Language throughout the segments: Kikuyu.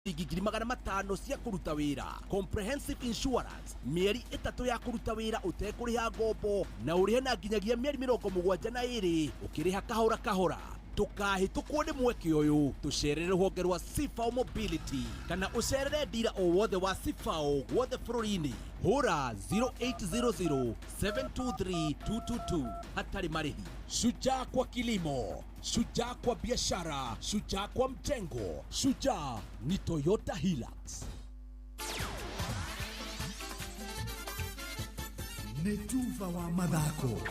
Ciringi 500,000 cia kũruta wĩra, comprehensive insurance, mĩeri 3 ya kũruta wĩra ũtekũrĩha ngombo, na ũrĩhe na nginyagia mĩeri 72 ũkĩrĩha kahora kahora. Ndũkahĩtũkwo nĩ mweke ũyũ. Tũcerere rũhonge rwa Cifao Mobility kana ũcerere ndira o wothe wa Cifao guothe bũrũri-inĩ. Hũra 0800 723 222 hatarĩ marĩhi. Shujaa kwa kilimo, shujaa kwa biashara, shujaa kwa mjengo, shujaa ni Toyota Hilux. Nĩ tuba wa mathako.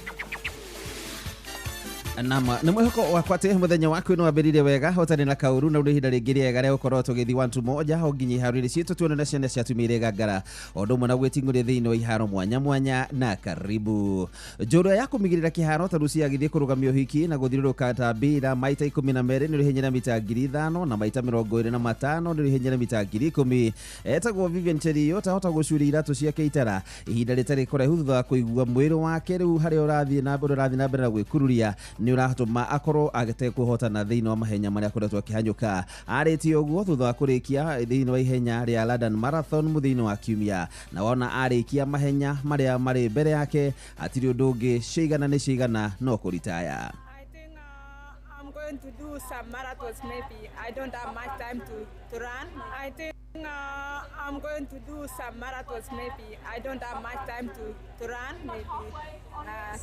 Nama nĩ mwĩhoko wakwa atĩ mũthenya waku nĩ wambĩrĩirie wega ũtarĩ na kaũru, na rĩu ihinda rĩngĩ rĩega rĩa gũkorwo tũgĩthiĩ wantu moja o nginya iharo-inĩ citũ, tuone na ciana cia atumia iria ngangara, o ũndũ ũmwe na gwĩting'ũria thĩinĩ wa iharo mwanya mwanya. Na karibu njũrua ya kũmigĩrĩra kĩharo ta Rucia agĩthiĩ kũrũgamia ũhiki na gũthiũrũrũka ta mbira maita 12 nĩ rĩhinyĩra mita 5,000 na maita 25 nĩ rĩhinyĩra mita 10,000. Etagwo Vivian Cheruiyot, ahota gũcuria iratũ ciake itara ihinda rĩtarĩ kũraihu thutha wa kũigua mwĩrĩ wake rĩu harĩa ũrathiĩ na mbere na gwĩkururia nĩ ũratũma akorwo atekũhotana thĩinĩ wa mahenya marĩa akoretwo akĩhanyũka. Arĩtie ũguo thutha wa kũrĩkia thĩinĩ wa ihenya rĩa London Marathon mũthia-inĩ wa kiumia, na wona arĩkia mahenya marĩa marĩ mbere yake hatirĩ ũndũ ũngĩ, cigana nĩ cigana no kũritaya. I think I'm going to do some marathons maybe. I don't have much time to run. I think I'm going to do some marathons maybe. I don't have much time to run. Maybe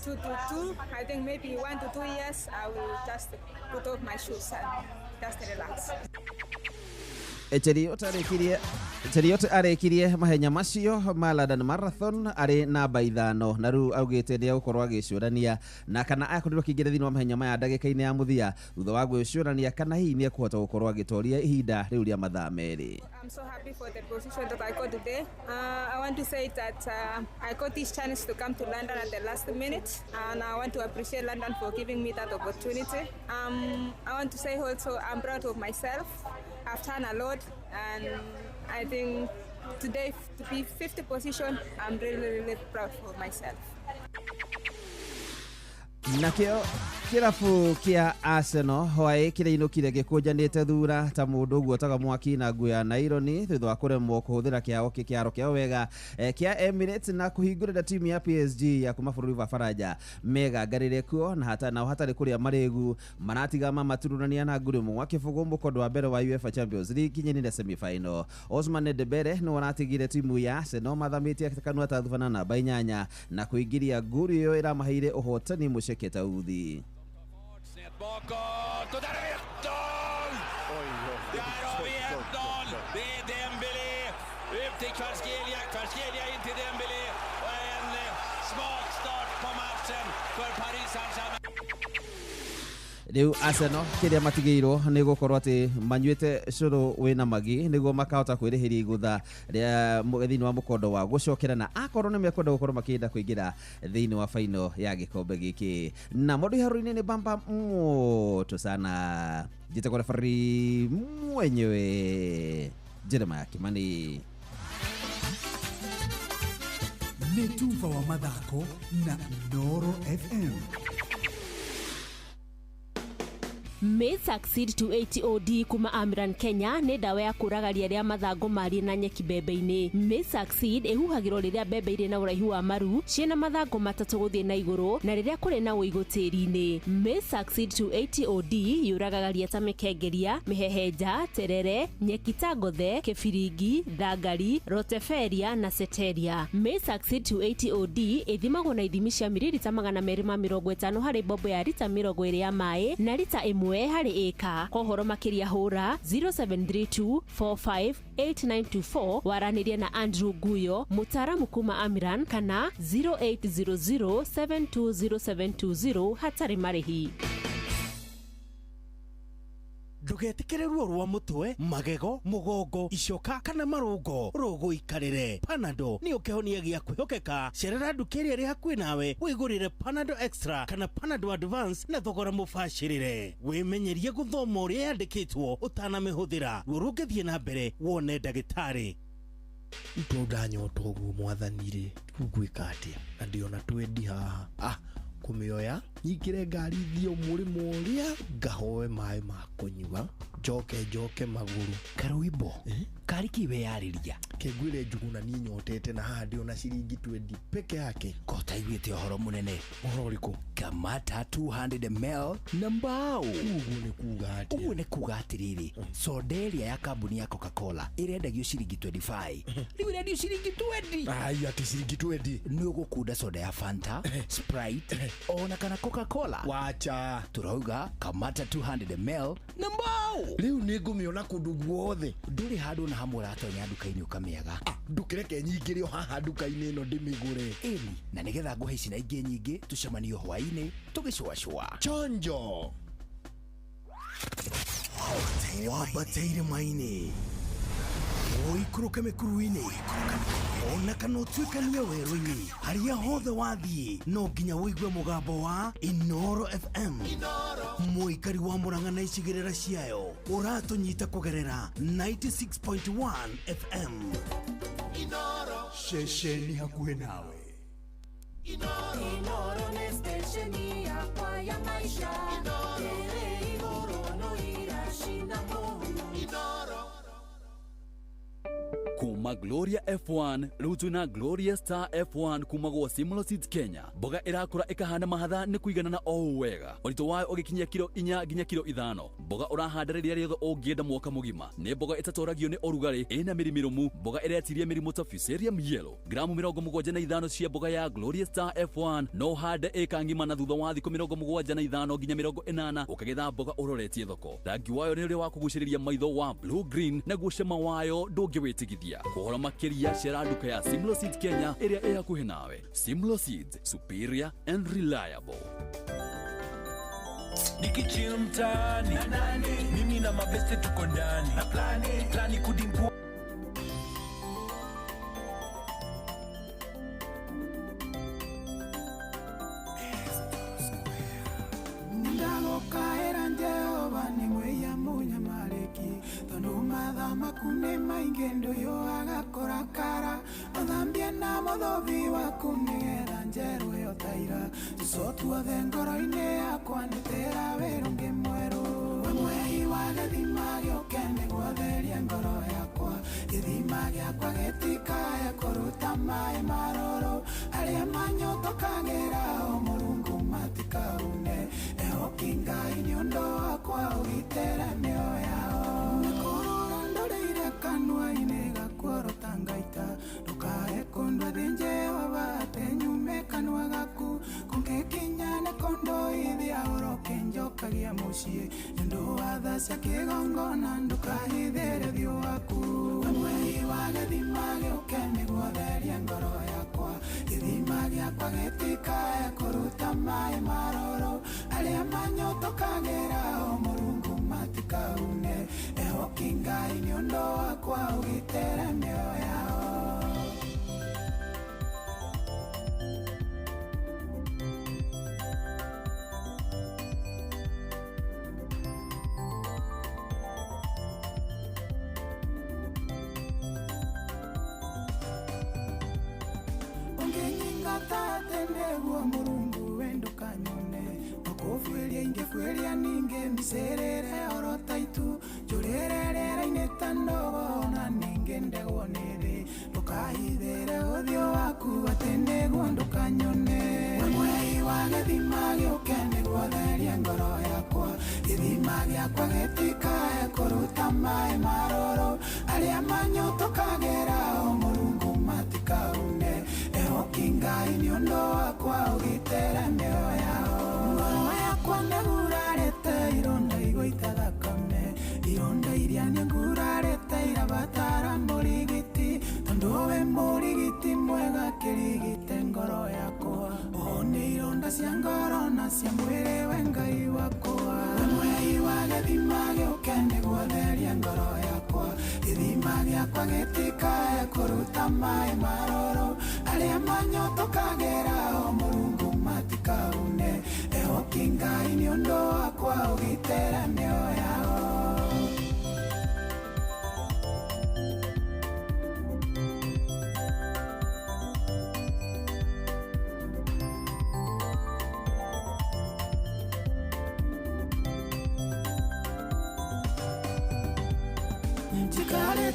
2 to 2. I think maybe 1 to 2 years I will just put off my shoes and just relax. Cheruiyot arĩkirie mahenya macio ma London Marathon arĩ namba 5, na rĩu augĩte nĩ egũkorwo agĩcũrania na kana akorirwo akĩingĩra thĩinĩ wa mahenya maya ndagĩka-inĩ ya mũthia thutha wa gwĩcũrania kana hihi nĩ ekũhota gũkorwo agĩtoria ihinda rĩu rĩa mathaa 2. I'm so happy for the position that I got today. I want to say that I got this chance to come to London at the last minute, and I want to appreciate London for giving me that opportunity. I want to say also I'm proud of myself. I've done a lot, and I think today to be 50th position, I'm really, really proud of myself. Nakĩo kĩrabu kĩa Arsenal hwaĩ kĩrainũkire gĩkũnjanĩte thura ta mũndũ ũguotaga mwaki na nguo ya naironi thutha wa kũremwo kũhũthĩra kĩao kĩaro kĩao wega kĩa Emirates na kũhingũrĩra timu ya PSG ya kuma bũrũri wa Faranja megangarĩre kuo na hata nao hatarĩ kũrĩa marĩgu maratiga mamatururania na nguru ĩmwe gwa kĩbũgũ mũkondo wa mbere wa UEFA Champions League kinyĩnire semi-final. Ousmane Dembele nĩwe ũratigire timu ya Arsenal mathamĩtie kanua ta thubana namba 8 na kũingĩria nguru ĩyo ĩramaheire ũhotani mũceke tauthi. Snett bakåt och där är 1-0! Där har vi 1-0! Det är Dembélé ut till Kvaratskhelia, Kvaratskhelia in till Dembélé och en smakstart på matchen för Paris Saint-Germain. Rĩu Arsenal kĩrĩa matigĩirwo nĩ gũkorwo atĩ manyuĩte cũrũ wĩna magi nĩguo makahota kwĩrĩhĩria igũtha rĩa thĩinĩ wa mũkondo wa gũcokera, na akorwo nĩ mekwenda gũkorwo makĩenda kũingĩra thĩinĩ wa final ya gĩkombe gĩkĩ. Na mũndũ iharo-inĩ nĩ bamba moto sana. Njĩtagwo referee mwenyewe Jeremiah Kimani. Nĩ tuba wa mathako na Noro FM. Maize Succeed 280 OD kuma Amran Kenya nĩ ndawa ya kũraga ria rĩa mathangũ marie na nyeki mbembe-inĩ. Maize Succeed ĩhuhagĩrwo rĩrĩa mbembe irĩ na ũraihu wa maru ciĩna mathangũ 3 gũthiĩ na igũrũ na rĩrĩa kũrĩ na ũigũ tĩri-inĩ. Maize Succeed 280 OD yũragaga ria ta mĩkengeria, mĩhehenja, terere, nyeki ta ngothe, kĩbiringi, thangari, roteferia na seteria. Maize Succeed 280 OD ĩthimagwo na ithimi cia mililita 250 harĩ mbombo ya rita 20 ya maĩ na rita 1 harĩ ĩka. Kwa ũhoro makĩria hũra 0732 458924 waranĩrie na Andrew Guyo, mũtaaramu kuma Amiran, kana 0800 720720 hatarĩ marĩhi. Ndũgetĩkĩre ruo rwa mũtwe, magego, mũgongo, icoka kana marũngo rũgũikarĩre. Panado nĩyo kĩhonia gĩa kwĩhokeka. Cerera nduka ĩrĩa ĩrĩ hakuhĩ nawe wĩgũrĩre Panado Extra kana Panado Advance na thogora mũbacĩrĩre. Wĩmenyerie gũthoma ũrĩa yandĩkĩtwo ũtanamĩhũthĩra. Ruo rũngĩthiĩ na mbere, wone ndagĩtarĩ. Rĩu tondũ ndanyota ũguo, mwathani rĩ, rĩu ngwĩka atĩa na ndĩona twendi haha? Ah, Ngũmĩoya nyingĩre ngari thiĩ mũrĩmo ũrĩa ngahoe maĩ ma kũnyua, njoke njoke magũrũ. Karũimbo karĩ kĩ weyarĩria? Kengwĩre Njuguna, niĩ nyotete na haha ndĩ ona ciringi 20 peke yake. Ko taiguĩte ũhoro mũnene? Ũhoro ũrĩkũ? Kamata 200 ml na mbao. Ũguo nĩ kuga atĩa? Ũguo nĩ kuga atĩrĩrĩ, soda ĩrĩa ya kambuni ya Coca-Cola ĩrendagio ciringi 25, rĩu ĩrendio ciringi 20. Ai, atĩ ciringi 20? Nĩ ũgũkunda soda ya Fanta, Sprite ona kana Coca-Cola. Wacha. Tũrauga Kamata 200 ml na mbao. Rĩu nĩ ngũmĩona kũndũ guothe? Ndũrĩ handũ na hamwe ũratonya nduka-inĩ ũkamĩaga. Ndũkĩreke nyingĩre o haha nduka-inĩ ĩno ndĩmĩgũre. Ĩni, na nĩgetha ngũhe ici na ingĩ nyingĩ, tũcemanio hwaĩ-inĩ tũgĩcũacũa. Chonjo. Wambate irĩma-inĩ, ũikũrũke mĩkuru-inĩ, ona kana ũtuĩkanie werũ-inĩ, harĩa hothe wathiĩ no nginya ũigue mũgambo wa Inoro FM. Mũikari wa Mũrang'a na icigĩrĩra ciayo, ũratũnyita kũgerera 96.1 FM, ceceni hakuhĩ nawe. Inoro nĩ stesheni yakwa ya maisha. Ĩrĩ igũrũ no iracina mũhu. Kuma Gloria F1 rĩu twĩna Gloria Star F1 kuma gwa Simlo Seeds Kenya. Mboga ĩrakũra ĩkahana mahatha nĩ kũiganana o ũũ wega, ũritũ wayo ũgĩkinyia kiro 4 nginya kiro 5. Mboga ũrahanda rĩrĩa rĩothe ũngĩenda mwaka mũgima. Nĩ mboga ĩtatoragio nĩ ũrugarĩ, ĩna mĩri mĩrũmu, mboga ĩretiria mĩrimũ ta Fusarium yellow. Gramu 75 cia mboga ya Gloria Star F1 no ũhande ĩka ng'ima, na thutha wa thikũ 75 nginya 80 ũkagetha mboga ũroretie thoko. Rangi wayo nĩ ũrĩa wa kũgucĩrĩria maitho wa blue green, naguo cama wayo ndũngĩwĩtigithia. Kũhoro makĩria cera nduka ya Simlo Seeds Kenya ĩrĩa ĩ hakuhĩ nawe. Simlo Seeds, superior and reliable. Nikichill mtaani, mimi na mabeste tuko ndani na plani plani kudimpu. Ndagũkaĩra Jehova nĩ mwĩia mũnyamarĩki, tondũ matha maku nĩ maingĩ ndũyũaga kũrakara. Ũthambie na mũthubi waku nĩgetha njerũ ĩyo ta ira. Tũco tuothe ngoro-inĩ yakwa nĩtĩra wĩra ũngĩ mwerũ. We mwei wa gĩthima gĩũke nĩguo therie ngoro yakwa. Gĩthima gĩakwa gĩtikaya kũruta maĩ marũrũ, arĩa manyotokagĩra o Mũrungu matikaune. Ehoki Ngai nĩ ũndũ wakwa ũgitĩre mĩoyo yao. Nĩkũrora ndũrĩire kanua-inĩ gakuorota ngaita, ndũkae kũndua thĩ Jehova atĩ nyume kanua gaku. Kũngĩkinya nĩ kũndũithia ũroke njokagia mũciĩ, nĩ ũndũ wa tha cia kĩgongona ndũkahithĩre ũthiũ waku. We mwei wa gĩthima gĩũke nĩguo therie ngoro yakwa. Gĩthima gĩakwa gĩtikae kũruta maĩ marũrũ, arĩa manyotokagĩra o Mũrungu matikaune. Ehoki Ngai nĩ ũndũ wakwa ũgitĩre mĩoyo yao. Ũngĩnyingata nĩguo Mũrungu we ndũkanyone, makũbuĩria ingĩbuĩria ningĩ micĩrĩre oro ta itu, njũrĩre rĩera-inĩ ta ndogo ona ningĩ ndegwo nĩ thĩ. Ndũkahithĩre ũthiũ waku atĩ nĩguo ndũkanyone. We mwei wa gĩthima gĩũke nĩguo therie ngoro yakwa. Gĩthima gĩakwa gĩtikae kũruta maĩ marũrũ, arĩa manyotokagĩra o Mũrungu matikaune. Ehoki Ngai nĩ ũndũ wakwa ũgitĩre mĩoyo yao. Ngoro yakwa nĩgurarĩte ironda igũita thakame, ironda iria nĩngurarĩte irabatara mũrigiti, tondũ we mũrigiti mwega kĩrigite ngoro yakwa. Ũhone ironda cia ngoro na cia mwĩrĩ we Ngai wakwa. We mwei wa gĩthima gĩũke nĩguo therie ngoro yakwa. Gĩthima gĩakwa gĩtikae kũruta maĩ marũrũ, arĩa manyotokagĩra o Mũrungu matikaune. Ehoki Ngai nĩ ũndũ wakwa ũgitĩre mĩoyo yao.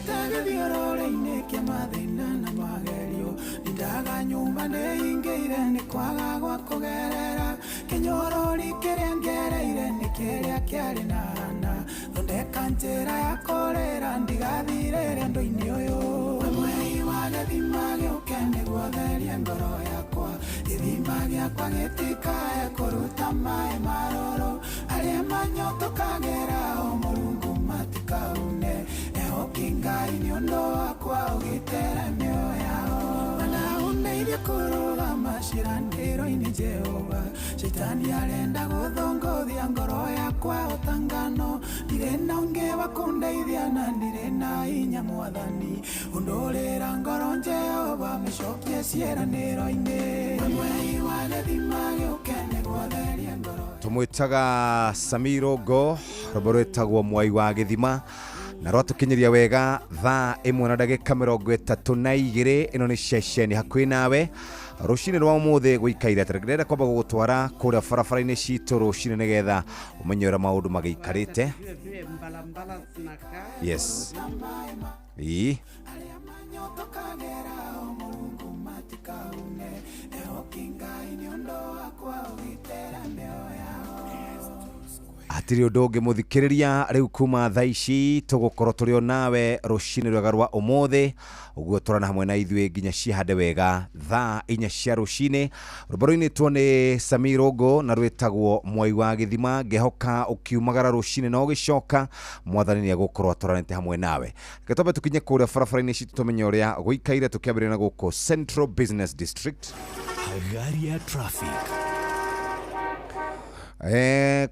Ngerete gĩthiũrũrĩ-inĩ kĩa mathĩna na magerio. Ndindaga nyũmba ndĩhingĩire nĩ kwaga gwa kũgerera. Kĩnyorori kĩrĩa ngereire nĩ kĩrĩa kĩarĩ na Hana. Thondeka njĩra ya kũrĩra ndigathirĩre ũndũ-inĩ ũyũ. We mwei wa gĩthima gĩũke nĩguo therie ngoro yakwa. Gĩthima gĩakwa gĩtikae kũruta maĩ marũrũ. Arĩa manyotokagĩra o Mũrungu matikaune. Ehoki Ngai nĩ ũndũ wakwa ũgitĩre mĩoyo yao. Mana ũndeithie kũrũgama ciĩranĩro-inĩ Jehova. Shaitani arenda gũthũngũthia ngoro yakwa o ta ngano. Ndirĩ na ũngĩ wa kũndeithia na ndirĩ na hinya Mwathani. Ũndũrĩra ngoro Jehova mĩcokie ciĩranĩro-inĩ. We mwei wa gĩthima gĩũke nĩguo therie ngoro. Tũmwĩtaga Samiro Ngo, rwĩmbo rwĩtagwo Mwai wa Gĩthima, na rwatũkinyĩria wega thaa 1 na ndagĩka 32. Ĩno nĩ ceceni hakuhĩ nawe rũcinĩ rwa ũmũthĩ gũikaire atĩ ndĩrenda kwamba gũgũtwara kũrĩa barabara-inĩ citũ rũcinĩ nĩgetha ũmenye ũrĩa maũndũ magĩikarĩte. Yes, ii hatirĩ ũndũ ũngĩ mũthikĩrĩria rĩu kuma thaa ici tũgũkorwo tũrĩ o nawe rũcinĩ rwega rwa ũmũthĩ, ũguo tũrana hamwe na ithuĩ nginya cihande wega thaa 4 cia rũcinĩ. Rwĩmbo rũinĩtwo nĩ Sami Rũngũ na rwĩtagwo Mwai wa Gĩthima. Ngehoka ũkiumagara rũcinĩ na ũgĩcoka Mwathani nĩ egũkorwo atwaranĩte hamwe nawe. Reke twambe tũkinye kũrĩa barabara-inĩ citũ tũmenye ũrĩa gũikaire, tũkĩambĩrĩria na gũkũ Central Business District. Hagaria traffic.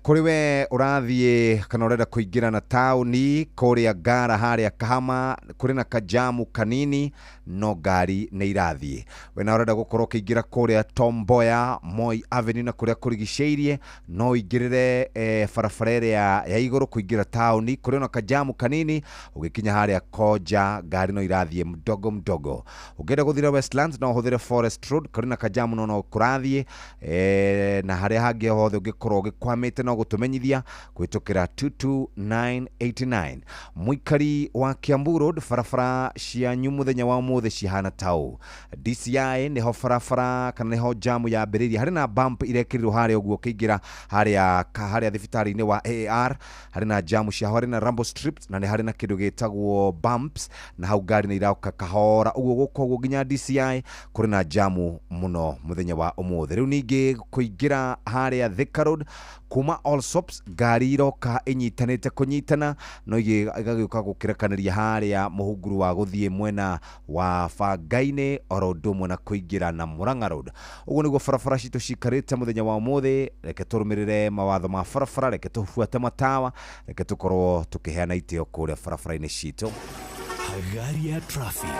Kũrĩ we ũrathiĩ kana ũrenda kũingĩra na taũni kũrĩa Ngara harĩa Kahama kũrĩ na kajamu kanini no ngari nĩ irathiĩ. We na ũrenda gũkorwo ũkĩingĩra kũrĩa Tom Mboya Moi Avenue na kũrĩa kũrigicĩirie no ũingĩrĩre barabara ĩrĩa ya igũrũ kũingĩra taũni kũrĩ na kajamu kanini. Ũgĩkinya harĩa Koja ngari no irathiĩ mdogo mdogo. Ũngĩenda gũthira Westlands no ũhũthĩre Forest Road kũrĩ na kajamu no no kũrathiĩ na harĩa hangĩ hothe ũngĩkorwo ũgĩkwamĩte no gũtũmenyithia kũhĩtũkĩra 22989. Mũikari wa Kiambu Road barabara cianyu mũthenya wa ũmũthĩ cihana ta ũũ. DCI nĩho barabara kana nĩho jamu yambĩrĩirie, harĩ na bump irekĩrirwo harĩa ũguo ũkĩingĩra harĩa thibitarĩ-inĩ wa AAR, harĩ na jamu ciaho, harĩ na rumble strips na nĩ harĩ na kĩndũ gĩtagwo bumps na hau ngari nĩ irauka kahora ũguo gũka ũguo nginya DCI kũrĩ na jamu mũno mũthenya wa ũmũthĩ. Rĩu ningĩ kũingĩra harĩa Thika Road kuma Allsops ngari iroka inyitanĩte kũnyitana no igagĩũka gũkĩrekanĩria harĩa mũhunguru wa gũthiĩ mwena wa Bangainĩ oro ũndũ ũmwe na kũingĩra na Murang'a Road. Ũguo nĩguo barabara citũ cikarĩte mũthenya wa ũmũthĩ. Reke tũrũmĩrĩre mawatho ma barabara, reke tũbuate matawa, reke tũkorwo tũkĩheana itĩo kũrĩa barabara-inĩ citũ. Hagaria traffic.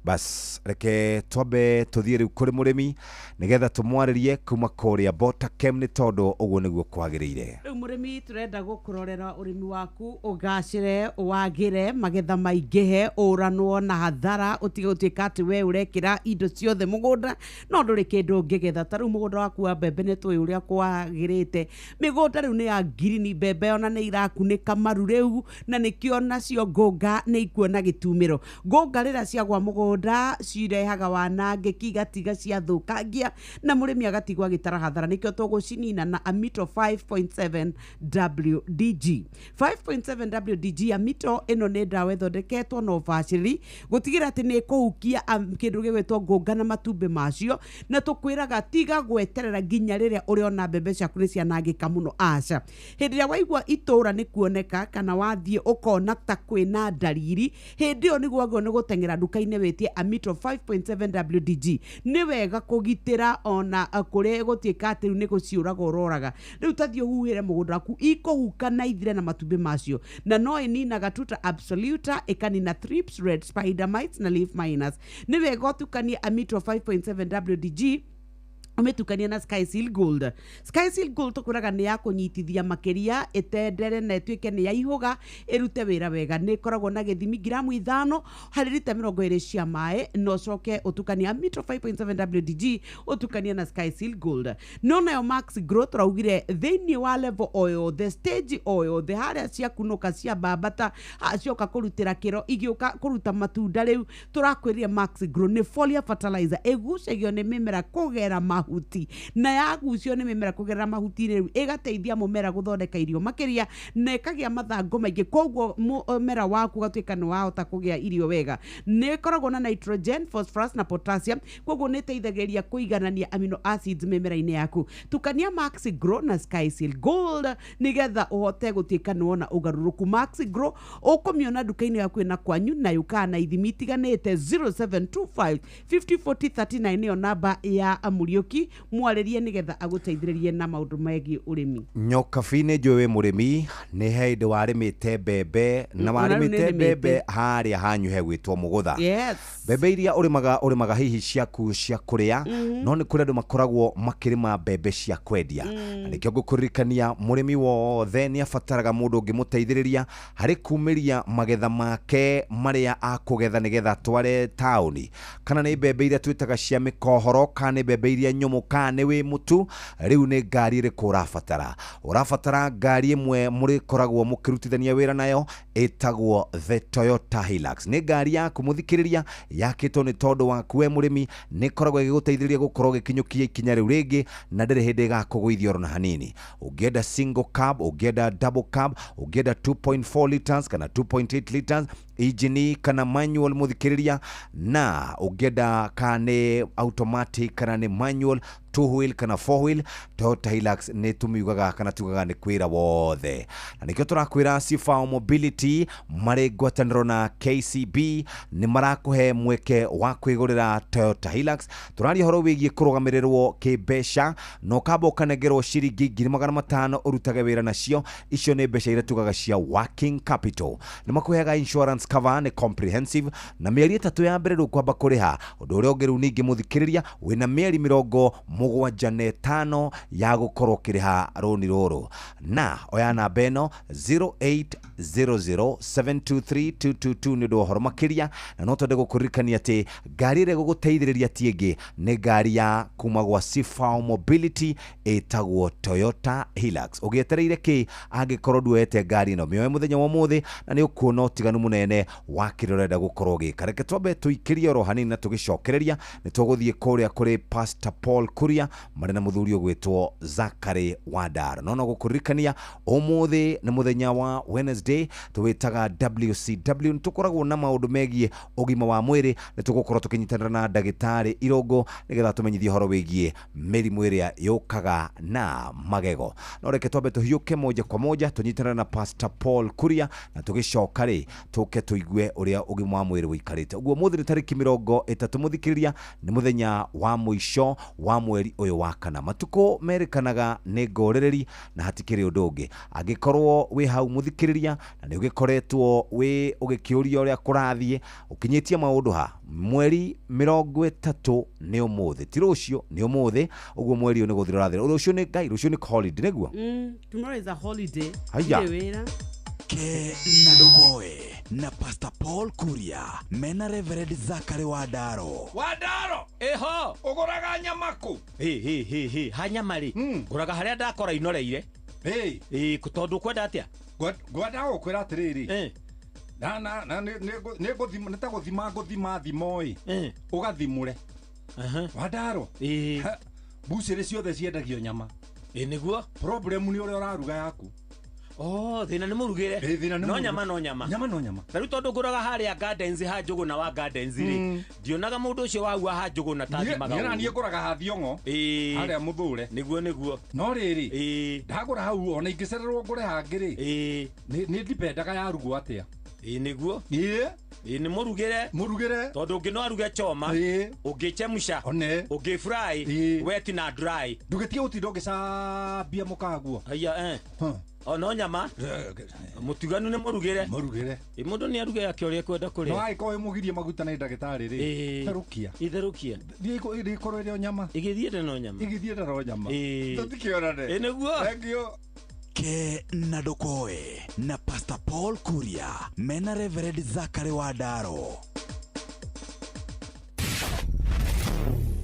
Bas reke twambe tũthiĩ rĩu kũrĩ mũrĩmi nĩgetha tũmwarĩrie kuma kũrĩa Botakem nĩ tondũ ũguo nĩguo kwagĩrĩire. Rĩu mũrĩmi tũrenda gũkũrorera ũrĩmi waku ũgacĩre, wagĩre, magetha maingĩhe, ũranwo na hathara, ũtige gũtuĩka atĩ we ũrekĩra indo ciothe mũgũnda no ndũrĩ kĩndũ ũngĩgetha. Ta rĩu mũgũnda waku wa mbembe nĩ tũĩ ũrĩa kwagĩrĩte, mĩgũnda rĩu nĩ ya ngirini, mbembe ona nĩ irakunĩka maru rĩu, na nĩkĩo nacio ngũnga nĩ ikuona gĩtumĩro. Ngũnga rĩrĩa ciagwa mũgũnda cirehaga wanangĩki, igatiga ciathũkangia na mũrĩmi agatigwo agĩtara hathara. Nĩkĩo tũgũcinina na Amito 5.7 WDG. 5.7 WDG Amito ĩno nĩ ndawa ĩthondeketwo na ũbacĩrĩri gũtigĩrĩra atĩ nĩ ĩkũhukia kĩndũ gĩgwĩtwo ngũnga na matumbĩ macio, na tũkwĩraga tiga gweterera nginya rĩrĩa ũrĩona mbembe ciaku nĩ cianangĩka mũno. Aca, hĩndĩ ĩrĩa waigua itũra nĩ kuoneka kana wathiĩ ũkona ta kwĩna ndariri, hĩndĩ ĩyo nĩguo wagĩrĩirwo nĩ gũteng'era nduka-inĩ wĩtie Amito 5.7 WDG. Nĩ wega kũgitĩra ona kũrĩa gũtuĩka atĩ rĩu nĩ gũciũraga ũroraga. Rĩu tathiĩ ũhuhĩre mũgũnda waku, ikũhuka na ithire na matumbĩ macio, na no ĩninaga tuta absoluta, ĩkanina thrips, red spider mites na leaf miners. Nĩ wega ũtukanie Amito 5.7 WDG Ũmĩtukanie na Skyseal Gold. Skyseal Gold tũkwĩraga nĩ ya kũnyitithia makĩria, ĩtendere na ĩtuĩke nĩ ya ihũga, ĩrute wĩra wega. Nĩ ĩkoragwo na gĩthimi gramu 5 harĩ rita 20 cia maĩ, na ũcoke ũtukanie Amito 5.7 WDG, ũtukanie na Skyseal Gold. No nayo Max Growth tũraugire thĩinĩ wa level o yothe, stage o yothe, harĩa ciakunũka, cia mbambata, cioka kũrutĩra kĩro, igĩũka kũruta matunda, rĩu tũrakwĩrire Max Grow nĩ foliar fertilizer ĩgucagio nĩ mĩmera kũgera mahuti, na yagucio nĩ mĩmera kũgerera mahuti, rĩu ĩgateithia mũmera gũthondeka irio makĩria na ĩkagĩa mathangũ maingĩ. Koguo mũmera waku ũgatuĩka nĩ wahota kũgĩa irio wega. Nĩ ĩkoragwo na nitrogen, phosphorus na potassium, koguo nĩ ĩteithagĩrĩria kũiganania amino acids mĩmera-inĩ yaku. Tukania Max Grow na Skyseal Gold nĩgetha ũhote gũtuĩka nĩ wona ũgarũrũku. Max Grow ũkũmĩona nduka-inĩ yaku ĩna kwanyu, na yũkaga na ithimi itiganĩte. 0725 50 40 39 nĩyo namba ya Mũriũki, mwarĩrie nĩgetha agũteithĩrĩrie na maũndũ megiĩ ũrĩmi. Nyokabi, nĩ njũĩ wĩ mũrĩmi, nĩ he hĩndĩ warĩmĩte mbembe na Ona rĩu warĩmĩte nĩ nĩmĩte. mbembe harĩa hanyu hegwĩtwo Mũgũtha. Yes. Mbembe iria ũrĩmaga, ũrĩmaga hihi ciaku cia kũrĩa, no nĩ kũrĩ andũ makoragwo makĩrĩma mbembe cia kwendia, na nĩkĩo ngũkũririkania mũrĩmi wothe nĩ abataraga mũndũ ũngĩmũteithĩrĩria harĩ kumĩria magetha make marĩa akũgetha nĩgetha atware taũni, kana nĩ mbembe iria twĩtaga cia mĩkohoro, kana nĩ mbembe iria nyũmũ, kana nĩ wĩ mũtu. Rĩu nĩ ngari ĩrĩkũ ũrabatara? Ũrabatara ngari ĩmwe mũrĩkoragwo mũkĩrutithania wĩra nayo, ĩtagwo the Toyota Hilux. Nĩ ngari yaku, mũthikĩrĩria, yakĩtwo nĩ tondũ waku we mũrĩmi. Nĩ ĩkoragwo ĩgĩgũteithĩrĩria gũkorwo ũgĩkinyũkia ikinya rĩu rĩngĩ, na ndĩrĩ hĩndĩ ĩgakũgũithia oro na hanini. Ũngĩenda single cab, ũngĩenda double cab, ũngĩenda 2.4 liters kana 2.8 liters engine kana manual, mũthikĩrĩria, na ũngĩenda kana nĩ automatic kana nĩ manual, two wheel kana four wheel, Toyota Hilux nĩ tũmiugaga kana tugaga nĩ kwĩra wothe. Na nĩkĩo tũrakwĩra Sifao Mobility marĩ ngwatanĩro na KCB nĩ marakũhe mweke wa kwĩgũrĩra Toyota Hilux. Tũraria ũhoro wĩgiĩ kũrũgamĩrĩrwo kĩmbeca, na ũkamba ũkanengerwo ciringi 500,000 ũrutage wĩra nacio. Icio nĩ mbeca iria tugaga cia working capital. Nĩ makũheaga insurance cover, nĩ comprehensive, na mĩeri 3 ya mbere ndũkwamba kũrĩha. Ũndũ ũrĩa ũngĩ rĩu ningĩ, mũthikĩrĩria, wĩna mĩeri 75 ya gũkorwo ũkĩrĩha rũni rũrũ. Na oya namba ĩno 0800723222 nĩ ũndũ wa ũhoro makĩria. Na no twende gũkũririkania atĩ ngari ĩrĩa ĩgũgũteithĩrĩria ti ĩngĩ, nĩ ngari ya kuma gwa Sifao Mobility ĩtagwo Toyota Hilux. Ũgĩetereire kĩ? Angĩkorwo nduoete ngari ĩno, mĩoe mũthenya wa ũmũthĩ na nĩ ũkuona ũtiganu mũnene wa kĩrĩa ũrenda gũkorwo ũgĩka. Reke twambe tũikĩrie oro hanini, na tũgĩcokereria nĩ tũgũthiĩ kũrĩa kũrĩ Pastor Paul Kuria marĩ na mũthuri ũgwĩtwo Zachary Wandaro. No gũkũririkania ũmũthĩ nĩ mũthenya wa Wednesday, tũwĩtaga WCW. Nĩ tũkoragwo na maũndũ megiĩ ũgima wa mwĩrĩ. Nĩ tũgũkorwo tũkĩnyitanĩra na ndagĩtarĩ Irũngũ nĩgetha tũmenyithie ũhoro wĩgiĩ mĩrimũ ĩrĩa yũkaga na magego. No reke twambe tũhiũke moja kwa moja tũnyitanĩre na Pastor Paul Kuria, na tũgĩcoka rĩ, tũke tũigue ũrĩa ũgima wa mwĩrĩ ũikarĩte. Ũguo ũmũthĩ nĩ tarĩki 30, mũthikĩrĩria, nĩ mũthenya wa mũico wa mweri ũyũ wa kana. Matukũ merĩkanaga nĩ ngorĩrĩri na hatikĩrĩ ũndũ ũngĩ. Angĩkorwo wĩ hau, mũthikĩrĩria, na nĩ ũgĩkoretwo wĩ ũgĩkĩũria ũrĩa kũrathiĩ, ũkinyĩtie maũndũ ha mweri 30 nĩ ũmũthĩ, ti rũciũ, nĩ ũmũthĩ. Ũguo mweri ũyũ nĩ gũthira ũrathira. Rũciũ nĩ ngai, rũciũ nĩ holiday nĩguo. Tomorrow is a holiday. Haya. Ndirĩ wĩra. Ke na Ndogoe na Pastor Paul Kuria mena Reverend Zachary Wandaro. Wandaro. Ĩho. Ũgũraga nyama kũ? Hĩ hĩ hĩ hĩ, ha nyama rĩ, ngũraga harĩa ndakora inoreire. Ĩ tondũ kwenda atĩa? Ngwenda gũkwĩra atĩrĩrĩ, na na na nĩ nĩ ngũthima, nĩ ta gũthima ngũthima thimo ĩ, ũgathimũre Wandaro. Mbucĩrĩ ciothe ciendagio nyama. Ĩ nĩguo. Problem nĩ ũrĩa ũraruga yaku. Oh, thĩna nĩ mũrugĩre. Ĩ, thĩna nĩ No mũrugĩre. nyama no nyama. Nyama no nyama. Na rĩu tondũ ngũraga harĩa Gardens, ha Njũgũna wa Gardens rĩ, ndionaga mũndũ ũcio waua ha Njũgũna ta thimaga. Niĩ na niĩ ngũraga ha Thiong'o harĩa mũthũre. Nĩguo nĩguo. No rĩrĩ, ndagũra hau, ona ingĩcererwo ngũre hangĩ rĩ, nĩ ndipendaga yarugwo atĩa. Ĩ nĩguo. Ĩ. Ĩ nĩ mũrugĩre. Mũrugĩre. Tondũ ũngĩ no aruge choma. Ũngĩ chemsha. One. Ũngĩ fry. Wet na dry. Ndũgĩtige gũtinda ũgĩcambia mũkaguo. Haya eh. Ono nyama mutiganu nĩ mũrugĩre. Mũrugĩre. Ĩ mũndũ nĩ aruge yake ũrĩa ekwenda kũrĩa. No angĩkorwo ĩmũgirie maguta nĩ ndagĩtarĩ rĩ, therũkia. Itherũkia. Thiĩ ĩkorwo ĩrĩ o nyama. Ĩgĩthiĩte no nyama. Ĩgĩthiĩte no nyama. Tũtikĩonane. Ĩ nĩguo. Thank you. Ke na Ndokoe na Pastor Paul Kuria mena Reverend Zachary Wandaro.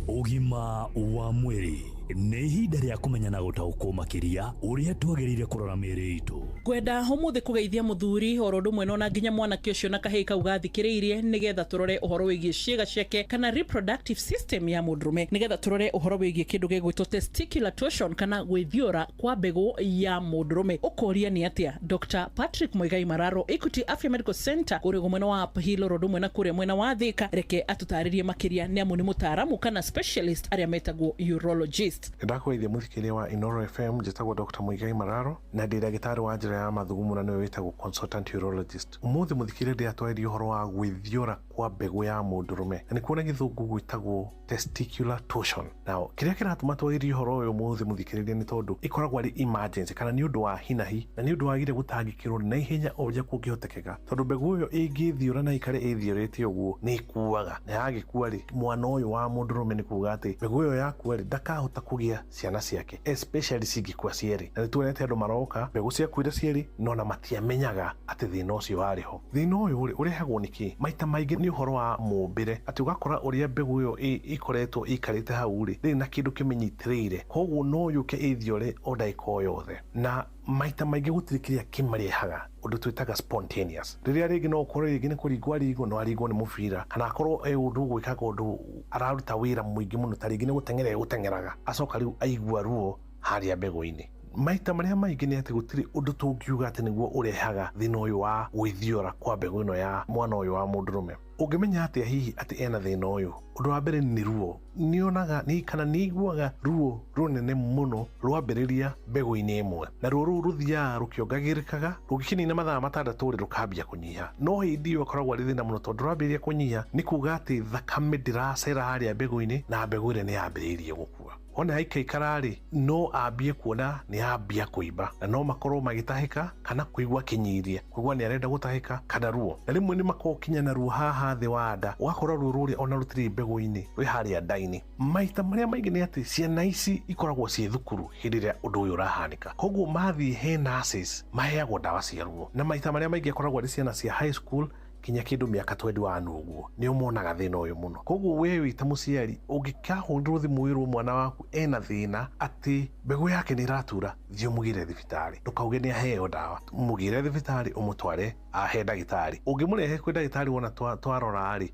Ũgima wa mwĩrĩ nĩ ihinda rĩa kũmenya na gũtaũkwo makĩria ũrĩa twagĩrĩire kũrora mĩĩrĩ itũ. Ngwenda ũmũthĩ kũgeithia mũthuri oro ũndũ ũmwe na nginya mwanake ũcio na kahĩĩ kau gathikĩrĩirie nĩgetha tũrore ũhoro wĩgiĩ ciĩga ciake kana reproductive system ya mũndũrũme, nĩgetha tũrore ũhoro wĩgiĩ kĩndũ gĩgwĩtwo testicular torsion kana gwĩthiora kwa mbegũ ya mũndũrũme. Ũkoria nĩ atĩa? Dr. Patrick Muigai Mararo, Equity Afya Medical Center kũrĩa mwena wa Uphill oro ũndũ ũmwe na kũrĩa mwena wa Thika, reke atũtarĩrie makĩria nĩ amu nĩ mũtaaramu kana specialist arĩa metagwo urologist. Ndakũgeithia mũthikĩrĩria wa Inoro FM, njĩtagwo Dr. Muigai Mararo na ndĩ ndagĩtarĩ wa njĩra ya mathugumo na nĩwe wĩtagwo consultant urologist. Ũmũthĩ mũthikĩrĩria ndĩratwarĩria ũhoro wa gwĩthiora kwa mbegũ ya mũndũrũme na nĩkuo na gĩthũngũ gwĩtagwo testicular torsion. Now, kĩrĩa kĩratũma twarĩrie ũhoro ũyũ ũmũthĩ mũthikĩrĩria nĩ tondũ ĩkoragwo arĩ emergency kana nĩ ũndũ wa hinahi na nĩ ũndũ wagĩrĩire gũtangĩkĩrwo na ihenya o ũrĩa kũngĩhotekeka, tondũ mbegũ ĩyo ĩngĩthiora na ĩikare ĩthiorĩte ũguo nĩ ĩkuaga, na yagĩkua rĩ, mwana ũyũ wa mũndũrũme nĩ kuga atĩ mbegũ ĩyo yakua rĩ, ndakahota kũgĩa ciana ciake, especially cingĩkua cierĩ. Na nĩtuonete andũ maroka mbegũ ciakuire cierĩ no na matiamenyaga atĩ thĩna ũcio warĩ ho. Thĩna ũyũ rĩ, ũrehagwo nĩ kĩ? Maita maingĩ nĩ ũhoro wa mũmbĩre, atĩ ũgakora ũrĩa mbegũ ĩyo ĩkoretwo ĩikarĩte hau rĩ, ndĩrĩ na kĩndũ kĩmĩnyitĩrĩire, koguo no yũke ĩthiore o ndagĩka o yothe. Na maita maingĩ gũtirĩ kĩrĩa kĩmarehaga, ũndũ twĩtaga spontaneous. Rĩrĩa rĩngĩ no ũkorwo rĩngĩ nĩ kũringwo aringwo, no aringwo nĩ mũbira, kana akorwo e ũndũ ũgwĩkaga ũndũ araruta wĩra mũingĩ mũno, ta rĩngĩ nĩ gũteng'era egũteng'eraga, acoka rĩu aigua ruo harĩa mbegũ-inĩ. Maita marĩa maingĩ nĩ atĩ gũtirĩ ũndũ tũngiuga atĩ nĩguo ũrehaga thĩna ũyũ wa gwĩthiora kwa mbegũ ĩno ya mwana ũyũ wa mũndũrũme. Ũngĩmenya atĩa hihi atĩ ena thĩna ũyũ? Ũndũ wa mbere nĩ ruo. Nĩonaga kana nĩaiguaga ruo rũnene mũno rwambĩrĩria mbegũ-inĩ ĩmwe, na ruo rũu rũthiaga rũkĩongagĩrĩkaga, rũgĩkinina mathaa matandatũ rĩ, rũkambia kũnyiha. No hĩndĩ ĩyo ĩkoragwo arĩ thĩna mũno, tondũ rwambĩrĩria kũnyiha nĩ kuga atĩ thakame ndĩracera harĩa mbegũ-inĩ na mbegũ ĩrĩa nĩyambĩrĩirie gũkua. Wona yaikaikara rĩ, no ambie kuona nĩ ambia kũimba, na no makorwo magĩtahĩka kana kũigua kĩnyiria, kũigua nĩ arenda gũtahĩka kana ruo, na rĩmwe nĩ makoragwo kinya na ruo haha thĩ wa nda, ũgakora ruo rũrĩa ona rũtirĩ mbegũ-inĩ, rwĩ harĩa nda-inĩ. Maita marĩa maingĩ nĩ atĩ ciana ici ikoragwo ciĩ thukuru hĩndĩ ĩrĩa ũndũ ũyũ ũrahanĩka, koguo mathiĩ he nurses maheagwo ndawa cia ruo, na maita marĩa maingĩ akoragwo arĩ ciana cia high school kinya kĩndũ mĩaka 21 ũguo nĩo monaga thĩna ũyũ mũno. Koguo we wĩ ta mũciari ũngĩkahũrĩrwo thimũ wĩrwo mwana waku ena thĩna atĩ mbegũ yake nĩ ĩratura, thiĩ ũmũgĩre thibitarĩ, ndũkauge nĩ aheo ndawa, mũgĩre thibitarĩ ũmũtware ahe ndagĩtarĩ. Ũngĩmũrehe kwĩ ndagĩtarĩ wona twarora rĩ,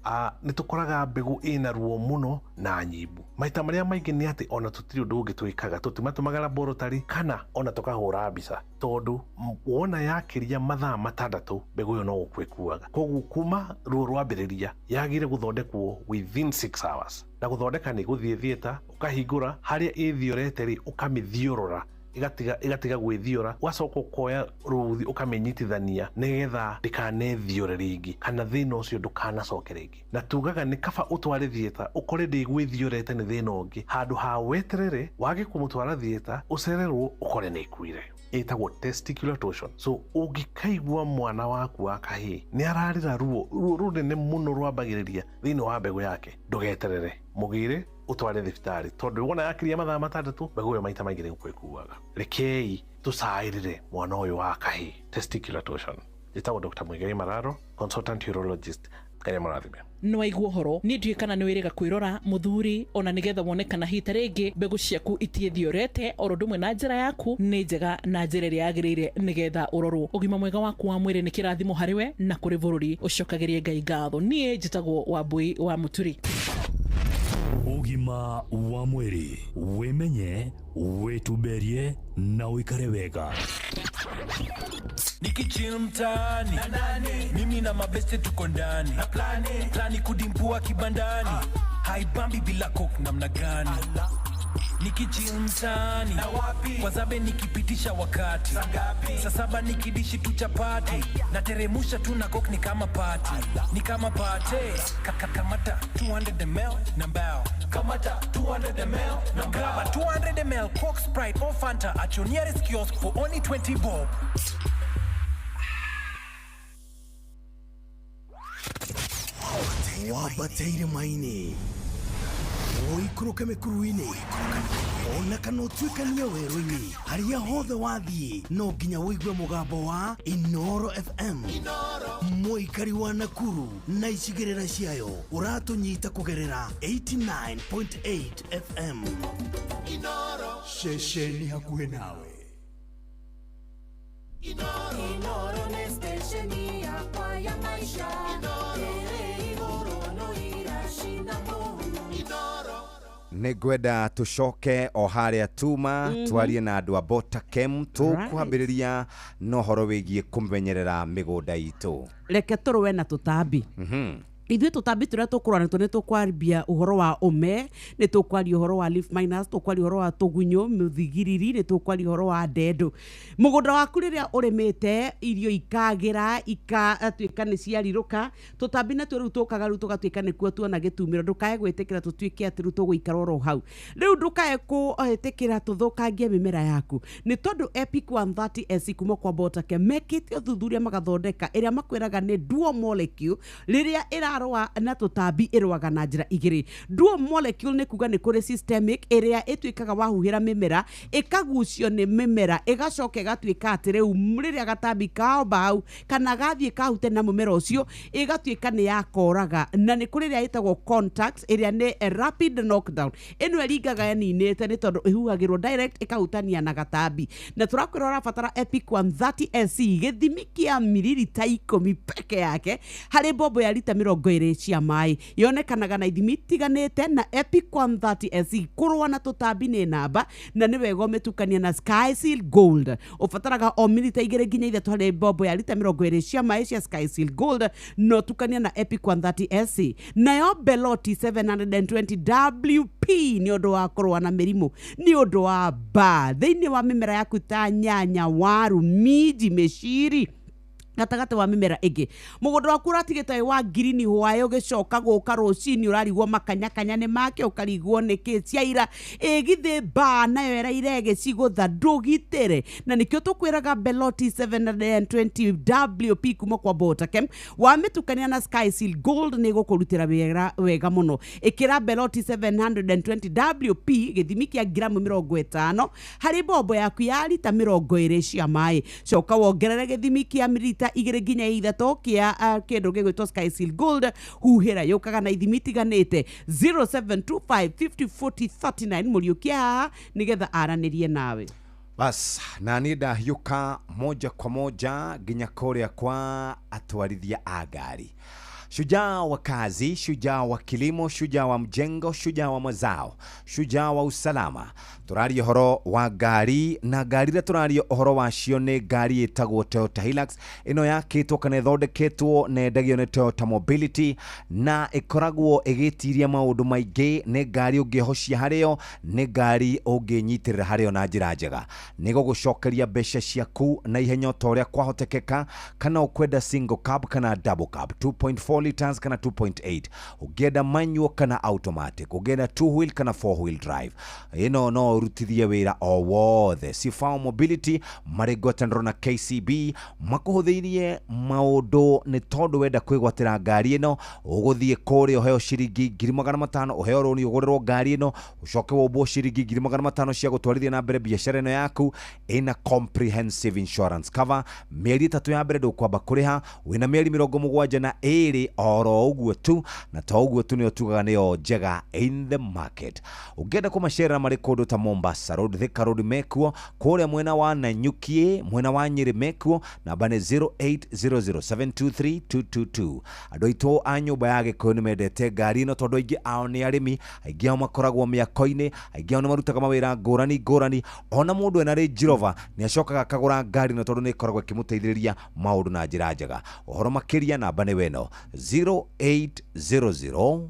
nĩ tũkoraga mbegũ ĩna ruo mũno na nyimbu. Maita marĩa maingĩ nĩ atĩ ona tũtirĩ ũndũ ũngĩ twĩkaga, tũtimatũmaga laboratory kana ona tũkahũra mbica, tondũ wona yakĩria mathaa matandatũ mbegũ ĩyo no gũkua ĩkuaga. Koguo kuma ruo rwambĩrĩria yagĩrĩire gũthondekwo within 6 hours, na gũthondeka nĩ gũthiĩ theatre ũkahingũra harĩa ĩthiorete rĩ, ũkamĩthiorora ĩgatiga gwĩthiora, ũgacoka ũkoya rũthi ũkamĩnyitithania nĩgetha ndĩkanethiore rĩngĩ kana thĩna ũcio ndũkanacoke rĩngĩ. Na tugaga nĩ kaba ũtware theatre ũkore ndĩgwĩthiorete nĩ thĩna ũngĩ, handũ ha weterere wage kũmũtwara theatre ũcererwo ũkore nĩ ĩkuire. Ĩtagwo testicular torsion. So ũngĩkaigua mwana waku wa kahĩĩ nĩ ararĩra ruo ruo rũnene mũno rwambagĩrĩria thĩinĩ wa mbegũ yake, ndũgeterere, mũgĩre ũtware thibitarĩ, tondũ wona yakĩria mathaa matandatũ mbegũ ĩyo maita maingĩ nĩ gũkua ĩkuaga. Rekei tũcaĩrĩre mwana ũyũ wa kahĩĩ testicular torsion. Njĩtagwo Dr. Muigai Mararo, consultant urologist. Ngai amũrathime. Nĩ waigua ũhoro, niĩ ndiũĩ kana nĩ wĩrĩga kwĩrora mũthuri, ona nĩgetha wone kana hita rĩngĩ mbegũ ciaku itiĩthiorete oro ũndũ ũmwe na njĩra yaku nĩ njega na njĩra ĩrĩa yagĩrĩire nĩgetha ũrorwo. Ũgima mwega waku wa mwĩrĩ nĩ kĩrathimo harĩ we na kũrĩ bũrũri. Ũcokagĩrie Ngai ngatho. Niĩ njĩtagwo Wambui wa Mũturi. Ũgima wa mwĩrĩ, wĩmenye, wĩtumberie na ũikare wega. Nikichill mtaani, mimi na mabeste tuko ndani, plani, plani kudimpua kibandani, haibambi bila coke namna gani? Nikichill mtaani kwa zabe nikipitisha wakati saa saba nikidishi tu chapati nateremusha tu na coke ni kama party ni kama party kamata 200 ml na mbao kamata 200 ml na grab a 200 ml Coke, Sprite or Fanta at your nearest kiosk for only 20 bob. Wambateire maini ũikũrũke mĩkuru-inĩ ona kana ũtuĩkanie werũ-inĩ harĩa hothe wathiĩ no nginya ũigue mũgambo wa Inoro FM. Mũikari wa Nakuru na icigĩrĩra ciayo ũratũnyita kũgerera 89.8 FM. Ceceni hakuhĩ nawe. Inoro nĩ stesheni yakwa ya maisha ĩrĩ igũrũ no iracina mũhu. Nĩ ngwenda tũcoke o harĩa tuma twarie na andũ a Botakem tũkwambĩrĩria na ũhoro wĩgiĩ kũmenyerera mĩgũnda itũ. Reke tũrũe na tũtambi. Ithuĩ tũtambi tũrĩa tũkũrũa natuo nĩ tũkwaria ũhoro wa ũme, nĩ tũkwaria ũhoro wa leaf miners, tũkwaria ũhoro wa tũgunyũ mũthigiriri, nĩ tũkwaria ũhoro wa ndendũ. Mũgũnda waku rĩrĩa ũrĩmĩte irio ikagĩra ikatuĩka nĩ ciarirũka, tũtambi natuo rĩu tũkaga rĩu tũgatuĩka nĩkuo tuona gĩtumĩro. Ndũkae gwĩtĩkĩra tũtuĩke atĩ rĩu tũgũikara oro hau. Rĩu ndũkae kũĩtĩkĩra tũthũkangie mĩmera yaku nĩ tondũ Epic 130 SC kuma kwa Botakem mekĩte ũthuthuria magathondeka ĩrĩa makwĩraga nĩ dual molecule rĩrĩa ĩrarũa na tũtambi ĩrũaga na njĩra igĩrĩ. Dual molecule nĩ kuga nĩ kũrĩ systemic ĩrĩa ĩtuĩkaga wahuhĩra mĩmera ĩkagucio nĩ mĩmera ĩgacoka ĩgatuĩka atĩ rĩu rĩrĩa gatambi kaomba hau kana gathiĩ kahute na mũmera ũcio ĩgatuĩka nĩ yakoraga. Na nĩ kũrĩ ĩrĩa ĩtagwo contact ĩrĩa nĩ rapid knockdown, ĩno ĩringaga ĩninĩte nĩ tondũ ĩhuhagĩrwo direct ĩkahutania na gatambi. Na tũrakwĩra ũrabatara Epic 130 SC gĩthimi kĩa mililita 10 peke yake harĩ mbombo ya rita 20 cia maĩ. Yonekanaga na ithimi itiganĩte na Epic 130 SC kũrũa na tũtambi nĩ namba na nĩ wega ũmĩtukanie na Skyseal Gold. Ũbataraga o mililita 2 nginya 3 harĩ mbombo ya rita 20 cia maĩ cia Skyseal Gold na ũtukanie na Epic 130 SC. Nayo Beloti 720 WP nĩ ũndũ wa kũrũa na mĩrimũ nĩ ũndũ wa mbaa thĩinĩ wa mĩmera yaku ta nyanya, waru, minji, mĩciri gatagatĩ wa mĩmera ĩngĩ. Mũgũnda waku ũratigĩte wĩ wa ngirini hwaĩ ũgĩcoka gũka rũcinĩ ũrarigwo makanyakanya nĩ make ũkarigwo nĩkĩ ciaira ĩgithĩ mbaa nayo ĩraire ĩgĩcigũtha ndũgitĩre. Na nĩkĩo tũkwĩraga Beloti 720 WP kuma kwa Botakem wamĩtukania na Skyseal Gold nĩ ĩgũkũrutĩra wĩra wega mũno. Ĩkĩra Beloti 720 WP gĩthimi kĩa ngiramu 50 harĩ mbombo yaku ya rita 20 cia maĩ. Coka wongerere gĩthimi kĩa mililita 2 nginya 3 kĩa kĩndũ gĩgwĩtwo Skyseal Gold. Huhĩra yũkaga na ithimi itiganĩte 0725 50 40 39 mũriũkia haha nĩgetha aranĩrie nawe. Bas, na niĩ ndahiũka moja kwa moja nginya kũrĩa kwa atwarithia a ngari. Shujaa wa kazi, shujaa wa kilimo, shujaa wa mjengo, shujaa wa mazao, shujaa wa usalama. Tũraria ũhoro wa ngari na ngari iria tũraria ũhoro wacio nĩ ngari ĩtagwo Toyota Hilux. Ĩno yakĩtwo kana ĩthondeketwo na ĩendagio nĩ Toyota Mobility na ĩkoragwo ĩgĩtiria maũndũ maingĩ. Nĩ ngari ũngĩhocia harĩyo, nĩ ngari ũngĩnyitĩrĩra harĩyo na njĩra njega. Nĩ gũgũcokeria mbeca ciaku na ihenya ta ũrĩa kwahotekeka, kana ũkwenda single cab kana double cab, 2.4 liters kana 2.8, ũngĩenda manual kana automatic, ũngĩenda 2 wheel kana 4 wheel drive, ĩno no ũrutithie wĩra o wothe. Sifao Mobility marĩ ngwatanĩro na KCB makũhũthĩirie maũndũ nĩ tondũ wenda kwĩgwatĩra ngari ĩno ũgũthiĩ kũrĩa ũheo ciringi 500,000, ũheo rũni ũgũrĩrwo ngari ĩno, ũcoke wombwo ciringi 500,000 cia gũtwarithia na mbere biacara ĩno yaku. Ĩna comprehensive insurance cover, mĩeri 3 ya mbere ndũkwamba kũrĩha, wĩna mĩeri 72 oro ũguo tu, na to ũguo tu nĩyo tugaga nĩyo njega in the market. Ũngĩenda kũmacerera marĩ kũndũ ta Mombasa Road, Thika Road mekuo, kũrĩa mwena wa Nanyuki, mwena wa Nyĩrĩ mekuo, namba nĩ 0800723222. Andũ aitũ a nyũmba ya Gĩkũyũ nĩ mendete ngari ĩno tondũ aingĩ ao nĩ arĩmi, aingĩ ao makoragwo mĩako-inĩ, aingĩ ao nĩ marutaga mawĩra ngũrani ngũrani. Ona mũndũ ena Range Rover nĩ acokaga akagũra ngari ĩno tondũ nĩ ĩkoragwo ĩkĩmũteithĩrĩria maũndũ na njĩra njega. Ũhoro makĩria namba nĩ weno 0800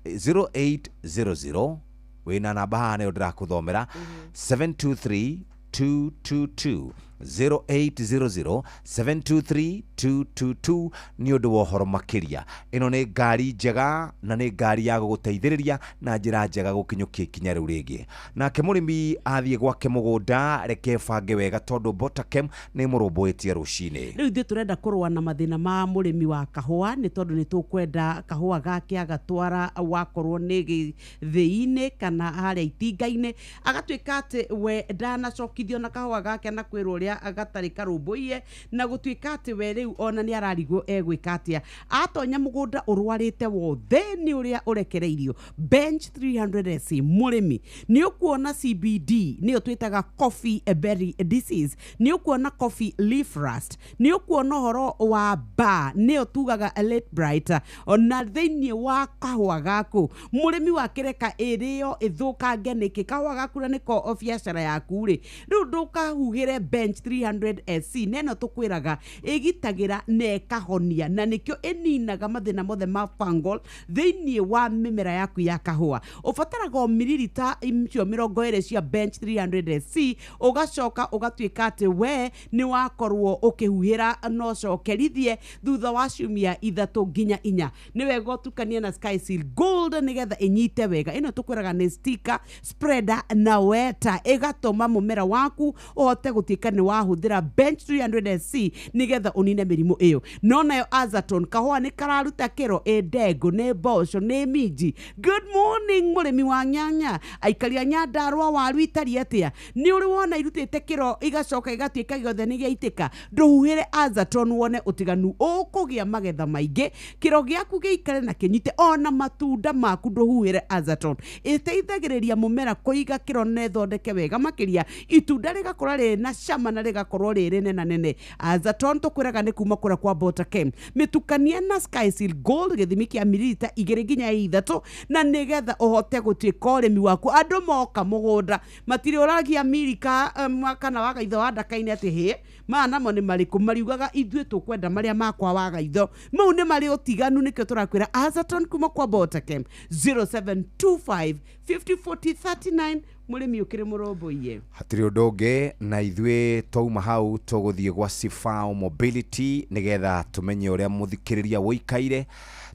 0800 Wĩna namba haha nĩyo ndĩrakũthomera, 723 222, 0800 723 222, nĩ ũndũ wa ũhoro makĩria. Ĩno nĩ ngari njega na nĩ ngari ya gũgũteithĩrĩria na njĩra njega gũkinyũkia ikinya rĩu rĩngĩ. Nake mũrĩmi athiĩ gwake mũgũnda, reke bange wega tondũ Botakem nĩ mũrũmbũĩtie rũcinĩ. Rĩu ithuĩ tũrenda kũrũa na mathĩna ma mũrĩmi wa kahũa, nĩ tondũ nĩ tũkwenda kahũa gake agatwara wakorwo nĩ gĩthĩi-inĩ kana harĩa itinga-inĩ, agatuĩka atĩ we ndanacokithio na kahũa gake na kwĩrwo ũrĩa gatarĩ karũmbũiye, na gũtuĩka atĩ we rĩu ona nĩ ararigwo egwĩka atĩa. Atonya mũgũnda ũrwarĩte wothe nĩ ũrĩa ũrekereirio. Bench 300 SC, mũrĩmi nĩ ũkuona CBD, nĩyo twĩtaga coffee berry disease, nĩ ũkuona coffee leaf rust, nĩ ũkuona ũhoro wa ba, nĩyo tugaga late bright, ona thĩinĩ wa kahũa gaku mũrĩmi wakĩreka ĩrĩo ĩthũkange nĩkĩ kahũa gaku na nĩko biacara yaku rĩ. Rĩu ndũkahuhĩre Bench 300 SC, neno tũkwĩraga ĩgitagĩra na ĩkahonia, na nĩkĩo ĩninaga mathĩna mothe ma fungal thĩinĩ wa mĩmera yaku ya kahũa. Ũbataraga o mililita icio 20 cia Bench 300 SC, ũgacoka ũgatuĩka atĩ we nĩ wakorwo ũkĩhuhĩra no ũcokerithie thutha wa ciumia 3 nginya 4. Nĩ wega ũtukanie na Sky Seal Gold nĩgetha ĩnyite wega. Ĩno tũkwĩraga nĩ sticker, spreader na weta, ĩgatũma mũmera waku ũhote gũtuĩka nĩ wahũthĩra Bench 300 SC nĩgetha ũnine mĩrimũ ĩyo. No nayo Azaton, kahũa nĩ kararuta kĩro, ĩ ndengũ, nĩ mboco, nĩ minji. Good morning mũrĩmi wa nyanya, aikari a Nyandarua waru itariĩ atĩa? Nĩ ũrĩ wona irutĩte kĩro igacoka igatuĩka gĩothe nĩ gĩaitĩka? Ndũhuhĩre Azaton wone ũtiganu, ũkũgĩa magetha maingĩ, kĩro gĩaku gĩikare na kĩnyite, ona matunda maku ndũhuhĩre Azaton. Ĩteithagĩrĩria mũmera kũiga kĩro na ĩthondeke wega makĩria, itunda rĩgakorwo rĩ na cama na rĩgakorwo rĩ rĩnena nene. Azaton tũkwĩraga nĩ kuma kũrĩa kwa Botakem. Mĩtukanie na Sky Seal Gold gĩthimi kĩa mililita 2 nginya 3, na nĩgetha ũhote gũtuĩka ũrĩmi waku. Andũ moka mũgũnda matirĩ ũragia milika kana wagaitho wa ndaka-inĩ atĩ hĩ maya namo nĩ marĩkũ, mariugaga ithuĩ tũkwenda marĩa makwa wagaitho. Mau nĩ marĩ ũtiganu, nĩkĩo tũrakwĩra Azaton kuma kwa Botakem, 0725 50 40 39. Mũrĩmi ũkĩrĩ mũrũmbũiye. Hatirĩ ũndũ ũngĩ, na ithuĩ twauma hau tũgũthiĩ gwa Sifao Mobility nĩgetha tũmenye ũrĩa mũthikĩrĩria wũikaire.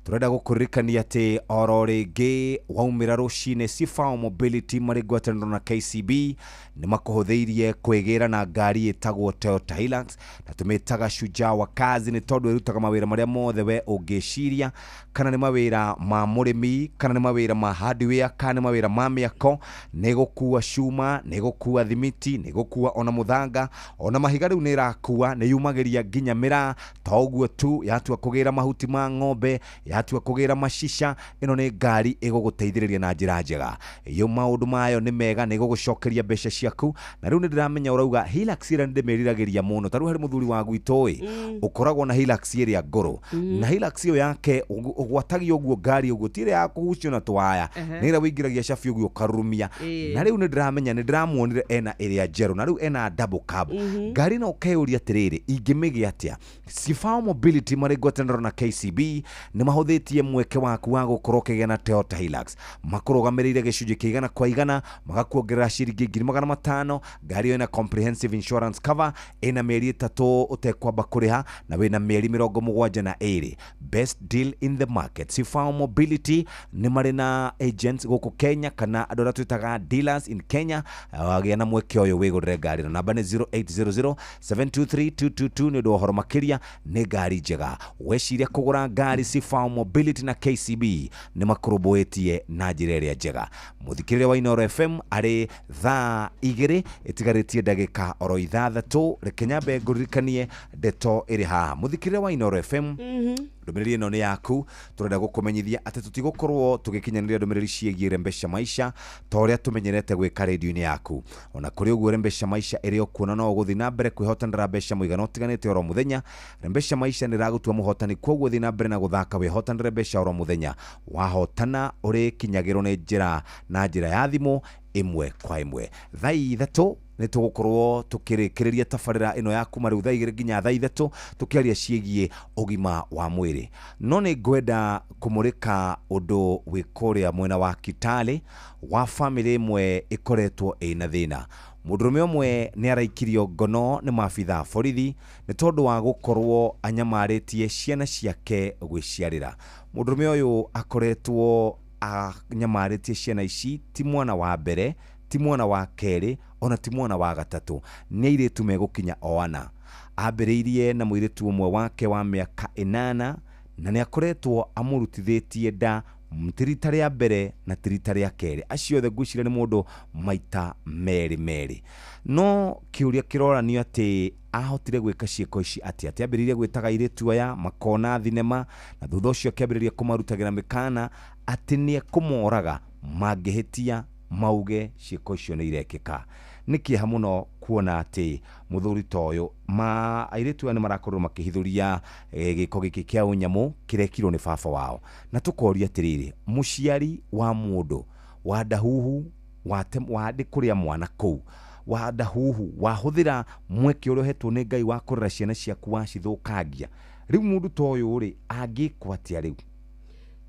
Tũrenda gũkũririkania atĩ oro rĩngĩ waumĩra rũcinĩ, Sifao Mobility marĩ ngwatanĩro na KCB nĩ makũhũthĩirie kwĩgĩra na ngari ĩtagwo Toyota Hilux, na tũmĩtaga Shujaa wa kazi nĩ tondũ ĩrutaga mawĩra marĩa mothe we ũngĩciria, kana nĩ mawĩra ma mũrĩmi, kana nĩ mawĩra ma hardware, kana nĩ mawĩra ma mĩako, nĩ gũkua cuma, nĩ gũkua thimiti, nĩ gũkua ona mũthanga, ona mahiga rĩu nĩ ĩrakua, nĩ yumagĩria nginya mĩraa. To ũguo tu, yatua kũgĩra mahuti ma ng'ombe, yatua kũgĩra macica, ĩno nĩ ngari ĩgũgũteithĩrĩria na njĩra njega. Yo maũndũ mayo nĩ mega, nĩ ĩgũgũcokeria mbeca ciaku. Na rĩu nĩ ndĩramenya ũrauga Hilux ĩrĩa nĩ ndĩmĩriragĩria mũno. Ta rĩu harĩ mũthuri wa gwitũ ĩ, ũkoragwo na Hilux ĩrĩa ngũrũ, na Hilux ĩyo yake ũgwatagia ũguo ngari ũguo, ti ĩrĩa ya kũgucio na twaya, nĩ ĩrĩa wĩingĩragia cabi ũguo ũkarurumia. Na rĩu nĩ ndĩramenya nĩ ndĩramuonire ena ĩrĩa njerũ, na rĩu ena double cab. Ngari ĩno ũkeyũria atĩrĩrĩ, ingĩmĩgĩa atĩa? Sifao Mobility marĩ ngwatanĩro na KCB nĩ mahũthĩtie mweke waku wa gũkorwo ũkĩgĩa na Toyota Hilux. Makũrũgamĩrĩire gĩcunjĩ kĩa 100 kwa 100, magakuongerera ciringi 500,000. Ngari ĩyo ĩna comprehensive insurance cover, ĩna mĩeri 3 ũtekwamba kũrĩha, na wĩna mĩeri 72. Best deal in the market. Sifao Mobility nĩ marĩ na agents gũkũ Kenya, kana andũ arĩa twĩtaga dealers in Kenya. Wagĩa na mweke ũyũ wĩgũrĩre ngari ĩno. Namba nĩ 0800 723 222 nĩ ũndũ wa ũhoro makĩria. Nĩ ngari njega, weciria kũgũra ngari, Sifao Mobility na KCB nĩ makũrũmbũĩtie na njĩra ĩrĩa njega. Mũthikĩrĩria wa Inooro FM, arĩ thaa 2 ĩtigarĩtie ndagĩka oro 6, reke nyambe ngũririkanie ndeto ĩrĩ haha. Mũthikĩrĩria wa Inooro FM, ndũmĩrĩri ĩno nĩ yaku. Tũrenda gũkũmenyithia atĩ tũtigũkorwo tũgĩkinyanĩria ndũmĩrĩri ciĩgiĩ Rembesha Maisha ta ũrĩa tũmenyerete gwĩka rĩndiũ-inĩ yaku. Ona kũrĩ ũguo, Rembesha Maisha ĩrĩ o kuo na no ũgũthiĩ na mbere kwĩhotanĩra mbeca mũigana ũtiganĩte oro mũthenya. Rembesha Maisha nĩ ĩragũtua mũhotani, koguo thiĩ na mbere na gũthaka wĩhotanĩre mbeca oro mũthenya. Wahotana ũrĩkinyagĩrwo nĩ njĩra na njĩra ya thimũ ĩmwe kwa ĩmwe. Thaa 3 Nĩ tũgũkorwo tũkĩrĩkĩrĩria tabarĩra ĩno ya kuma rĩu thaa 2 nginya thaa 3, tũkĩaria ciĩgiĩ ũgima wa mwĩrĩ. No nĩ ngwenda kũmũrĩka ũndũ wĩ kũrĩa mwena wa Kitale wa bamĩrĩ ĩmwe ĩkoretwo ĩna thĩna. Mũndũrũme ũmwe nĩ araikirio ngono nĩ maabitha a borithi nĩ tondũ wa gũkorwo anyamarĩtie ciana ciake gwĩciarĩra. Mũndũrũme ũyũ akoretwo anyamarĩtie ciana ici, ti mwana wa mbere, ti mwana wa kerĩ, ona ti mwana wa gatatũ, nĩ airĩtu megũkinya o ana. Ambĩrĩirie na mũirĩtu ũmwe wake wa mĩaka 8, na nĩ akoretwo amũrutithĩtie nda ti rita rĩa mbere na ti rita rĩa kerĩ. Acio othe ngwĩciria nĩ mũndũ maita merĩ merĩ. No kĩũria kĩroranio atĩ ahotire gwĩka ciĩko ici atĩa? Atĩ ambĩrĩirie gwĩtaga airĩtu aya makona thinema, na thutha ũcio akĩambĩrĩria kũmarutagĩra mĩkana atĩ nĩ ekũmoraga mangĩhĩtia mauge ciĩko icio nĩ irekĩka. Nĩ kĩeha mũno kuona atĩ mũthuri ta ũyũ, ma airĩtu aya nĩ marakorirwo makĩhithũria gĩko gĩkĩ kĩa ũnyamũ kĩrekirwo nĩ baba wao. Na tũkoria atĩrĩrĩ, mũciari wa mũndũ wa ndahuhu wa kũrĩa mwana kũu wa ndahuhu wahũthĩra mweke ũrĩa ũhetwo nĩ Ngai wa kũrera ciana ciaku wacithũkangia, rĩu mũndũ ta ũyũ rĩ angĩkwo atĩa rĩu?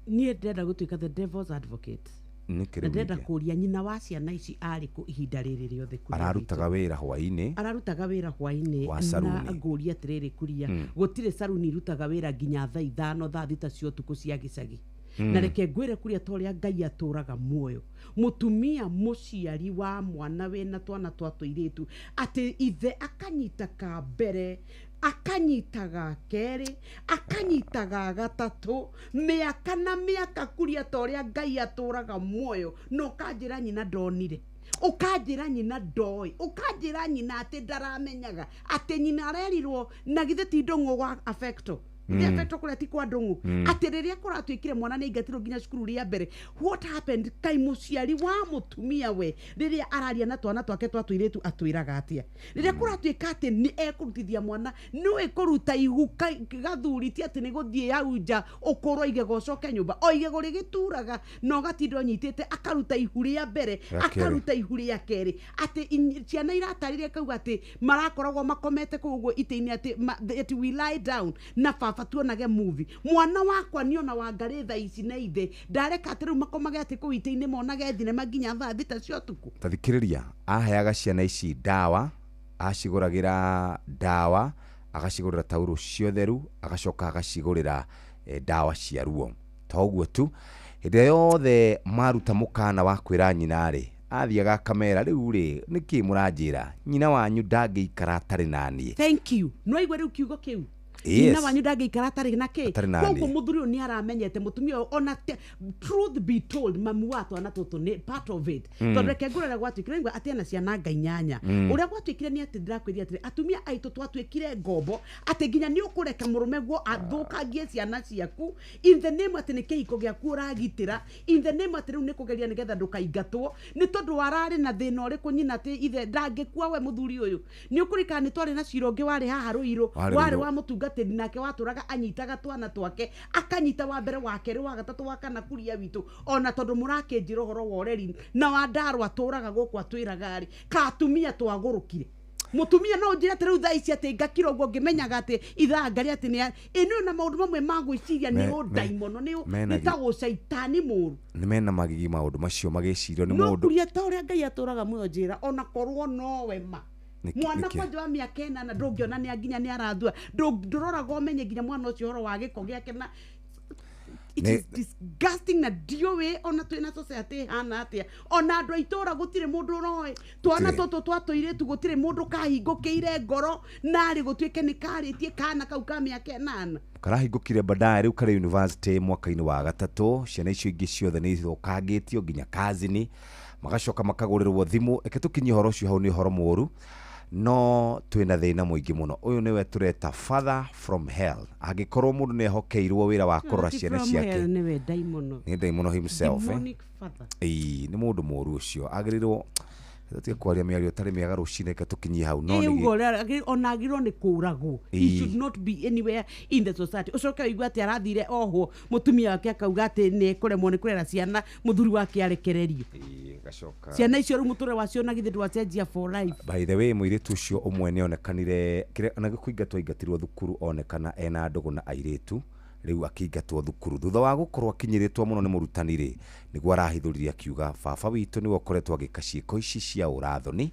Niĩ ndĩrenda gũtuĩka the devil's advocate. Nĩkĩ Na rĩu ndĩrenda ningĩ? kũria nyina wa ciana ici arĩ kũ ihinda rĩrĩ rĩothe kũrĩa Ararutaga witũ? wĩra hwaĩ-inĩ. Ararutaga wĩra hwaĩ-inĩ Wa na saruni. ngũria atĩrĩrĩ kuria, gũtirĩ saruni irutaga wĩra nginya thaa 5 thaa 6 cia ũtukũ cia gĩcagi. Na reke ngwĩre kuria, ta ũrĩa Ngai atũraga muoyo, mũtumia mũciari wa mwana wĩna twana twa tũirĩtu, atĩ ithe akanyita ka mbere, akanyita ga kerĩ, akanyita ga gatatũ, mĩaka na mĩaka kuria, ta ũrĩa Ngai atũraga muoyo, na ũkanjĩra nyina ndonire, ũkanjĩra nyina ndoĩ, ũkanjĩra nyina atĩ ndaramenyaga atĩ nyina arerirwo na githĩ ti ndũng'ũ wa affecto affecto kũrĩa ti kwa ndũng'ũ, atĩ rĩrĩa kũratuĩkire mwana nĩ aingatirwo nginya cukuru rĩa mbere, what happened? Kai mũciari wa mũtumia we rĩrĩa araria na twana twake twa tũirĩtu atwĩraga atĩa? Rĩrĩa kũratuĩka atĩ nĩ ekũrutithia mwana, nĩũĩ kũruta ihu gathuri ti atĩ nĩ gũthiĩ hau nja ũkũrwo igego ũcoke nyũmba, o igego rĩgĩturaga na ũgatinda ũnyitĩte, akaruta ihu rĩa mbere, Rĩa kerĩ. akaruta ihu rĩa kerĩ, atĩ ciana iratarĩria kauga atĩ marakoragwo makomete kũu ũguo itĩ-inĩ, atĩ atĩ we lie down na baba tuonage movie. Mwana wakwa niona wangarĩ thaa ici na ithe ndareka atĩ rĩu makomage atĩ kũu itĩ-inĩ monage thinema nginya thaa 6 cia ũtukũ. Ta thikĩrĩria, aheaga ciana ici ndawa, acigũragĩra ndawa, agacigũrĩra taurũ cio theru, agacoka agacigũrĩra ndawa cia ruo. To ũguo tu, hĩndĩ ĩrĩa yothe maruta mũkana wa kwĩra nyina rĩ, athiaga akamera, rĩu rĩ nĩkĩ mũranjĩra, nyina wanyu ndangĩikara atarĩ na niĩ. Thank you. No igwe rĩu kiugo kĩu, Yes. nyina wanyu ndangĩikara atarĩ na kĩ. Atarĩ na Koguo niĩ. mũthuri ũyũ nĩ aramenyete mũtumia ũyũ, ona truth be told, mamu wa twana tũtũ nĩ part of it. Tondũ reke ngũrore gwatuĩkire nĩguo atĩ ena ciana nga 8. Ũrĩa gwatuĩkire nĩ atĩ ndĩrakwĩria atĩrĩ, atumia aitũ twatuĩkire ngombo atĩ nginya nĩ ũkũreka mũrũme guo athũkangie ciana ciaku in the name atĩ nĩ kĩhiko gĩaku ũragitĩra, in the name atĩ rĩu nĩ kũgeria nĩgetha ndũkaingatwo, nĩ tondũ wararĩ na thĩna ũrĩkũ nyina atĩ ithe ndangĩkua we mũthuri ũyũ. Nĩ ũkũririkana nĩ twarĩ na cira ũngĩ warĩ haha Rũirũ, Warĩ warĩ Rũirũ. wa mũtungatĩri, nake watũraga anyitaga twana twake, akanyita wa mbere, wa kerĩ, wa gatatũ, wa kana kuria witũ, ona tondũ mũrakĩnjĩra ũhoro wa ũreri na wa ndarwa atũraga gũkũ atwĩraga rĩ, ka atumia twagũrũkire. Mũtumia no ũnjĩre atĩ rĩu thaa ici atĩ ngakira ũguo ngĩmenyaga atĩ ithaa ngarĩ atĩ nĩ ĩno na maũndũ mamwe ma gwĩciria nĩ ũndaimono, nĩ ta ũcaitani mũru. Nĩ mena magigi maũndũ macio magĩcirio nĩ No mũndũ. kuria ta ũrĩa Ngai atũraga muoyo, njĩra ona korwo nowe ma mwana Nĩkĩ? kwanja wa mĩaka 8 ndũngĩona nĩ nginya nĩ arathua, ndũroraga ũmenye nginya mwana ũcio ũhoro wa gĩko gĩake na it is disgusting, na ndiũĩ ona twĩna society ĩhana atĩa, ona andũ a itũra gũtirĩ mũndũ ũroĩ twana Gũtirĩ. tũtũ twa tũirĩtu, gũtirĩ mũndũ kahingũkĩire ngoro narĩ gũtuĩke nĩ karĩtie kana kau ka mĩaka 8. Karahingũkire baadaye, rĩu karĩ university mwaka-inĩ wa gatatũ. Ciana icio ingĩ ciothe nĩ ithũkangĩtio nginya kazini, magacoka makagũrĩrwo thimũ. Reke tũkinyie ũhoro ũcio hau, nĩ ũhoro mũũru, no twĩna thĩna mũingĩ mũno. Ũyũ nĩwe tũreta father from hell. Angĩkorwo mũndũ nĩ ehokeirwo wĩra wa kũrora ciana ciake, nĩwe ndaimono. Nĩ ndaimono himself, eh? Demonic father. Ĩĩ, nĩ mũndũ mũũru ũcio, agĩrĩirwo tũtige kwaria mĩario ĩtarĩ mĩega rũcinĩ, reke tũkinyie hau. No Ĩ, nĩ uga ũrĩa ona agĩrĩirwo nĩ kũragwo. He Ĩĩ. should not be anywhere in the society. Ũcoke ũigue atĩ arathire ohwo, mũtumia wake akauga atĩ nĩ ekũremwo nĩ kũrera ciana, mũthuri wake arekererio. Gacoka. Ciana icio rĩu mũtũrĩre wacio na githĩ ndwacenjia for life. By the way, mũirĩtu ũcio ũmwe nĩ onekanire ona kũingatwo aingatirwo thukuru, onekana ena ndũgũ na airĩtu, rĩu akĩingatwo thukuru thutha wa gũkorwo akinyĩrĩtwo mũno nĩ mũrutani rĩ, nĩguo arahithũririe akiuga baba witũ nĩwe ũkoretwo agĩka ciĩko ici cia ũrathoni.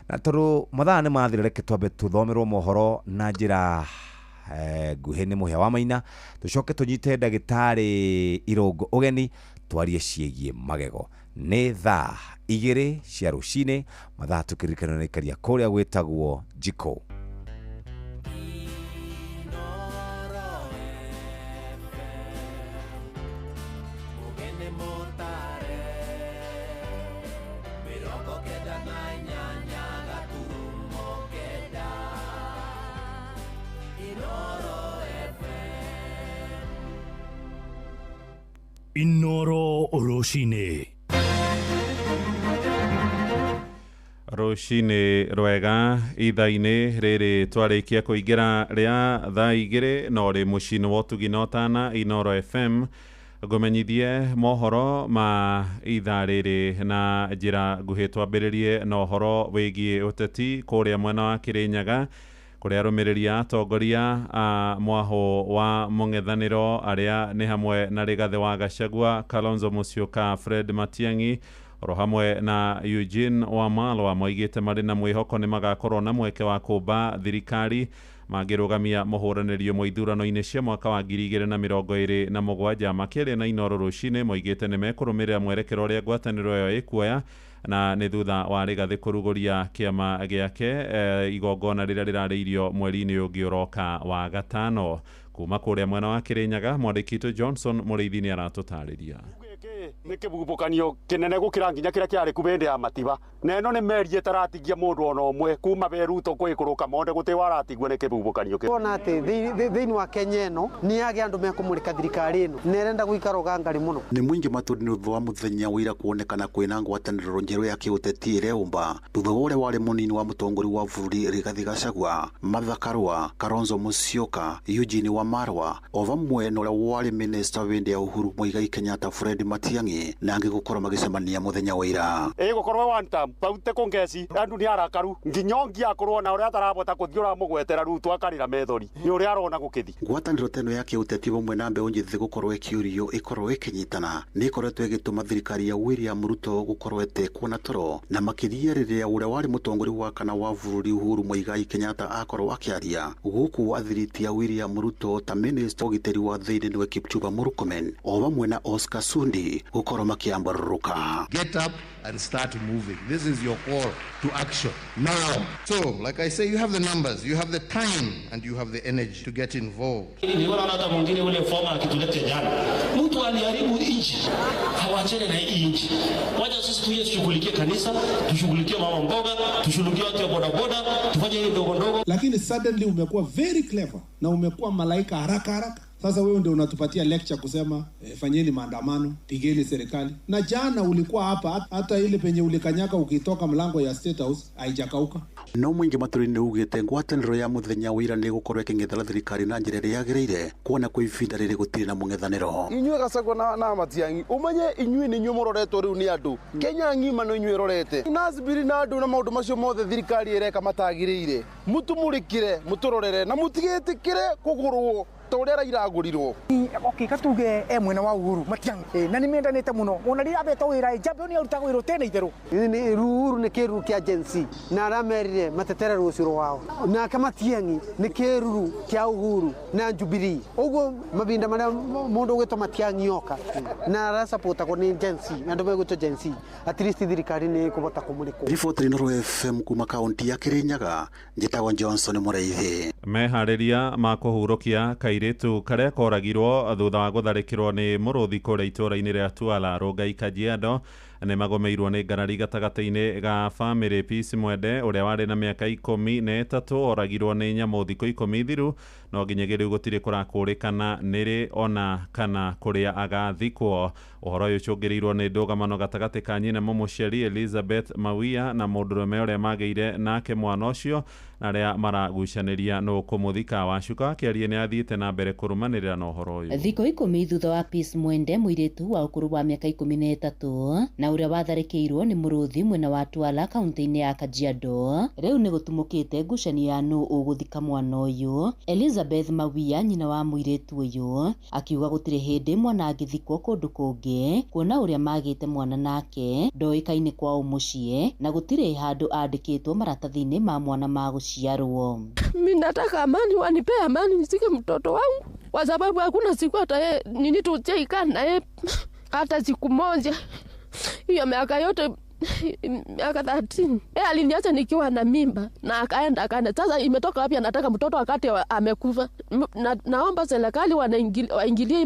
Na tondũ mathaa nĩ mathira, reke twambe tũthomerwo mohoro na njĩra nguhĩ nĩ Mũhĩa wa Maina, tũcoke tũnyite ndagĩtarĩ Irũngũ ũgeni twarie ciĩgiĩ magego. Nĩ thaa 2 cia rũcinĩ, mathaa tũkĩririkana nĩ ikaria kũrĩa gwĩtagwo Jiko. Inoro rũcinĩ. Rũcinĩ rwega ithaa-inĩ rĩrĩ twarĩkia kũingĩra rĩa thaa 2 no rĩ mũciĩ-inĩ wa ũtugi na ũtana Inoro FM ngũmenyithie mohoro ma ithaa rĩrĩ na njĩra nguhĩ. Twambĩrĩrie na ũhoro wĩgiĩ ũteti kũrĩa mwena wa Kĩrĩnyaga, kũrĩa arũmĩrĩri a atongoria a mwahũ wa mũng'ethanĩro arĩa nĩ hamwe na Rigathĩ wa Gachagua, Kalonzo Musyoka, Fred Matiang'i oro hamwe na Eugene Wamalwa moigĩte marĩ na mwĩhoko nĩ magakorwo na mweke wa kũmba thirikari mangĩrũgamia mũhũranĩri ũmwe ithurano-inĩ cia mwaka wa 2027. Makĩaria na Inoro rũcinĩ moigĩte nĩ mekũrũmĩrĩra mwerekero ũrĩa ngwatanĩro ĩyo ĩkuoya, na nĩ thutha wa Rigathĩ kũrugũria kĩama gĩake igongona rĩrĩa rĩrarĩirio mweri-inĩ ũngĩ ũroka wa gatano. Kuma kũrĩa mwena wa Kĩrĩnyaga, mwandĩki witũ Johnson Mũrĩithi nĩ aratũtarĩria. Nĩ kĩbubũkanio kĩnene gũkĩra nginya kĩrĩa kĩarĩ ku hĩndĩ ya Matiba, na ĩno nĩ meri ĩtaratigia mũndũ ona ũmwe kuma Beruto gwĩkũrũka monde gũtĩ waratigwo nĩ kĩbubũkanio kĩu. Kuona atĩ thĩinĩ wa Kenya ĩno nĩ yagĩa andũ mekũmũrĩka thirikari ĩno na ĩrenda gũikara ũgangari mũno. Nĩ mũingĩ matũri nĩ ũndũ wa mũthenya ũira kuonekana kwĩna ngwatanĩro njerũ ya kĩũteti ĩreũmba thutha wa ũrĩa warĩ mũnini wa mũtongoria wa bũrũri Rigathĩ Gachagua, Martha Karua, Kalonzo Musyoka, Eugene Wamalwa o vamwe na ũrĩa warĩ minista hĩndĩ ya Uhuru Muigai Kenyatta Fred Matiang'i na angĩ gũkorwo magĩcemania mũthenya wa ira. Ĩgũkorwo one term baute kũngeci andu nĩ arakaru nginya ũngi akorwo na ũrĩa atarabota kũthiĩ ũramũgwetera Ruto akarĩra methori nĩ ũrĩa arona gũkĩthi. Ngwatanĩro ta ĩno ya kĩũteti vamwe na mbeũ njĩthĩ gũkorwo ĩkĩũrio ĩkorwo ĩkĩnyitana nĩ ĩkoretwo ĩgĩtũma thirikari ya William Ruto gũkorwo ĩtekwo toro, na makĩria rĩrĩa ũrĩa warĩ mũtongoria wa kana wa bũrũri Uhuru Muigai Kenyatta akorwo akĩaria gũkũ athiriti ya William Ruto ta minista ũgitĩri wa thĩinĩ nĩwe Kipchumba Murkomen o vamwe na Oscar Sundi gũkorwo makĩambarũrũka. Get up and start moving. This is your call to action now. So, like I say, you have the numbers, you have the time, and you have the energy to get involved. Niliona hata mwingine ule former akitulete jana, mtu aliharibu nchi, hawachane na hii nchi. Wacha sisi tuje tushughulikie kanisa, tushughulikie mama mboga, tushughulikie watu wa bodaboda, tufanye hiyo ndogo ndogo. Lakini suddenly umekuwa very clever na umekuwa malaika haraka haraka. Sasa wewe ndio unatupatia lecture kusema fanyeni maandamano, pigeni serikali. Na jana ulikuwa hapa, hata ile penye ulikanyaka ukitoka mlango ya State House haijakauka. No mũingĩ matũri-inĩ ugĩte ngwatanĩro ya mũthenya wa ira nĩ ĩgũkorwo ĩkĩng'ethera thirikari na njĩra ĩrĩa yagĩrĩire kuona kwa ihinda rĩrĩ gũtirĩ na mũng'ethanĩro. Inyuĩ Gachagua na Matiang'i ũmenye inyuĩ nĩ inyuĩ mũroretwo rĩu nĩ andũ Kenya ng'ima no inyuĩ ĩrorete Nasbiri na andũ na maũndũ macio mothe thirikari ĩreka matagĩrĩire, mũtũmũrĩkĩre, mũtũrorere na mũtigetĩkĩre kũgũrwo ta ũrĩa Raila agũrirwo. Okay, katuge e mwena wa Uhuru Matiang'i na nĩ mendanĩte mũno ona rĩrĩa abetwo wĩra njambe nĩ arutaga wĩra ũtene itherũ. Uhuru nĩ kĩruru kĩa Gen Z na aramerire matetere rũciũ rwao, nake Matiang'i nĩ kĩruru kĩa Uhuru na Jubilee. Ũguo mahinda marĩa mũndũ ũgwĩtwo Matiang'i oka na arasapotagwo nĩ Gen Z, andũ megwĩtwo Gen Z, at least thirikari nĩ ĩkũbota kũmũrĩkwo. Riboti Inooro FM kuma kaunti ya Kĩrĩnyaga, njĩtagwo Johnson Mũrĩithi. Meharĩria ma kũhurũkia kairĩtu karĩa koragirwo thutha wa gũtharĩkĩrwo nĩ mũrũthi kũrĩa itũũra-inĩ rĩa Tuala Rongai Kajiado nĩ magomeirwo nĩ ngarari gatagatĩ-inĩ ga famĩlĩ. Peace Mwende ũrĩa warĩ na mĩaka 13 oragirwo nĩ nyamũ thikũ 10 thiru, no nginyagia rĩu gũtirĩ kũrakũrĩkana nĩrĩ ona kana kũrĩa agathikwo. Ũhoro ũyũ ũcũngĩrĩirwo nĩ ndũgamano gatagatĩ ka nyina mũmũciari Elizabeth Mawia na mũndũrũme ũrĩa magĩire nake mwana ũcio na arĩa maragucanĩria nũ kũmũthika. Wacuka akĩaria nĩ athiĩte na mbere kũrũmanĩrĩra na ũhoro ũyũ. Thikũ 10 thutha wa Peace Mwende mũirĩtu wa ũkũrũ wa mĩaka 13 na ũrĩa watharĩkĩirwo nĩ mũrũthi mwena wa Twala kaunti-inĩ ya Kajiado rĩu nĩ gũtumũkĩte ngucanio ya nũ ũgũthika mwana ũyũ. Elizabeth Mawia nyina wa mũirĩtu ũyũ akiuga gũtirĩ hĩndĩ mwana angĩthikwo kũndũ kũngĩ kuona ũrĩa magĩte mwana nake ndoĩkaine kwao mũciĩ na gũtirĩ handũ andĩkĩtwo maratathi-inĩ ma mwana ma gũciarwo. Mimi nataka amani, wanipe amani nizike mtoto wangu, kwa sababu hakuna siku hata yeye nini tucheikaa na yeye hata siku moja. Hiyo miaka yote, miaka 13 yeye aliniacha nikiwa na mimba na akaenda akaenda. Sasa imetoka wapi anataka mtoto wakati amekufa? Naomba serikali waingilie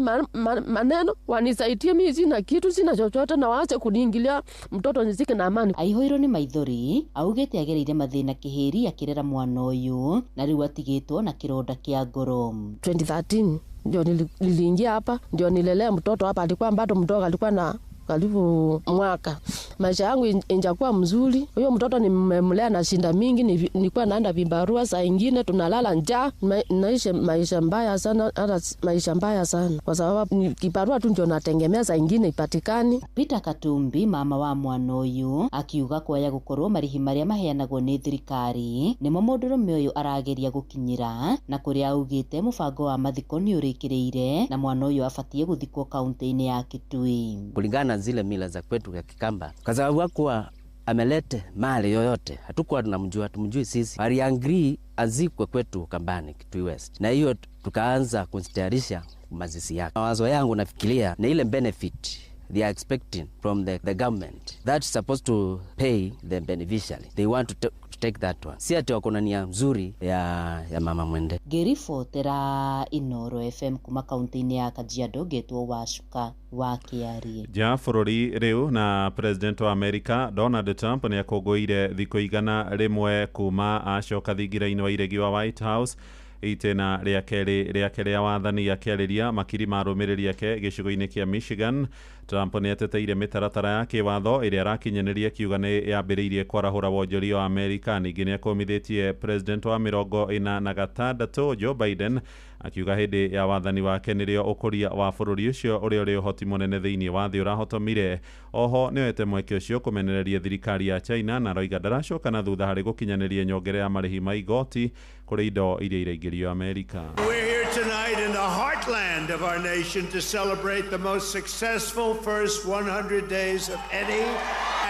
maneno, wanisaidie. Mimi sina kitu, sina chochote, na waache kuniingilia mtoto nizike na amani. Aihũirwo nĩ maithori augĩte agereire mathĩna kĩhĩri akĩrera mwana ũyũ na rĩu atigĩtwo na kĩronda kĩa ngoro. 2013 ndio niliingia hapa, ndio nilelea mtoto hapa. Alikuwa bado mdogo, alikuwa na karibu mwaka. Maisha yangu injakuwa mzuri. Huyo mtoto nimemlea na shinda mingi, nilikuwa naenda vibarua, saa ingine tunalala njaa. Naishi maisha mbaya sana, hata maisha mbaya sana. Kwa sababu ni kibarua tu ndio nategemea, saa ingine ipatikani. Peter Katumbi mama wa mwana ũyũ akiuga kwaya gũkorwo marĩhi marĩa maheanagwo nĩ thirikari nĩmo mũndũrũme ũyũ arageria gũkinyĩra na kũrĩa augĩte mũbango wa mathiko nĩ ũrĩkĩrĩire na mwana ũyũ abatiĩ gũthikwo kaunti-inĩ ya Kitui. Kulingana na zile mila za kwetu ya Kikamba, kwa sababu hakuwa amelete mali yoyote, hatukuwa tunamjua, tumjui sisi. Waliagree azikwe kwetu Kambani, Kitui West, na hiyo tukaanza kujitayarisha mazishi yake. Mawazo yangu nafikiria ni ile benefit they are expecting from the government that's supposed to pay the beneficiary. They want to take that one. Si ati wako na nia nzuri ya mama Mwende. Ngĩribotera Inoro FM kuma kaunti-inĩ ya Kajiado ngetwo Wacuka wa Kĩarie. Nja bũrũri rĩu na President wa America Donald Trump nĩ akũngũĩire thikũ 101 kuma acoka thingira-inĩ wa iregi wa White House itena rĩa kerĩ rĩake rĩa wathani akĩarĩria makiri ma arũmĩrĩri ake gĩcigo-inĩ kĩa Michigan. Trump nĩ ateteire mĩtaratara ya kĩwatho ĩrĩa arakinyanĩria akiuga nĩ yambĩrĩirie kwarahũra wonjoria wa Amerika. Ningĩ nĩ akũmithĩtie President wa 46 Joe Biden akiuga hĩndĩ ya wathani wake nĩrĩo ũkũria wa bũrũri ũcio ũrĩa ũrĩ ũhoti mũnene thĩinĩ wa thĩ ũrahotomire. Oho nĩoete mweke ũcio kũmenereria thirikari ya China na aroiga ndaracoka na thutha harĩ gũkinyanĩria nyongera ya marĩhi ma igoti kũrĩ indo iria iraingĩrio Amerika. We're here tonight in the heartland of our nation to celebrate the most successful first 100 days of any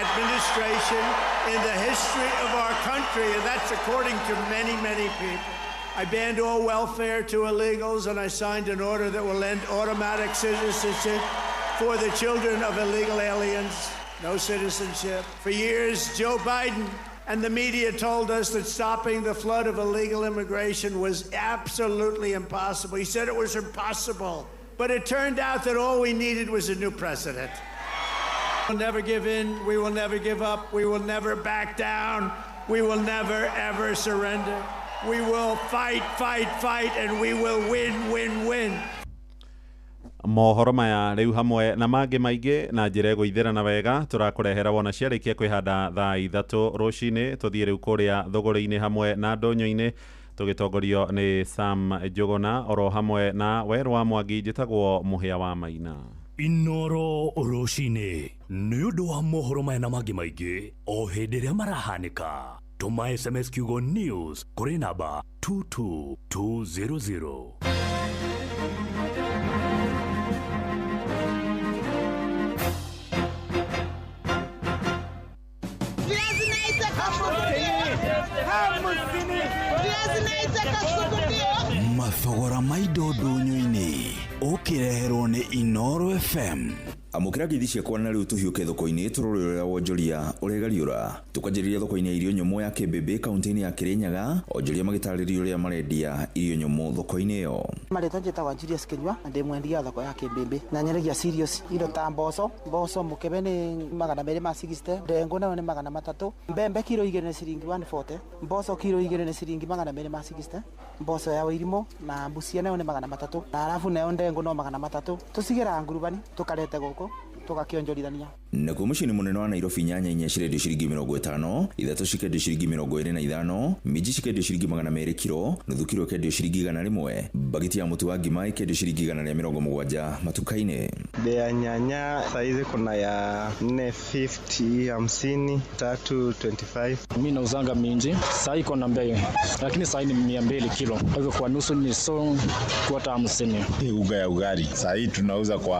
administration in the history of our country, and that's according to many, many people. I banned all welfare to illegals, and I signed an order that will end automatic citizenship for the children of illegal aliens. No citizenship. For years, Joe Biden and the media told us that stopping the flood of illegal immigration was absolutely impossible. He said it was impossible. But it turned out that all we needed was a new president. We'll never give in. We will never give up. We will never back down. We will never, ever surrender. We will fight, fight, fight, and we will win, win, win. Mohoro maya rĩu hamwe na mangĩ maingĩ na njĩra ĩgũithĩrana wega tũrakũrehera wona ciarĩkia kwĩhanda thaa 3 rũcinĩ. Tũthiĩ rĩu kũrĩa thũgũrĩ-inĩ hamwe na ndũnyũ-inĩ tũgĩtongorio nĩ Sam Njũgũna oro hamwe na Werũ wa Mwangi. Njĩtagwo Mũhĩa wa Maina. Inoro rũcinĩ nĩ ũndũ wa mohoro maya na mangĩ maingĩ o hĩndĩ ĩrĩa marahanĩka. Tũma SMS kiugo news kũrĩ namba 22200. Mathogora ma indo ndũnyũ-inĩ ũkĩreherwo nĩ Inoro FM. Amũkĩra ngeithi ciakwa na rĩu tũhiũke thoko-inĩ tũrore ũrĩa wonjoria ũregariũra. Tũkanjĩrĩria thoko-inĩ ya irio nyũmũ ya Kĩmbĩmbĩ kaunti-inĩ ya Kĩrĩnyaga, onjoria magĩtarĩria ũrĩa marendia irio nyũmũ thoko-inĩ ĩyo. Marĩtwa njĩtagwo Julius Kinyua na ndĩ mwendia thoko ya Kĩmbĩmbĩ na nyendagia cereals indo ta mboco mũkebe nĩ 260, ndengũ nayo nĩ 300, mbembe kiro 2 nĩ ciringi 140, mboco kiro 2 nĩ ciringi 260, mboco ya Wairimũ na mbucia nayo nĩ 300, na arabu nayo ndengũ no 300. Tũcigĩraga ngurubani tũkarete gũkũ tũgakĩonjorithania. Nakuo mũciĩ-inĩ mũnene wa Nairobi nyanya inya cirendio ciringi 50, ithatũ cikendio ciringi 25, minji cikendio ciringi 200 kiro, nuthu kiro ĩkendio ciringi 100, bagiti ya mũtu wa ngima ĩkendio ciringi 170 matuka-inĩ. Bei ya nyanya saizi kuna ya 450, 50, 325. Mi nauzanga minji saa iko na bei, lakini saa ni 200 kilo, kwa hivyo kwa nusu ni so kuata 50. Hii uga ya ugali saa hii tunauza kwa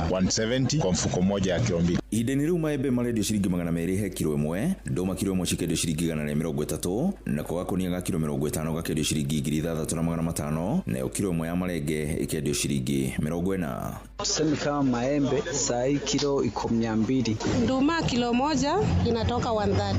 170 kwa mfuko moja ya kilo 2. Ihinda-inĩ rĩu maembe marendio ciringi 200 he kiro ĩmwe, ndũma kiro ĩmwe cikendio ciringi 130, nako gakonia ga kiro 50 gakendio ciringi 6500, nayo kiro ĩmwe ya marenge ĩkendio ciringi 40. Tuseme kama maembe saa hii kilo iko 200. Nduma kilo moja inatoka 130.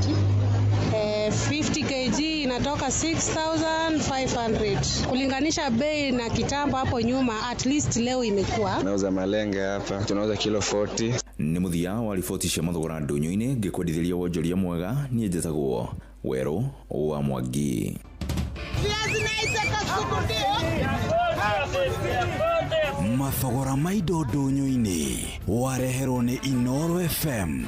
50 kg inatoka 6500. Kulinganisha bei na kitambo hapo nyuma, at least leo imekuwa. Nauza malenge hapa tunauza kilo 40. Nĩ mũthia wa riboti cia mathogora ndũnyũ-inĩ, ngĩkwendithĩria wonjoria mwega. Niĩ njĩtagwo Werũ wa Mwangi. Mathogora ma indo ndũnyũ-inĩ wareherwo nĩ Inoro FM.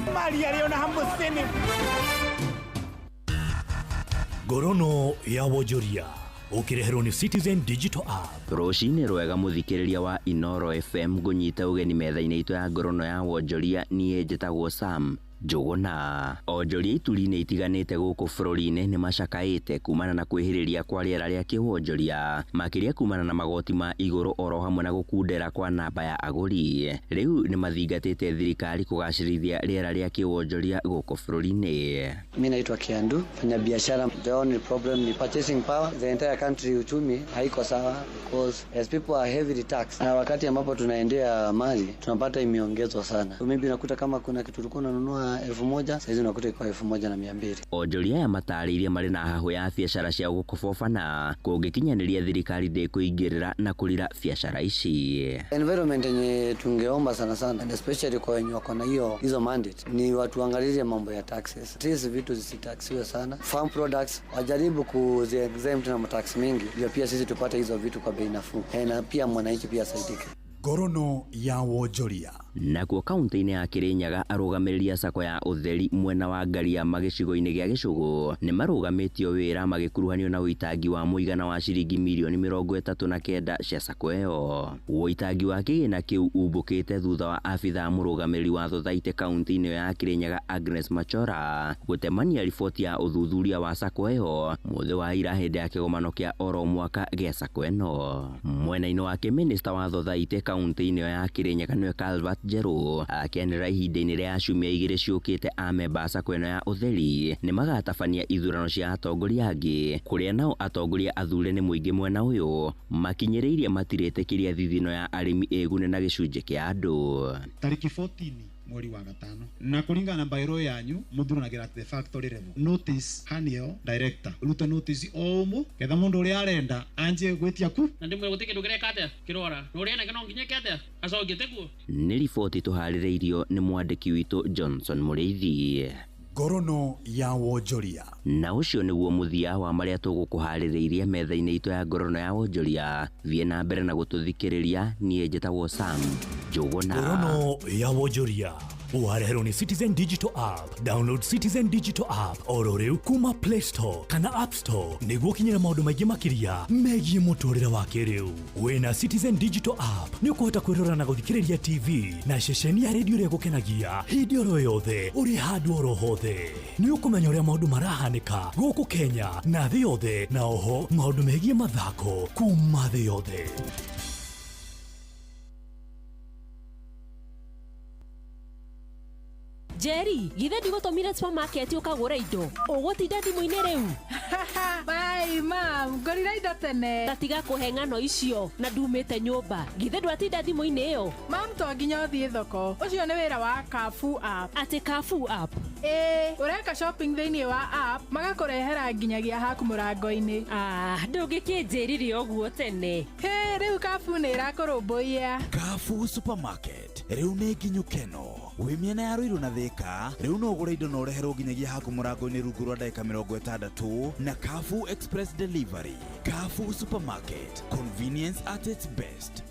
Ngorono ya wonjoria ũkĩreherwo nĩ Citizen Digital App. Rũcinĩ rwega mũthikĩrĩria wa Inoro FM, ngũnyita ũgeni metha-inĩ itũ ya ngorono ya wonjoria. Niĩ njĩtagwo Sam Njũgũna. Onjoria ituri-inĩ itiganĩte gũkũ bũrũri-inĩ nĩ macakaĩte kumana na kwĩhĩrĩria kwa rĩera rĩa kĩwonjoria, makĩria kumana na magoti ma igũrũ oro hamwe na gũkundera kwa namba ya agũri. Rĩu nĩ mathingatĩte thirikari kũgacĩrithia rĩera rĩa kĩwonjoria gũkũ bũrũri-inĩ. Mimi naitwa Kiandu, fanya biashara. The only problem ni purchasing power. The entire country uchumi haiko sawa because as people are heavily taxed. Na wakati ambapo tunaendea mali tunapata imeongezwa sana. So maybe unakuta kama kuna kitu tulikuwa tunanunua 1000, saizi unakuta iko 1200. Onjoria aya matarĩirie marĩ na hahũ ya biacara ciao gũkobobana kũngĩkinyanĩria thirikari ndĩkũingĩrĩra na kũrira biacara ici. Environment yenye tungeomba sana sana, and especially kwa wenye wako na hiyo hizo mandate, ni watu waangalilie mambo ya taxes. Hizi vitu zisitaxiwe sana. Farm products wajaribu kuzi exempt na matax mingi, ndio pia sisi tupate hizo vitu kwa bei nafuu, na pia mwananchi pia asaidike. Ngorono ya wonjoria. Nakuo kaunti-inĩ ya Kirinyaga, arũgamĩrĩri a sacco ya ũtheri mwena wa Ngariama gĩcigo-inĩ gĩa Gĩcũgũ nĩ marũgamĩtio wĩra magĩkuruhanio na ũitangi wa mũigana wa ciringi mirioni 39 cia sacco ĩyo. Ũitangi wa kĩgĩna kĩu umbũkĩte thutha wa abithaa mũrũgamĩrĩri wa thothaitĩ kaunti-inĩ ya Kirinyaga Agnes Machora gũtemania riboti ya ũthuthuria wa sacco ĩyo mũthĩ wa ira hĩndĩ ya kĩgomano kĩa oro mwaka gĩa sacco ĩno. Mwena-inĩ wake minista wa thothaitĩ kaunti-inĩ ya Kirinyaga nĩwe Calvert Njerũ akĩanĩrĩra ihinda-inĩ rĩa ciumia 2 ciũkĩte amemba a sacco ĩno ya ũtheri nĩ magatabania ithurano cia atongoria angĩ, kũrĩa nao atongoria athure nĩ mũingĩ mwena ũyũ makinyĩrĩirie matirĩtĩkĩria thithino ya arĩmi ĩgune na gĩcunjĩ kĩa andũ. Tarĩki 14 mweri wa gatano na kũringana na bairo yanyu mũthuranagira at the factory level notice hanio director ruta notice o ũmũ ketha mũndũ ũrĩa arenda anjie gwĩtia ku na ndimwĩre gũtirĩ kĩndũ kĩreka atĩa kĩrora na ũrĩa enakĩo no nginya eke atĩa acokie tiguo. Nĩ riboti tũharĩrĩirio nĩ mwandĩki witũ Johnson Mũrĩithi. Ngorono ya wonjoria. Na ũcio nĩguo mũthia wa marĩa tũgũkũharĩrĩirie metha-inĩ itũ ya ngorono ya wonjoria. Thiĩ na mbere na gũtũthikĩrĩria. Niĩ njĩtagwo Sam Njũgũna. Ngorono ya wonjoria wareherwo nĩ Citizen Digital App. Download Citizen Digital App oro rĩu kuma Play Store kana App Store nĩguo ũkinyĩre maũndũ maingĩ makĩria megiĩ mũtũrĩre wa kĩrĩu. Wĩna Citizen Digital App nĩ ũkũhota kwĩrora na gũthikĩrĩria TV na ceceni ya redio ĩrĩa ĩgũkenagia hĩndĩ oro yothe ũrĩ handũ oro hothe. Nĩ ũkũmenya ũrĩa maũndũ marahanĩka gũkũ Kenya na thĩ yothe, na oho maũndũ megiĩ mathako kuma thĩ yothe. Jerry, githe ndigũtũmire supermarket ũkagũra indo ũgũtinda thimũ-inĩ rĩu? Bye mam, ngũrire indo tene. Ta tiga kũhe ng'ano icio na ndumĩte nyũmba. Githe ndwatinda thimũ-inĩ ĩyo? Mam, to nginya ũthiĩ thoko. Ũcio nĩ wĩra wa Carrefour app. Atĩ Carrefour app? Ĩĩ, ũreka shopping thĩinĩ wa app magakũrehera nginyagia haku mũrango-inĩ. Ah, ndũngĩkĩnjĩrire ũguo tene. Hĩ, rĩu Carrefour nĩ ĩrakũrũmbũiya. Carrefour Supermarket rĩu nĩ nginyu keno. Wĩ mĩena ya Ruiru na Thika rĩu no ũgũre indo na ũreherwo nginyagia haku mũrango-inĩ rungu rwa ndagĩka 60 na Carrefour Express Delivery. Carrefour Supermarket, convenience at its best.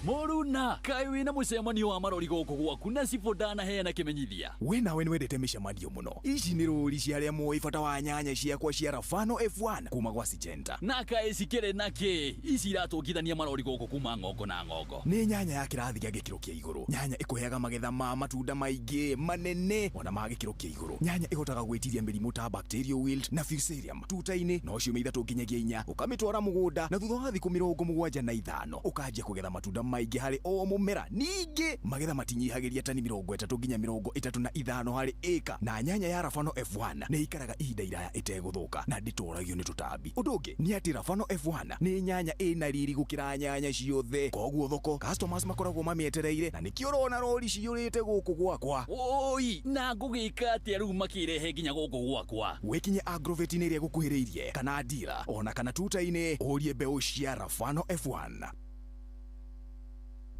Mũruna Njuguna kaĩ wĩna mũcemanio wa marori gũkũ gwaku na cibũ ndanaheana kĩmenyithia. We nawe nĩwendete mĩcemanio mũno. Ici nĩ rũri cia arĩa moĩ bata wa nyanya ciakwa cia Rafano F1 kuma gwa Syngenta. Na kaĩ cikĩrĩ na kĩ? Ici iratũngithania marori gũkũ kuma ng'ongo na ng'ongo. Nĩ nyanya ya kĩrathi gĩa gĩkĩro kĩa igũrũ. Nyanya ĩkũheaga magetha ma matunda maingĩ manene ona ma gĩkĩro kĩa igũrũ. Nyanya ĩhotaga gwĩtiria mĩrimũ ta bacterial wilt na fusarium tuta-inĩ no ciumia 3 nginyagia 4 ũkamĩtwara mũgũnda na thutha wa thikũ 75 ũkanjia kũgetha matunda maingĩ harĩ o mũmera. Ningĩ magetha matinyihagĩria tani 30 nginya 35 harĩ ĩka. Na nyanya ya Rafano F1 nĩ ikaraga ihinda iraya ĩtegũthũka na ndĩtoragio nĩ tũtambi. Ũndũ ũngĩ nĩ atĩ Rafano F1 nĩ nyanya ĩna riri gũkĩra nyanya ciothe, koguo thoko customers makoragwo mamĩetereire na nĩkĩo ũrona rori ciyũrĩte gũkũ gwakwa. Oi, na ngũgĩka atĩa rĩu makĩrehe nginya gũkũ gwakwa? Wĩkinye agrovet-inĩ ĩrĩa ĩgũkuhĩrĩirie kana dira ona kana tuta-inĩ ũrie mbeũ cia Rafano F1.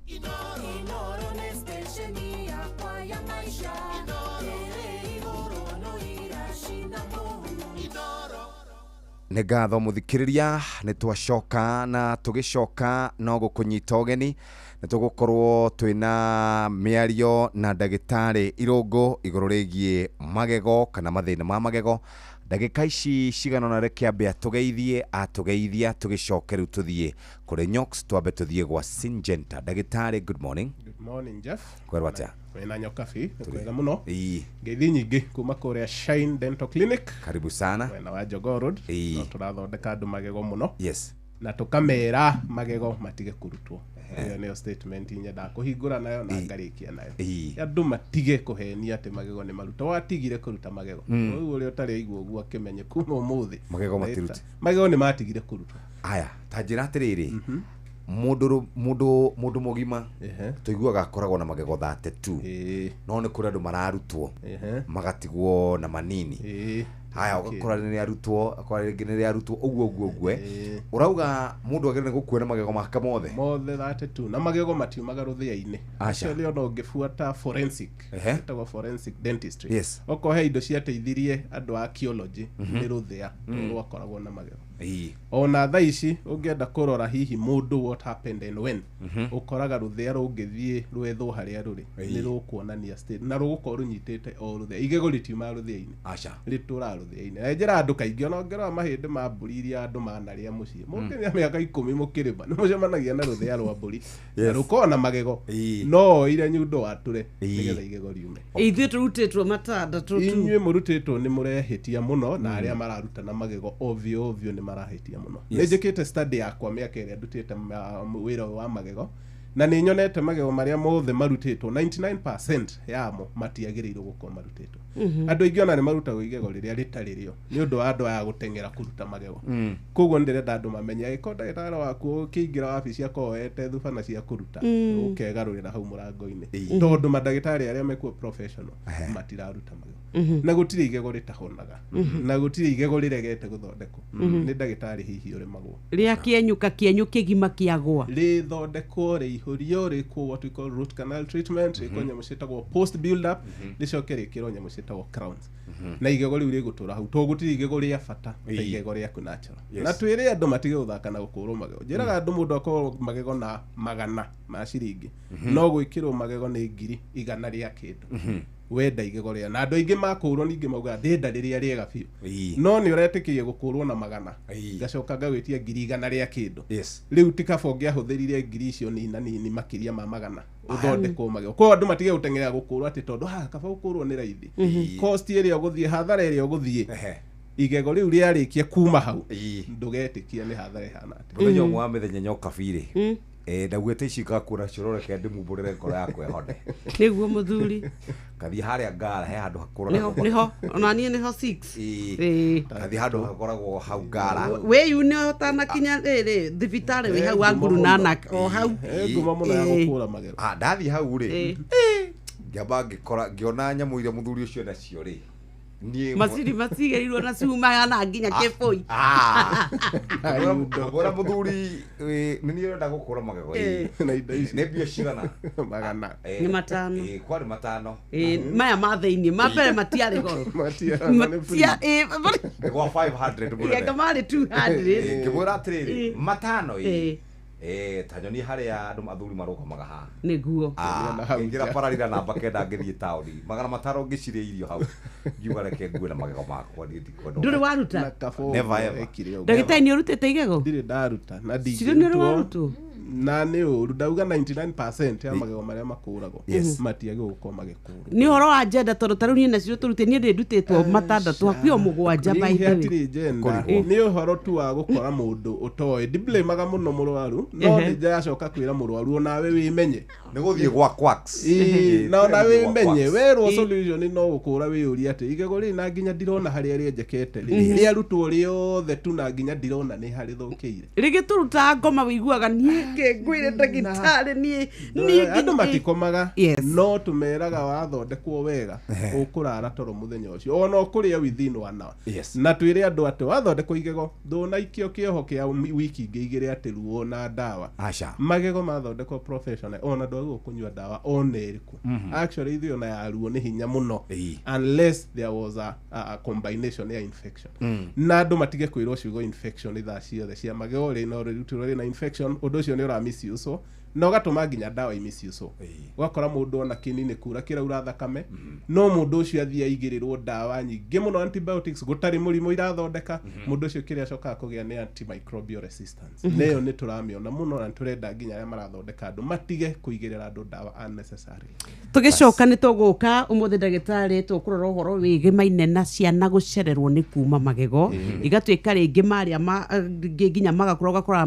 Inoro nĩ station yakwa ya maisha. Ĩrĩ igũrũ no iracina mũhu. Nĩ ngatho mũthikĩrĩria, nĩ twacoka na tũgĩcoka no gũkũnyita ũgeni nĩ tũgũkorwo twĩna mĩario na ndagĩtarĩ Irũngũ igũrũ rĩgiĩ magego kana mathĩna ma magego. Ndagĩka ici cigana ũna reke ambe atũgeithie, atũgeithia tũgĩcoke rĩu tũthiĩ kũrĩ Nyox, twambe tũthiĩ gwa Syngenta. Ndagĩtarĩ, good morning. Good morning, Jeff. Kwerwo atĩa? Wĩna Nyokabi, nĩ kwega mũno. Ngeithi nyingĩ kuma kũrĩa Shine Dental Clinic. Karibu sana. Mwena wa Jogoo Road. No tũrathondeka andũ magego mũno. Yes. Na tũkamera magego matige kũrutwo. Ĩyo nĩyo statement nyendaga kũhingũra nayo na ngarĩkia nayo. Andũ matige kũhenia atĩ magego nĩ marutwo. Watigire kũruta magego. Rĩu ũrĩa ũtarĩ aigua ũguo akĩmenye kuma ũmũthĩ. Magego matirute. Magego nĩ matigire kũrutwo. Aya, ta njĩra atĩrĩrĩ. Mũndũ mũgima tũiguaga akoragwo na magego 32 no nĩ kũrĩ andũ mararutwo magatigwo na manini. Haya, ũgakora nĩ arutwo, akora rĩngĩ nĩ arutwo ũguo ũguo ũguo. Ũrauga mũndũ agĩrĩire gũkua na magego make mothe? Mothe 32 na magego matiumaga rũthĩa-inĩ. Actually ona ũngĩbuata forensic, ĩtagwo forensic dentistry. Yes. Okorwo he indo ciateithirie andũ a archaeology nĩ rũthĩa rwakoragwo na magego. Ona thaa ici ũngĩenda kũrora hihi mũndũ what happened and when, ũkoraga rũthĩa rũngĩthiĩ rwethwo harĩa rũrĩ nĩ rũkuonania state na rũgũkorwo rũnyitĩte o rũthĩa. Igego rĩtiumaga rũthĩa-inĩ. Aca. Rĩtũraga rũthĩa-inĩ. Na njĩra andũ kaingĩ ona ũngĩrora mahĩndĩ ma mbũri iria andũ manarĩa mũciĩ, mũngĩrĩa mĩaka 10 mũkĩrĩma nĩ mũcemanagia na rũthĩa rwa mbũri na rũkoragwo na magego, no oire nyundo watũre nĩgetha igego riume. Ithuĩ tũrutĩtwo matandatũ tu. Inyuĩ mũrutĩtwo nĩ mũrehĩtia mũno na arĩa mararuta na magego ovyo ovyo nĩ marahĩtia mũno. Nĩ njĩkĩte study yakwa mĩaka ĩrĩa ndutĩte wĩra wa magego na nĩ nyonete magego marĩa mothe marutĩtwo 99% yamo matiagĩrĩirwo gũkorwo marutĩtwo. Andũ aingĩ ona nĩ marutagwo igego rĩrĩa rĩtarĩ rĩo nĩ ũndũ wa andũ aya gũteng'era kũruta magego. Koguo nĩ ndĩrenda andũ mamenye angĩkorwo ndagĩtarĩ waku ũkĩingĩra wabici akorwo oete thubana cia kũruta ũkegarũrĩra hau mũrango-inĩ, tondũ mandagĩtarĩ arĩa mekuo professional matiraruta magego. Na gũtirĩ igego rĩtahonaga na gũtirĩ igego rĩregete gũthondekwo nĩ ndagĩtarĩ hihi ũremagwo. Rĩa kĩenyũka kĩenyũ kĩgima kĩagwa rĩthondekwo rĩihũrio rĩkwo what we call root canal treatment, rĩkwo nyamũ ciĩtagwo post build up, rĩcoke rĩkĩrwo nyamũ ciĩtagwo crowns na igego rĩu rĩgũtũra hau tondũ gũtirĩ igego rĩa bata ta igego rĩaku natural. Na twĩre andũ matige gũthaka na gũkũrwo magego. Njĩraga andũ mũndũ akorwo magego na magana ma ciringi no gwĩkĩrwo magego nĩ 100,000 rĩa kĩndũ wenda igego rĩa na andũ aingĩ makũrwo ningĩ maugaga ndĩenda rĩrĩa rĩega biũ no nĩ ũretĩkĩrie gũkũrwo na magana ngacoka ngagwĩtia 100,000 rĩa kĩndũ. Rĩu ti kaba ũngĩahũthĩrire ngiri icio nina nini makĩria ma magana ũthondekwo magego. Koguo andũ matige gũteng'era gũkũrwo atĩ tondũ kaba gũkũrwo nĩ raithi, cost ĩrĩa ũgũthiĩ, hathara ĩrĩa ũgũthiĩ igego rĩu rĩarĩkia kuma hau ndũgetĩkia nĩ hathara ĩhana atĩa. Mũthenya ũmwe wa mĩthenya Nyokabi-rĩ, ndaugĩte ici ngakũra ciũroreke ndĩmumbũrĩre ngoro yakwa ĩhone. Nĩguo mũthuri. Ngathiĩ harĩa Ngara he handũ hakũragwo. Nĩho ona niĩ nĩho 6. Ngathiĩ handũ hakoragwo hau Ngara. Wĩyu nĩ ũtanakinya rĩrĩ thibitarĩ wĩ hau wa Guru Nanak o hau. Nguma mũno ya gũkũra magego. Ndathiĩ hau rĩ ngĩamba ngĩkora ngĩona nyamũ iria mũthuri ũcio nacio rĩ Macini macigerirwo na cuma na nginya kĩbũi. Ngora mũthuri nĩ niĩ ndĩrenda gũkũra magego nĩ mbia cigana? Magana. Nĩ matano. Kwarĩ matano. Maya ma thĩinĩ ma mbere matiarĩ goro. Nĩ gwa 500 mũnene. Anga marĩ 200. Ngĩmwĩra atĩrĩrĩ matano ĩ. Ta nyonie harĩa andũ athuri marũgamaga haha. Nĩguo. Ngĩra pararira namba 9 ngĩthiĩ taũni 500 ngĩcirĩa irio hau ngiuga reke ngue na magego makwa niĩ ndikwenda. Ndũrĩ waruta? Never ever. Ndagĩtarĩ nĩ ũrutĩte igego? Ndirĩ ndaruta na Ciro nĩ ũrĩ ndingĩrutwo. warutwo? Na nĩ ũru ndauga 99% ya magego marĩa makũragwo Yes. matiagĩrĩirwo gũkorwo magĩkũrwo. Nĩ ũhoro wa njenda tondũ ta rĩu niĩ nacio tũrutĩ niĩ ndĩ ndutĩtwo matandatũ hakuhĩ o mũgwanja by the way. Hatirĩ njenda, nĩ ũhoro tu wa gũkora mũndũ ũtoĩ. Ndiblamaga mũno mũrwaru, no Ehe. nĩ ndacoka kwĩra mũrwaru onawe wĩmenye. Nĩ gũthiĩ gwa quacks. Ĩĩ, na onawe Gwa wĩmenye quacks. werwo solution no gũkũra wĩyũrie atĩ igego rĩrĩ na nginya ndirona harĩa rĩenjekete rĩ, Mhm. rĩarutwo rĩothe tu na nginya ndirona nĩ harĩthũkĩire. Rĩngĩ tũrutaga ngoma wĩiguaga niĩ kĩngwĩre ndagĩtarĩ niĩ niĩ Andũ matikomaga, no tũmeraga wathondekwo wega ũkũrara toro mũthenya ũcio ona ũkũrĩa within one hour. Yes. Na twĩre andũ atĩ wathondekwo igego ndũnaikio kĩoho kĩa wiki ingĩ igĩrĩ atĩ ruo na ndawa. Aca. Magego mathondekwo professional ona ndwagĩrĩirwo kũnyua ndawa ona ĩrĩkũ. Actually ithuĩ ona ya ruo nĩ hinya mũno unless there was a combination ya infection. Na andũ matige kwĩrwo ciugo infection thaa ciothe cia magego rĩ no rĩrutirwo rĩna infection, ũndũ ũcio nĩ ũra misuse na ũgatũma nginya ndawa imisiuswo. Ũgakora mũndũ ona kĩni nĩ kura kĩraura thakame, no mũndũ ũcio athiĩ aigĩrĩrwo ndawa nyingĩ mũno antibiotics gũtarĩ mũrimũ irathondeka. Mũndũ ũcio kĩrĩa acokaga kũgĩa nĩ antimicrobial resistance. Na ĩyo nĩ tũramĩona mũno na nĩ tũrenda nginya arĩa marathondeka andũ matige kũigĩrĩra andũ ndawa unnecessarily. Tũgĩcoka nĩ tũgũka ũmũthĩ ndagĩtarĩ tũkũrora ũhoro wĩgĩmaine na ciana gũcererwo nĩ kuma magego igatuĩka rĩngĩ marĩa rĩngĩ nginya magakũra ũgakora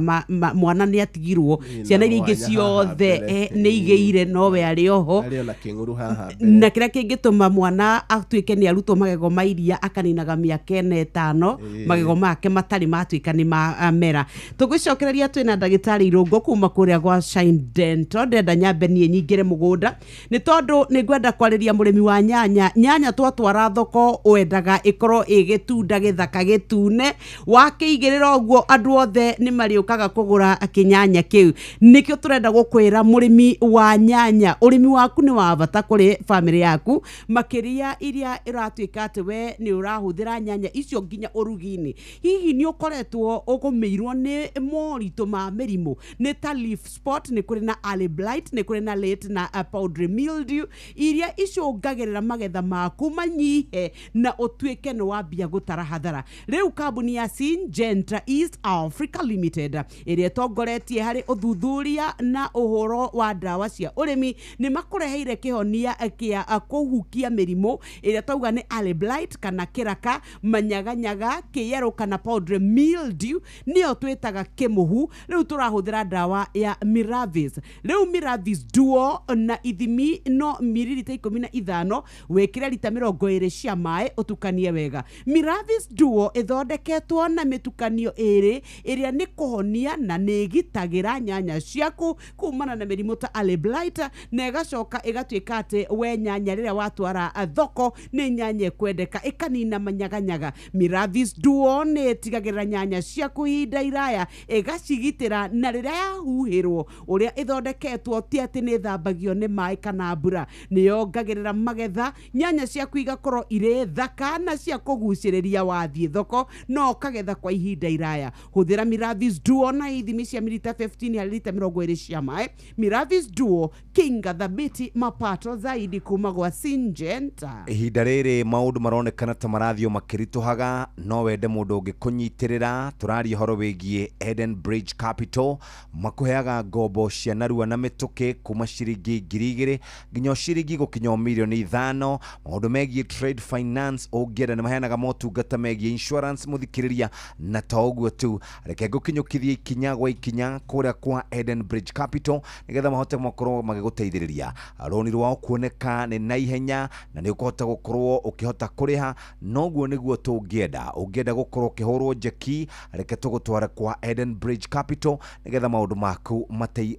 mwana nĩ atigirwo ciana iria ingĩ mwanya haha ciothe mbere. Nĩ igĩire nowe arĩ oho. Arĩ ona kĩng'ũrũ haha mbere. Na kĩrĩa kĩngĩtũma mwana atuĩke nĩ arutwo magego ma iria akaninaga mĩaka ĩna ĩtano magego make matarĩ matuĩka nĩ mamera. Tũgũcokereria twĩna ndagĩtarĩ Irũngũ kuma kũrĩa gwa Shine Dental. Ndĩrenda nyambe niĩ nyingĩre mũgũnda nĩ tondũ nĩ ngwenda kwarĩria mũrĩmi wa nyanya. Nyanya twatwara thoko wendaga ĩkorwo ĩ gĩtunda gĩthaka gĩtune, wakĩigĩrĩra ũguo andũ othe nĩ marĩũkaga kũgũra kĩnyanya kĩu. Nĩkĩo tũrenda gũkwĩra mũrĩmi wa nyanya, ũrĩmi waku nĩ wa bata kũrĩ bamĩrĩ yaku, makĩria iria ĩratuĩka atĩ we nĩ ũrahũthĩra nyanya icio nginya ũrugi-inĩ. Hihi nĩ ũkoretwo ũgũmĩirwo nĩ moritũ ma mĩrimũ nĩ ta leaf spot, nĩ kũrĩ na early blight, nĩ kũrĩ na late na powdery mildew iria icũngagĩrĩra magetha maku manyihe na ũtuĩke nĩ wambia gũtara hathara. Rĩu kambuni ya Syngenta East Africa Limited ĩrĩa ĩtongoretie harĩ ũthuthuria na ũhoro wa ndawa cia ũrĩmi nĩ makũreheire kĩhonia kĩa kũhukia mĩrimũ ĩrĩa twauga nĩ early blight kana kĩraka, manyaganyaga, kĩyerũ kana powdery mildew, nĩyo twĩtaga kĩmũhu. Rĩu tũrahũthĩra ndawa ya Miravis. Rĩu Miravis Duo na ithimi no mililita 15 wĩkĩre rita 20 cia maĩ ũtukanie wega. Miravis Duo ĩthondeketwo na mĩtukanio ĩrĩ ĩrĩa nĩ kũhonia na nĩ ĩgitagĩra nyanya ciaku kumana na mĩrimũ ta early blight, na ĩgacoka ĩgatuĩka atĩ we nyanya rĩrĩa watwara thoko nĩ nyanya ĩkwendeka ĩkanina manyaganyaga. Miravis Duo nĩ ĩtigagĩrĩra nyanya ciaku ihinda iraya, ĩgacigitĩra na rĩrĩa yahuhĩrwo ũrĩa ĩthondeketwo ti atĩ nĩ ĩthambagio nĩ maĩ kana mbura, nĩ yongagĩrĩra magetha, nyanya ciaku igakorwo irĩ thaka na cia kũgucĩrĩria wathiĩ thoko no ũkagetha kwa ihinda iraya. Hũthĩra Miravis Duo na ithimi cia mililita 15 harĩ rita 20 cia maĩ. Miravis Duo, kinga thabiti mapato zaidi kuma gwa Syngenta. Ihinda rĩrĩ maũndũ maronekana ta marathiĩ o makĩritũhaga, no wende mũndũ ũngĩkũnyitĩrĩra. Tũraria ũhoro wĩgiĩ Eden Bridge Capital, makũheaga ngombo cia narua na mĩtũkĩ kuma ciringi 2,000 nginya ciringi gũkinya o mirioni 5. Maũndũ megiĩ trade finance ũngĩenda nĩ maheanaga motungata megiĩ insurance mũthikĩrĩria, na to ũguo tu, reke ngũkinyũkithie ikinya gwa ikinya kũrĩa kwa Eden Bridge Capital nĩgetha mahote makorwo magĩgũteithĩrĩria. Rũni rwao kuoneka nĩ na ihenya na nĩ ũkũhota gũkorwo ũkĩhota kũrĩha, noguo nĩguo tũngĩenda. Ũngĩenda gũkorwo ũkĩhũrwo njeki, reke tũgũtware kwa Eden Bridge Capital nĩgetha maũndũ maku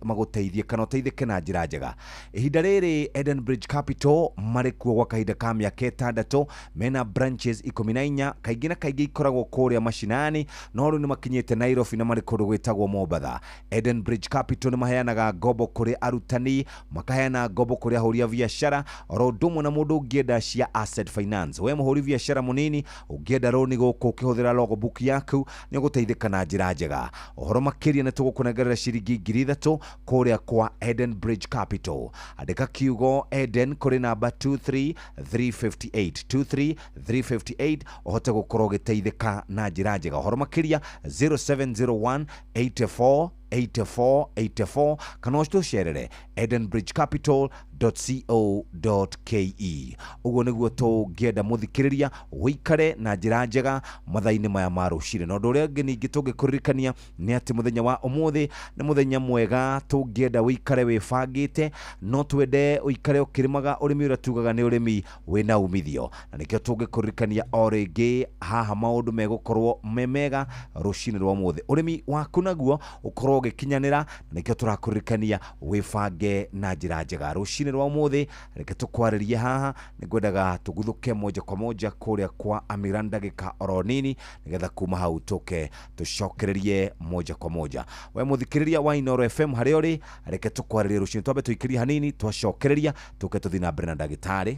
magũteithie kana ũteithĩke na njĩra njega. Ihinda rĩrĩ Eden Bridge Capital marĩ kuo gwa kahinda ka mĩaka 6, mena branches 14, kaingĩ na kaingĩ ikoragwo kũrĩa macinani, no rĩu nĩ makinyĩte Nairobi na marĩ kũndũ gwĩtagwo Mombatha. Eden Bridge Capital nĩ maheanaga ngombo kũrĩ arutani, makaheana ngombo kũrĩ ahũri a biacara, oro ũndũ ũmwe na mũndũ ũngĩenda cia asset finance. We mũhũri biacara mũnini ũngĩenda rũni gũkũ ũkĩhũthĩra logbook yaku nĩ ũgũteithĩka na njĩra njega. Ũhoro makĩria nĩ tũgũkũnengerera ciringi 3000 kũrĩa kwa Eden Bridge Capital. Andĩka kiugo Eden kũrĩ namba 23358 23358 ũhote gũkorwo ũgĩteithĩka na njĩra njega. Ũhoro makĩria 0701 84 84 84 kana ũtũcerere edenbridgecapital.co.ke. Ũguo nĩguo tũngĩenda mũthikĩrĩria ũikare na njĩra njega mathaa-inĩ maya ma rũcinĩ. Na ũndũ ũrĩa ũngĩ ningĩ tũngĩkũririkania nĩ atĩ mũthenya wa ũmũthĩ nĩ mũthenya mwega tũngĩenda ũikare wĩbangĩte. No twende ũikare ũkĩrĩmaga ũrĩmi ũrĩa tugaga nĩ ũrĩmi wĩna umithio, na nĩkĩo tũngĩkũririkania o rĩngĩ haha maũndũ megũkorwo me mega rũcinĩ rwa ũmũthĩ. Ũrĩmi waku naguo ũkorwo ũgĩkinyanĩra, na nĩkĩo tũrakũririkania wĩbange na njĩra njega rũcinĩ rwa ũmũthĩ. Reke tũkwarĩrie haha, nĩngwendaga tũguthũke moja kwa moja kũrĩa kwa Amira ndagĩka oro nini, nĩgetha kuma hau tũke tũcokererie moja kwa moja. We mũthikĩrĩria wa Inooro FM harĩa ũrĩ, reke tũkwarĩrie rũcinĩ, twambe tũikĩrie hanini, twacokereria tũke tũthiĩ na mbere na ndagĩtarĩ.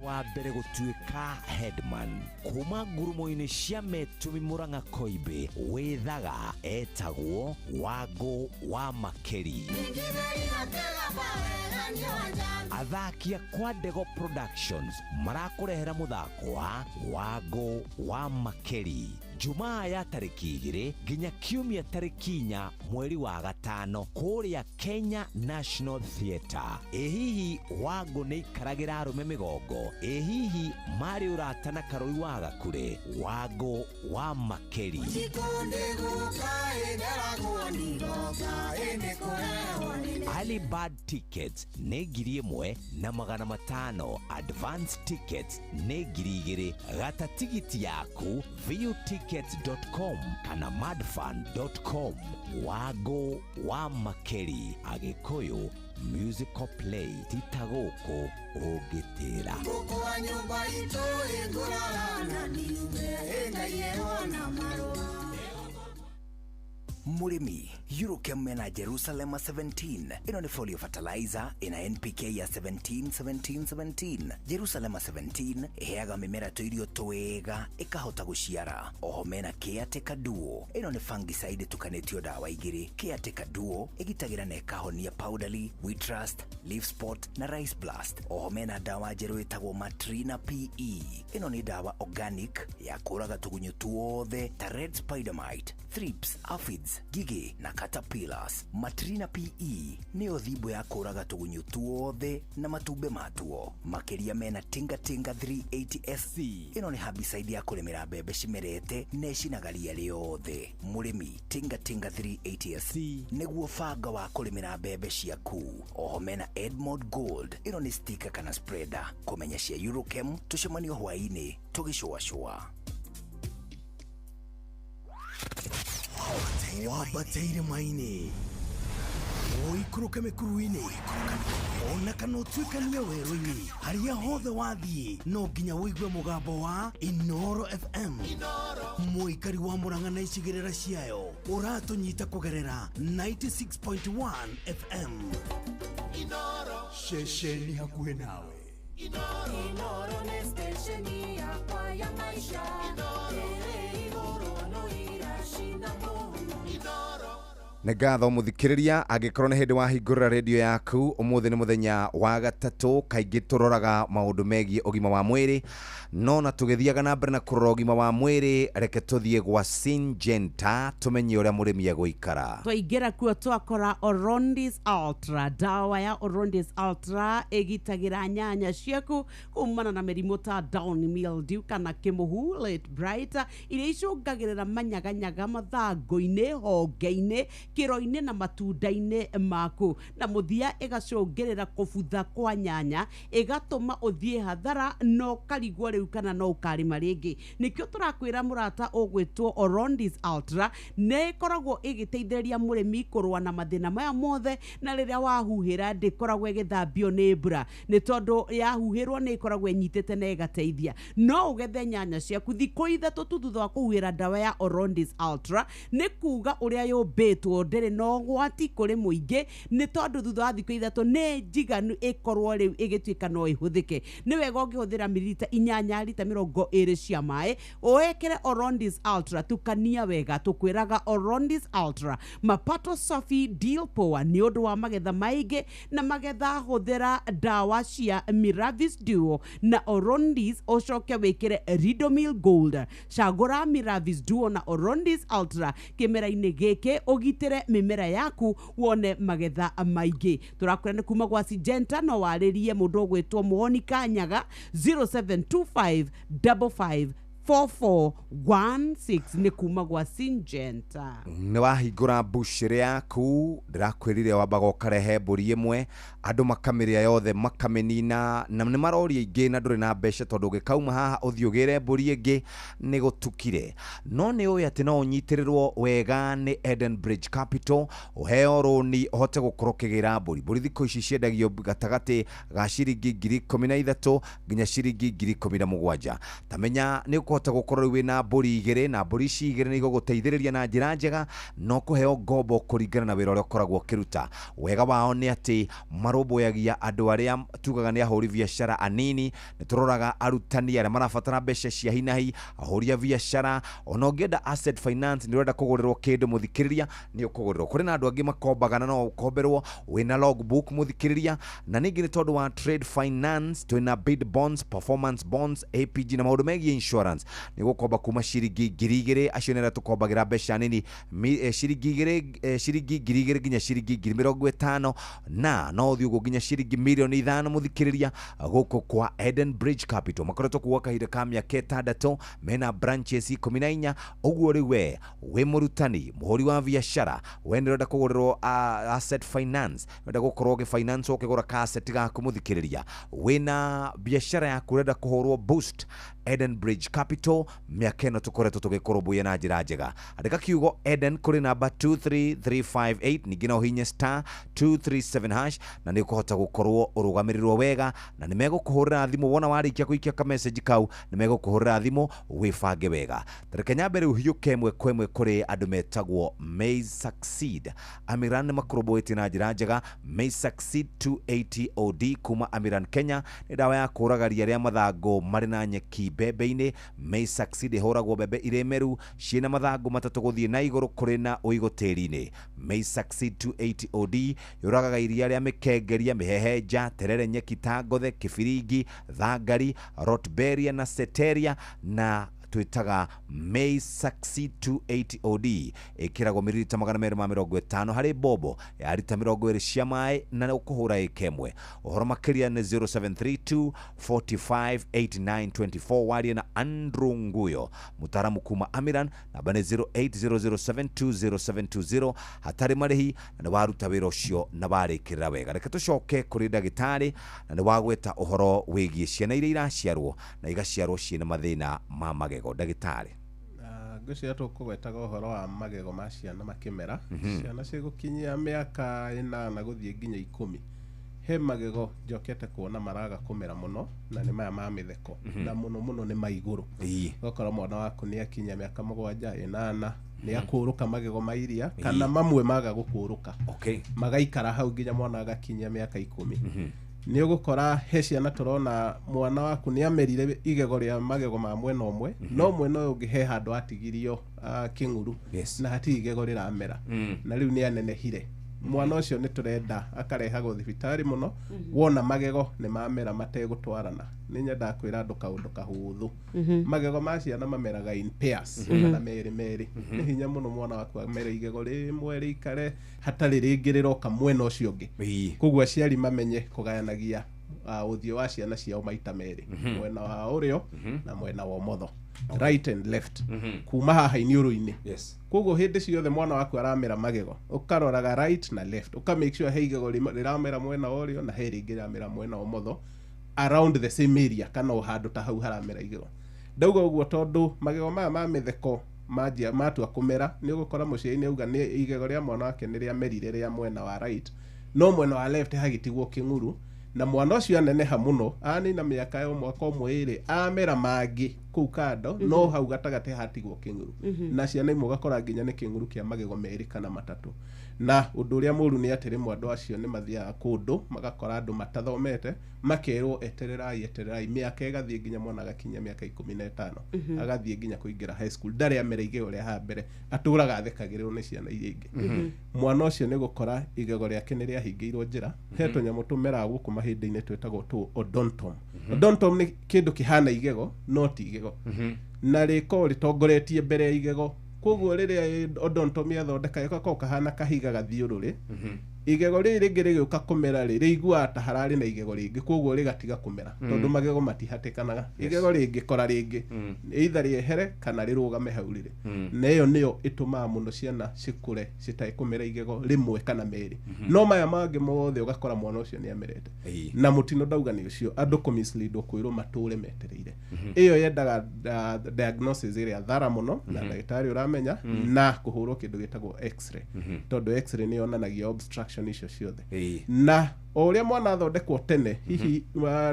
Wa mbere gũtuĩka headman kuma ngurumo-inĩ cia Metumi Murang'a Koimbĩ wĩthaga etagwo Wangũ wa Makeri. Athaki a kwa Ndego Productions marakũrehera mũthako wa Wangũ wa Makeri Jumaa ya tarĩki 2 nginya Kiumia tarĩki 4 mweri wa 5 kũrĩa Kenya National Theatre. Ĩ hihi Wangũ nĩ ikaragĩra arũme mĩgongo? Ĩ hihi marĩ ũrata na Karũri wa Gakure? Wangũ wa Makeri. Early bird tickets nĩ 1500, advance tickets nĩ 2000. Gata tigiti yaku viewtickets.com kana madfun.com. Wangũ wa Makeri, Agĩkũyũ musical play, tita gũkũ ũngĩtĩra. Mũrĩmi, Eurochem mena Jerusalem 17. Ĩno nĩ folio fertilizer ĩna NPK ya 17 17 17. Jerusalem 17 ĩheaga mĩmera tũirio twega ĩkahota gũciara. Oho mena Caretaker Duo. Ĩno nĩ fungicide ĩtukanĩtio ndawa igĩrĩ. Caretaker Duo ĩgitagĩra na ĩkahonia powdery, wheat rust, leaf spot na rice blast. Oho mena ndawa njerũ ĩtagwo Matrina PE. Ĩno nĩ ndawa organic ya kũraga tũgunyũ tuothe ta red spider mite, thrips, aphids, ngigĩ na caterpillars. Matrina PE nĩyo thimbo ya kũraga tũgunyũ tuothe na matumbĩ matuo. Makĩria mena Tinga Tinga 380 SC. Ĩno nĩ herbicide ya kũrĩmĩra mbembe cimerete na ĩcinaga ria rĩothe. Mũrĩmi, Tinga Tinga 380 SC nĩguo banga wa kũrĩmĩra mbembe ciaku. Oho mena Edmond Gold. Ĩno nĩ sticker kana spreader. Kũmenya cia Eurochem tũcemanio hwaĩ-inĩ tũgĩcũacũa. Wambate irĩma-inĩ, ũikũrũke mĩkuru-inĩ, ona kana ũtuĩkanie werũ-inĩ, harĩa hothe wathiĩ no nginya ũigue mũgambo wa Inooro FM. Mũikari wa Murang'a na icigĩrĩra ciayo ũratũnyita kũgerera 96.1 FM. Ceceni hakuhĩ nawe. Inooro nĩ stesheni yakwa ya maisha. Ĩrĩ igũrũ no iracina mũhu. Nĩ ngatho mũthikĩrĩria, angĩkorwo nĩ hĩndĩ wahingũrĩra rĩndiũ yaku, ũmũthĩ nĩ mũthenya wa gatatũ. Kaingĩ tũroraga maũndũ megiĩ ũgima wa mwĩrĩ, no na tũgĩthiaga na mbere na kũrora ũgima wa mwĩrĩ, reke tũthiĩ gwa Syngenta tũmenye ũrĩa mũrĩmi egũikara. Twaingĩra kuo twakora Orondis Ultra. Dawa ya Orondis Ultra ĩgitagĩra nyanya ciaku kumana na mĩrimũ ta downy mildew kana kĩmũhu late bright, iria icũngagĩrĩra manyaganyaga mathangũ-inĩ, honge-inĩ, kĩro-inĩ na matunda-inĩ maku, na mũthia ĩgacũngĩrĩra kũbutha kwa nyanya, ĩgatũma ũthiĩ hathara na ũkarigwo rĩu kana no ũkarĩma rĩngĩ. Nĩkĩo tũrakwĩra mũrata ũgwĩtwo Orondis Ultra nĩ ĩkoragwo ĩgĩteithĩrĩria mũrĩmi kũrũa na mathĩna maya mothe, na rĩrĩa wahuhĩra ndĩkoragwo ĩgĩthambio nĩ mbura, nĩ tondũ yahuhĩrwo nĩ ĩkoragwo ĩnyitĩte na ĩgateithia. No ũgethe nyanya ciaku thikũ 3 tu thutha wa kũhuhĩra ndawa ya Orondis Ultra. Nĩ kuga ũrĩa yũmbĩtwo ĩkorwo ndĩrĩ na ũgwati kũrĩ mũingĩ, nĩ tondũ thutha wa thikũ 3 nĩ njiganu ĩkorwo rĩu ĩgĩtuĩka no ĩhũthĩke. Nĩ wega ũngĩhũthĩra mililita 8 rita 20 cia maĩ, ũĩkĩre Orondis Ultra, tukania wega, tũkwĩraga Orondis Ultra mapato safi deal power nĩ ũndũ wa magetha maingĩ na magetha. Hũthĩra ndawa cia Miravis Duo na Orondis, ũcoke wĩkĩre Ridomil Gold. Cagũra Miravis Duo na Orondis Ultra kĩmera-inĩ gĩkĩ, ũgitĩre mĩmera yaku wone magetha maingĩ. Tũrakwĩra nĩ kuma gwa Syngenta, no warĩrie mũndũ ũgwĩtwo Monica Nyaga 0725 55 4416 nĩ kuma gwa Syngenta. Nĩ wahingũra mbucĩrĩ yaku, ndĩrakwĩrire wambaga ũkarehe mbũri ĩmwe, andũ makamĩrĩa yothe makamĩnina, na nĩ maroria ingĩ na ndũrĩ na mbeca, tondũ ũngĩkauma haha ũthiĩ ũgĩre mbũri ĩngĩ nĩ gũtukire. No nĩ ũĩ atĩ no ũnyitĩrĩrwo wega nĩ Eden Bridge Capital, ũheo rũni ũhote gũkorwo ũkĩgĩra mbũri. Mbũri thikũ ici ciendagio gatagatĩ ga ciringi 13,000 nginya ciringi 17,000. Tamenya nĩ ũkũhota gũkorwo rĩu wĩna mbũri 2, na mbũri ici 2 nĩ igũgũteithĩrĩria na njĩra njega, no kũheo ngombo kũringana na wĩra ũrĩa ũkoragwo ũkĩruta. Wega wao nĩ atĩ marũmbũyagia andũ arĩa tugaga nĩ ahũri biacara anini, nĩ tũroraga arutani arĩa marabatara mbeca cia hinahi, ahũri a biacara, ona ũngĩenda asset finance, nĩ ũrenda kũgũrĩrwo kĩndũ mũthikĩrĩria, nĩ ũkũgũrĩrwo. Kũrĩ na andũ angĩ makombaga na no ũkomberwo wĩna logbook mũthikĩrĩria. Na ningĩ nĩ tondũ wa trade finance, twĩna bid bonds, performance bonds, APG na maũndũ megiĩ insurance. Nĩ gũkomba kuma ciringi 2,000, acio nĩ arĩa tũkombagĩra mbeca nini, ciringi 2, ciringi 2,000 nginya ciringi 50,000, na no ũthiĩ ũguo nginya ciringi 5 mirioni mũthikĩrĩria, gũkũ kwa Eden Bridge Capital. Makoretwo kuo kahinda ka mĩaka 6, mena branches 14. Ũguo rĩu we wĩ mũrutani, mũhũri wa biacara, we nĩ ũrenda kũgũrĩrwo asset finance, ũrenda gũkorwo ũgĩ finance ũkĩgũra ka asset gaku mũthikĩrĩria, wĩna biacara yaku ũrenda kũhũrwo boost, Eden Bridge Capital mĩaka ĩno tũkoretwo tũgĩkũrũmbũiya na njĩra njega. Andĩka kiugo Eden kũrĩ namba 23358, ningĩ no ũhinye star 237 hash, na nĩ ũkũhota gũkorwo ũrũgamĩrĩrwo wega, na nĩ megũkũhũrĩra thimũ wona warĩkia gũikia kamessage kau, nĩ megũkũhũrĩra thimũ wĩbange wega. Tareke nyambe rĩu hiũke ĩmwe kwa ĩmwe kũrĩ andũ metagwo May Succeed. Amiran nĩ makũrũmbũĩtie na njĩra njega. May Succeed 280 OD kuma Amiran Kenya nĩ ndawa ya kũũraga ria rĩa mathangũ marĩ na nyeki mbembe-inĩ. May Succeed ĩhũragwo mbembe irĩ meru ciĩna mathangũ 3 gũthiĩ na igũrũ kũrĩ na ũigũ tĩri-inĩ. May Succeed 280 OD yũragaga iria rĩa mĩkengeria, mĩhehenja, terere, nyeki ta ngothe, kĩbiringi, thangari, rotberia na seteria, na twĩtaga May Succeed 280 OD ĩkĩragwo mililita 250 harĩ bobo ya rita 20 cia maĩ, na ũkũhũra ĩka ĩmwe. Ũhoro makĩria nĩ 0732 45 89 24, warie na Andrew Nguyo, mũtaaramu kuma Amiran, namba nĩ 0800720720, hatarĩ marĩhi, na nĩ waruta wĩra ũcio na warĩkĩrĩra wega. Reke tũcoke kũrĩ ndagĩtarĩ, na nĩ wagweta ũhoro wĩgiĩ ciana iria iraciarwo na igaciarwo ciĩna mathĩna ma magego. Ndagĩtarĩ. Ngwĩciria tũkũgwetaga ũhoro wa magego ma ciana makĩmera. Ciana cigũkinyia mĩaka 8 gũthiĩ nginya 10, he magego njokete kuona maraga kũmera mũno, na nĩ maya ma mĩtheko, na mũno mũno nĩ ma igũrũ. Ũgakora mwana waku nĩ akinyia mĩaka 7, 8, nĩ akũrũka magego ma iria, kana mamwe maga gũkũrũka, magaikara hau nginya mwana agakinyia mĩaka 10. Nĩ ũgũkora he ciana tũrona mwana waku nĩ amerire igego rĩa magego ma mwena ũmwe, no mwena ũyũ ũngĩ he handũ atigirio kĩng'uru, na hatirĩ igego rĩramera, na rĩu nĩ anenehire. Mwana ũcio nĩ tũrenda akarehagwo thibitarĩ mũno. Wona magego nĩ mamera mategũtwarana, nĩ nyendaga kwĩra andũ kaũndũ kahũthũ. Magego ma ciana mameraga in pairs, kana merĩ merĩ. Nĩ hinya mũno mwana waku amere igego rĩmwe rĩikare hatarĩ rĩngĩ rĩroka mwena ũcio ũngĩ. Koguo aciari mamenye kũgayanagia ũthiũ wa ciana ciao maita merĩ, mwena wa ũrĩo na mwena wa ũmotho, right and left, kuma haha iniũrũ-inĩ. Koguo hĩndĩ ciothe mwana waku aramera magego, ũkaroraga right na left, ũka make sure he igego rĩramera mwena wa ũrĩo na he rĩngĩ rĩramera mwena wa ũmotho, around the same area, kana o handũ ta hau haramera igego. Ndauga ũguo tondũ magego maya ma mĩtheko manjia matua kũmera, nĩ ũgũkora mũciari nĩ auga nĩ igego rĩa mwana wake nĩ rĩamerire rĩa mwena wa right, no mwena wa left hagĩtigwo kĩng'uru, na mwana ũcio aneneha mũno, anina mĩaka ya mwaka 1, 2, amera mangĩ Kũu kando, no hau gatagatĩ hatigwo kĩng'uru. Na ciana imwe ũgakora nginya nĩ kĩng'uru kĩa magego 2 kana 3. Na ũndũ ũrĩa mũru nĩ atĩ rĩmwe andũ acio nĩ mathiaga kũndũ magakora andũ matathomete, makerwo etererai, etererai, mĩaka ĩgathiĩ nginya mwana agakinyia mĩaka 15. Agathiĩ nginya kũingĩra high school, ndarĩ amera igego rĩa haha mbere, atũraga athekagĩrĩrwo nĩ ciana iria ingĩ. Mwana ũcio nĩ gũkora igego rĩake nĩ rĩahingĩirwo njĩra. He tũnyamũ tũmeraga gũkũ mahĩndĩ-inĩ twĩtagwo tũ odontom. Odontom nĩ kĩndũ kĩhana igego no ti igego. Na rĩkoragwo rĩtongoretie mbere ya igego. Koguo rĩrĩa odontom yathondeka ĩgakorwo kahana kahiga gathiũrũrĩ. Igego rĩrĩ rĩngĩ rĩgĩũka kũmera rĩ, rĩiguaga ta hararĩ na igego rĩngĩ, koguo rĩgatiga kũmera. Tondũ magego matihatĩkanaga. Igego rĩngĩkora rĩngĩ, either rĩehere kana rĩrũgame hau rĩrĩ. Na ĩyo nĩyo ĩtũmaga mũno ciana cikũre citarĩ kũmera igego rĩmwe kana 2. No maya mangĩ mothe ũgakora mwana ũcio nĩ amerete. Na mũtino ndauga nĩ ũcio, andũ kũmisleadwo kwĩrwo matũre metereire. Ĩyo yendaga diagnosis ĩrĩa thara mũno na ndagĩtarĩ ũramenya, na kũhũrwo kĩndũ gĩtagwo x-ray. Tondũ x-ray nĩ yonanagia obstruction icio ciothe. Na o ũrĩa mwana athondekwo tene, hihi,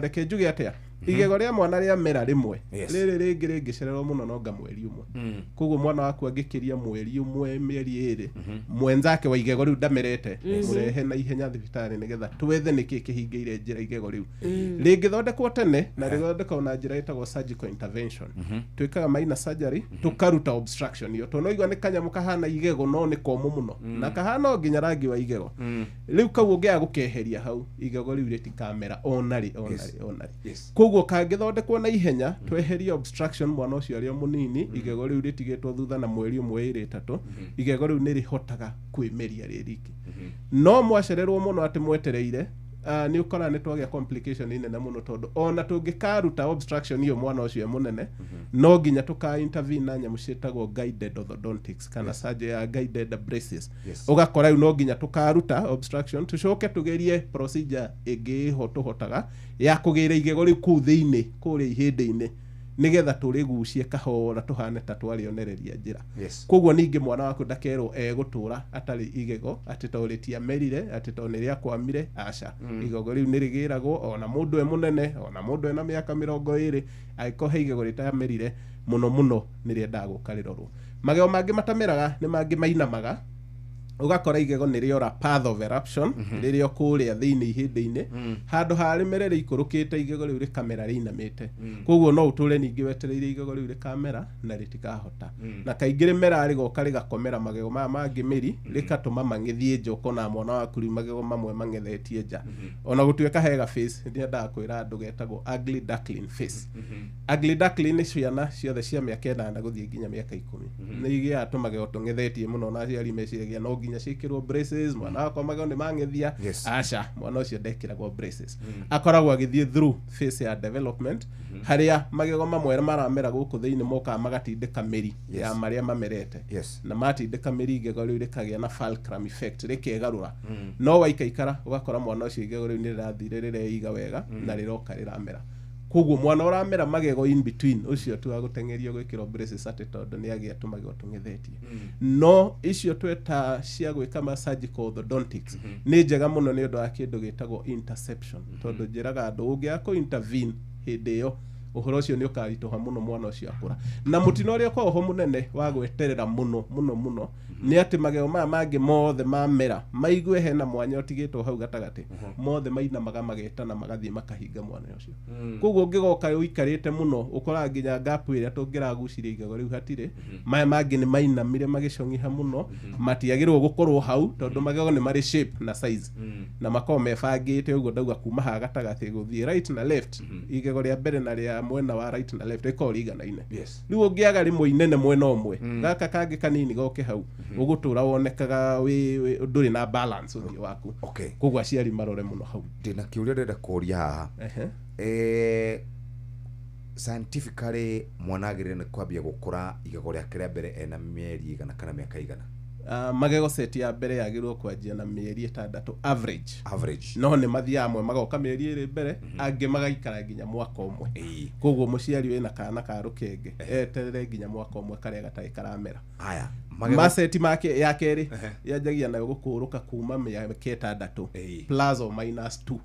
reke njuge atĩa, igego rĩa mwana rĩamera rĩmwe, rĩrĩ rĩngĩ rĩngĩcererwo mũno no nga mweri ũmwe. Koguo mwana waku angĩkĩria mweri ũmwe, mĩeri 2, mwenzake wa igego rĩu ndamerete, mũrehe na ihenya thibitarĩ nĩgetha twethe nĩkĩ kĩhingĩire njĩra igego rĩu. Rĩngĩthondekwo tene na rĩthondekwo na njĩra ĩtagwo surgical intervention. Twĩkaga minor surgery, tũkaruta obstruction ĩyo. Tondũ no igua nĩ kanyamũ kahana igego no nĩ komũ mũno. Na kahana o nginya rangi wa igego. Rĩu kau ũngĩaga gũkeheria hau, igego rĩu rĩtikamera ona rĩ, ona rĩ, ona rĩ. Koguo kangĩthondekwo na ihenya, tweherie obstruction mwana ũcio arĩ o mũnini, igego rĩu rĩtigĩtwo thutha na mweri ũmwe, 2, 3, igego rĩu nĩ rĩhotaga kwĩmeria rĩ riki. No mwacererwo mũno atĩ mwetereire, nĩ ũkoraga nĩ twagĩa complication nene mũno, tondũ ona tũngĩkaruta obstruction ĩyo mwana ũcio e mũnene, no nginya tũka intervene na nyamũ ciĩtagwo guided orthodontics kana surgery ya guided braces. Ũgakora rĩu no nginya tũkaruta obstruction, tũcoke tũgerie procedure ĩngĩ ĩho tũhotaga ya kũgĩra igego rĩu kũu thĩinĩ, kũrĩa ihĩndĩ-inĩ, nĩgetha tũrĩgucie kahora tũhane ta twarĩonereria njĩra. Koguo ningĩ mwana waku ndakerwo egũtũra atarĩ igego, atĩ tondũ rĩtiamerire, atĩ tondũ nĩ rĩakwamire, aca. Igego rĩu nĩ rĩgĩragwo ona mũndũ e mũnene, ona mũndũ ena mĩaka 20, angĩkorwo he igego rĩtamerire mũno mũno nĩ rĩendaga gũka rĩrorwo. Magego mangĩ matameraga nĩ mangĩ mainamaga, ũgakora igego nĩ rĩora path of eruption, rĩrĩa kũrĩa thĩinĩ ihĩndĩ-inĩ, handũ ha rĩmere rĩikũrũkĩte igego rĩu rĩkamera rĩinamĩte. Koguo no ũtũre ningĩ wetereire igego rĩu rĩkamera na rĩtikahota. Na kaingĩ rĩmera rĩgoka rĩgakomera magego maya mangĩ mĩri, rĩgatũma mang'ethie nja, ũkona mwana waku rĩu magego mamwe mang'ethetie nja. Ona gũtuĩka he ga face, nĩendaga kwĩra andũ getagwo ugly duckling face. Ugly duckling nĩ ciana ciothe cia mĩaka 8 gũthiĩ nginya mĩaka 10. Nĩ igĩaga tũmagego tũng'ethetie mũno na aciari meciragia no nginya ciĩkĩrwo braces, mwana wakwa magego nĩ mang'ethia. Aca, mwana ũcio ndekĩragwo braces. Akoragwo agĩthiĩ through phase ya development, harĩa magego mamwe maramera gũkũ thĩinĩ mokaga magatindĩka mĩri ya marĩa mamerete. Na matindĩka mĩri igego rĩu rĩkagĩa na fulcrum effect, rĩkegarũra. No waikaikara ũgakora mwana ũcio igego rĩu nĩ rĩrathire rĩreiga wega, na rĩroka rĩramera. Koguo mwana ũramera magego in between ũcio tu wa gũteng'erio gwĩkĩrwo braces atĩ tondũ nĩ agĩa tũmagego tũng'ethetie. No icio tweta cia gwĩka ma surgical orthodontics nĩ njega mũno nĩ ũndũ wa kĩndũ gĩtagwo interception. Tondũ njĩraga andũ ũngĩaga kũ intervene hĩndĩ ĩyo, ũhoro ũcio nĩ ũkaritũha mũno mwana ũcio akũra. Na mũtino ũrĩa ũkoragwo ho mũnene wa gweterera mũno mũno mũno nĩ atĩ magego maya mangĩ mothe mamera maigue hena mwanya ũtigĩtwo hau gatagatĩ, mothe mainamaga magetana magathiĩ makahinga mwana ũcio. Koguo ũngĩgoka ũikarĩte mũno ũkoraga nginya gap ĩrĩa tũngĩragucirie igego rĩu hatirĩ, maya mangĩ nĩ mainamire magĩcong'iha mũno, matiagĩrĩirwo gũkorwo hau tondũ magego nĩ marĩ shape na size. Na makoragwo mebangĩte ũguo ndauga kuma haha gatagatĩ gũthiĩ right na left, igego rĩa mbere na rĩa mwena wa right na left rĩkoragwo rĩiganaine. Rĩu ũngĩaga rĩmwe inene mwena ũmwe, gaka kangĩ kanini goke hau, ũgũtũra wonekaga wĩ ndũrĩ na balance ũthiũ waku. Koguo aciari marore mũno hau. Ndĩna kĩũria ndĩrenda kũũria haha. Scientifically mwana agĩrĩire nĩ kwambia gũkũra igego rĩake rĩa mbere ena mĩeri igana kana mĩaka igana? Magego set ya mbere yagĩrĩirwo kwanjia na mĩeri 6 average. Average. No nĩ mathiaga amwe magoka mĩeri 2 mbere, angĩ magaikara nginya mwaka ũmwe. Koguo mũciari wĩna kana ka rũkenge, eterere nginya mwaka ũmwe karĩa gatarĩ karamera. Haya, Maseti make ya kerĩ yanjagia nayo gũkũrũka kuma mĩaka 6 plus or minus 2.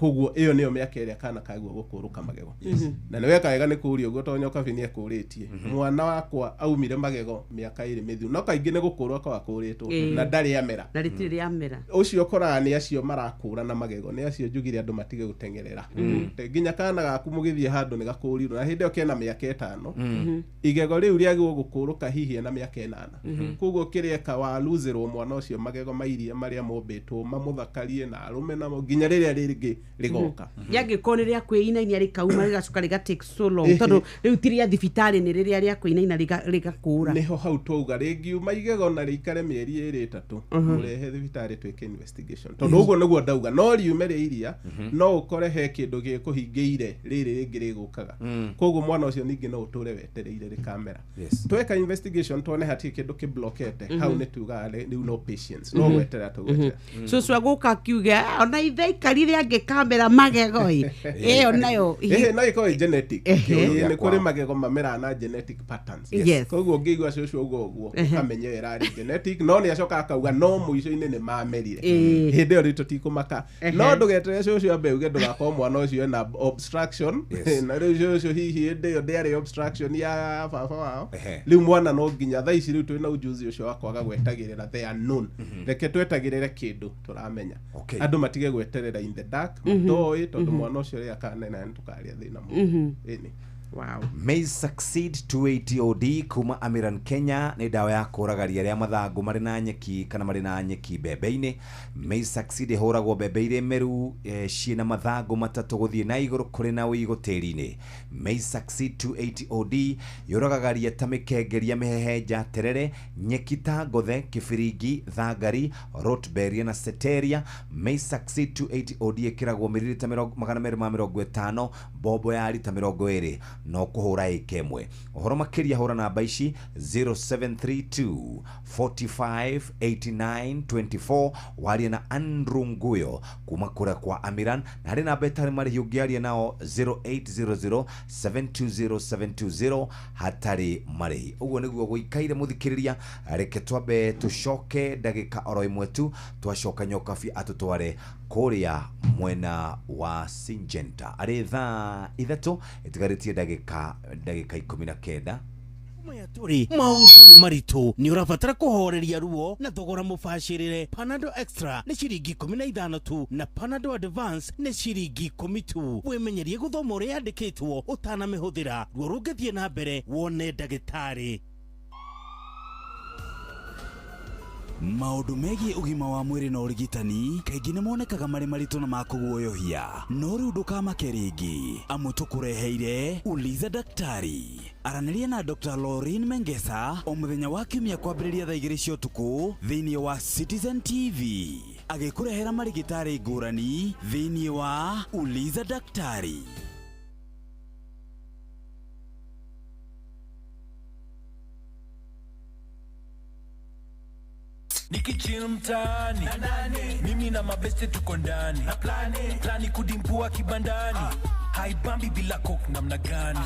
Koguo ĩyo nĩyo mĩaka ĩrĩa kana kagwo gũkũrũka magego. Yes. Na nĩ weka wega nĩ kũũria ũguo tondũ Nyokabi nĩ ekũrĩtie. Mwana wakwa aumire magego mĩaka 2 mĩthiru, no kaingĩ nĩ gũkũrwo akoragwo akũrĩtwo na ndarĩ amera. Na rĩtirĩ rĩamera. Ũcio ũkoraga nĩ acio marakũra na magego, nĩ acio njugire andũ matige gũteng'erera. Nginya kana gaku mũgĩthiĩ handũ nĩ gakũrirwo na hĩndĩ ĩyo kena mĩaka 5. Igego rĩu rĩagĩrĩirwo gũkũrũka hihi ena mĩaka 8. Koguo kĩrĩeka waluzĩrwo mwana ũcio magego mairia marĩa mombĩtwo mamũthakarie na arũme namo nginya rĩrĩa rĩngĩ rĩgoka. Rĩangĩkorwo nĩ rĩa kwĩinainia rĩkauma rĩgacoka rĩga take so long, tondũ rĩu ti rĩa thibitarĩ, nĩ rĩrĩa rĩa kwĩinaina rĩgakũra. Nĩho hau twauga rĩngiuma igego na rĩikare mĩeri 2 3, mũrehe thibitarĩ twĩke investigation, tondũ ũguo nĩguo ndauga no riume rĩa iria, no ũkore he kĩndũ gĩkũhingĩire rĩrĩ rĩngĩ rĩgũkaga. Koguo mwana ũcio ningĩ no ũtũre wetereire rĩkamera. Tweka investigation tuone hatirĩ kĩndũ kĩblokete hau, nĩ tugaga rĩu no patience, no gweterera tũgweterera. Cũcũ agũka akiuge, "Ah, ona ithe aikarire angĩkamera magego ĩ ĩyo nayo." Ĩhĩ, no ĩkorwo ĩ genetic. Ehe. Ĩĩ, nĩ kũrĩ magego mameraga na genetic patterns. Yes. Koguo ũngĩigua cũcũ ũguo ũguo, ũkamenya ĩyo ĩrarĩ genetic, no nĩ acoka akauga no mũico-inĩ nĩ mamerire. Hĩndĩ ĩyo rĩu tũtikũmaka. No ndũgeterere cũcũ ambe uge, ndũgakorwo mwana ũcio ena obstruction. Na rĩu cũcũ hihi hĩndĩ ĩyo ndĩarĩ obstruction ya baba wao. Rĩu mwana no nginya thaa ici rĩu twĩna ujuzi ũcio wa kwaga gwetagĩrĩra the unknown. Reke twetagĩrĩre kĩndũ tũramenya. Andũ matige gweterera in the dark, matoĩ, tondũ mwana ũcio rĩrĩa akanena nĩ tũkarĩa thĩna mũno. Ĩni. Wow. May Succeed 280 OD kuma Amiran Kenya nĩ ndawa ya kũraga ria rĩa mathangũ marĩ na nyeki kana marĩ na nyeki mbembe-inĩ. May Succeed ĩhũragwo mbembe irĩ meru, ciĩna mathangũ 3 gũthiĩ na igũrũ kũrĩ na ũigũ tĩri-inĩ. May Succeed 280 OD yũragaga ria ta mĩkengeria, mĩhehenja, terere, nyeki ta ngothe, kĩbiringi, thangari, rotberia na seteria. May Succeed 280 OD ĩkĩragwo mililita 250 mbombo ya rita 20, no kũhũra ĩka ĩmwe. Ũhoro makĩria hũra namba ici 0732 45 89 24, warie na Andrew Nguyo kuma kũrĩa kwa Amiran, na harĩ namba ĩtarĩ marĩhi ũngĩaria nao 0800 720 720 hatarĩ marĩhi. Ũguo nĩguo gũikaire mũthikĩrĩria. Reke twambe tũcoke ndagĩka oro ĩmwe tu, twacoka Nyokabi atũtware kũrĩa mwena wa Syngenta arĩ thaa 3 ĩtigarĩtie ndagĩka 19. Tũrĩ maũndũ nĩ maritũ, nĩ ũrabatara kũhoreria ruo na thogora mũbacĩrĩre. Panadol Extra nĩ ciringi 15 tu na Panadol Advance nĩ ciringi 10 tu. Wĩmenyerie gũthoma ũrĩa yandĩkĩtwo ũtanamĩhũthĩra. Ruo rũngĩthiĩ na mbere, wone ndagĩtarĩ. Maũndũ megiĩ ũgima wa mwĩrĩ na ũrigitani kaingĩ nĩ monekaga marĩ maritũ na ma kũguoyohia, no rĩu ndũkamake rĩngĩ, amu tũkũreheire Uliza Daktari. Aranĩria na Dr. Lauren Mengesa o mũthenya wa kiumia kwambĩrĩria thaa 2 cia ũtukũ thĩinĩ wa Citizen TV, agĩkũrehera marigĩtarĩ ngũrani thĩinĩ wa Uliza Daktari. Nikichill mtaani, mimi na mabeste tuko ndani na plani kudimpua kibandani, haibambi bila coke namna gani?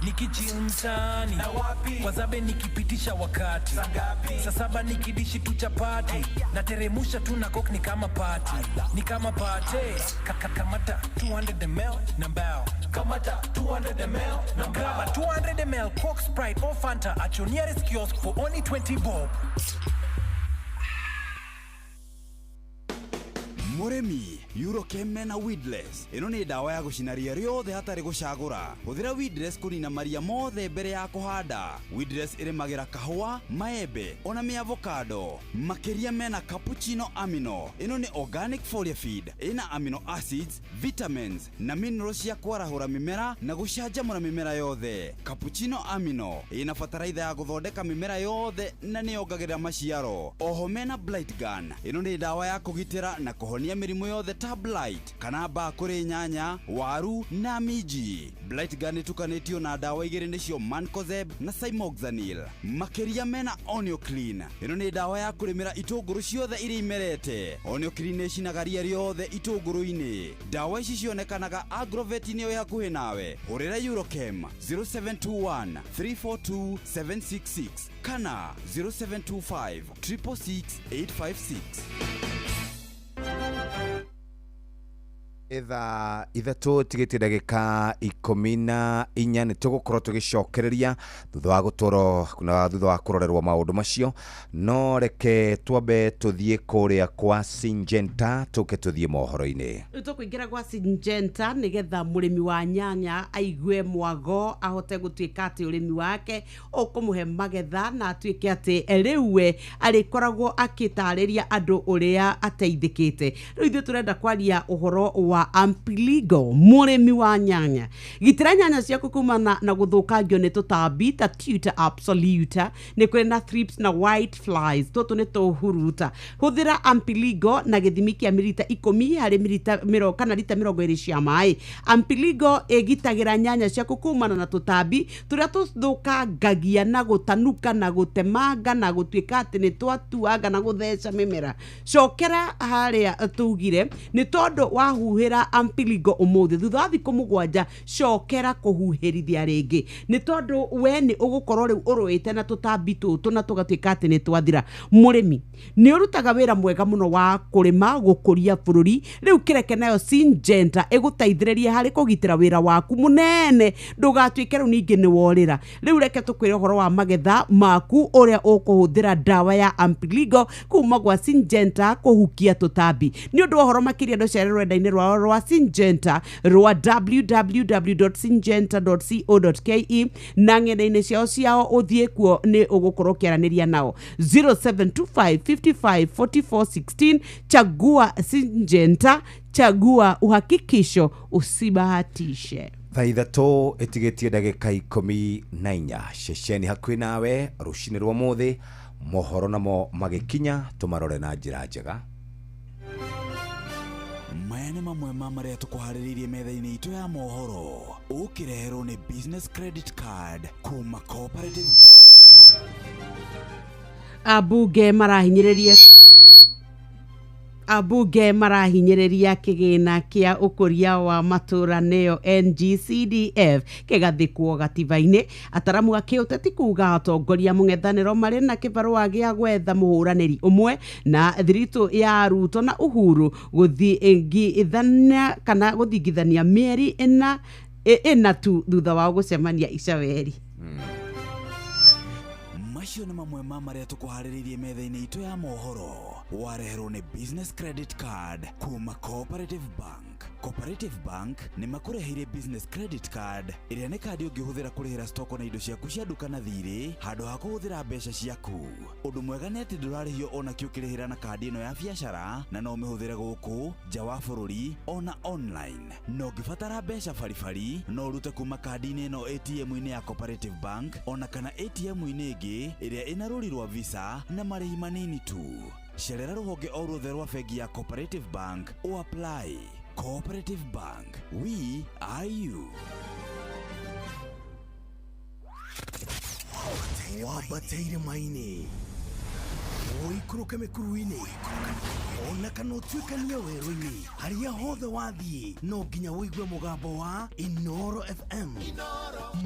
Nikichill mtaani wazabe, nikipitisha wakati saa 7 nikidishi tu chapati nateremusha tu na coke, ni kama party, ni kama party. Kamata 200 ml na mbao, kamata 200 ml na mbao, 200 ml Coke, Sprite or Fanta at your nearest kiosk for only 20 bob. Mũrĩmi, Eurochem mena Weedless. Ĩno nĩ ndawa ya gũcina ria rĩothe hatarĩ gũcagũra. Hũthĩra Weedless kũnina maria mothe mbere ya kũhanda. Weedless ĩrĩmagĩra kahũa, maembe ona mĩavocado. Makĩria mena Cappuccino Amino. Ĩno nĩ organic foliar feed ĩna amino acids, vitamins na minerals cia kwarahũra mĩmera na gũcanjamũra mĩmera yothe. Cappuccino Amino ĩna bataraitha ya gũthondeka mĩmera yothe na nĩyongagĩrĩra maciaro. Oho mena Blight Gun. Ĩno nĩ ndawa ya kũgitĩra na kũhonia mĩrimũ yothe ta blight kana mbaa kũrĩ nyanya, waru na minji. Blight Gun ĩtukanĩtio na ndawa igĩrĩ nĩcio Mancozeb na Cymoxanil. Makĩria mena Onioclean. Ĩno nĩ ndawa ya kũrĩmĩra itũngũrũ ciothe iria imerete. Onioclean ĩcinaga ria rĩothe itũngũrũ-inĩ. Ndawa ici cionekanaga agrovet-inĩ ĩ hakuhĩ nawe. Hũrĩra Eurochem 0721 342 766 kana 0725 666 856. Thaa 3 tigĩtie ndagĩka 14 nĩ tũgũkorwo tũgĩcokereria thutha wa gũtwarwo na thutha wa kũrorerwo maũndũ macio, no reke twambe tũthiĩ kũrĩa kwa Syngenta tũke tũthiĩ mohoro-inĩ. Rĩu tũkũingĩra gwa Syngenta nĩgetha mũrĩmi wa nyanya aigue mwago, ahote gũtuĩka atĩ ũrĩmi wake ũkũmũhe magetha na atuĩke atĩ rĩu we arĩkoragwo akĩtarĩria andũ ũrĩa ateithĩkĩte. Rĩu ithuĩ tũrenda kwaria ũhoro wa Ampiligo, mũrĩmi wa nyanya. Gitĩra nyanya ciaku kumana na gũthũkangio nĩ tũtambi ta Tuta absoluta, nĩ kũrĩ na thrips na white flies, tũtũ nĩ tũhuruta. Hũthĩra Ampiligo na gĩthimi kĩa mililita 10 harĩ mililita kana lita 20 cia maĩ. Ampiligo ĩgitagĩra nyanya ciaku kumana na tũtambi tũrĩa tũthũkangagia na gũtanuka na gũtemanga na gũtuĩka atĩ nĩ twatuanga na gũtheca mĩmera. Cokera harĩa tugire nĩ tondũ wahuhĩra Ampiligo ũmũthĩ, thutha wa thikũ 7 cokera kũhuhĩrithia rĩngĩ, nĩ tondũ we nĩ ũgũkorwo rĩu ũrũĩte na tũtambi tũtũ na tũgatuĩka atĩ nĩ twathira. Mũrĩmi nĩ ũrutaga wĩra mwega mũno wa kũrĩma gũkũria bũrũri, rĩu kĩreke nayo Syngenta ĩgũteithĩrĩrie harĩ kũgitĩra wĩra waku mũnene, ndũgatuĩke rĩu ningĩ nĩ worĩra. Rĩu reke tũkwĩre ũhoro wa magetha maku ũrĩa ũkũhũthĩra ndawa ya Ampiligo kuma gwa Syngenta kũhukia tũtambi. Nĩ ũndũ wa ũhoro makĩria ndũcere rũrenda-inĩ rwao rwa Syngenta rwa www.syngenta.co.ke na ng'enda-inĩ ciao ciao ũthiĩ kuo nĩ ũgũkorwo ũkĩaranĩria nao 0725 55 44 16. Chagua Syngenta, chagua uhakikisho, usibahatishe. Thaa 3 ĩtigĩtie ndagĩka 14 ceceni hakuhĩ nawe rũcinĩ rwa mũthĩ, mohoro namo magĩkinya tũmarore na njĩra njega. Maya nĩ mamwe ma marĩa tũkũharĩrĩirie metha-inĩ itũ ya mohoro, ũkĩreherwo nĩ Business Credit Card kuma Cooperative Bank. Ambunge marahinyĩrĩria kĩgĩna kĩa ũkũria wa matũra nĩyo NGCDF kĩgathĩkwo gatiba-inĩ. Ataramu a kĩũteti kuga atongoria mũng'ethanĩro marĩ na kĩbarũa gĩa gwetha mũhũranĩri ũmwe na thiritũ ya Ruto na Uhuru gũthingithania kana gũthingithania mĩeri ĩna tu thutha wao gũcemania Icaweri. Macio nĩ mamwe ma marĩa tũkũharĩrĩirie metha-inĩ itũ ya mohoro, wareherwo nĩ Business Credit Card kuma Cooperative Bank. Cooperative Bank nĩ makũreheire Business Credit Card ĩrĩa nĩ kandi ũngĩhũthĩra kũrĩhĩra stoko na indo ciaku cia nduka na thirĩ handũ ha kũhũthĩra mbeca ciaku. Ũndũ mwega nĩ atĩ ndũrarĩhio ona kĩ ũkĩrĩhĩra na kandi ĩno ya biacara, na no ũmĩhũthĩre gũkũ nja wa bũrũri ona online. Na ũngĩbatara mbeca baribari no ũrute kuma kandi-inĩ ĩno ATM-inĩ ya Cooperative Bank ona kana ATM-inĩ ĩngĩ ĩrĩa ĩna rũri rwa Visa na marĩhi manini tu. Cerera rũhonge o ruothe rwa bengi ya Cooperative Bank o apply. Cooperative Bank, we are you. Wambateire maini ũikũrũke mĩkuru-inĩ ona kana ũtuĩkanie werũ-inĩ, harĩa hothe wathiĩ no nginya ũigue mũgambo wa Inoro FM.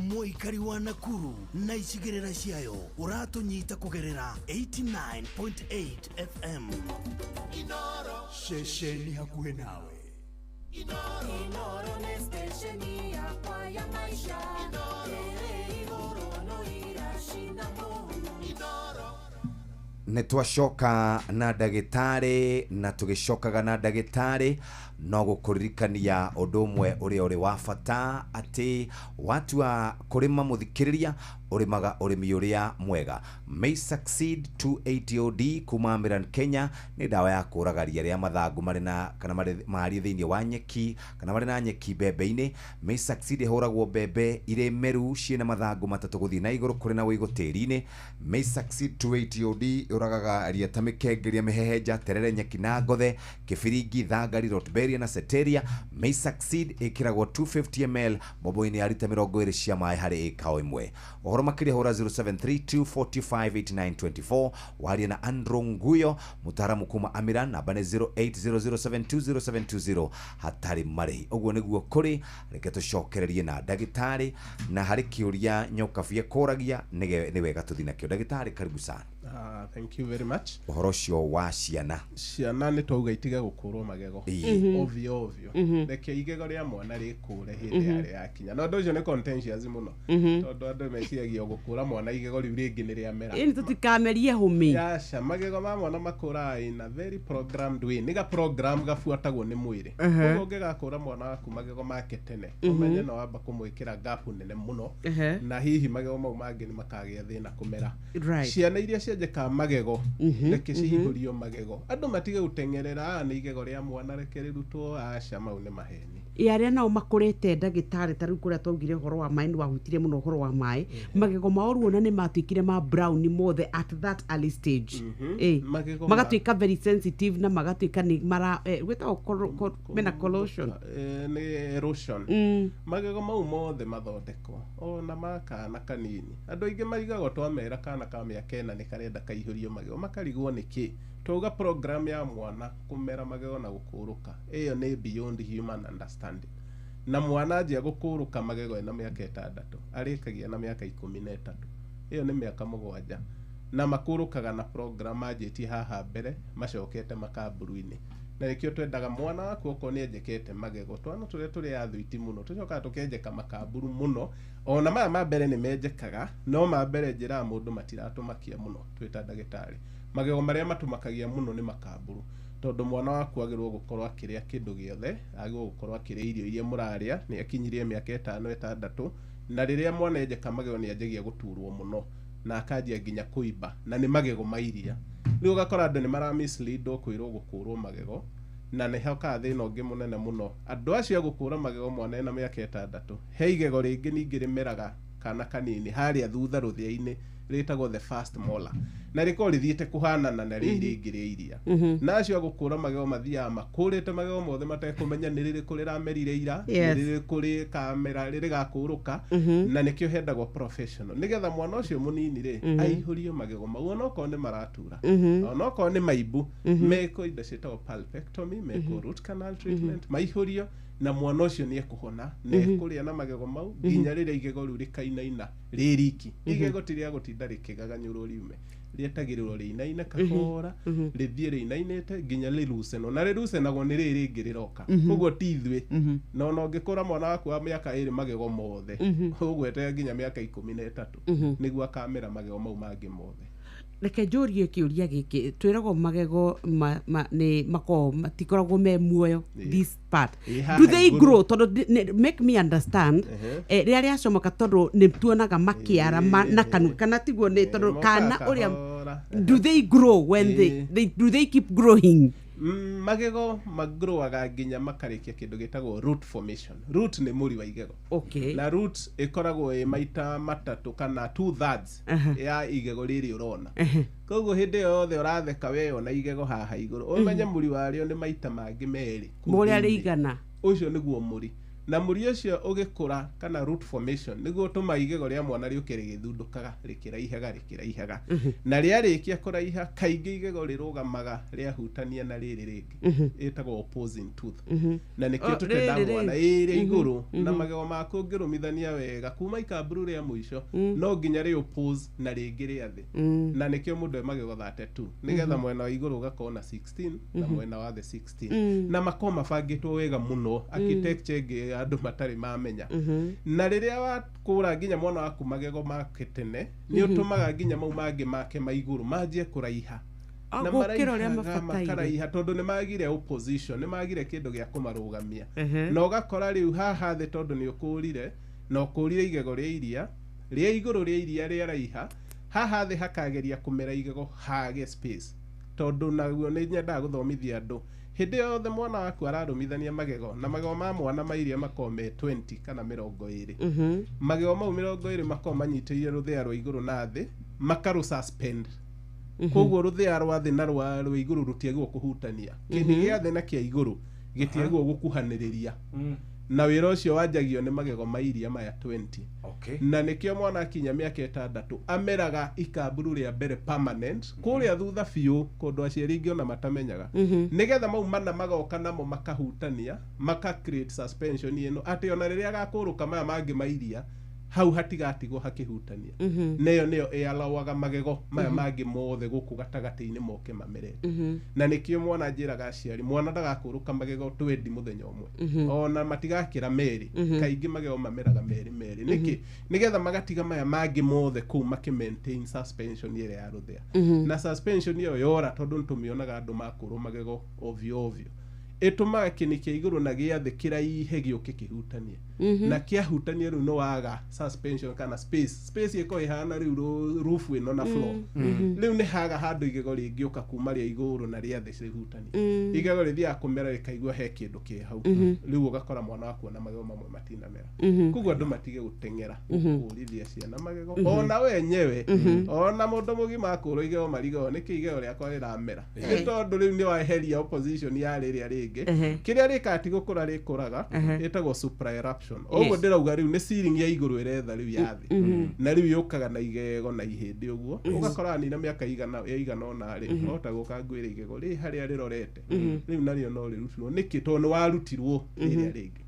Mũikari wa Nakuru na icigĩrĩra ciayo ũratũnyita kũgerera 89.8 FM. Ceceni hakuhĩ nawe. Inoro nĩ stesheni yakwa ya maisha. Ĩrĩ igũrũ no iracina mũhu. Nĩ twacoka na ndagĩtarĩ na tũgĩcokaga na ndagĩtarĩ no gũkũririkania ũndũ ũmwe ũrĩa ũrĩ wa bata atĩ watua kũrĩma mũthikĩrĩria ũrĩmaga ũrĩmi ũrĩa mwega. May Succeed 280OD kuma Miran Kenya nĩ ndawa ya kũraga ria rĩa mathangũ marĩ na kana marĩ marĩ thĩinĩ wa nyeki kana marĩ na nyeki mbembe-inĩ. May Succeed ĩhũragwo mbembe irĩ meru ciĩna mathangũ 3 gũthiĩ na igũrũ kũrĩ na ũigũ tĩri-inĩ. May Succeed 280OD ĩũragaga ria ta mĩkengeria, mĩhehenja, terere, nyeki na ngothe, kĩbiringi, thangari, rotberia na ceteria. May Succeed ĩkĩragwo 250 ml mbombo-inĩ ya rita 20 cia maĩ harĩ ĩka o ĩmwe. Ũhoro makĩria hũra 0732458924 warie na Andrew Nguyo mũtaaramu kuma Amiran, namba nĩ 0800720720 hatarĩ marĩhi. Ũguo nĩguo kũrĩ. Reke tũcokererie na ndagĩtarĩ na harĩ kĩũria Nyokabi ekũragia nĩ wega tũthiĩ nakĩo. Ndagĩtarĩ, karibu sana. Thank you very much. Ũhoro ũcio wa ciana. Ciana nĩ twauga itige gũkũrwo magego Ĩĩ. Ovyo ovyo. Reke igego rĩa mwana rĩkũre hĩndĩ yarĩ yakinya, na ũndũ ũcio nĩ contentious mũno, tondũ andũ meciragia gũkũra mwana igego rĩu rĩngĩ nĩ rĩamera. Ĩni tũtikamerie hũmĩ. Aca, magego ma mwana makũraga in a very programmed way, nĩ ga program gabuatagwo nĩ mwĩrĩ. Koguo ũngĩgakũra mwana waku magego make tene, ũmenye no wamba kũmwĩkĩra gap nene mũno, na hihi magego mau mangĩ nĩ makagĩa thĩna kũmera. Ciana iria cianjĩkaga magego, reke cihingũrio magego, andũ matige gũteng'erera, "Ah, nĩ igego rĩa mwana, reke rĩrutwo." Aca, mau nĩ maheni. Ĩ arĩa nao makũrĩte, ndagĩtarĩ, ta rĩu kũrĩa twaugire ũhoro wa maĩ, nĩ wahutirie mũno ũhoro wa maĩ, magego mao ruona nĩ matuĩkire ma brown mothe at that early stage. Ĩ Magego magatuĩka very sensitive na magatuĩka nĩ mara gwĩtagwo mena corrosion. Nĩ erosion. Magego mau mothe mathondekwo ona ma kana kanini. Andũ aingĩ marigagwo twamera kana ka mĩaka 4 nĩ karenda kaihũrio magego, makarigwo nĩkĩ. Twauga program ya mwana kũmera magego na gũkũrũka ĩyo nĩ beyond human understanding, na mwana anjia gũkũrũka magego ena mĩaka 6, arĩkagia na mĩaka 13, ĩyo nĩ mĩaka 7, na makũrũkaga na program manjĩtie haha mbere macokete makamburu-inĩ. Na nĩkĩo twendaga mwana waku okorwo nĩ enjekete magego, twana tũrĩa tũrĩ athwiti mũno tũcokaga tũkenjeka makamburu mũno, ona maya ma mbere nĩ menjekaga, no ma mbere njĩraga mũndũ matiratũmakia mũno twĩ ta ndagĩtarĩ. Magego marĩa matũmakagia mũno nĩ makamburu, tondũ mwana waku agĩrĩirwo gũkorwo akĩrĩa kĩndũ gĩothe, agĩrĩirwo gũkorwo akĩrĩa irio iria mũrarĩa, nĩ akinyirie mĩaka 5, 6. Na rĩrĩa mwana enjeka magego nĩ anjagia gũturwo mũno na akanjia nginya kũimba, na nĩ magego ma iria. Rĩu ũgakora andũ nĩ mara mislead kwĩrwo gũkũrwo magego, na nĩ hokaga thĩna ũngĩ mũnene mũno. Andũ acio a gũkũra magego mwana ena mĩaka 6, he igego rĩngĩ ningĩ rĩmeraga kana kanini harĩa thutha rũthĩa-inĩ, rĩtagwo the first molar, na rĩkorwo rĩthiĩte kũhanana na rĩrĩ rĩngĩ rĩa iria. Na acio a gũkũra magego mathiaga makũrĩte magego mothe matekũmenya nĩ rĩrĩkũ rĩramerire ira, nĩ rĩrĩkũ rĩkamera rĩgakũrũka. Na nĩkĩo hendagwo professional, nĩgetha mwana ũcio mũnini rĩ, aihũrio magego mau onokorwo nĩ maratura, onokorwo nĩ maimbu, mekwo indo ciĩtagwo pulpectomy, mekwo root canal treatment, maihũrio, na mwana ũcio nĩ ekũhona na ekũrĩa na magego mau nginya rĩrĩa igego rĩu rĩkainaina rĩ riki. Igego ti rĩa gũtinda rĩkĩgaganyũrwo riume, rĩetagĩrĩrwo rĩinaine kahora, rĩthiĩ rĩinainĩte nginya rĩrucenwo, na rĩrucenagwo nĩ rĩrĩ rĩngĩ rĩroka. Koguo ti ithuĩ, na ona ũngĩkũra mwana waku wa mĩaka 2 magego mothe, ũgweterera nginya mĩaka 13 nĩguo akamera magego mau mangĩ mothe. Reke njũrie kĩũria gĩkĩ. Twĩragwo magego nĩ makoragwo matikoragwo me muoyo, this part. Ĩ, haha Do they igũrũ. grow? Tondũ make me understand, rĩrĩa rĩacomoka, tondũ nĩ tuonaga makĩara na kanua, kana tiguo? Nĩ tondũ Mokaga kana ũrĩa kahora. Do they grow when they do they keep growing? Magego magrowaga nginya makarĩkia kĩndũ gĩtagwo root formation. Root nĩ mũri wa igego. Na root ĩkoragwo ĩ maita matatũ kana 2/3 ya igego rĩrĩ ũrona. Koguo hĩndĩ ĩyo yothe ũratheka weyona igego haha igũrũ, ũmenye mũri warĩo nĩ maita mangĩ merĩ kũu Mũrĩa thĩinĩ. rĩigana. Ũcio nĩguo mũri, na mũri ũcio ũgĩkũra kana root formation nĩguo ũtũmaga igego rĩa mwana rĩũke rĩgĩthundũkaga, rĩkĩraihaga, rĩkĩraihaga, na rĩarĩkia kũraiha, kaingĩ igego rĩrũgamaga rĩahutania na rĩrĩ rĩngĩ, ĩtagwo opposing tooth. Na nĩkĩo Oh, tũtenda rĩrĩ mwana rĩngĩ. ĩrĩ igũrũ na magego maku ũngĩrũmithania wega kuma ikamburu rĩa mũico, no nginya rĩ oppose na rĩngĩ rĩa thĩ. Na nĩkĩo mũndũ e magego 32, nĩgetha mwena wa igũrũ ũgakorwo na 16 na mwena wa thĩ 16. Na makorwo mabangĩtwo wega mũno, architecture ĩngĩ andũ matarĩ mamenya. Na rĩrĩa wakũra nginya mwana waku magego make tene, nĩ ũtũmaga nginya mau mangĩ make ma igũrũ manjie kũraiha. Ah, Na gũkĩra ũrĩa maraihaga, mabataire. makaraiha tondũ nĩ magire opposition, nĩ magire kĩndũ gĩa kũmarũgamia. Na ũgakora rĩu haha thĩ, tondũ nĩ ũkũrire na ũkũrire igego rĩa iria rĩa igũrũ rĩa iria rĩaraiha, haha thĩ hakageria kũmera igego hage space. Tondũ naguo nĩ nyendaga gũthomithia andũ, hĩndĩ yothe mwana waku ararũmithania magego, na magego ma mwana ma iria makorwo me 20 kana 20, magego mau 20 makorwo manyitĩrĩire rũthĩa rwa igũrũ na thĩ, makarũ suspend. Koguo rũthĩa rwa thĩ na rwa igũrũ rũtiagĩrĩirwo kũhutania. Kĩni gĩa thĩ na kĩa igũrũ gĩtiagĩrĩirwo gũkuhanĩrĩria, na wĩra ũcio wanjagio nĩ magego ma iria maya 20. Na nĩkĩo mwana akinya mĩaka 6 ameraga ikamburu rĩa mbere permanent kũrĩa thutha biũ, kũndũ aciari aingĩ ona matamenyaga, nĩgetha mau mana magoka namo makahutania, maka create suspension ĩno atĩ ona rĩrĩa agakũrũka maya mangĩ ma iria Hau hatigatigwo hakĩhutania. Neyo nĩyo ĩalawaga magego maya mangĩ mothe gũkũ gatagatĩ-inĩ moke mamerete. Na nĩkĩo mwana njĩraga aciari, mwana ndagakũrũka magego 20 mũthenya ũmwe. Ona matigakĩra 2. Kaingĩ magego mameraga 2 2. Nĩkĩ? Nĩgetha magatiga maya mangĩ mothe kũu makĩ maintain suspension ĩrĩa ya rũthĩa. Na suspension ĩyo yora, tondũ nĩtũmĩonaga andũ makũrũ magego ovyo ovyo, ĩtũmaga kĩni kĩa igũrũ na gĩa thĩ kĩraihe gĩũke kĩhutanie. Na kĩahutania rĩu nĩ waga suspension kana space. Space ĩkorwo ĩhana rĩu roof ĩno na floor. Rĩu nĩ haga handũ igego rĩngĩũka kuma rĩa igũrũ na rĩa thĩ cihutanie. Igego rĩthiaga kũmera rĩkaigua he kĩndũ kĩ hau. Rĩu ũgakora mwana waku ona magego mamwe matinamera. Koguo andũ matige gũteng'era kũrithia ciana magego. Ona wenyewe, ona mũndũ mũgima akũrwo igego marigagwo nĩkĩ igego rĩakwa rĩramera, nĩ tondũ rĩu nĩ waeheria opposition ya rĩrĩa rĩngĩ. Kĩrĩa rĩkaga ti gũkũra rĩkũraga, ĩtagwo supraeruption. Ũguo ndĩrauga rĩu nĩ ceiling ya igũrũ ĩretha rĩu ya thĩ. Na rĩu yũkaga na igego na ihĩndĩ ũguo. Ũgakora nina mĩaka ĩigana ũna rĩ, wahota gũka ngwĩre igego rĩ harĩa rĩrorete. Rĩu narĩo no rĩrutirwo. Nĩkĩ? Tondũ nĩ warutirwo rĩrĩa rĩngĩ.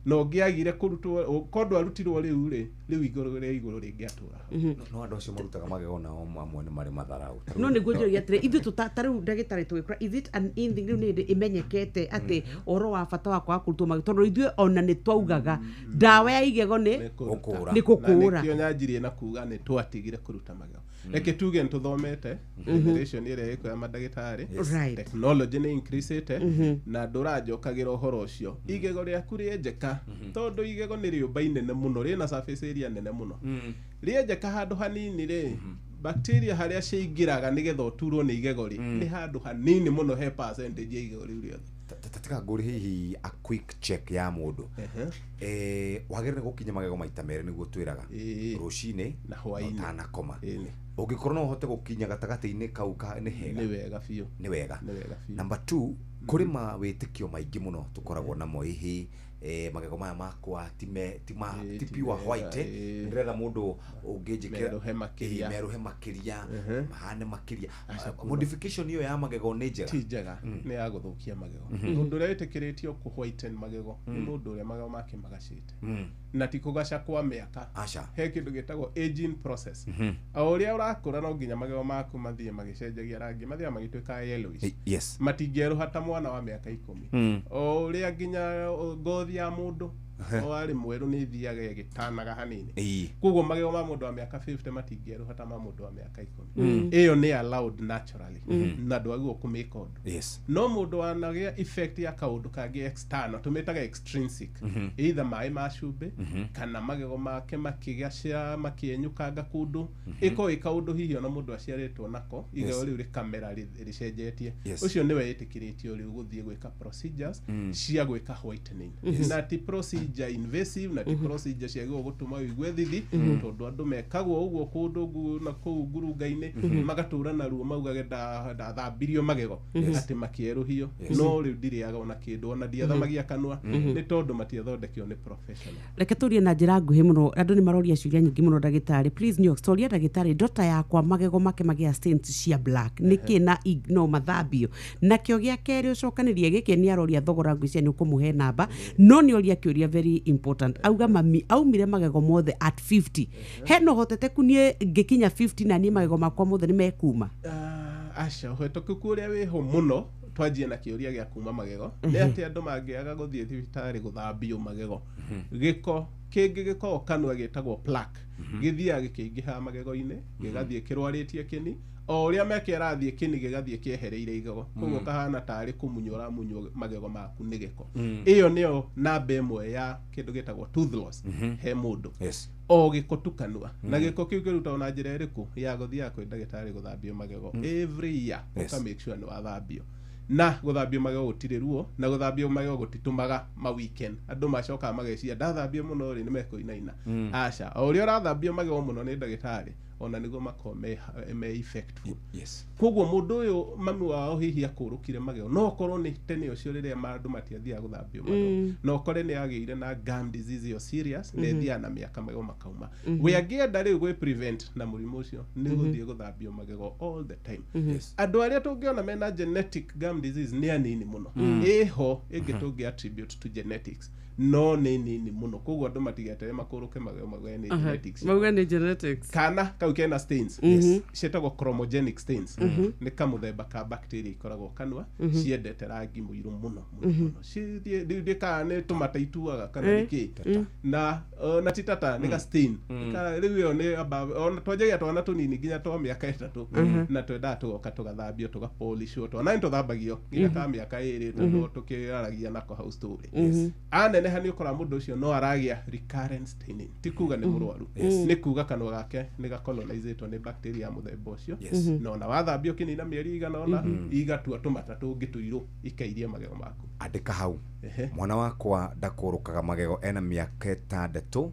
Na ũngĩagire kũrutwo, korwo ndwarutirwo rĩu rĩ, rĩu igũrũ rĩa igũrũ rĩngĩatũra hau. No andũ acio marutaga magego nao amwe nĩ marĩ matharau. No nĩguo njũria atĩrĩ, ithuĩ ta rĩu ndagĩtarĩ tũgĩkũra, is it an in thing rĩu nĩ hĩndĩ ĩmenyekete atĩ ũhoro wa bata wa kwaga kũrutwo magego, tondũ ithuĩ ona nĩ twaugaga ndawa ya igego nĩ gũkũra. Nĩ gũkũra. Na nĩkĩo nyanjirie na kuga nĩ twatigire kũruta magego. Reke tuge nĩ tũthomete generation ĩrĩa ĩko ya mandagĩtarĩ. Technology nĩ increasĩte na ndũranjokagĩra ũhoro ũcio. Igego rĩaku rĩenjeka, tondũ igego nĩ rĩũmba inene mũno rĩna surface area nene mũno, rĩenjeka handũ hanini rĩ, bacteria harĩa ciingĩraga nĩgetha ũturwo nĩ igego rĩ, nĩ handũ hanini mũno he percentage ya igego rĩu rĩothe. Tatika ngũri hihi a quick check ya mũndũ, wagĩrĩire gũkinya magego maita 2 nĩguo twĩraga, rũcinĩ na hwaĩ-inĩ ũtanakoma. Ũngĩkorwo no ũhote gũkinya gatagatĩ-inĩ kau nĩ hega. Nĩ wega biũ. Nĩ wega. Nĩ wega biũ. Number 2, kũrĩ mawĩtĩkio maingĩ mũno tũkoragwo namo, hihi magego maya makwa ti me ti ma ti pure white, ndĩretha mũndũ ũngĩnjĩkĩra Merũhe makĩria. Merũhe makĩria, mahane makĩria. Modification ĩyo ya magego nĩ njega? Ti njega, nĩ ya gũthũkia magego. Mũndũ ũrĩa wĩtĩkĩrĩtio kũ whiten magego nĩ mũndũ ũrĩa magego make magacĩte. Na ti kũgaca kwa mĩaka. Aca. He kĩndũ gĩtagwo aging process. O ũrĩa ũrakũra no nginya magego maku mathiĩ magĩcenjagia rangi, mathiaga magĩtuĩkaga yellowish. Matingĩerũha ta mwana wa mĩaka 10. O ũrĩa nginya ngothi ya mũndũ o arĩ mwerũ nĩ ĩthiaga ĩgĩtanaga hanini. Koguo magego ma mũndũ wa mĩaka 50 matingĩerũha ta ma mũndũ wa mĩaka 10. Ĩyo nĩ allowed naturally. Na ndwagĩrĩirwo kũmĩka ũndũ. No mũndũ wanagĩa effect ya kaũndũ kangĩ external, tũmĩtaga extrinsic. Either maĩ ma cumbĩ, kana magego make makĩgacĩra makĩenyũkanga kũndũ, ĩkorwo ĩ kaũndũ hihi ona mũndũ aciarĩtwo nako, igego rĩu rĩkamera rĩcenjetie. Ũcio nĩwe ĩtĩkĩrĩtio rĩu gũthiĩ gwĩka procedures cia gwĩka whitening. Na ti procedure invasive, na ti procedure ciagĩrĩirwo gũtũma ũigue thithi, tondũ andũ mekagwo ũguo kũndũ na kũu ngurunga-inĩ, magatũra na ruo maugage ndathambirio magego, atĩ makĩerũhio. No rĩu ndirĩaga ona kĩndũ, ona ndiathamagia kanua, nĩ tondũ matiathondekirwo nĩ professional. Reke tũrie na njĩra nguhĩ mũno, andũ nĩ maroria ciũria nyingĩ mũno ndagĩtarĩ. Please New Storia ndagĩtarĩ, ndota yakwa magego make magĩa stains cia black nĩkĩ na no mathambio? Nakĩo gĩa kerĩ ũcokanĩrie gĩkĩ, nĩ aroria thogora, ngwĩciria nĩ ũkũmũhe namba, no nĩ oria kĩũria very important, auga mami aumire magego mothe at 50, hena ũhotekeku niĩ ngĩkinya 50 na niĩ magego makwa mothe nĩ mekuma? Aca, ũhetũku ũrĩa wĩho mũno, twanjie na kĩũria gĩa kuma magego, nĩ atĩ andũ mangĩaga gũthiĩ thibitarĩ gũthambio magego, gĩko kĩngĩ gĩkoragwo kanua gĩtagwo plaque, gĩthiaga gĩkĩingĩhaga magego-inĩ, gĩgathiĩ kĩrwarĩtie kĩni, o ũrĩa meke arathiĩ kĩni gĩgathiĩ kĩehereire igego, koguo kahana tarĩ kũmunywo ũramunywo magego maku nĩ gĩko. Ĩyo nĩyo namba ĩmwe ya kĩndũ gĩtagwo tooth loss he mũndũ. O gĩko tu kanua. Na gĩko kĩu kĩrutagwo na njĩra ĩrĩkũ? Ya gũthiaga kwĩ ndagĩtarĩ gũthambio magego every year, ũka make sure nĩ wathambio. Na gũthambio magego gũtirĩ ruo, na gũthambio magego gũtitũmaga ma weekend andũ macokaga mageciria ndathambio mũno rĩ nĩ mekũinaina. Aca, o ũrĩa ũrathambio magego mũno nĩ ndagĩtarĩ, ona nĩguo makorwo me effectful. Koguo mũndũ ũyũ mami wao hihi akũrũkire magego, no okorwo nĩ tene ũcio rĩrĩa andũ matiathiaga gũthambio magego, no ũkore nĩ agĩire na gum disease ĩyo serious, na ĩthiaga na mĩaka magego makauma. We angĩenda rĩu gwĩ prevent na mũrimũ ũcio nĩ gũthiĩ gũthambio magego all the time. Andũ arĩa tũngĩona mena genetic gum disease nĩ anini mũno. Ĩho ĩngĩ tũngĩ attribute to genetics, No nĩ nini mũno, koguo andũ matigetere makũrũke magego mauge nĩ genetics. Mauge nĩ genetics. Kana kau kena stains. Yes. Ciĩtagwo chromogenic stains. Nĩ kamũthemba ka bacteria ikoragwo kanua, ciendete rangi mũirũ mũno mũno mũno. Cithiĩ ndikana nĩ tũmata ituaga kana nĩ kĩ. Na na ti tata, nĩ ga stain. Rĩu ĩyo nĩ ona twanjagia twana tũnini nginya twa mĩaka 3, na twendaga tũgoka tũgathambio, tũgapolishwo. Twana nĩ tũthambagio nginya ka mĩaka 2, tondũ tũkĩaragia nako hau story. Aneneha nĩ ũkora mũndũ ũcio no aragĩa recurrent staining. Ti kuga nĩ mũrwaru, nĩ kuga kanua gake nĩ gacolonizĩtwo nĩ bacteria ya mũthemba ũcio. Na ona wathambio ũkĩnina mĩeri igana ũna, igatua tũmata tũngĩ tũirũ ikairie magego maku. Andĩka hau, mwana wakwa ndakũrũkaga magego, ena mĩaka 6,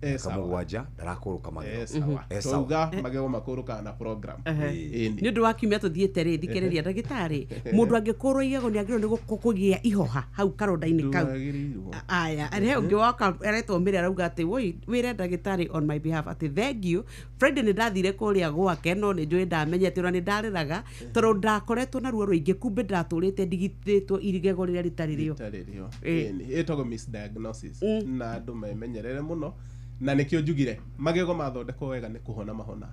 Eh, mĩaka sawa. 7, ndarakũrũka magego. Eh, sawa. Eh, sawa. Twauga magego makũrũkaga na program. Ĩni. Nĩ ũndũ wa kiumia tũthiĩte rĩ, thikĩrĩria ndagĩtarĩ, mũndũ angĩkũrwo igego nĩ agĩrĩirwo nĩ kũgĩa ihoha hau karonda-inĩ kau? Ndwagĩrĩirwo. Aya, he ũngĩ woka aretwo mĩrĩ, arauga atĩ woi, wĩre ndagĩtarĩ on my behalf atĩ thank you. Friday nĩ ndathire kũrĩa gwake, no nĩ njũĩ ndamenyete, ona nĩ ndarĩraga tondũ ndakoretwo na ruo rũingĩ, kumbe ndatũrĩte ndigitĩtwo igego rĩrĩa rĩtarĩ rĩo. Rĩtarĩ rĩo. Eh. Ĩni, ĩtagwo misdiagnosis, na andũ memenyerere mũno, na nĩkĩo njugire magego mathondekwo wega nĩ kũhona mahona,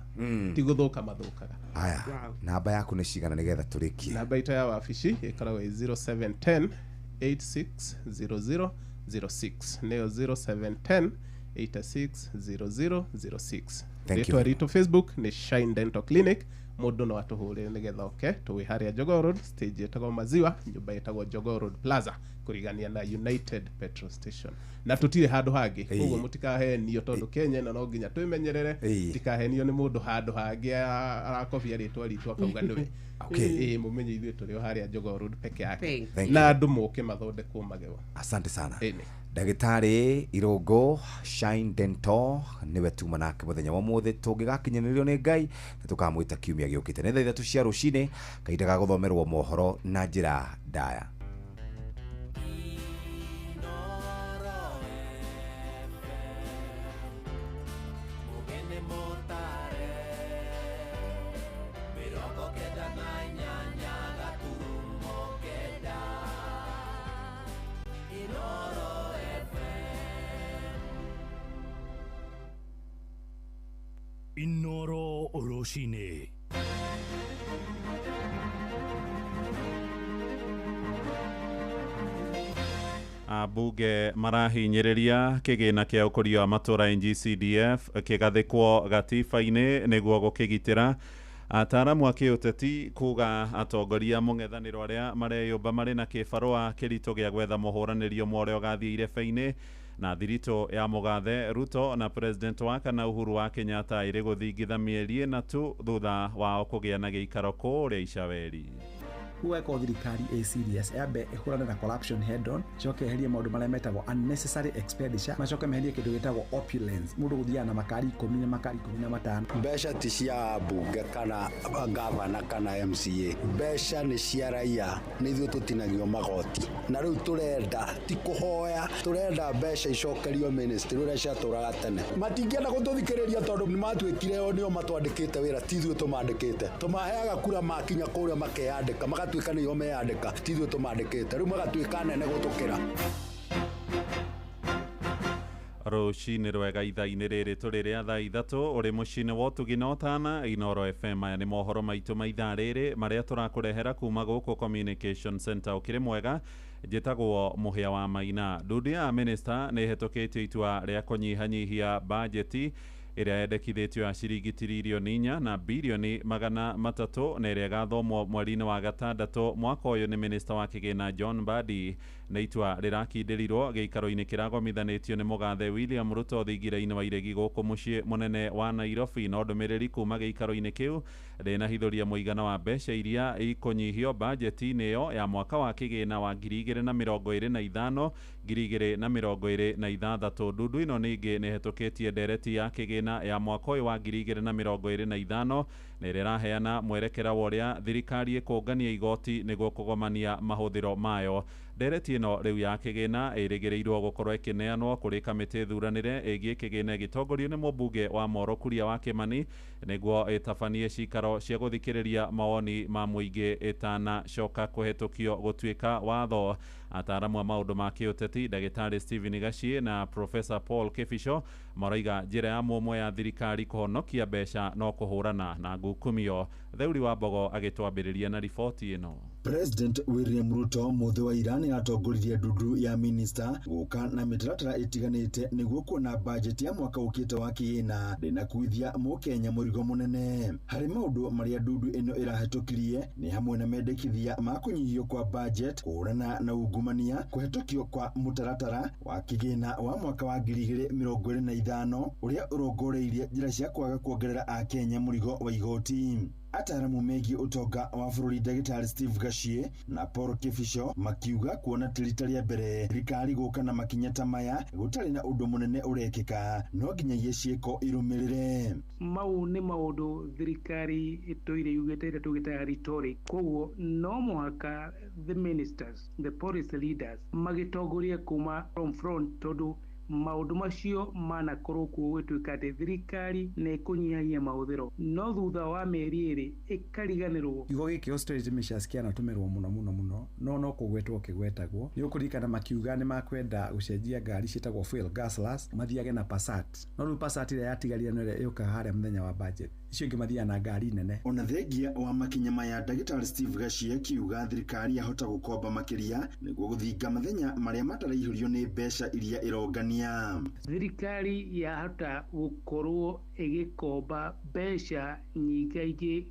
ti gũthũka mathũkaga. Aya, namba yaku nĩ cigana nĩgetha tũrĩkie? Namba itũ ya wabici ĩkoragwo ĩ 0710 860006, nĩyo 0710 860006. Thank you Rĩtwa very ritũ Facebook nĩ Shine Dental Clinic. Mũndũ no atũhũrĩre nĩgetha oke. Tũwĩ harĩa Jogoo Road, stage ĩtagwo Maziwa, nyũmba ĩtagwo Jogoo Road Plaza, kũrigania na United Petrol Station, na tũtirĩ handũ hangĩ. Koguo mũtikahenio, tondũ Kenya ĩno no nginya twĩmenyerere. Tikahenio nĩ mũndũ handũ hangĩ arakobia rĩtwa ritũ akauga nĩwe. Okay. Ĩĩ, mũmenye ithuĩ tũrĩ o harĩa Jogoo Road peke yake. Thank Na you. andũ moke mathondekwo magego. Asante sana. Ĩni. Ndagĩtarĩ Irũngũ, Shine Dental, nĩwe tuma nake mũthenya wa ũmũthĩ. Tũngĩgakinyanĩrio nĩ Ngai, nĩ tũkamwĩta kiumia gĩũkĩte. Nĩ thaa 3 cia rũcinĩ, kahinda ga gũthomerwo mohoro na njĩra ndaya. Mugene motare 98 gaturumo 9 Inoro FM. Inoro Rũcinĩ. Ambunge marahinyĩrĩria kĩgĩna kĩa ũkũria wa matũra NGCDF kĩgathĩkwo gatiba-inĩ nĩguo gũkĩgitĩra. Ataaramu a kĩũteti kuga atongoria mũng'ethanĩro arĩa mareyũmba marĩ na kĩbarũa kĩritũ gĩa gwetha mũhũranĩri ũmwe ũrĩa ũgathiĩ irebe-inĩ. Na thiritũ ya mũgathe Ruto na president wa kana Uhuru wa Kenyatta ĩrĩ gũthingitha mĩeri 4 tu thutha wao kũgĩa na gĩikaro kũrĩa Icaweri. Gweko thirikari ĩ serious, yambe ĩhũrane na corruption head on, coke eherie maũndũ marĩa metagwo unnecessary expenditure, macoke meherie kĩndũ gĩtagwo opulence, mũndũ gũthiaga na makari 10 na makari 15. Mbeca ti cia mbunge kana gavana kana MCA, mbeca nĩ cia raia, nĩ ithuĩ tũtinagio magoti, na rĩu tũrenda ti kũhoya, tũrenda mbeca icokerio ministry ũrĩa ciatũraga tene. Matingĩenda gũtũthikĩrĩria tondũ nĩ matuĩkire o nĩo matwandĩkĩte wĩra, ti ithuĩ tũmandĩkĩte. Tũmaheaga kura, makinya kũrĩa makeyandĩka, magatuĩka nĩo meyandĩka, ti ithuĩ tũmandĩkĩte, rĩu magatuĩka nene gũtũkĩra. Rũcinĩ rwega ithaa-inĩ rĩrĩ tũrĩ rĩa thaa 3, ũrĩ mũciĩ-inĩ wa ũtugi na ũtana Inoro FM. Aya nĩ mohoro maitũ ma ithaa rĩrĩ marĩa tũrakũrehera kuma gũkũ Communication Center. Ũkĩrĩ mwega, njĩtagwo Mũhĩa wa Maina. Ndundu ya minista nĩ ĩhetũkĩtie itua rĩa kũnyihanyihia bajeti ĩrĩa yendekithĩtio ya ciringi tiririoni 4 na birioni 300, na ĩrĩa ĩgathomwo mweri-inĩ wa gatandatũ mwaka ũyũ nĩ minista wa kĩgĩna John Mbadi. Nĩ itua rĩrakindĩrirwo gĩikaro-inĩ kĩragomithanĩtio nĩ mũgathe William Ruto thingira-inĩ wa iregi gũkũ mũciĩ mũnene wa Nairobi. No ndũmĩrĩri kuma gĩikaro-inĩ kĩu ndĩnahithũria mũigana wa mbeca iria ikũnyihio bajeti-inĩ ĩyo ya mwaka wa kĩgĩna wa 2025 2026. Ndundu ĩno ningĩ nĩ ĩhetũkĩtie ndereti ya kĩgĩna ya mwaka ũyũ wa 2025 na ĩrĩa ĩraheana mwerekera wa ũrĩa thirikari ĩkũngania igoti nĩguo kũgomania mahũthĩro mayo. Ndereti ĩno rĩu ya kĩgĩna ĩrĩgĩrĩirwo gũkorwo ĩkĩneanwo kũrĩ kamĩtĩ thuranĩre ĩgiĩ kĩgĩna ĩgĩtongorio nĩ mũmbunge wa Moro Kuria wa Kĩmani nĩguo ĩtabanie cikaro cia gũthikĩrĩria mawoni ma mũingĩ ĩtanacoka kũhetũkio gũtuĩka watho. Ataaramu a maũndũ ma kĩũteti ndagĩtarĩ Stephen Gachie na Professor Paul Kibicho marauga njĩra ya mũmwe ya thirikari kũhonokia mbeca no kũhũrana na ngukumio. Theuri wa Mbogo agĩtwambĩrĩria na riboti ĩno. President William Ruto mũthĩ wa ira nĩ atongoririe ndundu ya minista gũka na mĩtaratara ĩtiganĩte nĩguo kuona bajeti ya mwaka ũkĩte wa kĩgĩna ndĩnakuithia mũkenya mũrigo mũnene. Harĩ maũndũ marĩa ndundu ĩno ĩrahetũkirie nĩ hamwe na mendekithia ma kũnyihio kwa budget, kũhũrana na ungumania, kũhetũkio kwa mũtaratara wa kĩgĩna wa mwaka wa 2025 ũrĩa ũrongoreirie njĩra cia kwaga kuongerera akenya mũrigo wa igoti. Ataaramu megiĩ ũtonga wa bũrũri ndagĩtarĩ Steve Gachie na Paul Kibicho makiuga kuona ti rita rĩa mbere thirikari gũka na makinya ta maya gũtarĩ na ũndũ mũnene ũrekĩka, no nginyagia ciĩko irũmĩrĩre. Mau nĩ maũndũ thirikari ĩtũire yugĩte ĩrĩa tũgĩtaga rhetoric. Koguo no mũhaka the ministers, the policy leaders magĩtongorie kuma from front, tondũ maũndũ macio manakorwo kuo gũtuĩka atĩ thirikari nĩ ĩkũnyihanyihia mahũthĩro, no thutha wa mĩeri ĩrĩ ĩkariganĩrwo. Kiugo gĩkĩ austerity measures kĩanatũmĩrwo mũno mũno mũno, no kũgwetwo kĩgwetagwo. Nĩ ũkũririkana makiuga nĩ makwenda gũcenjia ngari ciĩtagwo fuel guzzlers mathiage na Passat, no rĩu Passat ĩrĩa yatigarire no ĩrĩa ĩũkaga harĩa mũthenya wa budget, icio ingĩ mathiaga na ngari nene. Ona thengia wa makinya maya, ndagĩtarĩ Steve Gachie akiuga thirikari yahota gũkomba makĩria nĩguo gũthinga mathenya marĩa mataraihũrio nĩ mbeca iria ĩrongania. Thirikari yahota gũkorwo ĩgĩkomba mbeca nyingaingĩ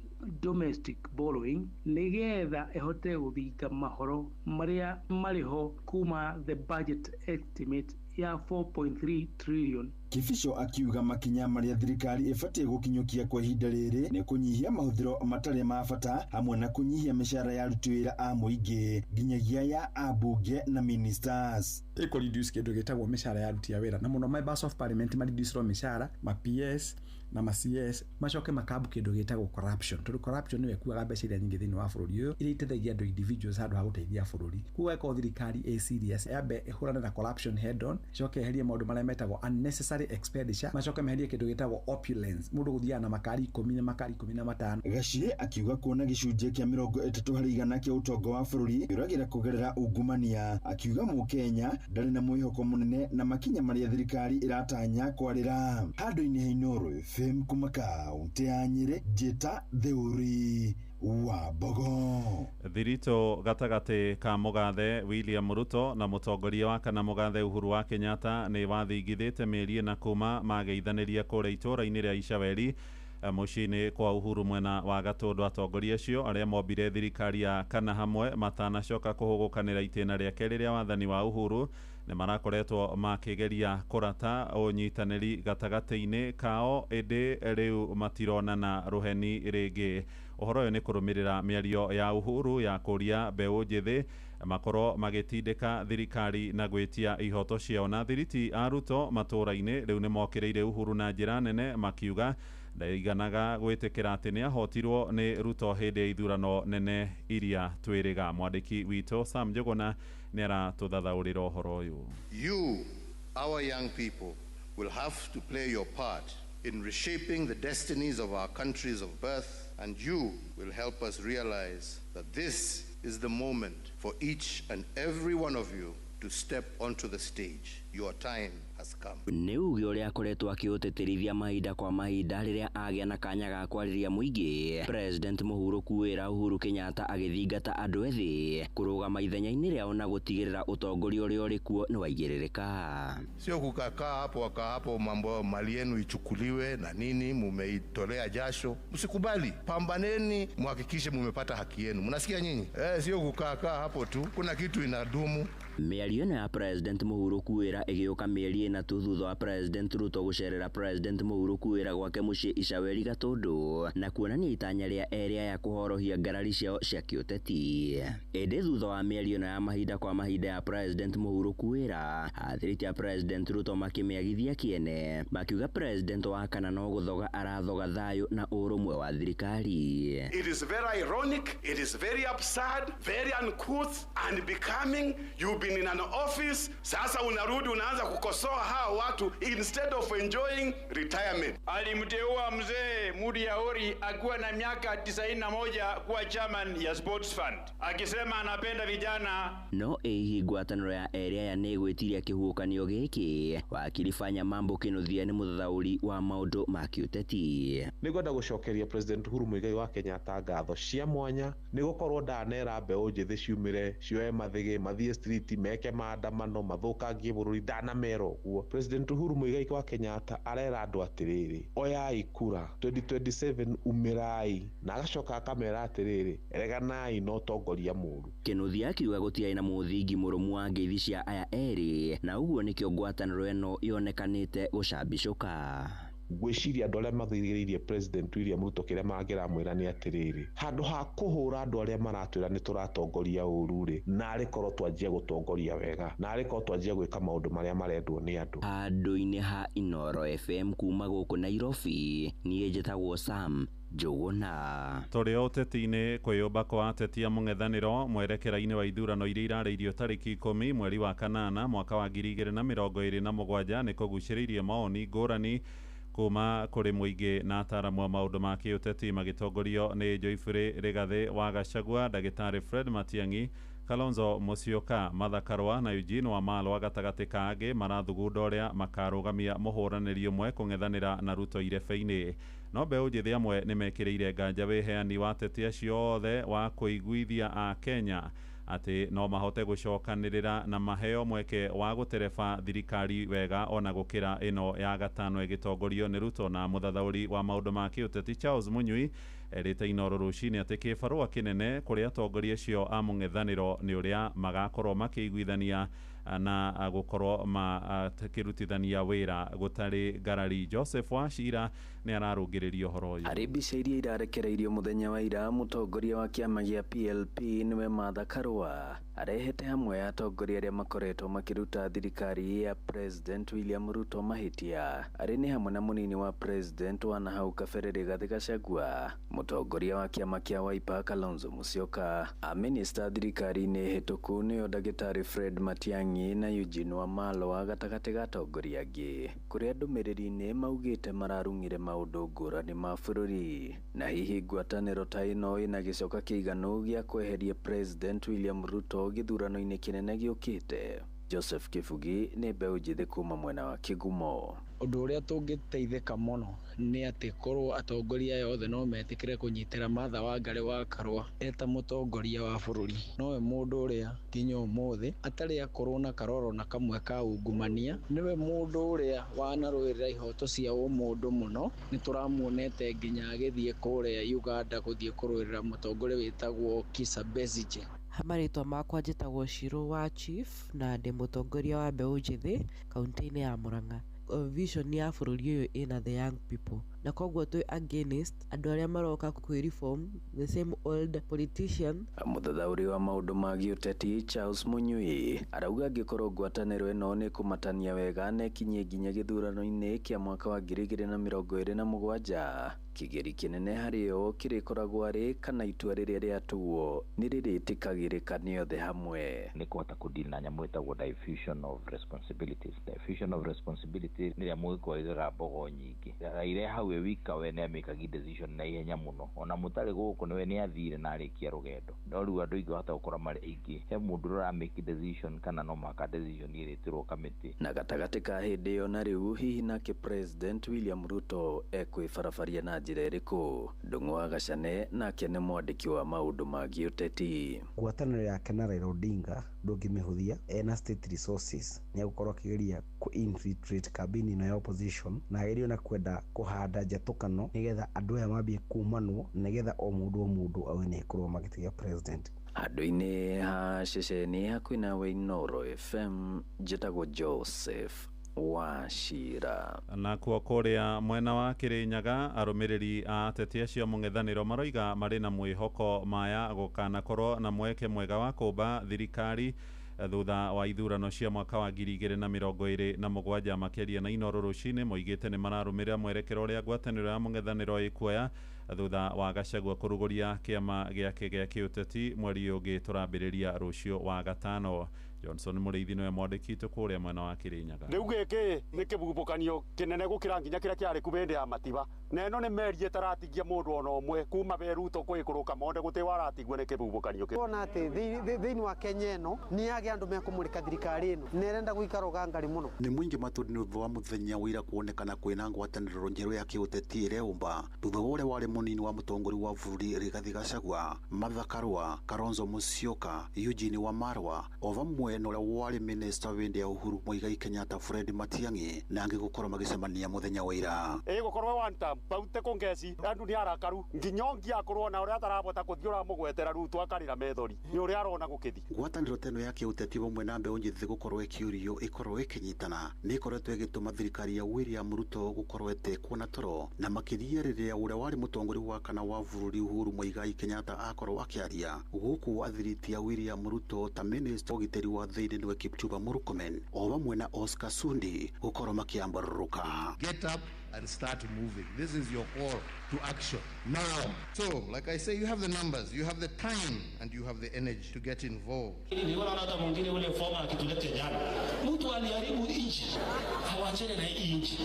domestic borrowing nĩgetha ĩhote gũthinga mahoro marĩa marĩ ho kuma the budget estimate ya 4.3 trillion. Kibicho akiuga makinya marĩa thirikari ĩbatiĩ gũkinyũkia kwa ihinda rĩrĩ nĩ kũnyihia mahũthĩro matarĩ ma bata hamwe na kũnyihia mĩcara ya aruti wĩra a mũingĩ nginyagia ya ambunge na ministers. Ĩkũ reduce kĩndũ gĩtagwo mĩcara ya aruti a wĩra, na mũno members of parliament ma reduce mĩcara, ma PS na ma CS, macoke makambu kĩndũ gĩtagwo corruption, tondũ corruption nĩyo ĩkuaga mbeca iria nyingĩ thĩinĩ wa bũrũri ũyũ, iria iteithagia andũ individuals handũ ha gũteithia bũrũri. Koguo angĩkorwo thirikari ĩ serious, yambe ĩhũrane na corruption head on, ĩcoke ĩherie maũndũ marĩa metagwo unnecessary expenditure, macoke meherie kĩndũ gĩtagwo opulence, mũndũ gũthiaga na makari 10 na makari 15. Gachie akiuga kuona gĩcunjĩ kĩa 30% kĩa ũtonga wa bũrũri kĩũragĩra kũgerera ungumania, akiuga mũkenya ndarĩ na mwĩhoko mũnene na makinya marĩa thirikari ĩratanya kwarĩra. Handũ-inĩ ha Inooro FM kuma kaũntĩ ya Nyĩrĩ, njĩta Theuri wa Mbogo. Thirito gatagatĩ ka mũgathe William Ruto na mũtongoria wa kana mũgathe Uhuru wa Kenyatta nĩ wathingithĩte mĩeri ĩna kuma mageithanĩria kũrĩa itũũra-inĩ rĩa Icaweri mũciĩ-inĩ kwa Uhuru mwena wa Gatũndũ. Atongoria acio arĩa mombire thirikari ya kana hamwe matanacoka kũhũgũkanĩra itĩna rĩa kerĩ rĩa wathani wa Uhuru nĩ marakoretwo makĩgeria kũrata ũnyitanĩri gatagatĩ-inĩ kao, ĩndĩ rĩu matironana rũheni rĩngĩ. Ũhoro ũyũ nĩ kũrũmĩrĩra mĩario ya Uhuru ya kũria mbeũ njĩthĩ makorwo magĩtindĩka thirikari na gwĩtia ihoto ciao. Na thiriti a Ruto matũũra-inĩ rĩu nĩ mokĩrĩire Uhuru na njĩra nene makiuga ndaiganaga gwĩtĩkĩra atĩ nĩ ahotirwo nĩ Ruto hĩndĩ ya ithurano nene iria twĩrĩga. Mwandĩki witũ Sam Njuguna nĩ aratũthathaũrĩra ũhoro ũyũ. You, our young people, will have to play your part in reshaping the destinies of our countries of birth, and you will help us realize that this is the moment for each and every one of you to step onto the stage. Your time has come. Nĩ uge ũrĩa akoretwo akĩũtĩtĩrithia mahinda kwa mahinda rĩrĩa agĩa na kanya ga kwarĩria mũingĩ. President mũhurũku wĩra Uhuru Kenyatta agĩthingata andũ ethĩ kũrũgama ithenya-inĩ rĩao na gũtigĩrĩra ũtongoria ũrĩa ũrĩ kuo nĩ waigĩrĩrĩka. Sio kukakaa hapo wakaa hapo, mambo mali yenu ichukuliwe na nini, mumeitolea jasho. Msikubali, pambaneni, muhakikishe mumepata haki yenu. Mnasikia nyinyi? Sio kukakaa hapo tu, kuna kitu inadumu. Mĩario ĩno ya President mũhurũku wĩra ĩgĩũka mĩeri 3 tu thutha wa President Ruto gũcerera President Mũhurũku wĩra gwake mũciĩ Icaweri Gatũndũ na kuonania itanya rĩa erĩ aya kũhorohia ngarari ciao cia kĩũteti. Ĩndĩ thutha wa mĩario ĩno ya mahinda kwa mahinda ya President Mũhurũku wĩra, athiriti a President Ruto makĩmĩagithia kĩene, makiuga President wa kana no gũthoga arathoga thayũ na ũrũmwe wa thirikari. It is very ironic, it is very absurd, very uncouth and becoming. You've been in an office, sasa unarudi unaanza kukosoa hawa watu instead of enjoying retirement. Alimteua mzee Mudi Aori akiwa na miaka 91 kuwa chairman ya Sports Fund, akisema anapenda vijana. No ĩhihi ngwatanĩro ya erĩ aya nĩ ĩgwĩtiria kĩhuhũkanio gĩkĩ. Wakiri Fanya Mambo Kĩnuthia nĩ mũthathaũri wa maũndũ ma kĩũteti. Nĩngwenda gũcokeria President Uhuru Muigai wa Kenyatta ngatho cia mwanya nĩ gũkorwo ndanera mbeũ njĩthĩ ciumĩre cioe mathĩgĩ mathiĩ street meke maandamano mathũkangie bũrũri, ndanamera ũguo. President Uhuru Muigai wa Kenyatta arera andũ atĩrĩrĩ, oyai kura 2027 umĩrai, na agacoka akamera atĩrĩrĩ, reganai na ũtongoria mũũru. Kĩnuthia akiuga gũtiarĩ na mũthingi mũrũmu wa ngeithi cia aya erĩ, na ũguo nĩkĩo ngwatanĩro ĩno yonekanĩte gũcambicũka. Ngwĩciria andũ arĩa mathirĩrĩirie President William Ruto kĩrĩa mangĩramwĩra nĩ atĩrĩrĩ, handũ ha kũhũra andũ arĩa maratwĩra nĩ tũratongoria ũru rĩ, narĩ korwo twanjia gũtongoria wega, narĩ korwo twanjia gwĩka maũndũ marĩa marendwo nĩ andũ. Handũ-inĩ ha Inooro FM kuma gũkũ Nairobi, niĩ njĩtagwo Sam Njũgũna. Tũrĩ o ũteti-inĩ, kwĩyũmba kwa ateti a mũng'ethanĩro mwerekera-inĩ wa ithurano iria irarĩirio tarĩki 10 mweri wa kanana mwaka wa 2027 nĩ kũgucĩrĩirie mawoni ngũrani kuma kũrĩ mũingĩ na ataaramu a maũndũ ma kĩũteti magĩtongorio nĩ Joyfrey Rigathĩ wa Gachagua, Ndagĩtarĩ Fred Matiang'i, Kalonzo Musyoka, Martha Karua na Eugene Wamalwa gatagatĩ ka angĩ marathugunda ũrĩa makarũgamia mũhũranĩri ũmwe kũng'ethanĩra na Ruto irebe-inĩ. No mbeũ njĩthĩ amwe nĩmekĩrĩire nganja wĩheani wa ateti acio othe wa kũiguithia a Kenya atĩ no mahote gũcokanĩrĩra na maheo mweke wa gũtereba thirikari wega ona gũkĩra ĩno ya gatano ĩgĩtongorio nĩ Ruto. Na mũthathaũri wa maũndũ ma kĩũteti Charles Munyui erĩte Inooro rũcinĩ atĩ kĩbarũa kĩnene kũrĩ atongoria acio a mũng'ethanĩro nĩ ũrĩa magakorwo makĩiguithania na gũkorwo makĩrutithania wĩra gũtarĩ ngarari. Joseph Wachira nĩ ararũngĩrĩria ũhoro ũyũ. Harĩ mbica iria irarekereirio mũthenya wa ira, mũtongoria wa kĩama gĩa PLP nĩwe Martha Karua arehete hamwe atongoria arĩa makoretwo makĩruta thirikari ya President William Ruto mahĩtia. Arĩ nĩ hamwe na mũnini wa President wa nahau kabere Rigathĩ Gachagua, mũtongoria wa kĩama kĩa Wiper Kalonzo Musyoka, a minista thirikari-inĩ hĩtũku nĩo Ndagĩtarĩ Fred Matiang'i na Eugene Wamalwa gatagatĩ ga atongoria angĩ, kũrĩa ndũmĩrĩri-inĩ maugĩte mararung'ire maũndũ ngũrani ma bũrũri. Na hihi ngwatanĩro ta ĩno ĩna gĩcoka kĩiganu gĩa kweheria President William Ruto gĩthurano-inĩ kĩnene gĩũkĩte? Joseph Kĩbugi nĩ mbeũ njĩthĩ kuma mwena wa Kĩgumo. Ũndũ ũrĩa tũngĩteithĩka mũno nĩ atĩ korwo atongoria aya othe no metĩkĩre kũnyitĩra Martha Wangari wa Karua eta mũtongoria wa bũrũri. Nowe mũndũ ũrĩa nginya ũmũthĩ atarĩ akorwo na karoro na kamwe ka ungumania, nĩwe mũndũ ũrĩa wanarũĩrĩra ihoto cia ũmũndũ mũno. Nĩ tũramuonete nginya agĩthiĩ kũrĩa Uganda gũthiĩ kũrũĩrĩra mũtongoria wĩtagwo Kizza Besigye. Marĩtwa makwa njĩtagwo Shiro wa Chief na ndĩ mũtongoria wa mbeũ njĩthĩ kaunti-inĩ ya Murang'a. Vision ya bũrũri ũyũ ĩna the young people, na koguo twĩ against andũ arĩa maroka kwĩ reform the same old politician. Mũthathaũri wa maũndũ ma gĩũteti Charles Munyui arauga angĩkorwo ngwatanĩro ĩno nĩ kũmatania wega na ĩkinyie nginya gĩthurano-inĩ kĩa mwaka wa 2027, kĩgeri kĩnene harĩ o kĩrĩkoragwo arĩ kana itua rĩrĩa rĩatuo nĩ rĩrĩtĩkagĩrĩka nĩ othe hamwe. Nĩ kũhota kũdeal na nyamũ ĩtagwo diffusion of responsibilities. Diffusion of responsibility nĩ rĩrĩa mũgĩkũyũ aigaga mbogo nyingĩ, Raila hau e wika we nĩ amĩkagi decision na ihenya mũno, ona mũtarĩ gũkũ nĩwe nĩ athire na arĩkia rũgendo. No rĩu andũ aingĩ wahota gũkora marĩ aingĩ, he mũndũ ũrĩa ũramake decision kana no mũhaka decision ĩrĩtĩrwo kamĩtĩ. Na gatagatĩ ka hĩndĩ ĩyo na rĩu, hihi nake President William Ruto ekwĩbarabaria na njĩra ĩrĩkũ? Ndung'u wa Gacane nake nĩ mwandĩki wa maũndũ ma gĩũteti. Ngwatanĩro yake na Raila Odinga ndũngĩmĩhũthia, ena state resources nĩ egũkorwo akĩgeria kũ infiltrate kambĩini ĩno ya opposition na agerie ona kwenda kũhanda njatũkano nĩgetha andũ aya mambie kumanwo, nĩgetha o mũndũ awe nĩ ekũrũgama gĩtĩ gĩa president. Handũ-inĩ ha ceceni hakuhĩ nawe Inooro FM, njĩtagwo Joseph Wachira. Nakuo kũrĩa mwena wa Kĩrĩnyaga, arũmĩrĩri a ateti acio mũng'ethanĩro maroiga marĩ na mwĩhoko maya gũkanakorwo na mweke mwega wa kũmba thirikari thutha wa ithurano cia mwaka wa 2027. Makĩaria na Inooro rũcinĩ moigĩte nĩ mararũmĩrĩra mwerekero ũrĩa ngwatanĩro ya mũng'ethanĩro ĩkuoya thutha wa Gachagua kũrugũria kĩama gĩake gĩa kĩũteti mweri ũngĩ tũrambĩrĩria rũciũ wa gatano. Johnson Mũrĩithi nĩwe mwandĩki witũ kũrĩa mwena wa Kĩrĩnyaga. Rĩu gĩkĩ nĩ kĩbubũkanio kĩnene gũkĩra nginya kĩrĩa kĩarĩ ku hĩndĩ ya Matiba, na ĩno nĩ meri ĩtaratigia mũndũ ona ũmwe kuma Beruto kwĩkũrũka monde gũtĩ waratigwo nĩ kĩbubũkanio kĩu. Kuona atĩ thĩinĩ wa Kenya ĩno nĩ yagĩa andũ mekũmũrĩka thirikari ĩno na ĩrenda gũikara ũgangari mũno. Nĩ mũingĩ matũ-inĩ thutha wa mũthenya ũira kuonekana kwĩna ngwatanĩro njerũ ya kĩũteti ĩreũmba thutha wa ũrĩa warĩ mũnini wa mũtongoria wa bũrũri Rigathi Gachagua, Martha Karua, Kalonzo Musyoka, Eugene Wamalwa o vamwe na ũrĩa warĩ minista wĩndĩ ya Uhuru Muigai Kenyatta Fred Matiang'i na angĩ gũkorwo magĩcemania mũthenya wa ira. Ĩgũkorwo one term baute kũngeci andu nĩ arakaru nginya ũngi akorwo na ũrĩa atarabota kũthiĩ ũramũgwetera Ruto akarĩra methori nĩ ũrĩa arona gũkĩthi. Ngwatanĩro ta ĩno ya kĩũteti vamwe na mbeũ njĩthĩ gũkorwo ĩkĩũrio ĩkorwo ĩkĩnyitana nĩ ĩkoretwo ĩgĩtũma thirikari ya William Ruto gũkorwo ĩtekuona toro, na makĩria rĩrĩa ũrĩa warĩ mũtongoria wa kana wa bũrũri Uhuru Muigai Kenyatta akorwo akĩaria gũkũ athiritia William Ruto ta minista ũgitĩri wa thĩinĩ nĩwe Kipchumba Murkomen o vamwe na Oscar Sundi gũkorwo makĩambarũrũka. Get up and start moving. This is your call to action now. So, like I say, you have the numbers, you have the time, and you have the energy to get involved. Niliona hata mwingine ule former akitulete jana, mtu aliharibu nchi, hawachane na hii nchi.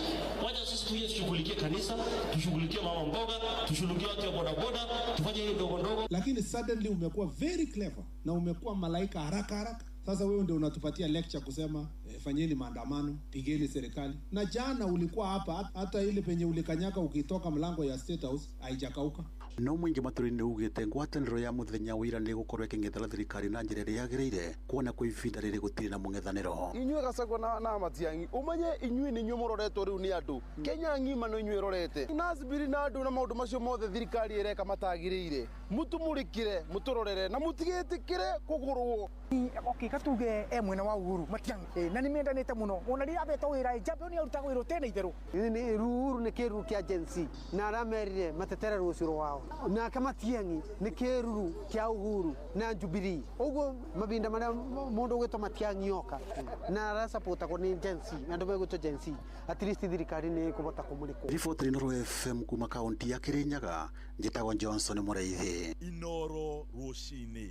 Wacha sisi tuje tushughulikie kanisa, tushughulikie mama mboga, tushughulikie watu wa bodaboda, tufanye hili ndogo ndogo. Lakini suddenly umekuwa very clever na umekuwa malaika haraka haraka. Sasa wewe ndio unatupatia lecture kusema fanyeni maandamano, pigeni serikali. Na jana ulikuwa hapa, hata ile penye ulikanyaka ukitoka mlango ya State House haijakauka. No mũingĩ matũra-inĩ ugĩte ngwatanĩro ya mũthenya wa ira nĩ ĩgũkorwo ĩkĩng'ethera thirikari na njĩra ĩrĩa yagĩrĩire kuona kwa ihinda rĩrĩ gũtirĩ na mũng'ethanĩro. Inyuĩ Gachagua na Matiang'i ũmenye inyuĩ nĩ inyuĩ mũroretwo rĩu nĩ andũ Kenya ng'ima no inyuĩ ĩrorete Nasbiri na andũ na maũndũ macio mothe thirikari ĩreka matagĩrĩire, mũtũmũrĩkĩre, mũtũrorere na mũtigetĩkĩre kũgũrwo. Okay, katuge e mwena wa Uhuru Matiang'i na nĩ mendanĩte mũno ona rĩrĩa abetwo wĩra njambe nĩ arutaga wĩra ũtene itherũ. Uhuru nĩ kĩruru kĩa Gen Z na arĩa merire matetere rũciũ rwao, nake Matiang'i nĩ kĩruru kĩa Uhuru na Jubilee. Ũguo mahinda marĩa mũndũ ũgwĩtwo Matiang'i oka na arasapotagwo nĩ Gen Z, andũ megwĩtwo Gen Z, at least thirikari nĩ ĩkũbota kũmũrĩkwo. Riboti Inooro FM kuma kaunti ya Kirinyaga, njĩtagwo Johnson Mũrĩithi. Inooro rũcinĩ.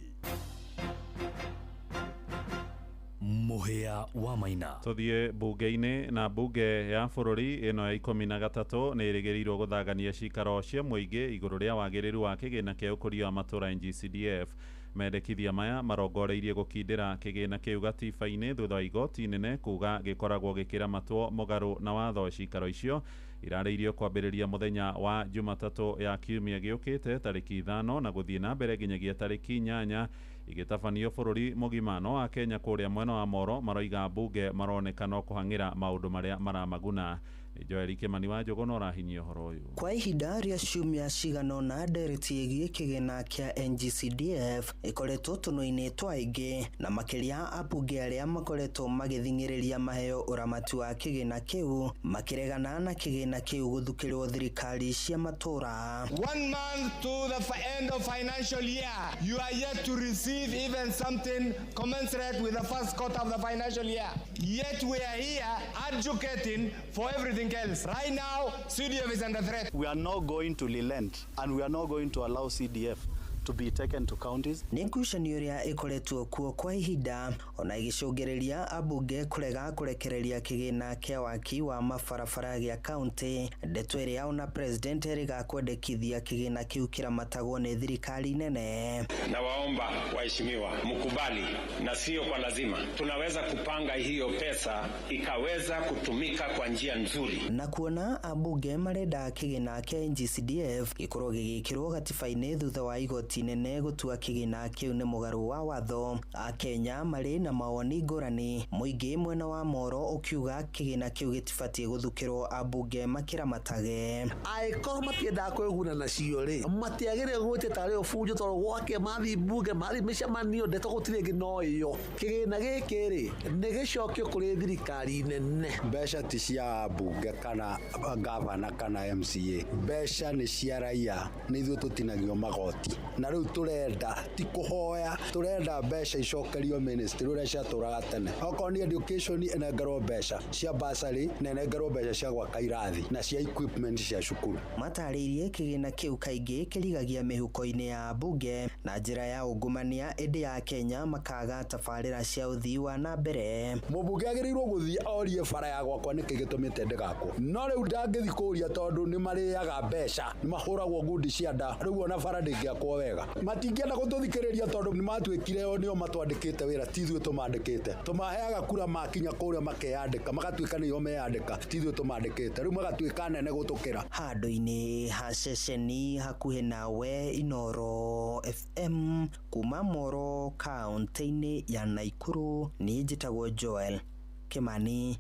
Mũhĩa wa Maina. Tũthiĩ bunge-inĩ na bunge ya bũrũri ĩno ya 13 nĩ ĩrĩgĩrĩirwo gũthagania cikaro cia mũingĩ igũrũ rĩa wagĩrĩru wa kĩgĩna kĩa ũkũria wa matũũra NGCDF. Mendekithia maya marongoreirie gũkindĩra kĩgĩna kĩu gatiba-inĩ thutha wa igoti inene kuga gĩkoragwo gĩkĩramatwo mũgarũ na watho. Cikaro icio irarĩirio kwambĩrĩria mũthenya wa Jumatatũ ya kiumia gĩũkĩte tarĩki 5 na gũthiĩ na mbere nginyagia tarĩki 8 igĩtabanio bũrũri mũgima. No Akenya kũrĩa mwena wa Moro maroiga mbunge maroneka no kũhang'ĩra maũndũ marĩa maramaguna. Joel Kimani wa Njũgũna ũrahinyia ũhoro ũyũ. Kwa ihinda rĩa ciumia cigana ũna ndereti ĩgiĩ kĩgĩna kĩa NGCDF ĩkoretwo tũnua-inĩ twa aingĩ na makĩria ambunge arĩa makoretwo magĩthing'ĩrĩria maheo ũramati wa kĩgĩna kĩu makĩregana na kĩgĩna kĩu gũthukĩrwo thirikari cia matũũra. 1 month to the end of financial year, you are yet to receive even something commensurate with the first quarter of the financial year. Yet we are here advocating for everything else. Right now, CDF is under threat. We are not going to relent and we are not going to allow CDF to be taken to counties. Nĩ ngucanio ĩrĩa ĩkoretwo kuo kwa ihinda ona ĩgĩcũngĩrĩria ambunge kũrega kũrekereria kĩgĩna kĩa waki wa mabarabara gĩa kaunti, ndeto ĩrĩa ona president erĩga kwendekithia kĩgĩna kĩu kĩramatagwo nĩ thirikari nene. Nawaomba waheshimiwa mkubali, na sio kwa lazima, tunaweza kupanga hiyo pesa ikaweza kutumika kwa njia nzuri. Na kuona ambunge marenda kĩgĩna kĩa NGCDF gĩkorwo gĩgĩkĩrwo gatiba-inĩ thutha wa igoti igoti inene gũtua kĩgĩna kĩu nĩ mũgarũ wa watho. Akenya marĩ na mawoni ngũrani, mũingĩ mwena wa Moro ũkiuga kĩgĩna kĩu gĩtibatiĩ gũthukĩrwo ambunge makĩramatage. Angĩkorwo matiendaga kwĩguna nacio rĩ, matiagĩrĩire gwĩtia tarĩ ũbunjo tondũ gwake mathiĩ mbunge mathiĩ mĩcemanio ndeto gũtirĩ ĩngĩ no ĩyo. Kĩgĩna gĩkĩ rĩ nĩ gĩcokio kũrĩ thirikari nene. Mbeca ti cia mbunge kana gavana kana MCA, mbeca nĩ cia raia, nĩ ithuĩ tũtinagio magoti, na rĩu tũrenda ti kũhoya, tũrenda mbeca icokerio ministry ũrĩa ciatũraga tene. Okorwo nĩ education ĩnengerwo mbeca cia bursary na ĩnengerwo mbeca cia gwaka irathi na cia equipment cia cukuru. Matarĩirie kĩgĩna kĩu kaingĩ kĩrigagia mĩhuko-inĩ ya ambunge na njĩra ya ungumania, ĩndĩ ya Kenya makaga tabarĩra cia ũthii wa na mbere. Mũmbunge agĩrĩirwo gũthiĩ orie bara ya gwakwa nĩkĩ gĩtũmĩte ndĩgakwo, no rĩu ndangĩthiĩ kũria tondũ nĩ marĩaga mbeca, nĩ mahũragwo ngundi cia nda, rĩu ona bara ndĩngĩakwo wega. Matingĩenda gũtũthikĩrĩria tondũ nĩ matuĩkire o nĩo matwandĩkĩte wĩra, ti ithuĩ tũmandĩkĩte. Tũmaheaga kura makinya kũrĩa makeyandĩka, magatuĩka nĩo meyandĩka, ti ithuĩ tũmandĩkĩte, rĩu magatuĩka nene gũtũkĩra. Handũ-inĩ ha ceceni hakuhĩ nawe Inooro FM kuma Moro kaunti-inĩ ya Naikuru, niĩ njĩtagwo Joel Kimani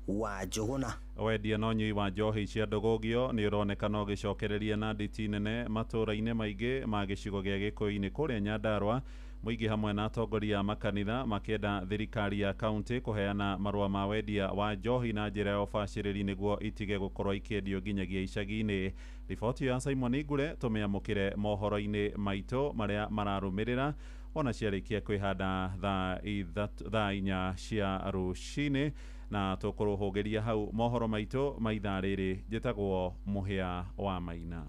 wa Njũgũna. Wendia na ũnyui wa njohi cia ndũgũgio nĩ ũronekana ũgĩcokereria na nditi nene matũũra-inĩ maingĩ ma gĩcigo gĩa Gĩkũyũ-inĩ kũrĩa Nyandarũa, mũingĩ hamwe na atongoria a makanitha makĩenda thirikari ya kaunti kũheana marũa ma wendia wa njohi na njĩra ya ũbacĩrĩri nĩguo itige gũkorwo ikĩendio nginyagia icagi-inĩ. Riboti ya Simon Ngure tũmĩamũkĩre mohoro-inĩ maitũ marĩa mararũmĩrĩra ona ciarĩkia kwĩhanda thaa 4 cia rũcinĩ, na tũkũrũhũgĩria hau mohoro maitũ ma ithaa rĩrĩ. Njĩtagwo Mũhĩa wa Maina.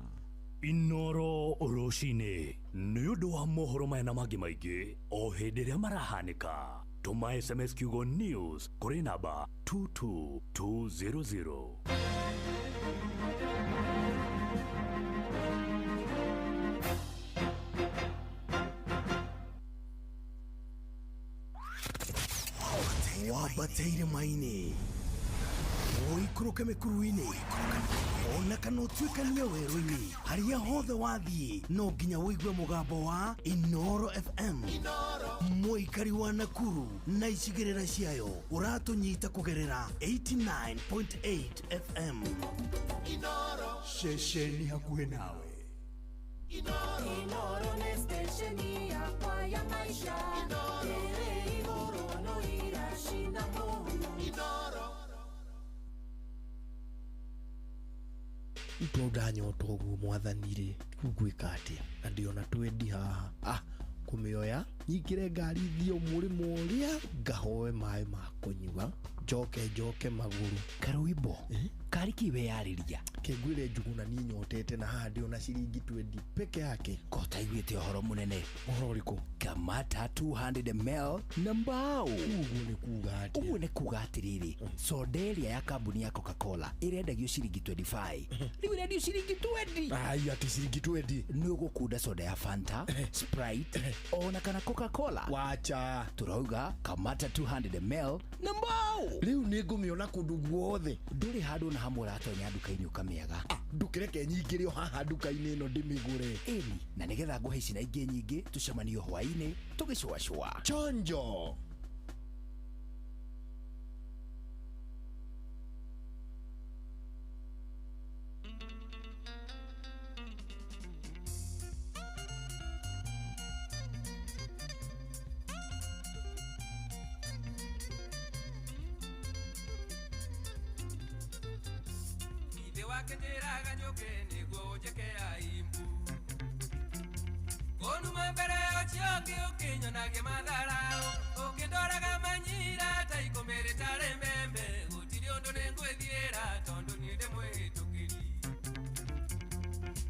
Inooro rũcinĩ nĩ ũndũ wa mohoro maya na mangĩ maingĩ o hĩndĩ ĩrĩa marahanĩka. Tũma SMS kiugo news kũrĩ namba 22200. Wambateire irĩma-inĩ, ũikũrũke mĩkuru-inĩ, ona kana ũtuĩkanie werũ-inĩ, harĩa hothe wathiĩ no nginya ũigue mũgambo wa Inooro FM. Mũikari wa Nakuru na icigĩrĩra ciayo ũratũnyita kũgerera 89.8 FM. Ceceni hakuhĩ nawe. Inooro nĩ stesheni yakwa ya maisha. Ĩrĩ igũrũ no iracina mũhu. Rĩu ndanyota ũguo mwathani rĩ, rĩu ngwĩka atĩa? Na ndĩona twendi haha, kũmĩoya nyingĩre ngari thiĩ mũrĩmo ũrĩa ngahoe maĩ ma kũnyua, njoke njoke magũrũ. Karũimbo karĩ kĩ weyarĩria? Kĩngwĩre Njuguna niĩ nyotete na haha ndĩona ciringi 20 peke yake. Ko taiguĩte ũhoro mũnene? Ũhoro ũrĩkũ? Kamata 200 ml na mbao. Ũguo nĩ kuga atĩa? Ũguo nĩ kuga atĩrĩrĩ, soda ĩrĩa ya kambuni ya Coca-Cola ĩrendagio ciringi 25, rĩu ĩrendio ciringi 20. Ai, atĩ ciringi 20? Nĩ ũgũkunda soda ya Fanta, Sprite ona kana Coca-Cola. Wacha. Turauga Kamata 200 ml na mbao. Rĩu nĩ ngũmĩona kũndũ guothe. Ndũrĩ handũ na hamwe ũratonya nduka-inĩ ũkamĩaga. Ndũkĩreke nyingĩre o haha nduka-inĩ ĩno ndĩmĩgũre. Ĩni, na nĩgetha ngũhe ici na ingĩ nyingĩ tũcemanio hwaĩ-inĩ tũgĩcũacũa. Chonjo. Wakĩnjĩraga njũke nĩguo ũnjĩke aimbu, kũnuma mbere ũcio ũngĩ ũkĩnyonagia matharaũ, ũkĩndoraga manyira ta ikũmbĩ rĩtarĩ mbembe, gũtirĩ ũndũ nĩngwĩthiĩra tondũ niĩ ndĩ mwĩtũkĩri.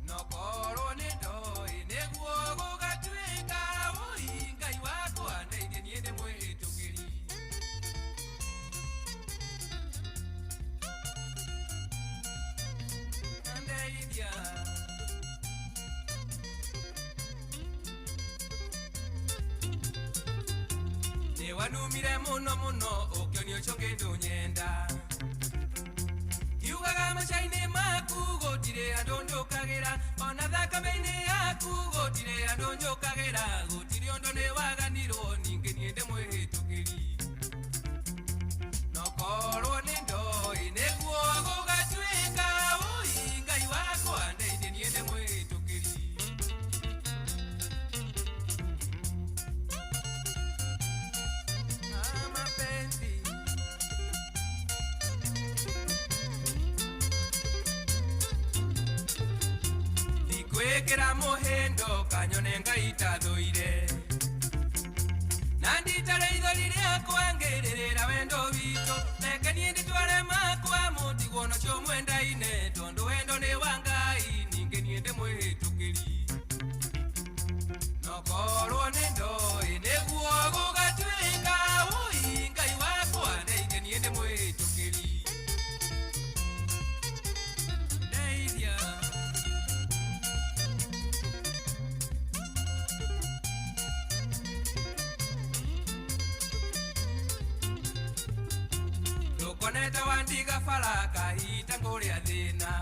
No korwo nĩ ndoĩ nĩguo gũgatuĩka, wũi Ngai wakwa ndeithie niĩ ndĩ mwĩtũkĩri. Nĩwanumire mũno mũno ũkĩonio ũcio kĩndũ nyenda. Ngiugaga maca-inĩ maku gũtirĩ andũ njũkagĩra ona thakame-inĩ yaku gũtirĩ andũ njũkagĩra gũtirĩ ũndũ nĩ waganirwo ningĩ niĩ ndĩ mwĩhĩtũkĩri no korwo nĩ ndoĩ nĩguo gũgatuĩka ũi Ngai wakwa ndeithie niĩ ndĩ mwĩhĩtũkĩri. Ah, mapenzi ndikwĩkĩra mũhĩndo kanyone Ngai tathũire na nditare ithori rĩakwa ngĩrĩrĩra wendo witũ reke niĩ ndĩtware makwa mũtigwo nacio mwendaine tondũ wendo nĩ wa Ngai ningĩ niĩ ndĩ mwĩhĩtũkĩri no korwo nĩ ndoĩ nĩguo gũgatuĩka ũi Ngai wakwa ndeithie niĩ ndĩ mwĩhĩtũkĩri ndeithia. Tukonete wandiga bara kahita ngũrĩa thĩna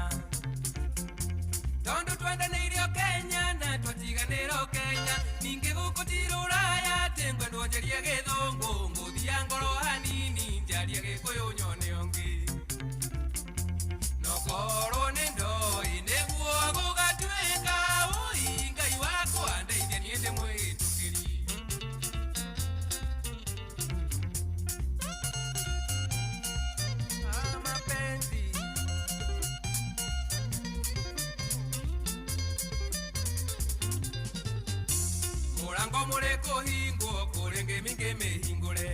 tondũ twendanĩirio Kenya na twatiganĩrwo Kenya ningĩ gũkũ ti rũraya atĩ ngwendwo njarie gĩthũngũ ngũthia ngoro hanini njarie gĩkũyũ nyone ũngĩ no korwo nĩ ndoĩ nĩguo gũgatuĩka ũi Ngai wakwa ndeithie niĩ ndĩ mwĩhĩtũkĩri. Ah, mapenzi mũrango mũrĩ kũhingwo kũrĩ ngĩmi ngĩmĩhingũre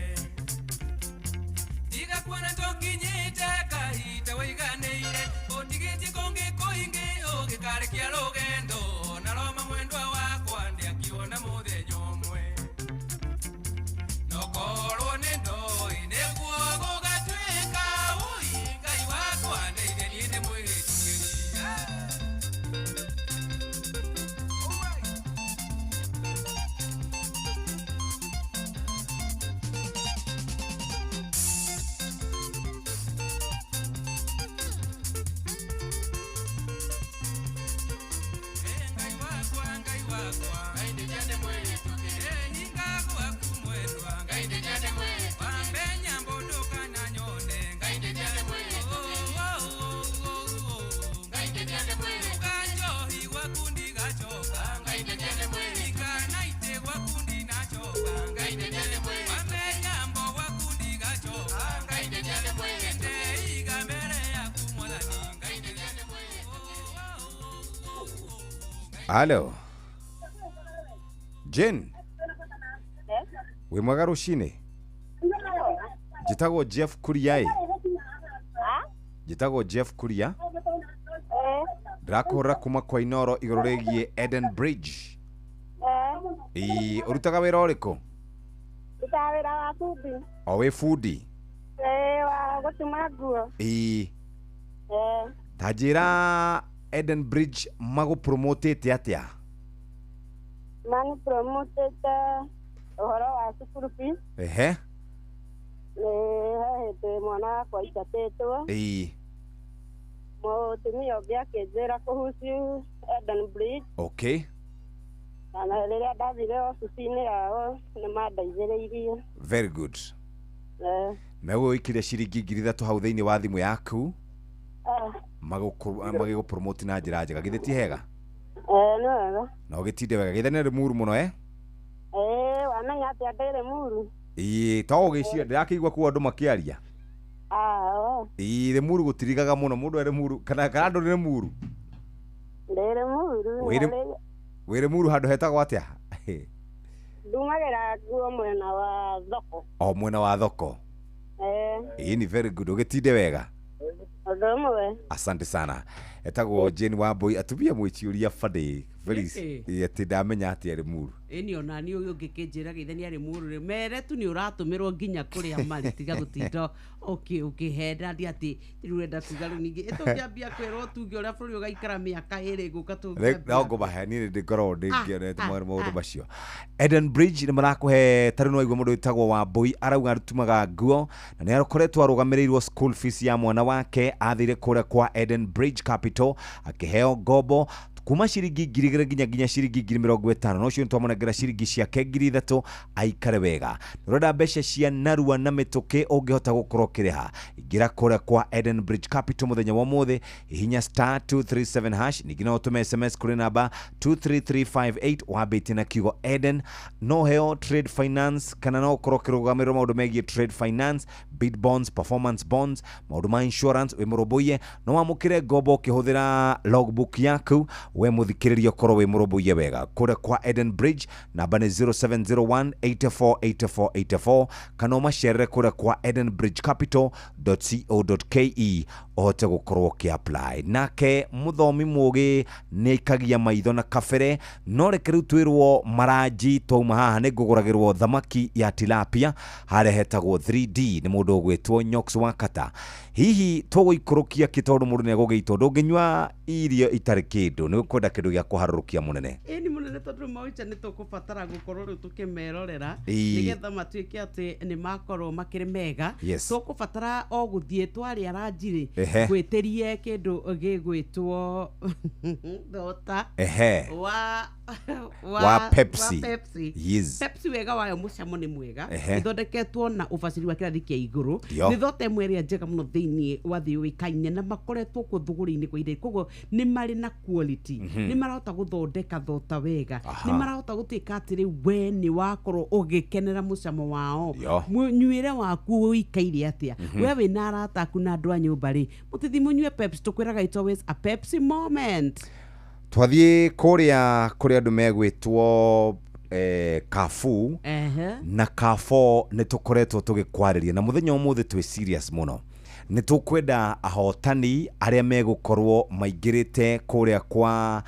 tiga kuona tũkinyĩte kahinda wĩiganĩire ũtigĩtie kũngĩ kũingĩ ũgĩkarĩkia rũgendo na Roma mwendwa wakwa ndĩakiona mũthenya ũmwe no korwo nĩ ndoĩ nĩguo gũgatuĩka ũi Ngai wakwa ndeithie niĩ ndĩ mwĩhĩtũkĩri. Ngai wakwa, Ngai wakwa, Ngai ndĩnyende mwĩhĩtũkĩri. Hinga gwaku mwendwa, Ngai ndĩnyende mwĩhĩtũkĩri. Wambe nyambo ndũkana nyone, Ngai ndĩnyende mwĩhĩtũkĩri. Ngai ndĩnyende mwĩhĩtũkĩri. Njohi gwaku ndigacoka, Ngai ndĩnyende mwĩhĩtũkĩri. Ikanaite gwaku ndinacoka, Ngai ndĩnyende mwĩhĩtũkĩri. Wambe nyambo gwaku ndigacoka, Ngai ndĩnyende mwĩhĩtũkĩri. Ndeiga mbere yaku Mwathani, Ngai ndĩnyende Halo Jane, wĩ mwega rũcinĩ? Njĩtagwo Jeff Kuria ĩ. Njĩtagwo Jeff Kuria, ndĩrakũhũrĩra kuma kwa Inoro igũrũ rĩgiĩ Eden Bridge. Ĩ, ũrutaga wĩra ũrĩkũ? Ndutaga wĩra wa bundi. O wĩ bundi? Wa gũtuma nguo. Ĩ, ta njĩra Eden Bridge magũpromotĩte atĩa? Mani promotĩte ũhoro wa cukuru fees. Ehe. Nĩ he hĩndĩ mwana wakwa aingatĩtwo. Ĩ. Mũtumia ũngĩ akĩnjĩra kũhusu Eden Bridge. Okay. Na rĩrĩa ndathire obici-inĩ yao nĩ mandeithĩrĩirie. Very good. Megũgũikĩria ciringi 3,000 hau thĩinĩ wa thimũ yaku magĩgũpromote na njĩra njega. Githĩ ti hega? Nĩ wega. Na ũgĩtinde wega. Githĩ nĩ Limuru mũno eh? Wamenya atĩa ndĩ Limuru? Ĩĩ, to ũgĩciria ndĩrakĩigua kũu andũ makĩaria. Ĩĩ, Limuru gũtirigaga mũno mũndũ e Limuru kana andũ nĩ Limuru. Ndĩ Limuru. Wĩ Limuru handũ hetagwo atĩa? Ndumagĩra nguo mwena wa thoko. O mwena wa thoko. Ĩĩ, ni very good. Ũgĩtinde wega. Ũndũ ũmwe. Asante sana. Etagwo Jane Wambui. Atumia mwĩciũria bade Felix atĩ ndamenya atĩ arĩ Muru. Ĩni ona niĩ ũyũ ũngĩkĩnjĩra gĩthe nĩ arĩ Muru rĩ, mere tu nĩ ũratũmĩrwo nginya kũrĩa marĩ, tiga gũtinda ũkĩhenda ndi atĩ rĩu ũrenda kuga rĩu ningĩ ĩtũngĩambia kwĩrwo tuge ũrĩa bũrũri ũgaikara mĩaka ĩrĩ gũka tũngĩambia. No ngũmahe niĩ nĩ ngoragwo ndĩngĩonete maũndũ macio. Eden Bridge nĩ marakũhe tarĩu nĩ waigua mũndũ wĩtagwo Wambui arauga atumaga nguo na nĩ akoretwo arũgamĩrĩirwo school fees ya mwana wake, athire kũrĩa kwa Eden Bridge Capital akĩheo ngombo kuma ciringi 2,000 nginya ciringi 50,000, no ũcio nĩtwamũnengera ciringi ciake 3,000 aikare wega. Nĩũrenda mbeca cia narua na mĩtũkĩ ũngĩhota gũkorwo ũkĩrĩha, ingĩra kũrĩa kwa Eden Bridge Capital mũthenya wa ũmũthĩ, hihinya star 237 hash, ningĩ no ũtũme SMS kũrĩ namba 23358 wambĩtie na kiugo Eden. No heo trade finance kana no ũkorwo ũkĩrũgamĩrĩrwo maũndũ megiĩ trade finance, bid bonds, performance bonds, maũndũ ma insurance, wĩ mũrũmbũiye no wamũkĩre ngombo ũkĩhũthĩra logbook yaku. We mũthikĩrĩria ũkorwo wĩ mũrũmbũiye wega kũrĩa kwa Eden Bridge, namba nĩ 0701 84 84 84 kana ũmacerere kũrĩa kwa edenbridgecapital.co.ke ũhote gũkorwo ũkĩ-apply. Nake mũthomi mũgĩ nĩ aikagia maitho na kabere, no reke rĩu twĩrwo maranji twauma haha nĩ ngũgũragĩrwo thamaki ya tilapia harĩa hetagwo 3D nĩ mũndũ ũgwĩtwo Nyox wa Kata. Hihi tũgũikũrũkia kĩ tondũ mũndũ nĩ egũgĩitwo, ndũngĩnyua irio itarĩ kĩndũ, nĩ ũkwenda kĩndũ gĩa kũharũrũkia mũnene. Ĩni mũnene, tondũ maucha nĩ tũkũbatara gũkorwo rĩu tũkĩmerorera nĩgetha matuĩke atĩ nĩ makorwo makĩrĩ mega. Tũkũbatara o gũthiĩ twarĩa ranji rĩ, gwĩtĩrie kĩndũ gĩgwĩtwo thota wa Pepsi. Wa Pepsi. Yes. Pepsi wega wayo mũcamo nĩ mwega, ĩthondeketwo na ũbacĩri wa kĩrathi kĩa igũrũ, nĩ thota ĩmwe ĩrĩa njega mũno thĩinĩ wa thĩ yũĩkaine na makoretwo kuo thũgũrĩ-inĩ kwa ihinda, koguo nĩ marĩ na quality, nĩ marahota gũthondeka thota wega, nĩ marahota gũtuĩka atĩ rĩu we nĩ wakorwo ũgĩkenera mũcamo wao, mũnyuĩre waku ũikaire atĩa, we wĩna arata aku na andũ a nyũmba rĩ, mũtithi mũnyue Pepsi, tũkwĩraga it's always a Pepsi moment. Twathiĩ kũrĩa kũrĩ andũ megwĩtwo Carrefour na Carrefour nĩ tũkoretwo tũgĩkwarĩria na mũthenya ũmũthĩ twĩ serious mũno, nĩ tũkwenda ahotani arĩa megũkorwo maingĩrĩte kũrĩa kwa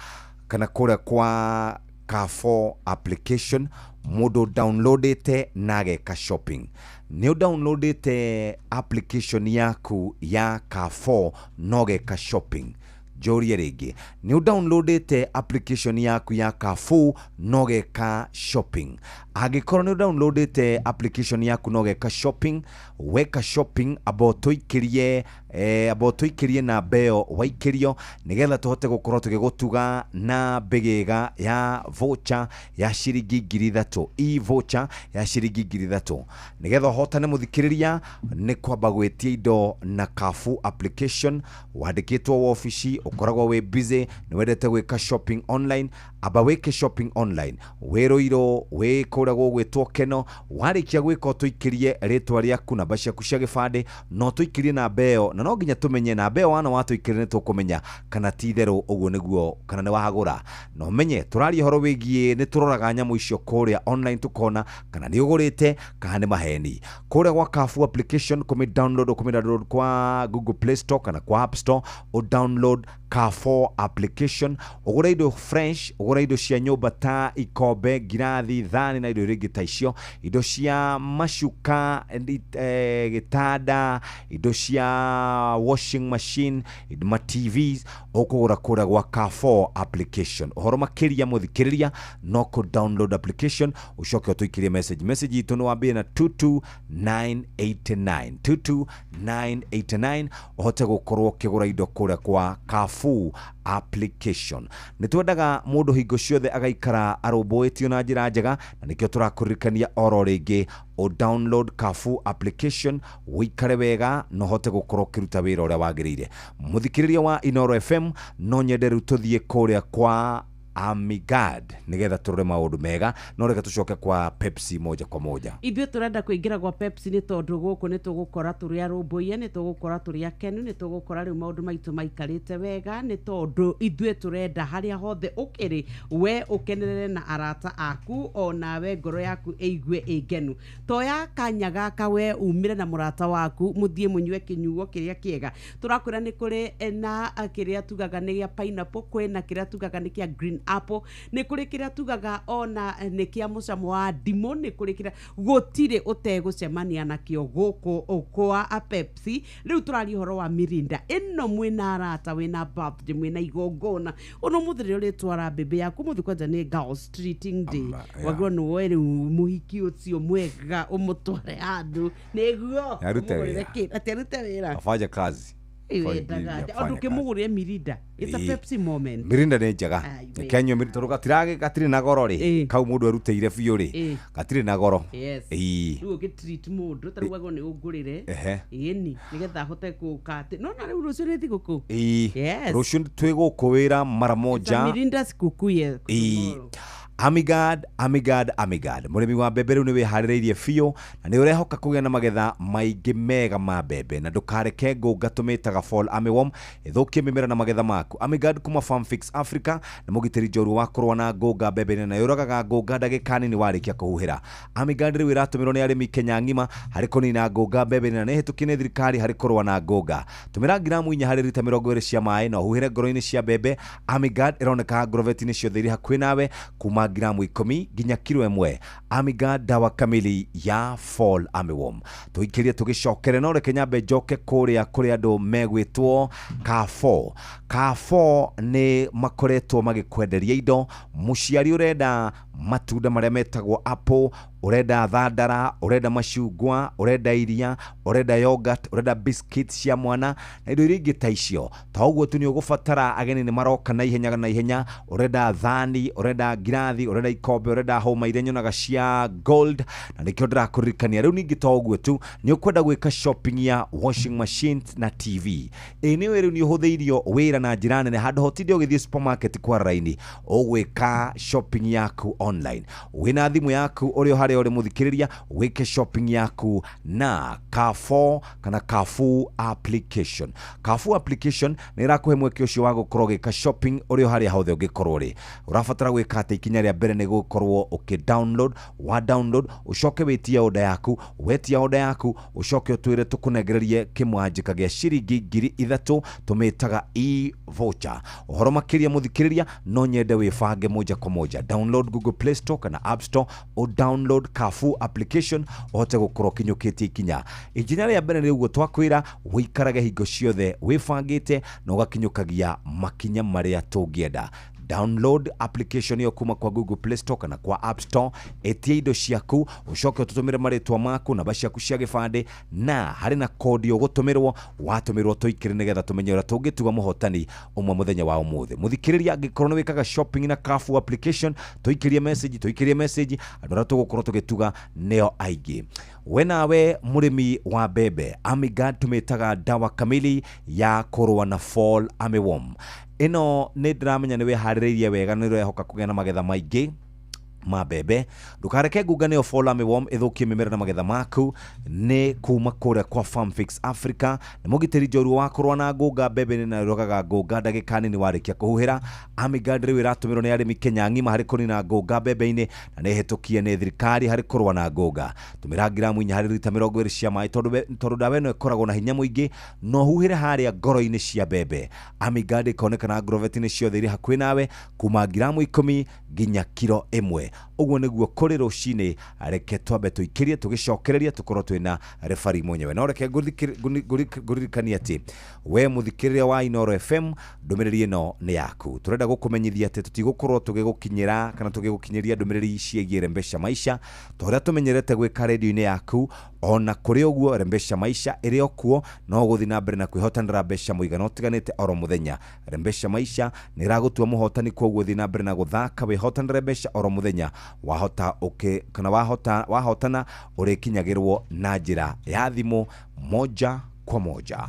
kana kũrĩa kwa Carrefour application, mũndũ downloadĩte na ageka shopping. Nĩ ũdownloadĩte application yaku ya Carrefour na ũgeka shopping? Njũrie rĩngĩ, nĩ ũdownloadĩte application yaku ya Carrefour na ũgeka shopping? Angĩkorwo nĩ ũdownloadĩte application yaku na ũgeka shopping, weka shopping amba ũtũikĩrie amba ũtũikĩrie namba ĩyo waikĩrio nĩgetha tũhote gũkorwo tũgĩgũtuga na mbĩgĩga ya voucher ya ciringi 3,000, e-voucher ya ciringi 3,000. Nĩgetha ũhotane mũthikĩrĩria nĩ kwamba gwĩtia indo na Carrefour application, wandĩkĩtwo wabici, ũkoragwo wĩ busy, nĩ wendete gwĩka shopping online, amba wĩke shopping online wĩ Rũirũ, wĩ kũrĩa gũgwĩtwo Keno. Warĩkia gwĩka ũtũikĩrie rĩtwa rĩaku, namba ciaku cia gĩbandĩ, na ũtũikĩrie namba ĩyo, na no nginya tũmenye namba ĩyo wana watũikĩria nĩ tũkũmenya kana ti itherũ ũguo nĩguo kana nĩ wagũra. Na ũmenye tũraria ũhoro wĩgiĩ nĩ tũroraga nyamũ icio kũrĩa online tũkona kana nĩ ũgũrĩte kana nĩ maheni. Kũrĩa gwa Carrefour application kũmĩ download, ũkũmĩ download kwa Google Play Store kana kwa App Store, ũ download Carrefour application, ũgũre indo fresh, ũgũre indo cia nyũmba ta ikombe, ngirathi, thani na indo iria ingĩ ta icio, indo cia macuka, gĩtanda, indo cia washing machine, ma TVs, ũkũgũra kũrĩa gwa Carrefour application. Ũhoro makĩria mũthikĩrĩria no kũ download application ũcoke ũtũikĩrie message. Message itũ nĩ wambie na 22989 22989 ũhote gũkorwo ũkĩgũra indo kũrĩa kwa Carrefour application. Nĩ twendaga mũndũ hingo ciothe agaikara arũmbũĩtio na njĩra njega, na nĩkĩo tũrakũririkania oro rĩngĩ o download Carrefour application ũikare wega na ũhote gũkorwo ũkĩruta wĩra ũrĩa wagĩrĩire. Mũthikĩrĩria wa Inooro FM, no nyende rĩu tũthiĩ kũrĩa kwa Amigad nĩgetha tũrore maũndũ mega, no reke tũcoke kwa Pepsi moja kwa moja. Ithuĩ tũrenda kũingĩra gwa Pepsi nĩ tondũ gũkũ nĩ tũgũkora tũrĩ arũmbũiye, nĩ tũgũkora tũrĩ akenu, nĩ tũgũkora rĩu maũndũ maitũ maikarĩte wega, nĩ tondũ ithuĩ tũrenda harĩa hothe ũkĩrĩ we ũkenerere na arata aku, onawe ngoro yaku ĩigue ĩ ngenu. Toya kanya gaka we umire na mũrata waku mũthiĩ mũnyue kĩnyuo kĩrĩa kĩega. Tũrakwĩra nĩ kũrĩ na kĩrĩa tugaga nĩ gĩa pineapple, kwĩna kĩrĩa tugaga nĩ kĩa green Apple, nĩ kũrĩ kĩrĩa tugaga ona nĩ kĩa mũcamo wa ndimũ, nĩ kũrĩ kĩrĩa gũtirĩ ũtegũcemania nakĩo gũkũ kwa Pepsi. Rĩu tũraria ũhoro wa Mirinda ĩno, mwĩna arata, wĩna birthday, mwĩna igongona, ona ũmũthĩ rĩrĩa ũrĩtwara mbĩmbĩ yaku, ũmũthĩ kwanja nĩ girls treating day, wagĩrĩirwo nĩ woe rĩu mũhiki ũcio mwega ũmũtware handũ nĩguo Arute ũmũgũrĩre wĩra. kĩ- atĩ arute wĩra. Afanye kazi. Wendaga atĩa? Ũndũ ũkĩmũgũrĩre Mirinda, it's a Ĩĩ. Pepsi moment. Mirinda nĩ njega. Ai, we. Kenyua Mirinda tondũ gatirĩ na goro rĩ, kau mũndũ erutĩire biũ rĩ, Ĩĩ. gatirĩ na goro. Yes. Ĩĩ. Rĩu ũgĩtreat mũndũ ta rĩu wagĩrĩirwo nĩ ũngũrĩre, ĩni nĩgetha ahote gũka atĩ no na rĩu rũciũ nĩ thigũkũ. Ĩĩ. Yes. Rũciũ twĩ gũkũ wĩra mara moja. Mirinda sikukuu ya Ĩĩ. Amigad, Amigad, Amigad, mũrĩmi wa mbembe rĩu nĩ wĩharĩrĩirie biũ na nĩ ũrehoka kũgĩa na magetha maingĩ mega ma mbembe, na ndũkareke ngũnga tũmĩtaga fall armyworm ĩthũkie mĩmera na magetha maku. Amigad kuma Farmfix Africa nĩ mũgitĩri njorua wa kũrũa na ngũnga mbembe-inĩ na yũragaga ngũnga ndagĩka nini warĩkia kũhuhĩra. Amigad rĩu ĩratũmĩrwo nĩ arĩmi Kenya ng'ima harĩ kũnina ngũnga mbembe-inĩ na nĩ ĩhĩtũkie nĩ thirikari harĩ kũrũa na ngũnga. Tũmĩra ngiramu 4 harĩ rita 20 cia maĩ na ũhuhĩre ngoro-inĩ cia mbembe. Amigad ĩroneka ngorobeti-inĩ ciothe irĩ hakuhĩ nawe kuma ngiramu 10 nginya kiro 1. Amigad, dawa kamili ya fall armyworm. Tũikĩrie tũgĩcokere, no reke nyambe njoke kũrĩa kũrĩ andũ megwĩtwo Carrefour. Carrefour nĩ makoretwo magĩkwenderia indo. Mũciari ũrenda matunda marĩa metagwo apple, ũrenda thandara, ũrenda macungwa, ũrenda iria, ũrenda yogurt, ũrenda biscuit cia mwana na indo iria ingĩ ta icio. Ta ũguo tu nĩ ũgũbatara, ageni nĩ maroka na ihenya na ihenya, ũrenda thani, ũrenda ngirathi, ũrenda ikombe, ũrenda hũma iria nyonaga cia gold, na nĩkĩo ndĩrakũririkania. Rĩu ningĩ to ũguo tu, nĩ ũkwenda gwĩka shopping ya washing machines na TV. Ĩ nĩ rĩu nĩ ũhũthĩirio wĩra na njĩra nene, handũ hotinde ũgĩthiĩ supermarket kwara raini, ũgwĩka shopping yaku online wĩna thimũ yaku ũrĩ o harĩa ũrĩ mũthikĩrĩria, wĩke shopping yaku na Carrefour kana Carrefour application. Carrefour application nĩ ĩrakũhe mweke ũcio wa gũkorwo ũgĩka shopping ũrĩ o harĩa hothe ũngĩkorwo ũrĩ. Ũrabatara gwĩka atĩ ikinya rĩa mbere nĩ gũkorwo ũkĩ download, wa download ũcoke wĩtie order yaku, wetia order yaku ũcoke ũtwĩre tũkũnengererie kĩmwanjĩka gĩa ciringi 3,000 tũmĩtaga e-voucher. Ũhoro makĩria mũthikĩrĩria, no nyende wĩbange moja kwa moja. Download Google Play Store kana App Store, o download Carrefour application ũhote gũkorwo ũkinyũkĩtie ikinya. Ikinya rĩa mbere nĩ ũguo twakwĩra wĩikarage hingo ciothe wĩbangĩte na ũgakinyũkagia makinya marĩa tũngĩenda. Download application ĩyo kuma kwa Google Play Store kana kwa App Store, ĩtia indo ciaku, ũcoke ũtũtũmĩre marĩtwa maku, namba ciaku cia gĩbandĩ, na harĩ na kodi ũgũtũmĩrwo, watũmĩrwo tũikĩre nĩgetha tũmenye ũrĩa tũngĩtuga mũhotani ũmwe mũthenya wa ũmũthĩ. Mũthikĩrĩria, angĩkorwo nĩ wĩkaga shopping na Carrefour application, tũikĩrie message, tũikĩrie message, andũ arĩa tũgũkorwo tũgĩtuga nĩo aingĩ. We nawe mũrĩmi wa mbembe, Amigad tũmĩtaga dawa kamili ya kũrũa na fall armyworm. Ĩno nĩ ndĩramenya nĩ wĩharĩrĩirie wega, nĩ ũrehoka kũgĩa na magetha maingĩ ma mbembe. Ndũkareke ngunga nĩyo fall armyworm ĩthũkie mĩmera na magetha maku. Nĩ kuma kũrĩa kwa Farmfix Africa, nĩ mũgitĩri njorua wa kũrũa na ngũnga mbembe-inĩ na ĩrogaga ngũnga ndagĩka nini warĩkia kũhuhĩra. Amigad rĩu ĩratũmĩrwo nĩ arĩmi Kenya ng'ima harĩ kũnina ngũnga mbembe-inĩ na nĩ ĩhĩtũkie nĩ thirikari harĩ kũrũa na ngũnga. Tũmĩra ngiramu 4 harĩ rita 20 cia maĩ tondũ ndawa ĩno ĩkoragwo na hinya mũingĩ, no huhĩre harĩa ngoro-inĩ cia mbembe. Amigad ĩkonekana ngorobeti-inĩ ciothe irĩ hakuhĩ nawe kuma ngiramu 10 nginya kiro 1. Ũguo nĩguo kũrĩ rũcinĩ. Reke twambe tũikĩrie tũgĩcokereria tũkorwo twĩna refari mwenyewe. No reke ngũririkanie atĩ we mũthikĩrĩria wa Inooro FM, ndũmĩrĩri ĩno nĩ yaku. Tũrenda gũkũmenyithia atĩ tũtigũkorwo tũgĩgũkinyĩra kana tũgĩgũkinyĩria ndũmĩrĩri ciĩgiĩ Rembesha Maisha ta ũrĩa tũmenyerete gwĩka redio-inĩ yaku. Ona kũrĩ ũguo, Rembesha Maisha ĩrĩ o kuo, no ũgũthiĩ na mbere na kwĩhotanĩra mbeca mũigana ũtiganĩte oro mũthenya. Rembesha Maisha nĩ ĩragũtua mũhotani, kwoguo thiĩ na mbere na gũthaka wĩhotanĩre mbeca oro mũthenya. Wahota kana wahotana ũrĩkinyagĩrwo na njĩra ya thimũ moja kwa moja.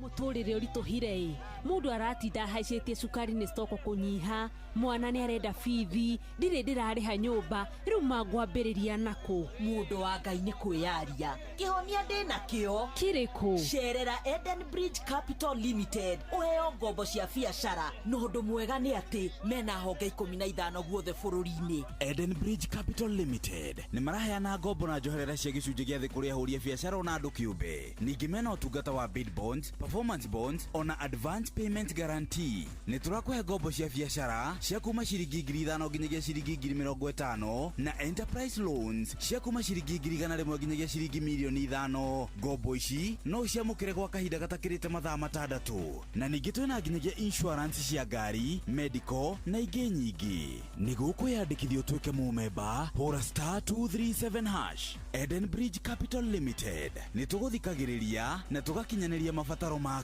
Mũtũrĩre ũritũhire ĩ, mũndũ aratinda ahaicĩtie cukari nĩ stoko kũnyiha, mwana nĩ arenda bithi, ndirĩ ndĩrarĩha nyũmba, rĩu mangwambĩrĩria nakũ? Mũndũ wa Ngai nĩ kwĩyaria, kĩhonia ndĩnakĩo. Kĩrĩkũ? Cerera Eden Bridge Capital Limited ũheo ngombo cia biacara, na ũndũ mwega nĩ atĩ mena honge 15 guothe bũrũri-inĩ. Eden Bridge Capital Limited nĩ maraheana ngombo na njoherera cia gĩcunjĩ gĩa thĩ kũrĩ ahũri a biacara ona andũ kĩũmbe. Ningĩ mena ũtungata wa bid bonds, performance Performance bonds ona advance payment guarantee. Nĩ tũrakũhe ngombo cia biacara cia kuma ciringi 5,000 nginyagia ciringi 50,000 na enterprise loans cia kuma ciringi 100,000 nginyagia ciringi 5,000,000. Ngombo ici no ũciamũkĩre gwa kahinda gatakĩrĩte mathaa 6. Na ningĩ twĩna nginyagia insurance cia ngari, medical na ingĩ nyingĩ. Nĩguo kwĩyandĩkithia ũtuĩke mũmemba, hũra *237#. Eden Bridge Capital Limited. Nĩ tũgũthikagĩrĩria na tũgakinyanĩria mabataro maku.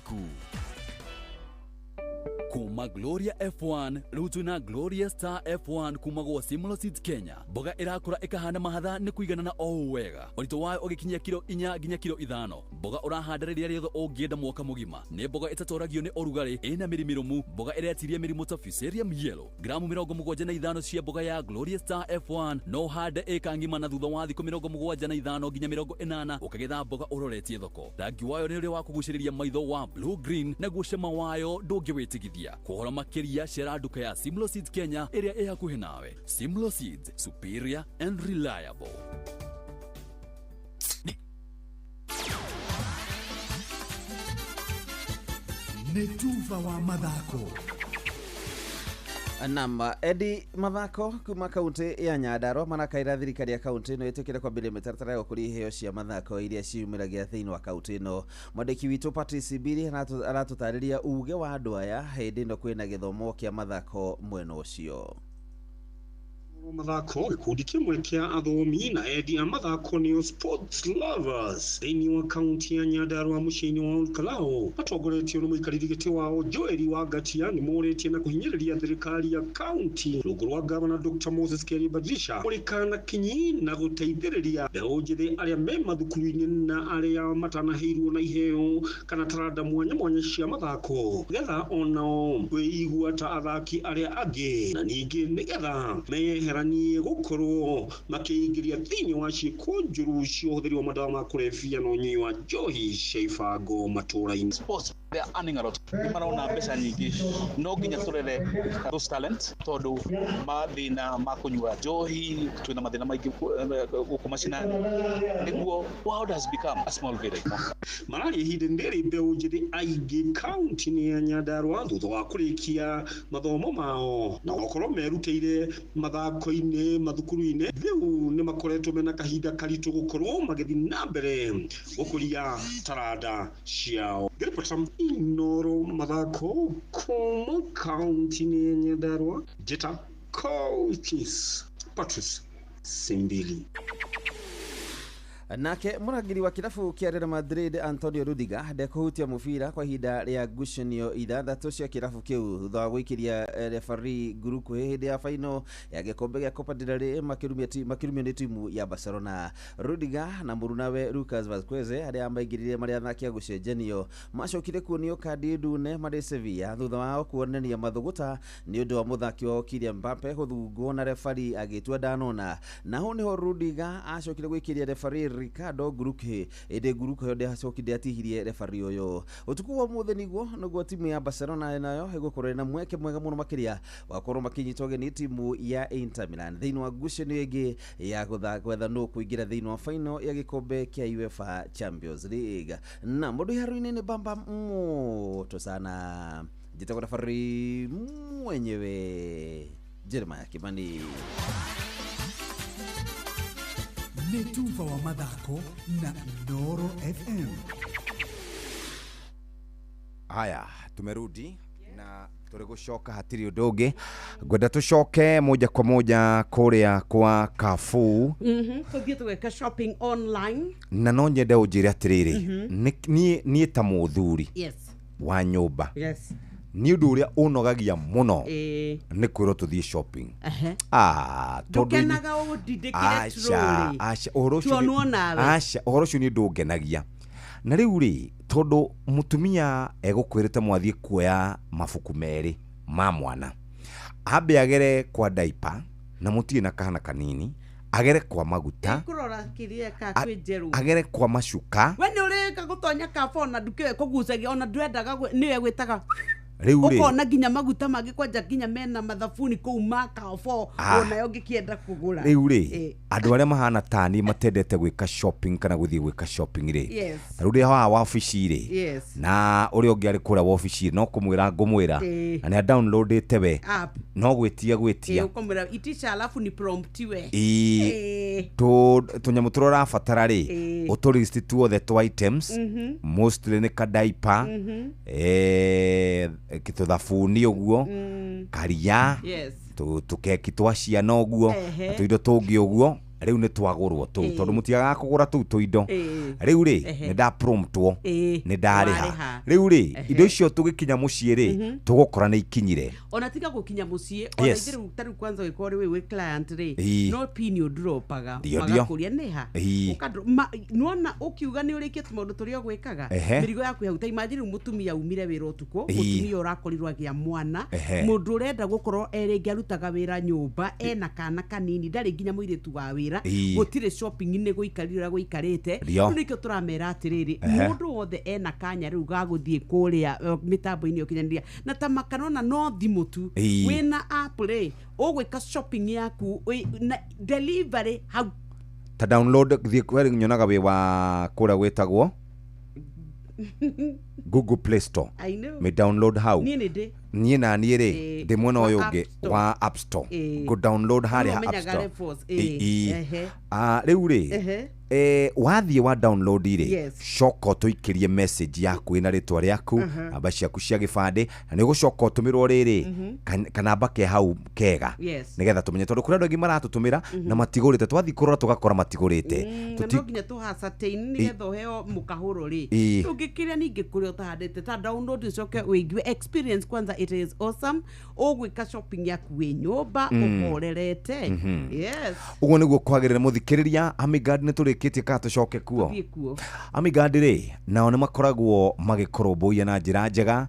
Kuma Gloria F1 rĩu twĩna Gloria Star F1 kuma gwa Simlo Seeds Kenya. Mboga ĩrakũra ĩkahana mahatha nĩ kũiganana o ũũ wega, ũritũ wayo ũgĩkinyia kiro 4 nginya kiro 5. Mboga ũrahanda rĩrĩa rĩothe ũngĩenda mwaka mũgima. Nĩ mboga ĩtatoragio nĩ ũrugarĩ, ĩna mĩri mĩrũmu, mboga ĩretiria mĩrimũ ta Fusarium yellow. Gramu 75 cia mboga ya Gloria Star F1 no ũhande ĩka ng'ima na thutha wa thikũ 75 nginya 80 ũkagetha mboga ũroretie thoko. Rangi wayo nĩ ũrĩa wa kũgucĩrĩria maitho wa blue green, naguo cama wayo ndũngĩwĩtigithia. Kũhoro makĩria cera nduka ya Simlo Seeds Kenya ĩrĩa ĩ hakuhĩ nawe. Simlo Seeds, superior and reliable. Nĩ tuba wa mathako. Nam Edi mathako kuma kaunti ya Nyandarua marakaira thirikari ya kaunti ĩno ĩtĩkĩre kwambĩrĩria mĩtaratara ya gũkũria iheo cia mathako iria ciumĩragia thĩinĩ wa kaunti ĩno. Mwandĩki witũ Patrice Biri aratũtarĩria uge wa andũ aya hĩndĩ ĩno kwĩna gĩthomo kĩa mathako mwena ũcio. Mathako gĩkundi kĩmwe kĩa athomi na endi a mathako nĩo sports lovers thĩinĩ wa kaunti ya Nyandarua mũciĩ-inĩ wa Olkalou matongoretio nĩ mũikarĩri gĩtĩ wao Joel Wangatia nĩ morĩtie na kũhinyĩrĩria thirikari ya kaunti rungu rwa gavana Dr. Moses Kuria Badilisha kũrĩka na kinyi na gũteithĩrĩria mbeũ njĩthĩ arĩa me mathukuru-inĩ na arĩa matanaheirwo na iheo kana taranda mwanya mwanya cia mathako nĩgetha onao kwĩigua ta athaki arĩa angĩ na ningĩ nĩgetha meyeheranie gũkorwo makĩingĩria thĩinĩ wa ciĩko njũru cia ũhũthĩri wa madawa ma kũrebia na ũnyui wa njohi cia ibango matũũra-inĩ. Sports, they are earning a lot. Nĩ marona mbeca nyingĩ, no nginya tũrere those talent tondũ mathĩna ma kũnyua njohi, twĩna mathĩna maingĩ gũkũ macinani, nĩguo world has become a small village. Mararia ihinda rĩrĩ mbeũ njĩthĩ aingĩ kaunti-inĩ ya Nyandarua thutha wa kũrĩkia mathomo mao na gũkorwo merutĩire mathako-inĩ mathukuru-inĩ, rĩu nĩ makoretwo mena kahinda karitũ gũkorwo magĩthiĩ na mbere gũkũria taranda ciao. Ngĩribota Inoro mathako kuma kaunti-inĩ ya Nyandarua, njĩta Coaches Patrice Simbili. Nake mũrangĩri wa kĩrabu kĩa Real Madrid Antonio Rudiger ndekũhutia mũbira kwa ihinda rĩa ngucanio 6 cia kĩrabu kĩu thutha wa gũikĩria referee ngurukuhĩ hĩndĩ ya faino ya gĩkombe gĩa Copa del Rey makĩrumio nĩ timu ya Barcelona. Rudiger na mũrunawe Lucas Vazquez arĩa maingĩrire marĩ athaki a gũcenjanio macokire kuonio kandi ndune marĩ Sevilla thutha wao kuonania mathũgũta nĩ ũndũ wa mũthaki wao Kylian Mbappe gũthungwo na refari agĩtua ndanona. Naho nĩho Rudiger acokire gũikĩria refari Ricardo Guruke ĩndĩ Guruke ũyũ ndacokire atihirie refari ũyũ. Ũtukũ wa ũmũthĩ nĩguo timu ya Barcelona nayo ĩgũkorwo na mweke mwega mũno makĩria wa gũkorwo makĩnyitwo ũgeni timu ya Inter Milan thĩinĩ wa ngucanio ĩngĩ ya gwetha nũ kũingĩra thĩinĩ wa final ya gĩkombe kĩa UEFA Champions League. Na mũndũ iharo-inĩ nĩ bamba moto sana, njĩtagwo refari mwenyewe Jeremiah Kimani. Nĩ tuba wa mathako na Inooro FM. Haya, tumerudi na tũrĩ gũcoka hatirĩ ũndũ ũngĩ. Ngwenda tũcoke moja kwa moja kũrĩa kwa Carrefour. Tũthiĩ tũgeka shopping online. Na no nyende ũnjĩre atĩrĩrĩ, niĩ ta mũthuri wa nyũmba, nĩ ũndũ ũrĩa ũnogagia mũno nĩ kwĩrwo tũthiĩ shopping. Ndũkenaga ũndindĩkĩre trolley. Aca, ũhoro ũcio nĩ ũndũ ũngenagia. Na rĩu rĩ, tondũ mũtumia egũkwĩrĩte mwathiĩ kuoya mabuku merĩ ma mwana, ambe agere kwa diaper na mũtirĩ na kahana kanini, agere kwa maguta, kũrora kĩrĩa ka kwĩ njerũ, agere kwa macuka. We nĩ ũrĩka gũtonya Carrefour na nduka ĩyo ĩkũgucagia, ona ndwendaga nĩwe gwĩtaga Rĩu rĩ Ũkona nginya maguta mangĩ kwanja nginya mena mathabuni kũu ma Carrefour onayo ũngĩkĩenda kũgũra. Rĩu rĩ, andũ arĩa mahana tani matendete gwĩka shopping kana gũthiĩ gwĩka shopping rĩ, ta rĩu ndĩ haha wabici rĩ, na ũrĩa ũngĩ arĩ kũrĩa wabici, no kũmwĩra ngũmwĩra, na nĩ adownloadĩte we, app, no gwĩtia gwĩtia. Ũkamwĩra itisha alafu ni promptiwe. Ĩĩ. Tũnyamũ tũrĩa ũrabatara rĩ, ũtũlist tuothe twa items, mostly nĩ kadaipa, tũthabuni ũguo, karia, tũkeki twa ciana ũguo, na tũindo tũngĩ ũguo. Rĩu nĩ twagũrwo tũu, tondũ mũtiagaga kũgũra tũu tũindo. Rĩu rĩ, nĩ ndapromptwo, nĩ ndarĩha. Warĩha. Rĩu rĩ, indo icio tũgĩkinya mũciĩ rĩ, tũgũkora nĩ ikinyire. Ona tiga gũkinya mũciĩ, ona ithuĩ rĩu ta rĩu kwanza ũgĩkorwo rĩ wĩ client rĩ, no pin ũndropaga, Ndio, ndio. magakũria nĩha. Nĩwona ũkiuga nĩ ũrĩkĩtie maũndũ tũrĩa ũgwĩkaga, mĩrigo yaku hau. Ta imagine rĩu mũtumia umire wĩra ũtukũ, mũtumia ũrakorirwo agĩa mwana, mũndũ ũrenda gũkorwo e rĩngĩ arutaga wĩra nyũmba, ena kana kanini, ndarĩ nginya mũirĩtu wa wĩra, gũtirĩ shopping nĩ gũikarire ũrĩa gũikarĩte. Rĩu nĩkĩo tũramera atĩrĩrĩ, mũndũ wothe ena kanya rĩu ga gũthiĩ kũrĩa mĩtambo-inĩ ya ũkinyanĩria, na ta makanona no thimũ tu, wĩna app rĩ, ũgwĩka shopping yaku na delivery hau. Ta download, thiĩ kweri nyonaga wĩ wa kũrĩa gwĩtagwo Google Play Store. I know. Me download hau. Niĩ nĩ ndĩ. Niĩ na niĩ rĩ, ndĩ mwena wa ũyũ App ũngĩ Store. wa App Store, ngũ download harĩa ha App Ũmenyaga Store. levels. Rĩu rĩ, wathiĩ wa download rĩ, coka ũtũikĩrie message yaku ĩna rĩtwa rĩaku, namba ciaku cia gĩbandĩ, na nĩ ũgũcoka ũtũmĩrwo rĩrĩ kanamba ke hau kega, nĩgetha tũmenye, tondũ kũrĩ andũ aingĩ maratũtũmĩra na matigũrĩte. Twathiĩ kũrora tũgakora matigũrĩte. Na no nginya tũhacatain nĩgetha ũheo mũkahũro rĩ, ũngĩkĩria ningĩ kũrĩa ũtahandĩte. Ta download ũcoke ũigue experience kwanza, it is awesome. Ũgwĩka shopping yaku wĩ nyũmba, ũhorerete. Yes. Ũguo nĩguo kwagĩrĩire. Mũthikĩrĩria, Amigard nĩ tũrĩkĩtie kana tũcoke kuo? Tũthiĩ kuo. Amigard rĩ, nao nĩ makoragwo magĩkũrũmbũiya na njĩra njega.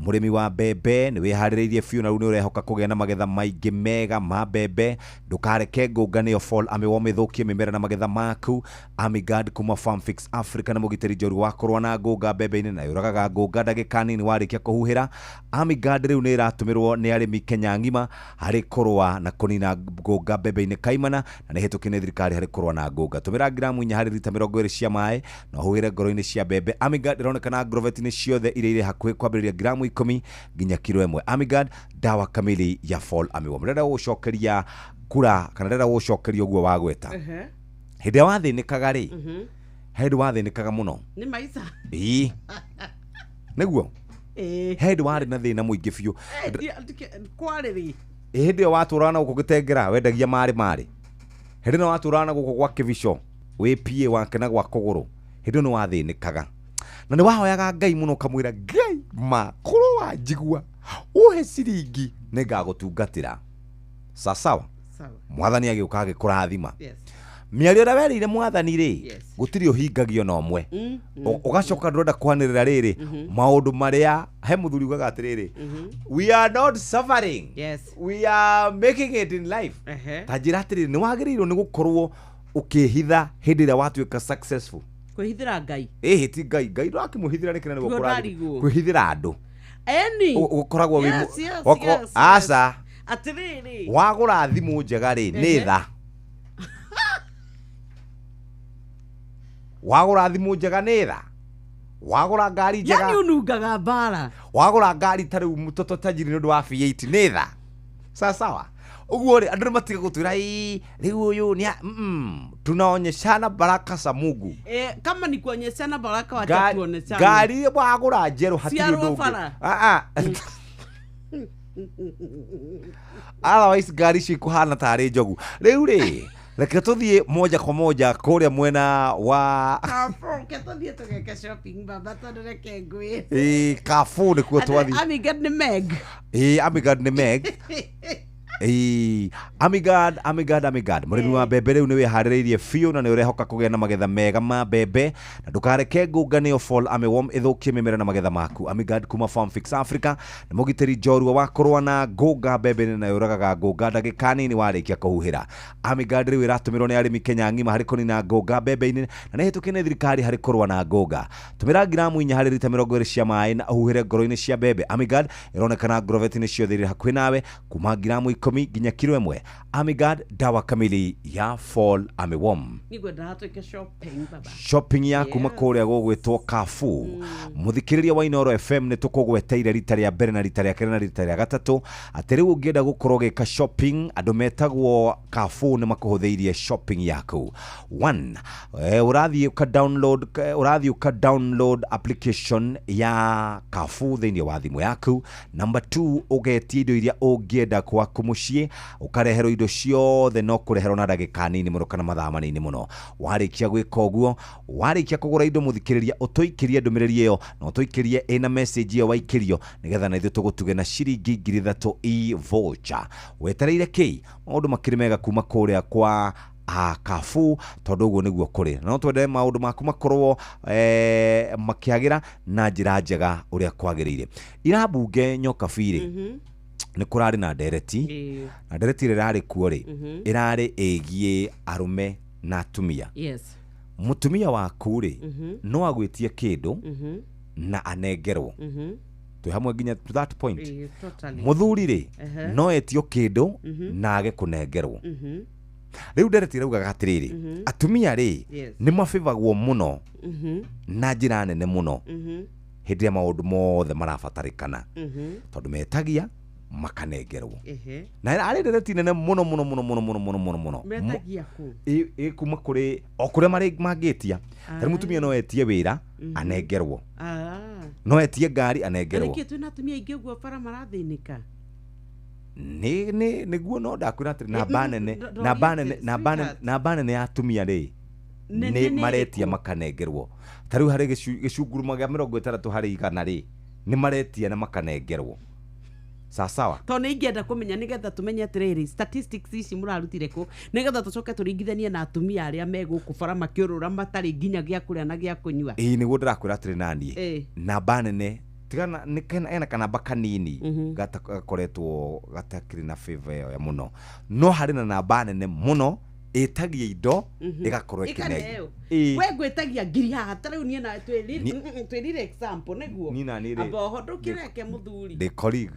Mũrĩmi wa mbembe, nĩ wĩharĩrĩirie biũ na rĩu nĩ ũrehoka kũgĩa na magetha maingĩ mega ma mbembe. Ndũkareke ngũnga nĩyo fall armyworm ĩthũkie mĩmera na magetha maku. Amigard kuma Farmfix Africa nĩ mũgitĩri njorua wa kũrũa na ngũnga mbembe-inĩ, na yũragaga ngũnga ndagĩka nini warĩkia kũhuhĩra. Amigard rĩu nĩ ĩratũmĩrwo nĩ arĩmi Kenya ng'ima harĩ kũrũa na kũnina ngũnga mbembe-inĩ kaimana, na nĩ hĩtũkie nĩ thirikari harĩ kũrũa na ngũnga. Tũmĩra gramu 4 harĩ rita 20 cia maĩ na ũhuhĩre ngoro-inĩ cia mbembe. Amigard ĩronekana ngroveti-inĩ ciothe iria irĩ hakuhĩ, kwambĩrĩria gramu 10 nginya kiro 1. Amigard, dawa kamili ya fall armyworm. Ndĩrenda gũgũcokeria kura, kana ndĩrenda gũgũcokeria ũguo wagweta. Hĩndĩ ĩrĩa wathĩnĩkaga rĩ, he hĩndĩ wathĩnĩkaga mũno. Nĩ maica. Ĩĩ, nĩguo, he hĩndĩ warĩ na thĩna mũingĩ biũ. Kwarĩ rĩ? Hĩndĩ ĩyo watũraga na gũkũ gĩtengera, wendagia marĩ marĩ. Hĩndĩ ĩno watũraga na gũkũ gwa kĩbico, wĩ PA wake na gwa kũgũrũ, hĩndĩ ĩyo nĩ wathĩnĩkaga na nĩ wahoyaga Ngai mũno, ũkamwĩra Ngai, ma korwo wanjigua ũhe ciringi nĩ ngagũtungatĩra. Sasawa. Sawa. Mwathani agĩũka agĩkũrathima. Mĩario ĩrĩa werĩire mwathani rĩ, gũtirĩ ũhingagio na ũmwe. Ũgacoka ndũrenda kwanĩrĩra rĩrĩ maũndũ marĩa he mũthuri ugaga atĩrĩrĩ, "We are not suffering, we are making it in life." Ta njĩra atĩrĩrĩ, nĩ wagĩrĩirwo nĩ gũkorwo ũkĩhitha hĩndĩ ĩrĩa watuĩka successful? Kwĩhithĩra Ngai? Ĩhĩ, ti Ngai. Ngai ndũrakĩmũhithĩra nĩkĩ na nĩguo Tiguo kũrathima. ndarigwo. Kwĩhithĩra andũ. Eni. Ũkoragwo wĩ aca. Atĩrĩrĩ, wagũra thimũ njega rĩ, nĩ tha. Wagũra thimũ njega nĩ tha. Wagũra ngari njega, yani ũnungaga mbara. Wagũra ngari ta rĩu mũtoto tajiri nĩ ũndũ wa V8 nĩ tha. Sawa sawa. Ũguo rĩ, andũ nĩ matiga gũtwĩra, "Ĩ, rĩu ũyũ nĩ tunaonyeshana baraka za Mungu." Kama ni kuonyeshana baraka, wacha tuoneshane. Ngari wagũra njerũ hatirĩ Ciarwo ũndũ ũngĩ. bara. Ah, ah. Otherwise ngari icio ikuhana tarĩ njogu. Rĩu rĩ, reke tũthiĩ moja kwa moja kũrĩa mwena wa Carrefour, reke tũthiĩ tũgeke shopping baba, tondũ reke ngwĩre. Ĩ, Carrefour nĩkuo twathiĩ. Amigad nĩ Meg. Ĩ, Amigad nĩ Meg. Ĩĩ, Amigad, Amigad, Amigad, mũrĩmi wa mbembe rĩu nĩ wĩharĩrĩirie biũ na nĩ ũrehoka kũgĩa na magetha mega ma mbembe, na ndũkareke ngũnga nĩyo fall armyworm ĩthũkie mĩmera na magetha maku. Amigad kuma Farm Fix Africa nĩ mũgitĩri njorua wa kũrũa na ngũnga mbembe-inĩ na yũragaga ngũnga ndagĩka nini warĩkia kũhuhĩra. Amigad rĩu ĩratũmĩrwo nĩ arĩmi Kenya ng'ima harĩ kũnina ngũnga mbembe-inĩ na nĩ ĩhĩtũkĩte nĩ thirikari harĩ kũrũa na ngũnga. Tũmĩra ngiramu 4 harĩ rita 20 cia maĩ na ũhuhĩre ngoro-inĩ cia mbembe. Amigad ĩronekana ngurobeti-inĩ ciothe irĩ hakuhĩ nawe kuma ngiramu 10 nginya kiro 1. Amigad, dawa kamili ya fall armyworm. Nĩngwenda twĩke shopping baba. Shopping ya kuma kũrĩa gũgwĩtwo Carrefour. Mũthikĩrĩria wa Inooro FM nĩ tũkũgweteire rita rĩa mbere na rita rĩa kerĩ na rita rĩa gatatũ atĩ rĩu ũngĩenda gũkorwo ũgĩka shopping, andũ metagwo Carrefour nĩ makũhũthĩirie shopping yaku. One, ũrathiĩ ũka download, ũrathiĩ ũka download application ya Carrefour thĩinĩ wa thimũ yaku. Number 2, ũgetia indo iria ũngĩenda gwaku mũciĩ, ũkareherwo indo ciothe no kũreherwo na ndagĩka nini mũno kana mathaa manini mũno. Warĩkia gwĩka ũguo, warĩkia kũgũra indo mũthikĩrĩria, ũtũikĩrie ndũmĩrĩri ĩyo na ũtũikĩrie ĩna message ĩyo waikĩrio nĩgetha na ithuĩ tũgũtuge na ciringi 3,000 e-voucher. Wetereire kĩ? Maũndũ makĩrĩ mega kuma kũrĩa kwa Carrefour, tondũ ũguo nĩguo kũrĩ. No twende maũndũ maku makorwo makĩagĩra na njĩra njega ũrĩa kwagĩrĩire. Irambunge nyoka birĩ nĩ kũrarĩ na ndereti, na ndereti ĩrĩa ĩrarĩ kuo rĩ, ĩrarĩ ĩgiĩ arũme na atumia. Yes. Mũtumia waku rĩ, no agwĩtie kĩndũ na anengerwo. Twĩ hamwe nginya to that point. Totally. Mũthuri rĩ, no etio kĩndũ na age kũnengerwo. Rĩu ndereti ĩraugaga atĩrĩrĩ, atumia rĩ, nĩ mabĩbagwo mũno na njĩra nene mũno hĩndĩ ĩrĩa maũndũ mothe marabatarĩkana, tondũ metagia makanengerwo. Na arĩ ndereti nene mũno mũno mũno mũno mũno mũno mũno mũno. Metagia kũ? Ĩ kuma kũrĩ o kũrĩa marĩ mangĩtia. Tarĩu mũtumia no etie wĩra anengerwo, no etie ngari anengerwo. Nĩkĩ twĩna atumia aingĩ ũguo bara marathĩnĩka? Nĩ nĩ nĩguo no ndakwĩra atĩrĩ, namba nene, namba nene, namba nene, namba nene ya atumia rĩ nĩ maretia makanengerwo. Tarĩu harĩ gĩcunguruma gĩa 60 harĩ igana rĩ, nĩ maretia na makanengerwo. Sawa. Tondũ nĩ ingĩenda kũmenya nĩgetha tũmenye atĩrĩrĩ, statistics ici mũrarutire kũ, nĩgetha tũcoke tũringithanie na atumia arĩa me gũkũ bara makĩũrũra matarĩ nginya gĩa kũrĩa na gĩa kũnyua. Ĩĩ nĩguo ndĩrakwĩra atĩrĩ naniĩ, namba nene tigana nĩ ena kanamba kanini gakoretwo gatakĩrĩ na favor ĩyo ya mũno, no harĩ na namba nene mũno ĩtagia indo ĩgakorwo ĩkĩnengwo. We ngwĩtagia ngiri haha ta rĩu niĩ na twĩrire example nĩguo. Niĩ na niĩ rĩ, Amba oho ndũkĩreke mũthuri. Ndĩ colleague,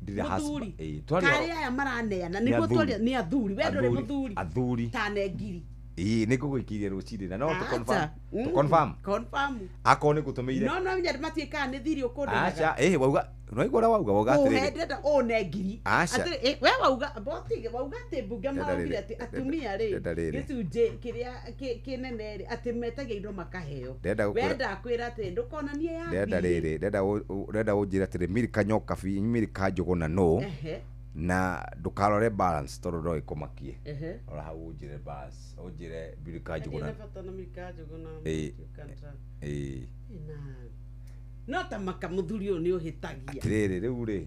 ndirĩ husband. Karĩa aya maraneana nĩguo twaria nĩ athuri. We ndũrĩ mũthuri. Athuri. Tane ngiri. Ĩĩ nĩ ngũgũikĩria rũcinĩ na no tũ confirm. Tũ confirm. Confirm. Akorwo nĩ ngũtũmĩire. No no nya matiĩkaga nĩ thiri ũkũndĩhaga. Aca, ĩĩ wauga, no igua ũrĩa wauga, wauga atĩrĩrĩ. Ũhe ũne ngiri. Aca. Atĩrĩ, we wauga, botige, wauga atĩ mbunge maraugire atĩ atumia rĩ, gĩcunjĩ kĩrĩa kĩnene rĩ, atĩ metagia indo makaheo. We ndakwĩra atĩ ndũkonanie ya Ndenda rĩrĩ, ndenda ũnjĩre atĩrĩ, Milka Nyoka bi, Milka Njũgũna nũ, na ndũkarore balance tondũ no ĩkũmakie. Rora hau ũnjĩre balance, ũnjĩre Milka Njũgũna. Ĩĩ. No ta maka mũthuri ũyũ nĩ ũhĩtagia. Atĩrĩrĩ, rĩu rĩ,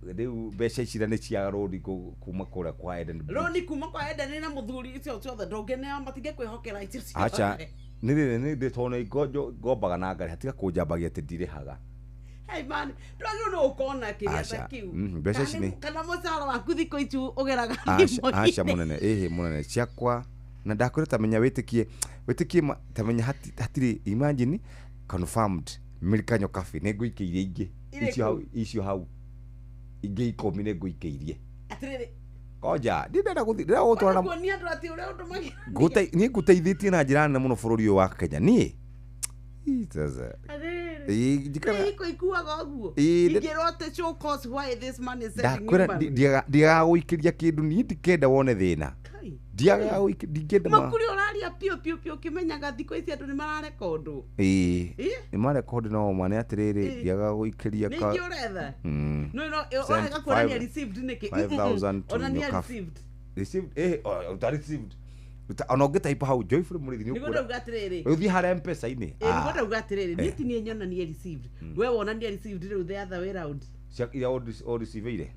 rĩu mbeca ici nĩ cia rũni kuma kũrĩa kwa Eden. Rũni kuma kwa Eden na mũthuri icio ciothe ndũngĩneo matingĩkwĩhokera icio ciothe. Aca, nĩ rĩrĩ nĩ tondũ nĩ ngombaga na ngari, hatiga kũnjambagia atĩ ndirĩhaga. Hey man, ndwagĩrĩirwo nĩ ũkona kĩrĩa ta kĩu. Mbeca ici nĩ kana mũcara waku thikũ ici ũgeraga thimũ-inĩ. Aca mũnene, ĩhĩ mũnene, ciakwa na ndakwĩra ta menya wĩtĩkie, wĩtĩkie ta menya hatirĩ, imagine confirmed Milka Nyokabi nĩ ngũikĩirie ingĩ icio hau ingĩ 10 nĩ ngũikĩirie. Atĩrĩrĩ, Koja, ndĩrenda gũthiĩ, ndĩrenda gũtwara kuonia andũ atĩ ũrĩa ũndũmagĩra. Niĩ ngũteithĩtie na njĩra nene mũno bũrũri ũyũ wa Kenya. Niĩ Ĩĩ ikuaga ũguo. Ingĩrwo atĩ show cause why this man is sending you money. Ndiagaga gũikĩria kĩndũ niĩ ndikenda wone thĩna. Ndiagaga gũikĩria, ndingĩenda Makuri ũraria piũ piũ piũ ũkĩmenyaga thikũ ici andũ nĩ mararekondwo. Ĩĩ. Nĩ marekondi no ma nĩ atĩrĩrĩ, ndiagaga gũikĩria ka. Nĩkĩ ũretha? No no ũrega kuonania received nĩkĩ? 5,000 to Onania received. Received, ũta received. Ona ũngĩtaipa hau Joyful Mũrĩithi nĩ Nĩguo ũkuona. ndauga atĩrĩrĩ. Ũthiĩ harĩa M-Pesa-inĩ. Nĩguo ndauga atĩrĩrĩ, niĩ ti niĩ nyonanie received. We wonanie received rĩu the other way round. Cia iria ũrĩciveire.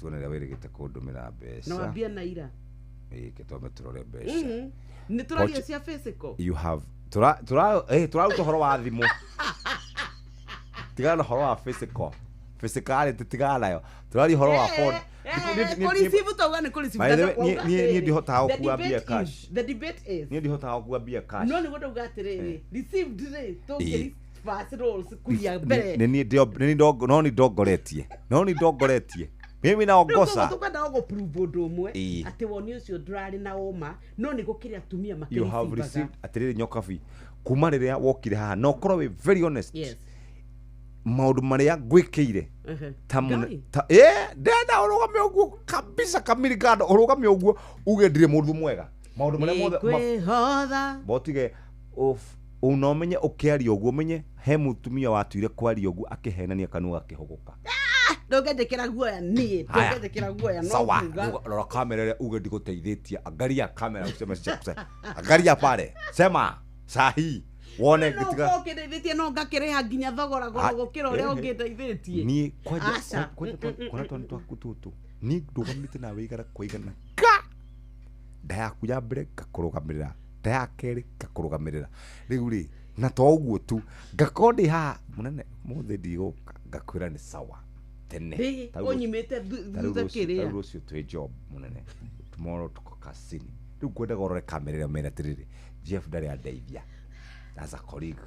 Tuone rĩrĩa wĩrĩgĩte kũndũmĩra mbeca. Na wambia na ira. Ĩĩ, twambe tũrore mbeca. Nĩ tũraria cia physical. You have tura tura tũraruta ũhoro wa thimũ. Tigana na ũhoro wa physical. Physicality tigana nayo. Tũraria ũhoro wa phone. Kũreceive tauga nĩ kũreceive. By the way, niĩ ndihotaga gũkua mbia cash. The debate is. Niĩ ndihotaga gũkua mbia cash. No nĩguo ndauga atĩrĩrĩ, received rĩ, tũngĩ first roles kuria mbere. Nĩ niĩ no nĩ ndongoretie. No nĩ ndongoretie. Mimi naongoza. Tũkwenda gũprove ũndũ ũmwe atĩ woni ũcio ndũrarĩ na ũma, no nĩ gũkĩrĩ atumia makĩrĩ. You have received atĩrĩrĩ nyokabi kuma rĩrĩa wokire haha na ũkorwo wĩ very honest. Yes. Maũndũ marĩa ngwĩkĩire ta ndenda ũrũgame ũguo kabisa kamiri kando ũrũgame ũguo uge ndirĩ mũndũ mwega. Maũndũ marĩa mothe kwĩhotha botige unomenye ũkĩaria ũguo ũmenye he mũtumia watuire kwaria ũguo akĩhenania kanua gakĩhũgũka. Ndũngĩnjĩkĩra guoya niĩ, ndũngĩnjĩkĩra guoya no sawa. kuga. Rora kamera ĩrĩa uge ndigũteithĩtie, angalia kamera useme angalia pale sema sahi wone gitiga. No ũkĩndeithĩtie no ngakĩrĩha nginya thogora goro gũkĩra ũrĩa ũngĩndeithĩtie. Niĩ kwanja kwona twana twaku tũtũ niĩ ndũgamĩte nawe igana kwa igana ka nda yaku ya mbere ngakũrũgamĩrĩra, nda ya kerĩ ngakũrũgamĩrĩra. Rĩu rĩ na to ũguo tu ngakorwo ndĩ haha mũnene mũthĩ ndigũka ngakwĩra nĩ sawa tene. Ũnyimĩte thutha kĩrĩa. Tarĩu rũciũ twĩ job mũnene, tomorrow tuko kazini. Rĩu ngwendaga ũrore kamera ĩrĩa ũmere atĩrĩrĩ Jeff ndarĩ andeithia as a colleague.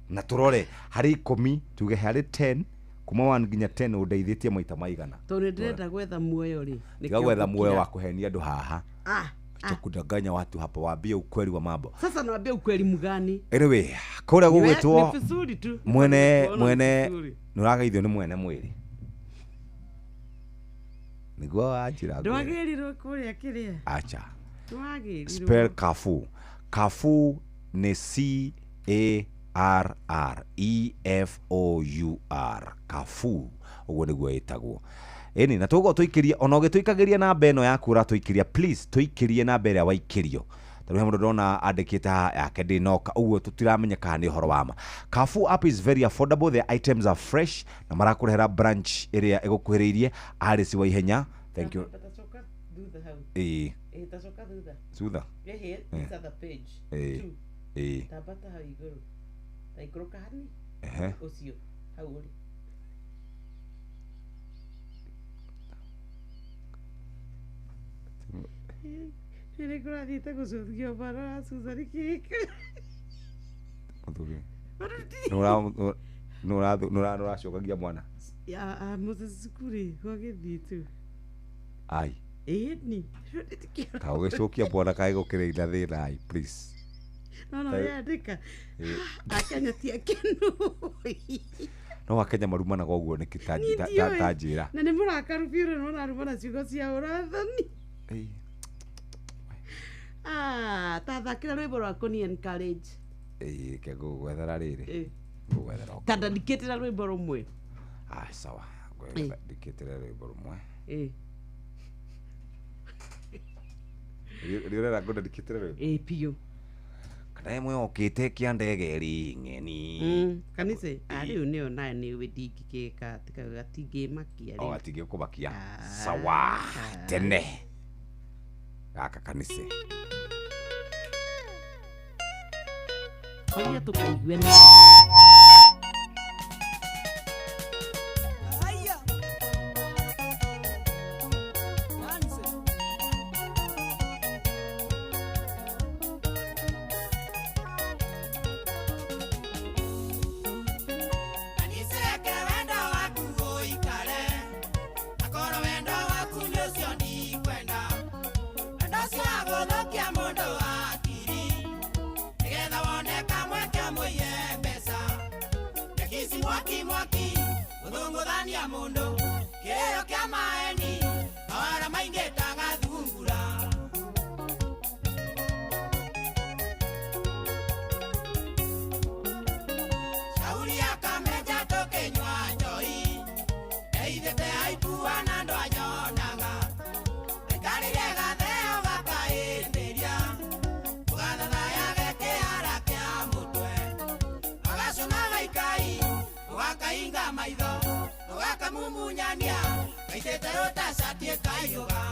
Na tũrore harĩ 10 tuge harĩ 10 kuma 1 nginya 10 ũndeithĩtie maita maigana. Tondũ ndĩrenda gwetha muoyo rĩ. Tiga gwetha muoyo wa kũhenia andũ haha. Kudanganya watu hapa, waambie ukweli wa mambo. Sasa nawaambia ukweli mgani? Anyway, kũrĩa gũgwĩtwo ni vizuri tu. Mwene nĩũrageithio nĩ mwene mwĩrĩ. Nĩguo wanjĩra. Ndwagĩrĩirwo kũrĩa kĩrĩa. Acha. Ndwagĩrĩirwo. Spell Carrefour. Carrefour ni C A R R E F O U R. Carrefour ũguo nĩguo ĩtagwo. Ĩni na tũgũkorwo tũikĩrie ona ũgĩtũikagĩria namba ĩno yaku ũratũikĩria, please tũikĩrie namba ĩrĩa waikĩrio. Tondũ he mũndũ ndona andĩkĩte haha yake ndĩnoka ũguo tũtiramenya kana nĩ ũhoro wa ma. Carrefour app is very affordable, their items are fresh na marakũrehera branch ĩrĩa ĩgũkuhĩrĩirie. Alice wa ihenya, thank you. Ĩĩ. Tacoka thutha. Thutha. Ĩhĩ, this other page. Ĩĩ. Ĩĩ. Tambata hau igũrũ. Ta ikũrũka hanini. Ũcio hau ũrĩ. Nĩ kũrathiĩte gũcũthio bara wa Susan Kĩhika. Mũthuri. Nĩ ũracokagia mwana. Moses cukuru gwagĩthiĩ tu. Ai. Ĩni. Ta ũgĩcokia mwana kaĩ gũkĩrĩ na thĩna ai, please. No no yandĩka. Akenya ti akenu. No akenya marumanaga ũguo nĩkĩ ta njĩra. Na nĩ mũrakaru biũ rĩu nĩũrarumana ciugo cia ũrathani. Ta thakĩra rwĩmbo rwa kũni encourage. Ĩĩ, ke ngũgwethera rĩrĩ. Ngũgwethera. Ta ndandĩkĩtĩra rwĩmbo rũmwe. Sawa. Ngwendikĩtĩra rwĩmbo rũmwe. Ĩĩ. Nĩ ũrera ngũndandĩkĩtĩra rwĩmbo? Ĩĩ biũ. Kana ĩmwe yokĩte kĩa ndege ĩrĩ ng'eni. Kanitha rĩu nĩyo nayo nĩ ndingĩkĩka gatingĩmakia rĩu. Gatingĩkũmakia. Sawa. Tene. Gaka kanitha. Horia tũkaigue na Mumunyania Aitĩte rũta cati ĩkaiyũga.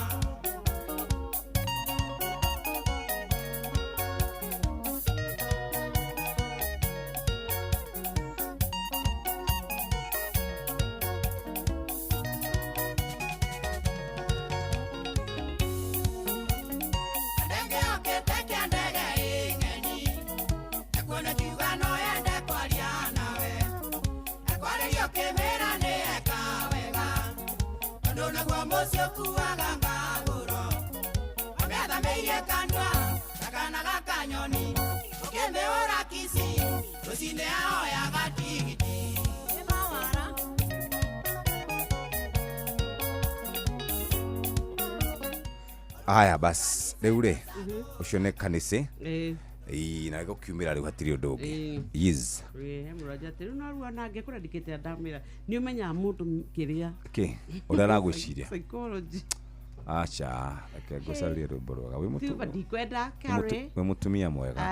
Ndege yokĩte kĩa ndege ĩng'eni. Ekuona kiuga no yende kwaria nawe. Ekwarĩria ũkĩmĩra nĩ eka wega. Tondũ naguo mũciĩ ũkuaga ngagũro. Amĩathamĩirie kanua ta kana gaka nyoni. Ũkĩmĩhũra kici rũcinĩ ahoyaga tigiti. Aya bas rĩu rĩ ũcio nĩ kanĩcĩ. Ĩĩ, na gũkiumĩra rĩu hatirĩ ũndũ ũngĩ. Yes. He mũranja atĩ rĩu no ruo nangĩ kũrandĩkĩte ndamĩra nĩ ũmenyaga mũndũ kĩrĩa Kĩ ũrĩa aragwĩciria. Psychology. Aca, reke ngũcarie rwĩmbo rwega. Wĩ Tuba ndikwenda carry. Wĩ mũtumia mwega.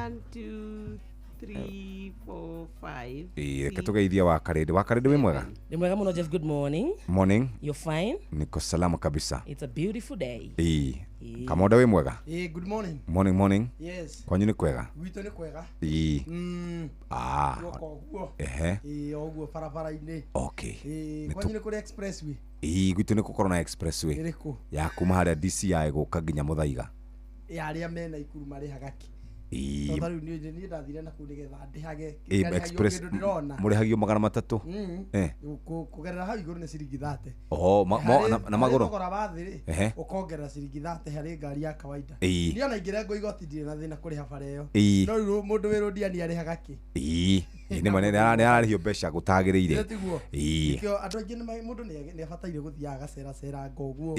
1 2 3 4 5. Ĩĩ, reke tũgeithie wa Karĩndĩ. Wa Karĩndĩ, wĩ mwega? Ni mwega muno, Jeff. Good morning. Morning. You're fine? Niko salama kabisa. It's a beautiful day. Ĩĩ. Kamonda, wĩ mwega? Eh, good morning. Morning, morning. Yes. Kwanyu nĩ kwega? Gwitũ nĩ kwega. Ĩĩ. Ah. Guoka ũguo. Ehe. Ĩĩ, o ũguo barabara-inĩ. Okay. Ĩĩ, Nĩ kwanyu nĩ kũrĩ expressway? Ĩĩ, gwitũ nĩ gũkorwo na expressway. Ĩrĩkũ? Ya kuma harĩa DCI gũka nginya Mũthaiga. Ya arĩa mena Ikuru marĩhaga kĩ? Ĩĩ. Tondũ rĩu niĩ ndathire na kũu nĩgetha ndĩhage. Ĩĩ, ngarĩhagio express kĩndũ ndĩrona. Mũrĩhagio 300. Eh. Kũgerera hau igũrũ nĩ ciringi 30. Oho, na magũrũ? Thogora wa thĩ rĩ, ũkongerera ciringi 30 harĩ ngari ya kawaida. Niĩ ona ingĩrengwo igoti ndirĩ na thĩna kũrĩha bara ĩyo. No rĩu mũndũ wĩ rũndia nĩ arĩhaga kĩ? Ĩĩ. Ĩĩ, nĩ ma nĩ ararĩhio mbeca gũtagĩrĩire. Ĩyo tiguo? Ĩĩ. Nĩkĩo andũ aingĩ mũndũ nĩ abataire gũthiaga agaceraceranga ũguo.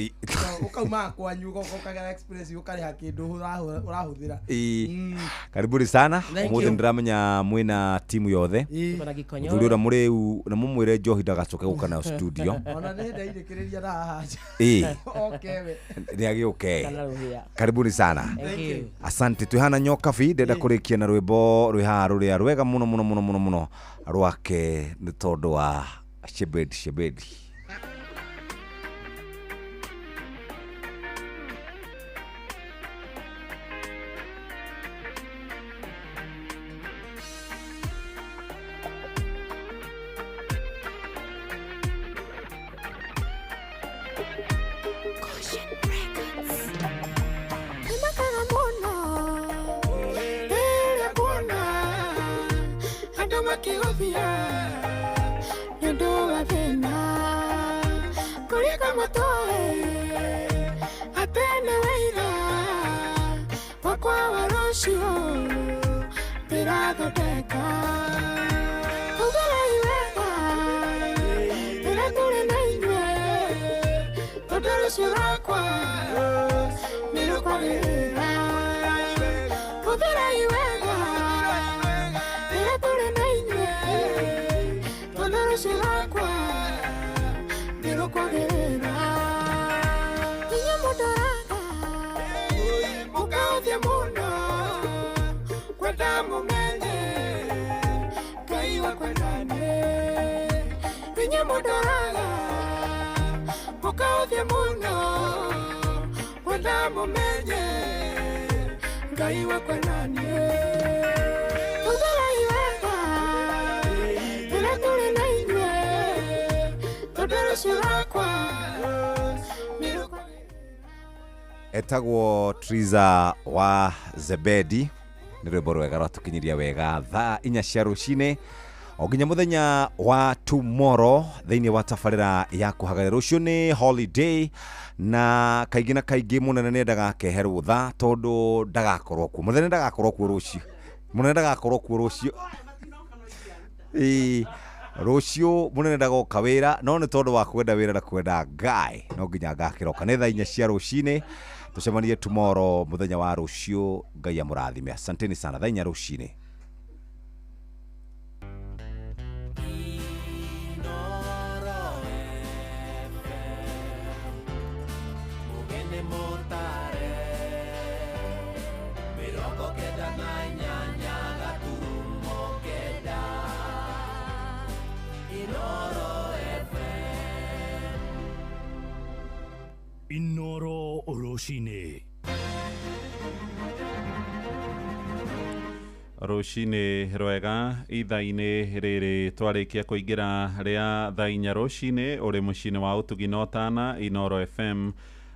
Ũkaumaga kwanyu ũgoka ũkagera express ũkarĩha kĩndũ ũrahũthĩra. Ĩĩ. Karibuni sana. Thank Ũmũthĩ you. nĩndĩramenya mwĩna timu yothe. Tuko na Gikonyo. Mũthuri ũrĩa mũrĩu na mũmwĩre njohi ndagacoke gũka nayo studio. Ona nĩ ndairĩkĩrĩria na haha. Ĩĩ. Oke we. Nĩ agĩũke. Kana rũhĩa. Karibuni sana. Thank you. Asante. Twĩhana nyokabi, ndenda kũrĩkia na rwĩmbo rwĩ haha rũrĩa rwega mũno mũno mũno mũno mũno rwake nĩ tondũ wa Shebedi Shebedi. Nĩmakaga mũno rĩrĩa nguona andũ makĩhũthia nĩ ũndũ wa thĩna kũrika matoĩ atĩ nĩ wĩira wakwa wa rũciũ ndĩrathondeka. Hũthĩrai wega rĩrĩa tũrĩ na inyuĩ tondũ rũciũ rwakwa nĩ rũkwagĩrĩra. Hũthĩrai wega rĩrĩa tũrĩ na inyuĩ tondũ rũciũ rwakwa nĩ rũkwagĩrĩra. Inyuĩ mũndoraga mũkaũthia mũno kwenda mũmenye Ngai wakwa naniĩ. Inyuĩ mũndoraga mũkaũthia mũno kwenda mũmenye Ngai wakwa naniĩ. Hũthĩrai wega rĩrĩa tũrĩ na inyuĩ tondũ rũciũ rwakwa nĩ rũkwagĩrĩra. Etagwo Triza wa Zebedi. Nĩ rwĩmbo rwega rwatũkinyiria wega thaa 4 cia rũcinĩ o nginya mũthenya wa tomorrow thĩinĩ wa tabarĩra ya kũhagarĩra. Rũciũ nĩ holiday na kaingĩ na kaingĩ mũnene nĩ endaga akehe rũtha tondũ ndagakorwo kuo. Mũnene ndagakorwo kuo rũciũ. Mũnene ndagakorwo kuo rũciũ. Ĩĩ, rũciũ mũnene ndagoka wĩra no nĩ tondũ wa kwenda wĩra na kwenda Ngai no nginya ngakĩroka. Nĩ thaa 4 cia rũcinĩ, tũcemanie tomorrow mũthenya wa rũciũ. Ngai amũrathime. Asanteni sana. Thaa 4 rũcinĩ. Mugene motare 98 9. Inoro FM. Inoro rũcinĩ. Rũcinĩ rwega ithaa-inĩ rĩrĩ twarĩkia kũingĩra rĩa thaa inya rũcinĩ ũrĩ mũciĩ-inĩ wa ũtugi na ũtana Inoro FM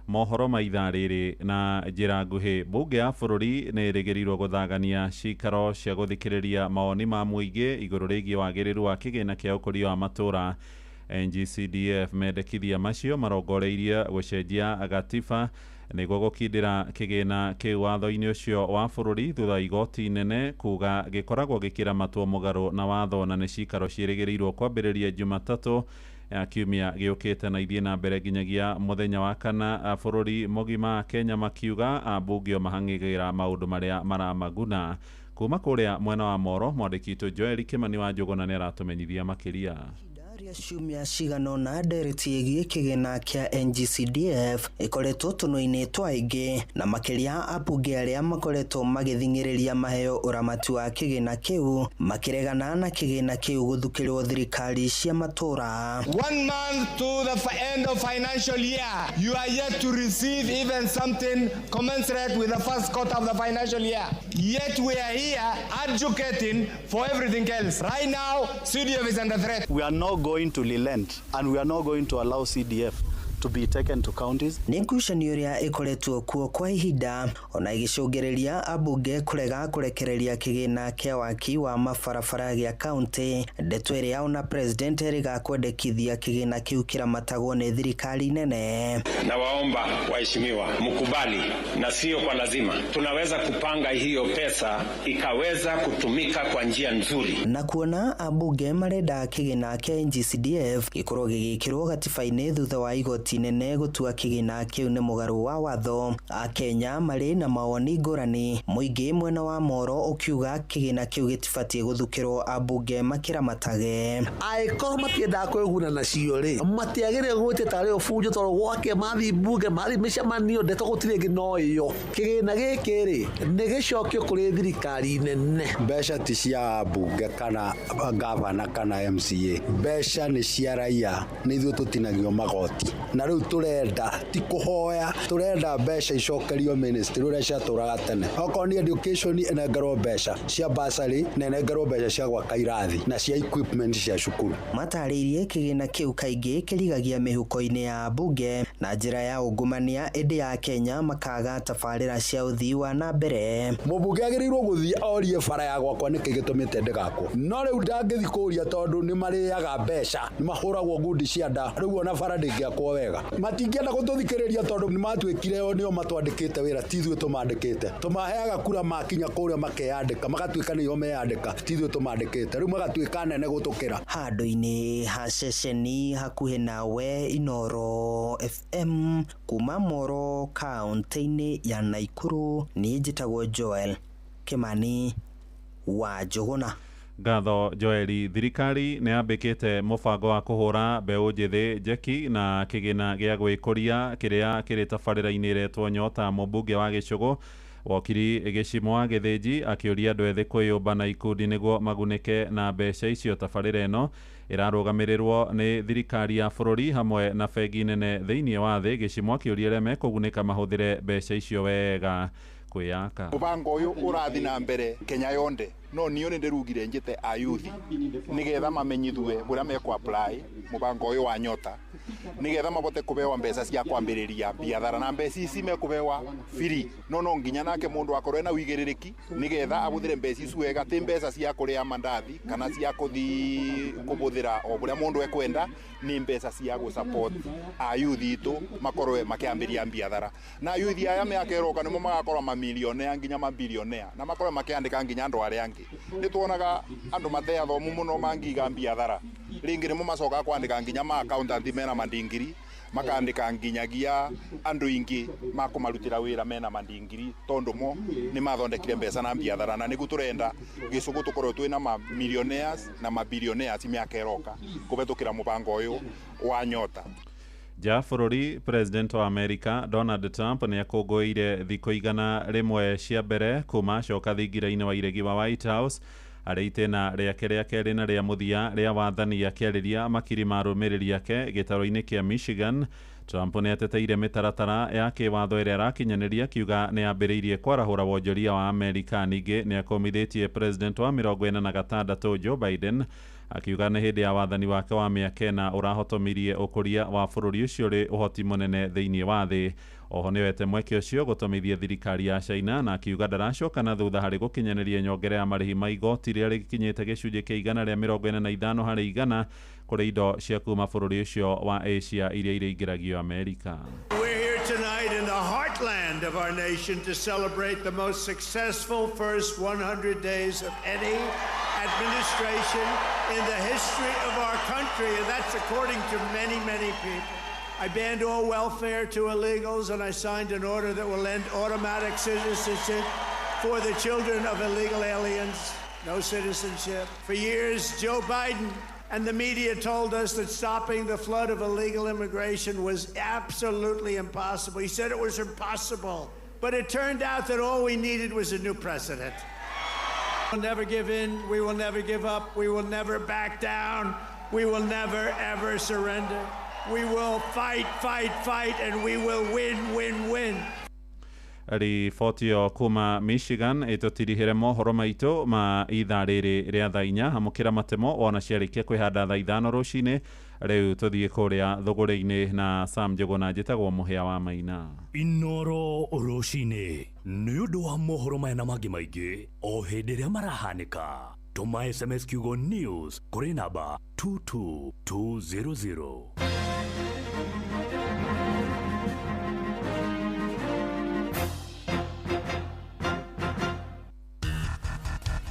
mohoro ma ithaa rĩrĩ na njĩra nguhĩ. Mbunge ya bũrũri nĩ ĩrĩgĩrĩirwo gũthagania cikaro cia gũthikĩrĩria mawoni ma mũingĩ igũrũ rĩgiĩ wagĩrĩru wa kĩgĩna kĩa ũkũria wa matũũra NGCDF. Mendekithia macio marongoreirie gũcenjia gatiba nĩguo gũkindĩra kĩgĩna kĩu watho-inĩ ũcio wa bũrũri thutha wa igoti inene kuga gĩkoragwo gĩkĩramatwo mũgarũ na watho, na nĩ cikaro ciĩrĩgĩrĩirwo kwambĩrĩria Jumatatũ ya kiumia gĩũkĩte na ithiĩ na mbere nginyagia mũthenya wa kana. Bũrũri mũgima Kenya makiuga ambunge o mahang'ĩgĩra maũndũ marĩa maramaguna. Kuma kũrĩa mwena wa Moro, mwandĩki witũ Joel Kimani wa Njũgũna nĩ aratũmenyithia makĩria. Ciumia cigana ũna ndereti ĩgiĩ kĩgĩna kĩa NGCDF ĩkoretwo tũnua-inĩ twa aingĩ na makĩria ambunge arĩa makoretwo magĩthing'ĩrĩria maheo ũramati wa kĩgĩna kĩu makĩregana na kĩgĩna kĩu gũthukĩrwo thirikari cia matũũra. 1 month to the end of financial year, you are yet to receive even something commensurate with the first quarter of the financial year. Yet we are here advocating for everything else. Right now, CDF is under threat. We are not going to relent and we are not going to allow CDF to be taken to counties. Nĩ ngucanio ĩrĩa ĩkoretwo kuo kwa ihinda ona ĩgĩcũngĩrĩria ambunge kũrega kũrekereria kĩgĩna kĩa waki wa mabarabara gĩa kaunti, ndeto ĩrĩa ona president erĩga kwendekithia kĩgĩna kĩu kĩramatagwo nĩ thirikari nene. Na waomba waheshimiwa mkubali, na sio kwa lazima, tunaweza kupanga hiyo pesa ikaweza kutumika kwa njia nzuri. Na kuona ambunge marenda kĩgĩna kĩa NGCDF gĩkorwo gĩgĩkĩrwo gatiba-inĩ thutha wa igoti nene gũtua kĩgĩna kĩu nĩ mũgarũ wa watho. Akenya marĩ na mawoni ngũrani, mũingĩ mwena wa Moro ũkiuga kĩgĩna kĩu gĩtibatiĩ gũthukĩrwo ambunge makĩramatage. Angĩkorwo matiendaga kwĩguna nacio rĩ, matiagĩrĩire gwĩtia tarĩ ũbunjo tondũ gwake mathiĩ mbunge mathiĩ mĩcemanio ndeto gũtirĩ ĩngĩ no ĩyo. Kĩgĩna gĩkĩ rĩ nĩ gĩcokio kũrĩ thirikari nene. Mbeca ti cia mbunge kana gavana kana MCA, mbeca nĩ cia raia, nĩ ithuĩ tũtinagio magoti. Na rĩu tũrenda ti kũhoya, tũrenda mbeca icokerio ministry ũrĩa ciatũraga tene. Okorwo nĩ education ĩnengerwo mbeca cia bursary na ĩnengerwo mbeca cia gwaka irathi na cia equipment cia cukuru. Matarĩirie kĩgĩna kĩu kaingĩ kĩrigagia mĩhuko-inĩ ya ambunge na njĩra ya ungumania, ĩndĩ ya Kenya makaga tabarĩra cia ũthii wa na mbere. Mũmbunge agĩrĩirwo gũthiĩ orie bara ya gwakwa nĩkĩ gĩtũmĩte ndĩgakwo, no rĩu ndangĩthiĩ kũũria tondũ nĩ marĩaga mbeca, nĩ mahũragwo ngundi cia nda, rĩu ona bara ndĩngĩakwo wega. Matingĩenda gũtũthikĩrĩria tondũ nĩ matuĩkire o nĩo matwandĩkĩte wĩra, ti ithuĩ tũmandĩkĩte. Tũmaheaga kura makinya kũrĩa makeyandĩka, magatuĩka nĩo meyandĩka, ti ithuĩ tũmandĩkĩte, rĩu magatuĩka nene gũtũkĩra. Handũ-inĩ ha ceceni hakuhĩ nawe Inoro FM kuma Moro kaunti-inĩ ya Naikuru, niĩ njĩtagwo Joel Kimani wa Njũgũna. Ngatho Joeli. Thirikari nĩ yambĩkĩte mũbango wa kũhũra mbeũ njĩthĩ njeki na kĩgĩna gĩa gwĩkũria kĩrĩa kĩrĩ tabarĩra-inĩ ĩretwo Nyota. Mũmbunge wa Gĩcũgũ Wokiri Gĩcimwa Gĩthĩnji akĩũria andũ ethĩ kwĩyũmba na ikundi nĩguo magunĩke na mbeca icio. Tabarĩra ĩno ĩrarũgamĩrĩrwo nĩ thirikari ya bũrũri hamwe na bengi nene thĩinĩ wa thĩ. Gĩcimwa akĩũria arĩa mekũgunĩka mahũthĩre mbeca icio wega kwĩyaka. Mũbango ũyũ ũrathiĩ na mbere Kenya yonthe, no niĩ nĩ ndĩrugire njĩte ayuthi nĩgetha mamenyithue ũrĩa mekũ apply mũbango ũyũ wa Nyota nĩgetha mabote kũbewa mbeca cia kwambĩrĩria biathara, na mbeca ici mekũbewa free, no nginya nake mũndũ akorwo ena wĩigĩrĩrĩki nĩgetha abũthĩre mbeca ici wega, ti mbeca cia kũrĩa mandathi kana cia kũthi kũbũthĩra o ũrĩa mũndũ ekwenda, nĩ mbeca cia gũ support ayuthi itũ makorwe makĩambĩrĩria biathara. Na ayuthi aya mĩaka ĩroka nĩmo magakorwo mamilionea nginya mabilionea na makorwo makĩandĩka nginya andũ arĩa angĩ. Nĩ tuonaga andũ mateathomu mũno mangiga biathara rĩngĩ nĩmo macokaga kwandĩka nginya ma accountant mena mandingiri, makandĩka nginyagia andũ ingĩ makũmarutĩra wĩra mena mandingiri, tondũ mo nĩ mathondekire mbeca na biathara. Na nĩguo tũrenda Gĩcũgũ tũkorwo twĩna ma millionaires na ma billionaires mĩaka ĩroka kũhetũkĩra mũbango ũyũ wa Nyota. Nja bũrũri, President wa America Donald Trump nĩ akũngũĩire thikũ 100 cia mbere kuma acoka thingira-inĩ wa iregi wa White House arĩ itĩna rĩake rĩa kerĩ na rĩa mũthia rĩa wathani, akĩarĩria makiri ma arũmĩrĩri ake gĩtarũ-inĩ kĩa Michigan. Trump nĩ ateteire mĩtaratara ya kĩwatho ĩrĩa arakinyanĩria akiuga nĩ ambĩrĩirie kwarahũra wonjoria wa Amerika. Ningĩ nĩ akũmithĩtie president wa 46 Joe Biden akiuga nĩ hĩndĩ ya wathani wake wa mĩaka 4 ũrahotomirie ũkũria wa bũrũri ũcio ũrĩ ũhoti mũnene thĩinĩ wa thĩ. Oho nĩoete mweke ũcio gũtomithia thirikari ya China na akiuga ndaracoka na thutha harĩ gũkinyanĩria nyongera ya marĩhi ma igoti rĩrĩa rĩkinyĩte gĩcunjĩ kĩa 145 harĩ 100 kũrĩ indo cia kuma bũrũri ũcio wa Asia iria irĩingĩragio Amerika. We're here tonight in the heartland of our nation to celebrate the most successful first 100 days of any administration in the history of our country, and that's according to many, many people. I banned all welfare to illegals, and I signed an order that will end automatic citizenship for the children of illegal aliens. No citizenship. For years, Joe Biden and the media told us that stopping the flood of illegal immigration was absolutely impossible. He said it was impossible. But it turned out that all we needed was a new president. We'll never give in. We will never give up. We will never back down. We will never, ever surrender. We will fight, fight, fight, and we will win, win, win. Riboti ĩyo kuma Michigan ĩtũtirihĩre mohoro maitũ ma ithaa rĩrĩ rĩa thaa 4 amũkĩra matemo wona ciarĩkia kwĩhanda thaa 5 rũcinĩ. Rĩu tũthiĩ kũrĩa thũgũrĩ-inĩ na Sam Njũgũna, njĩtagwo Mũhĩa wa Maina. Inoro rũcinĩ nĩ ũndũ wa mohoro maya na mangĩ maingĩ o hĩndĩ ĩrĩa marahanĩka. Tũma SMS kiugo news kũrĩ namba 22200.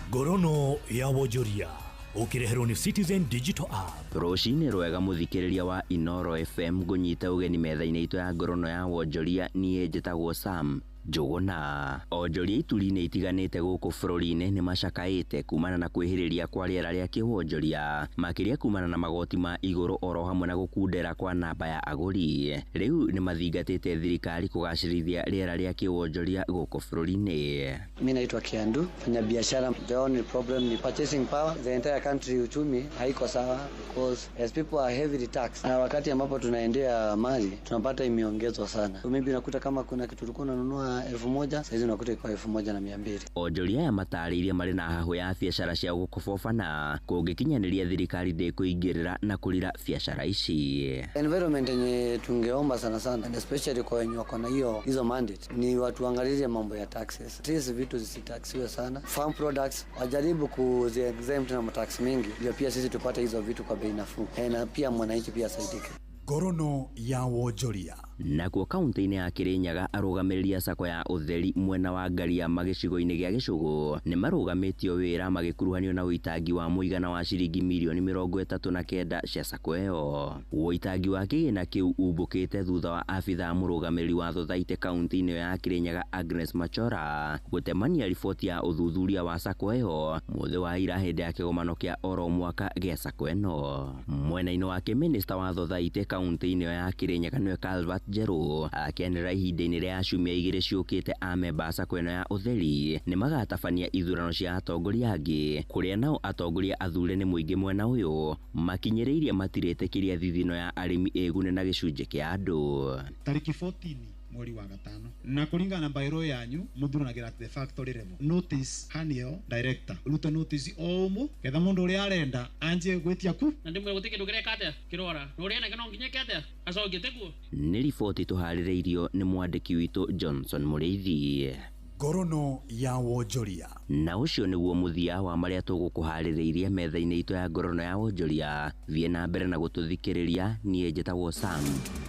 Ngorono ya wonjoria ũkĩreherwo nĩ Citizen Digital App. Rũcinĩ rwega mũthikĩrĩria wa Inoro FM, ngũnyita ũgeni metha-inĩ itũ ya ngorono ya wonjoria. Niĩ njĩtagwo Sam Njũgũna. Onjoria ituri-inĩ itiganĩte gũkũ bũrũri-inĩ nĩ macakaĩte kumana na kwĩhĩrĩria kwa rĩera rĩa kĩwonjoria, makĩria kumana na magoti ma igũrũ oro hamwe na gũkundera kwa namba ya agũri. Rĩu nĩ mathingatĩte thirikari kũgacĩrithia rĩera rĩa kĩwonjoria gũkũ bũrũri-inĩ. Mimi naitwa Kiandu, fanya biashara. The only problem ni purchasing power. The entire country uchumi haiko sawa because as people are heavily taxed. Na wakati ambapo tunaendea mali tunapata imeongezwa sana. So maybe unakuta kama kuna kitu tulikuwa tunanunua 1000 saizi unakuta iko 1200. Onjoria aya matarĩirie marĩ na hahũ ya biacara cia gũkobobana kũngĩkinyanĩria thirikari ndĩkũingĩrĩra na kũrira biacara ici. Environment yenye tungeomba sana sana and especially kwa wenye wako na hiyo hizo mandate ni watu waangalilie mambo ya taxes. Hizi vitu zisitaxiwe sana. Farm products wajaribu kuzi exempt na tax mingi ndio pia sisi tupate hizo vitu kwa bei nafuu na pia mwananchi pia asaidike. Ngorono ya wonjoria. Nakuo kaunti-inĩ ya Kirinyaga arũgamĩrĩri a sacco ya ũtheri mwena wa Ngariama gĩcigo-inĩ gĩa Gĩcũgũ nĩ marũgamĩtio wĩra magĩkuruhanio na ũitangi wa mũigana wa ciringi mirioni 39 cia sacco ĩyo. Ũitangi wa kĩgĩna kĩu umbũkĩte thutha wa abithaa mũrũgamĩrĩri wa thothaitĩ kaunti-inĩ ĩyo ya Kirinyaga Agnes Machora gũtemania riboti ya ũthuthuria wa sacco ĩyo mũthĩ wa ira hĩndĩ ya kĩgomano kĩa oro mwaka gĩa sacco ĩno. Mwena-inĩ wake minista wa thothaitĩ kaunti-inĩ ĩyo ya Kirinyaga nĩwe Calvert Njerũ akĩanĩrĩra ihinda-inĩ rĩa ciumia 2 ciũkĩte amemba a sacco ĩno ya ũtheri nĩ magatabania ithurano cia atongoria angĩ kũrĩa nao atongoria athure nĩ mũingĩ mwena ũyũ makinyĩrĩirie matirĩtĩkĩria thithino ya arĩmi ĩgune na gĩcunjĩ kĩa andũ. Tarĩki 14 mweri wa gatano na kuringana na bairo yanyu muthuranagĩra at the factory level notice hanio director rute notice o umu ketha mundu uria arenda anjie gwitia ku na ndimwira guti kindu kireka atia kirora na uria enake no nginya eke atia acokie tiguo. Nĩ riboti tũharĩrĩirio nĩ mwandĩki witũ Johnson Mũrĩithi. Ngorono ya wonjoria. Na ũcio nĩguo mũthia wa marĩa tũgũkũharĩrĩirie metha-inĩ itũ ya ngorono ya wonjoria. Thiĩ na mbere na gũtũthikĩrĩria. Niĩ njĩtagwo Sam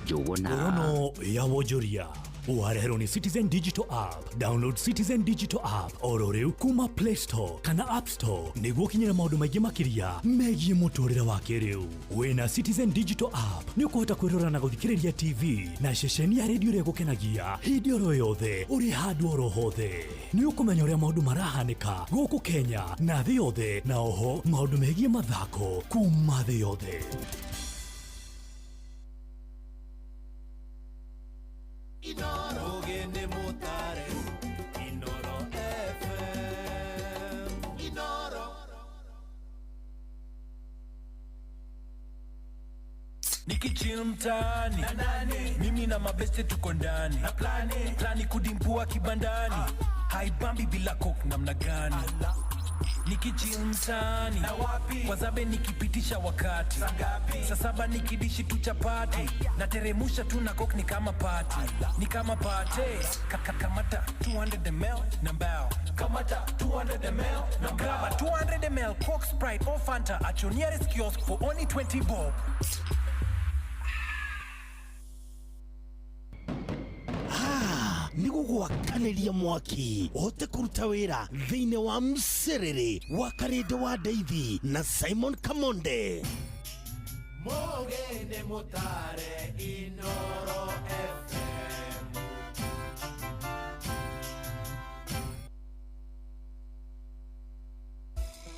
Njũgũna. Ngorono ya wonjoria ũwareherwo nĩ Citizen Digital App. Download Citizen Digital App oro rĩu kuma Play Store kana App Store nĩguo ũkinyĩre maũndũ maingĩ makĩria megiĩ mũtũrĩre wa kĩrĩu. Wĩna Citizen Digital App nĩ ũkũhota kwĩrora na gũthikĩrĩria TV na ceceni ya redio ĩrĩa ĩgũkenagia hĩndĩ oro yothe ũrĩ handũ oro hothe. Nĩ ũkũmenya ũrĩa maũndũ marahanĩka gũkũ Kenya na thĩ yothe, na oho maũndũ megiĩ mathako kuma thĩ yothe. Inoro. Nikichill mtaani mimi na mabeste tuko ndani na plani kudimpua kibandani haibambi bila coke namna gani nikichill mtaani kwa zabe nikipitisha wakati saa saba nikidishi tu chapati nateremusha tu na coke ni kama party ni kama party kamata 200 ml na mbao kamata 200 ml na grab a 200 ml Coke, Sprite or Fanta at your nearest kiosk for only 20 bob. Nĩ gũgwakanĩria mwaki ũhote kũruta wĩra thĩinĩ wa mcerere wa Karĩndĩ wa Ndeithi na Simon Kamonde. Mugene mutare Inoro FM.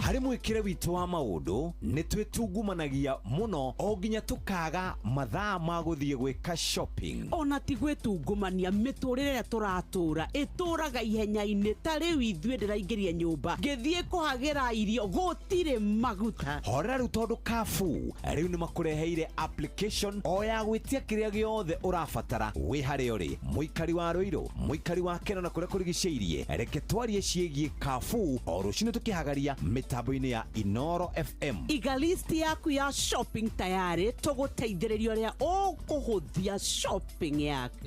Harĩ mwĩkĩre witũ wa maũndũ nĩ twĩtungumanagia mũno o nginya tũkaga mathaa ma gũthiĩ gwĩka shopping. Ona ti gwĩtungumania mĩtũrĩre ĩrĩa tũratũra ĩtũraga ihenya-inĩ ta rĩu ithuĩ ndĩraingĩria nyũmba ngĩthiĩ kũhagĩra irio gũtirĩ maguta. Horera rĩu tondũ Carrefour rĩu nĩ makũreheire application o ya gwĩtia kĩrĩa gĩothe ũrabatara wĩ harĩa ũrĩ, mũikari wa Rũirũ, mũikari wa Keno na kũrĩa kũrigicĩirie. Reke twarie ciĩgiĩ Carrefour o rũcinĩ tũkĩhagaria mĩtambo-inĩ ya Inoro FM. Iga list yaku ya shopping tayari tũgũteithĩrĩria ũrĩa ũkũhũthia shopping yaku.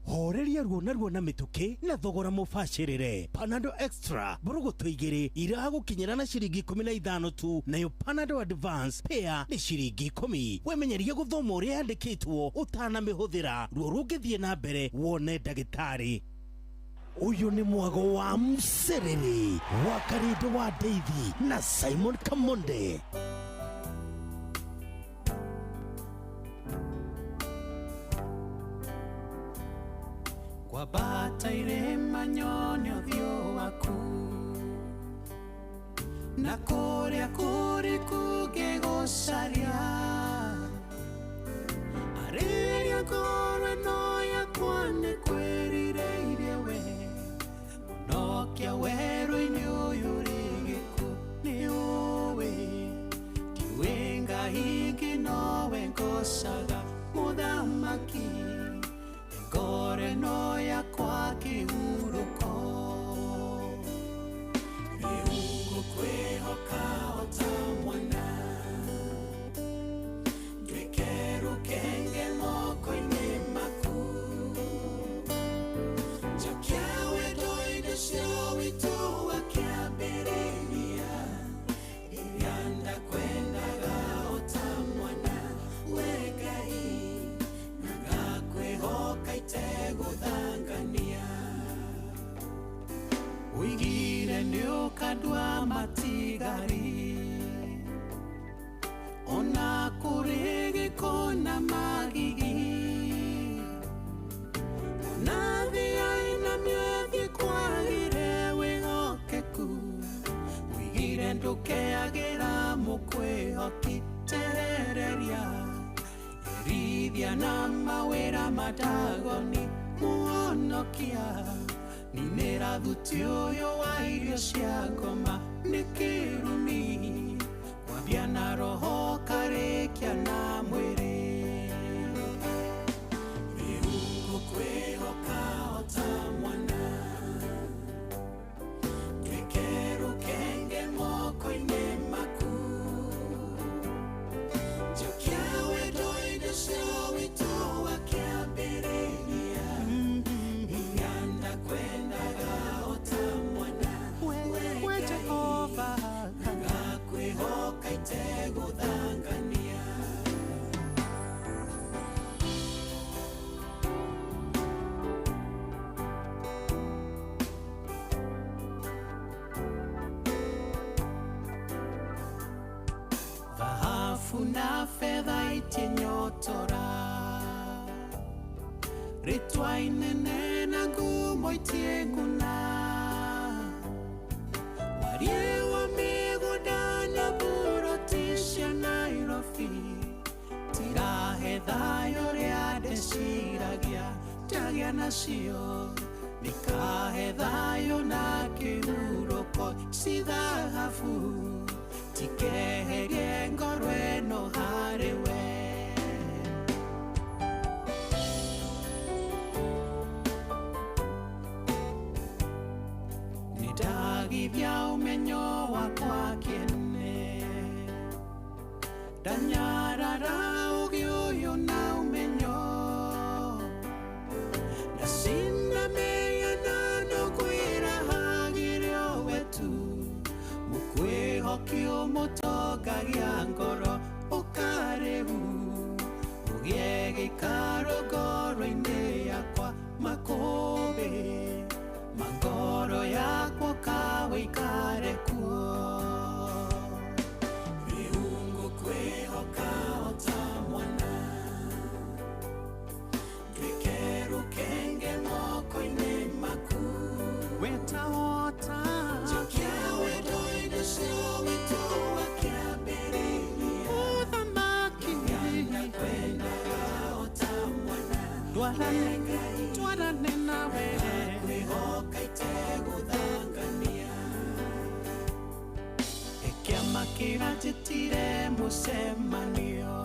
Horeria ruo na ruo na mĩtũkĩ na thogora mũbacĩrĩre. Panadol Extra mbũrũgũtũ igĩrĩ iragũkinyĩra na ciringi 15 tu, nayo Panadol Advance pair nĩ ciringi 10. Wemenyerie gũthoma ũrĩa yandĩkĩtwo ũtanamĩhũthĩra, ruo rũngĩthiĩ na mbere wone ndagĩtarĩ. Ũyũ nĩ mwago wa mcerere wa Karĩndĩ wa Ndeithi na Simon Kamonde. Kwambata irĩma nyone ũthiũ waku na kũrĩa kũriku ngĩgũcaria arĩria ngoro ĩno yakwa nĩkwĩrirĩirie we mũnokia werũ-inĩ ũyũ rĩ gĩkuũ nĩũĩ ndiũĩ Ngai ingĩ nowe ngocaga mũthamaki ngoro ĩno yakwa kĩhurũko rĩu ngũkwĩhoka o ta mwana nduĩke rũkenge moko-inĩ maku njokia wendo-inĩ ũcio witũ wa kĩambĩrĩria rĩrĩa ndakwendaga o ta mwana we Ngai na ngakwĩhoka itegũthangania ũigire nĩũkandua matigari ona kũrĩ gĩko na magigi ona thĩa na mĩethiĩ kwagĩre wĩhokeku ũigire ndũkeagĩra mũkwĩhoki terereria erithia na mawĩra madagoni mũhonokia ninĩra thuti ũyũ wa irio cia ngoma nĩ kĩrumi kwambia na roho karĩkia na mwĩrĩ rĩu ngũkwĩhoka o ta mwana nduĩke rũkenge moko-inĩ maku njokia wendo-inĩ ũcio witũ wa kĩambĩrĩria rĩrĩa ndakwendaga o ta mwana we Jehova na ngakwĩhoka itegũthangania. Dhahabu na fedha itienyotora rĩtwa inene na ngumo itienguna warie wa mĩgũnda na buroti cia Nairobi tirahe thayũ ũrĩa ndĩciragia ndagĩa nacio Nikahe thayo na kĩhurũko ci thahabu tikeherie ngoro ĩno harĩ we. Nĩndagithia ũmenyo wakwa kĩene ndanyarara ũgĩ ũyũ na ũmenyo ndacinda mĩhianano kwĩrahagĩrio we tu mũkwĩhokio mũtongagia ngoro ũkarĩu ũgĩe gĩikaro ngoro-inĩ yakwa makũmbĩ mangoro yakwa kawĩikare kuo. Rĩu ngũkwĩhoka o ta mwana nduĩke rũkenge moko-inĩ maku wetawota njokia wendo-inĩ ũcio witũ wa kĩambĩrĩria ũthamaki ndakwendaga o ta mwana twarane nawe kwĩhoka itegũthangania. Kĩama kĩranjĩtire mũcemanio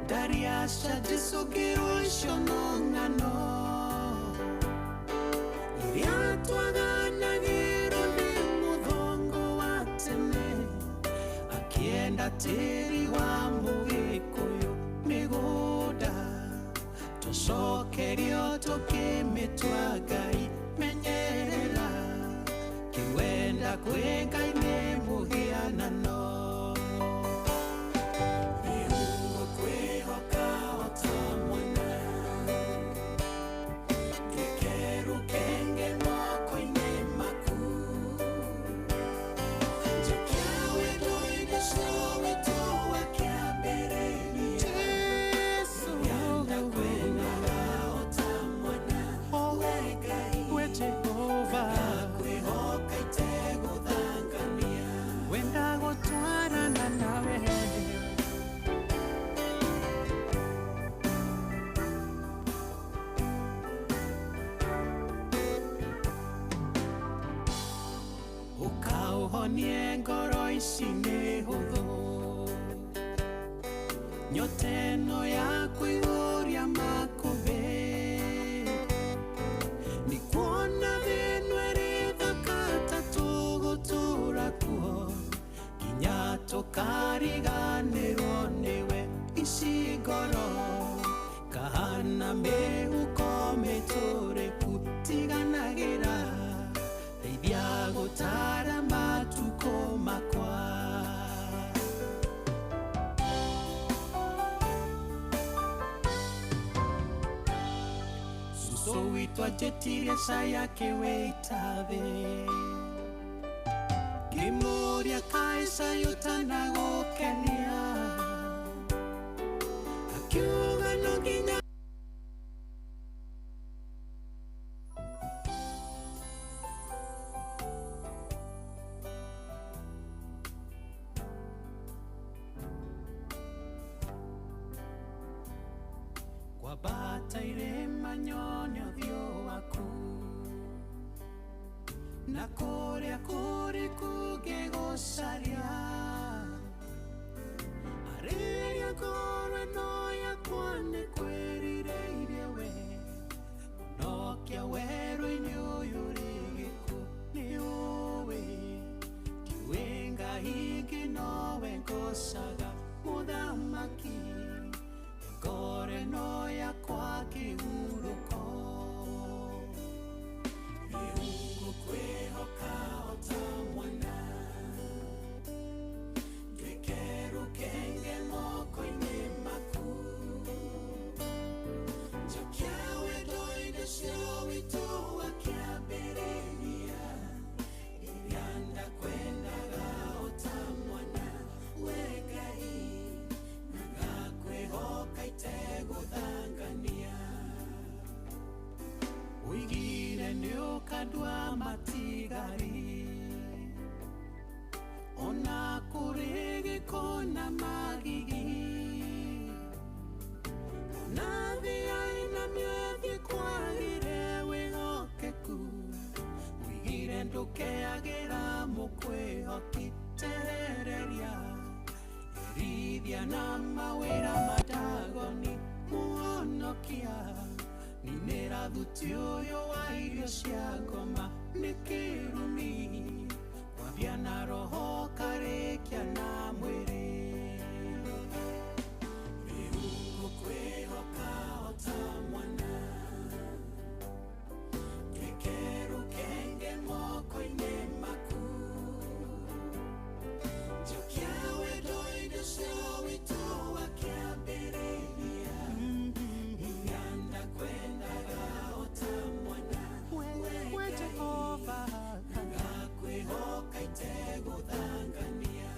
ndariaca njĩcũngĩrwo icio no ng'ano iria twaganagĩrwo nĩ mũthongo wa tene akĩenda tĩri wa mũgĩkũyũ mĩgũnda tũcokerio tũkĩmĩtua Ngai menyerera kĩwenda kwĩ Ngai nĩ mũhianano. Rĩu ngũkwĩhoka o ta mwana nduĩke rũkenge moko-inĩ maku njokia wendo-inĩ ũcio witũ wa kĩambĩrĩria Jesũ ndakwendaga o ta mwana we Ngai we Jehova ngakwĩhoka itegũthangania wenda gũtwarana nawe. Ũkaũhonie ngoro ici nĩ hũthũ nyota ĩno ya kũihũria makũmbĩ nĩ kuona thĩ ĩno ĩrĩ thaka ta tũgũtũũra kuo nginya tũkariganĩrwo nĩwe ici ngoro kahana mĩhuko mĩtũrĩku tiganagĩra ndeithia gũtara matukũ makwa. Suso witũ anjĩtirie cai akĩwĩita thĩ ngĩmũũria kaĩ cai ũtanagũkenia akiuga no nginya kwambata irĩma nyone ũthiũ waku na kũrĩa kũriku ngĩgũcaria harĩria ngoro ĩno yakwa nĩ kwĩrirĩirie we mũnokia werũ-inĩ ũyũ rĩ gĩkuũ nĩ ũĩ ndiũĩ Ngai ingĩ nowe ngocaga mũthamaki ngoro ĩno yakwa kĩhurũko. Rĩu ngũkwĩhoka o ta mwana nduĩke rũkenge moko-inĩ maku njokia wendo-inĩ ũcio witũ wa kĩambĩrĩria ĩrĩa ndakwendaga o ta mwana we Ngai na ngakwĩhoka itegũthangania. Ũigire nĩ ũkandua matigari ona kũrĩ gĩko na magigi ona thĩ ĩna mĩoyo kwagĩre Ndukeagĩra mũkwĩhoki tehereria Erithia na mawĩra madagoni Mũhonokia Ninĩra thuti ũyũ wa irio cia ngoma nĩ kĩrumi Kwambia na roho karĩkia na mwĩrĩ Rĩu ngũkwĩhoka o ta mwana Nduĩke rũkenge moko-inĩ maku Njokia wendo-inĩ ũcio witũ wa kĩambĩrĩria Nganda kwendaga o ta mwana We Jehova Ngakwĩhoka itegũthangania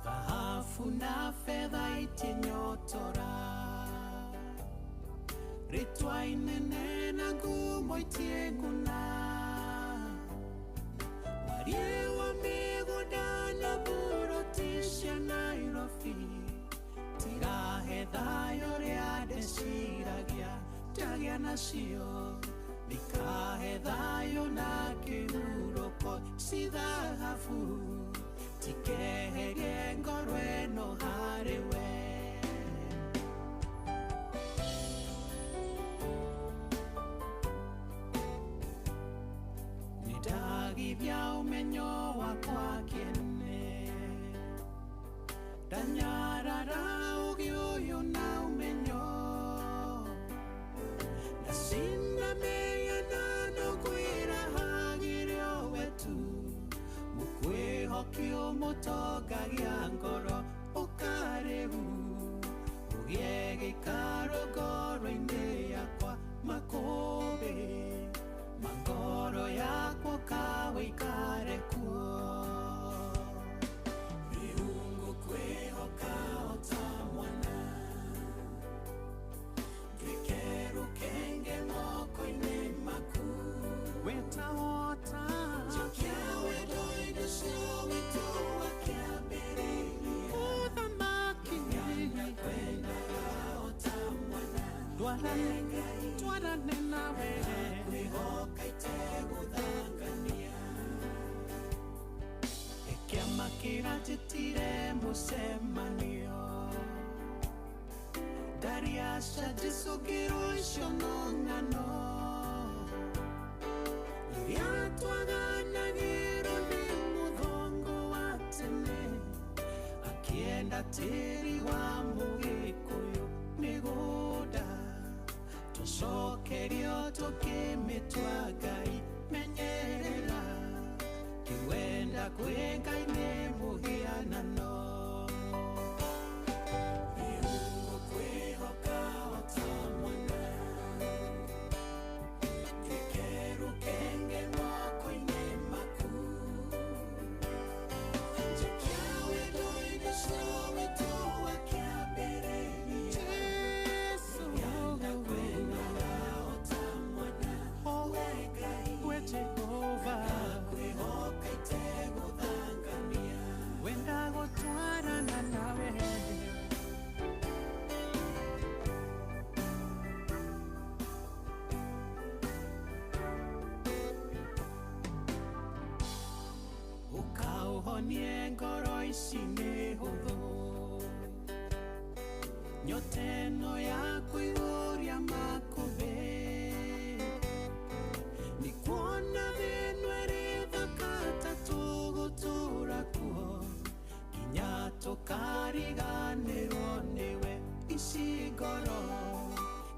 Dhahabu na fedha itinyotora Rĩtwa inene na ngumo itienguna Wariĩ wa mĩgũnda na buroti cia Nairobi Tirahe thayũ ũrĩa ndĩciragia ndagĩa nacio Ndikahe thayũ na kĩhurũko ci thahabu Tikeherie ngoro ĩno harĩ we Nĩndagithia ũmenyo wakwa kĩene Ndanyarara ũgĩ ũyũ na ũmenyo Ndacinda mĩhianano ngwĩrahagĩre o we tu Mũkwĩhoki ũmũtongagia ngoro ũkarĩu Ũgĩe gĩikaro ngoro-inĩ yakwa makũmbĩ Ma ngoro yakwa ũkawĩikare kuo Rĩu ngũkwĩhoka o ta mwana Nduĩke rũkenge moko-inĩ maku Wetahota Njokia wendo-inĩ ũcio witũ wa kĩambĩrĩria Ũthamaki Nganda kwendaga o ta mwana Twarane nawe Ngakwĩhoka itegũthangania Kĩama kĩranjĩtire mũcemanio Ndariaca njĩcũngĩrwo icio no ng'ano Iria twaganagĩrwo nĩ mũthongo wa tene Akĩenda tĩri wa mũgĩkũyũ mĩgũnda Tũcokerio tũkĩmĩtua Ngai menyerera Kĩwenda kwĩ Ngai nĩ mũhianano Rĩu ngũkwĩhoka o ta mwana Nduĩke rũkenge moko-inĩ maku Njokia wendo-inĩ ũcio witũ wa kĩambĩrĩria Nganda kwendaga o ta mwana We Ngai We Jehova Ngakwĩhoka itegũthangania Wenda gũtwarana nawe Ũkaũhonie ngoro ici nĩ hũthũ Nyota ĩno ya kũihũria makũmbĩ Nĩ kuona thĩ ĩno ĩrĩ thaka ta tũgũtũũra kuo Nginya tũkariganĩrwo nĩwe ici ngoro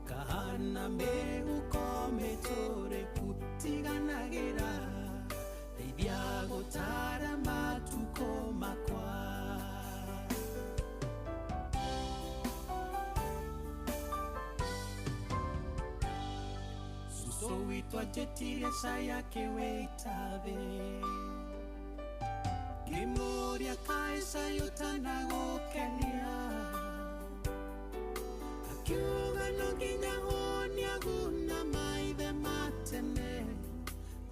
Kahana mĩhuko mĩtũrĩku tiganagĩra Ndeithia gũtara matukũ makwa Suso witũ anjĩtire cai akĩwĩita thĩ Ngĩmũũria kaĩ cai ũtanagũkenia Akiuga no nginya honie aguna maithe ma tene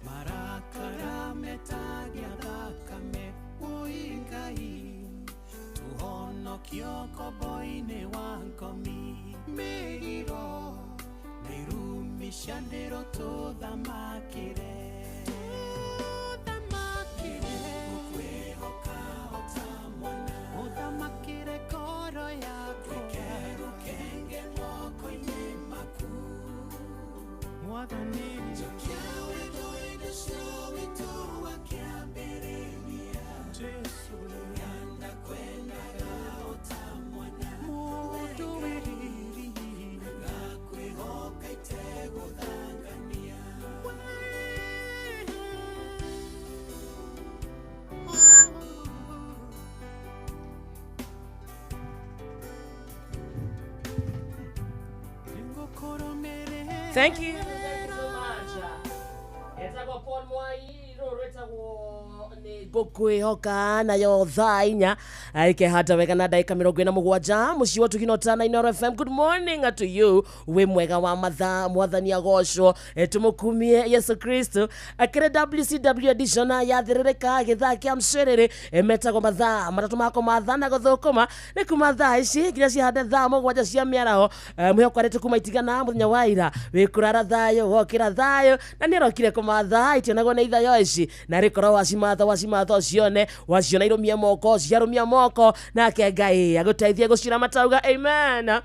Marakara metagia thakame Njokio kombo-inĩ wa ngomi mĩgiro na irumi cia ndĩro tũthamakĩre tũthamakĩre ngũkwĩhoka o ta mwana ũthamakĩre ngoro yakwa Twĩke rũkenge moko-inĩ maku Mwathani njokia wendo wendo ũcio witũ wa kĩambĩrĩria Jesũ rĩrĩa ndakwendaga o ta mwana mũndũ wĩ riri ngakwĩhoka itegũthangania Thank you. Thank you so much. Etagwo Paul Mwai rũrũ rwĩtagwo nĩ ngũkwĩhoka nayo thaa inya ikehanda wega na ndagĩka 47 mũciĩ wa Tugino Tana Inooro FM. Good morning to you, wĩ mwega wa mathaa, mwathani agocwo, tũmũkumie Yesu Kristo. Akĩrĩ WCW edition yathĩrĩrĩka gĩthaa kĩa mcerere, metagwo mathaa matatũ ma kũmatha na gũthũkũma nĩ kuma thaa ici nginya cihande thaa 7 cia mĩaraho. Mwĩhoko arĩtũ kuma itigana mũthenya wa ira wĩ kũrara thayũ wokĩra thayũ na nĩ arokire kũmatha itionagwo nĩ ithayo ici na rĩkorwo wacimatha wacimatha ũcione waciona irũmie moko ciarũmia moko nake Ngai agũteithie gũcira matauga amen.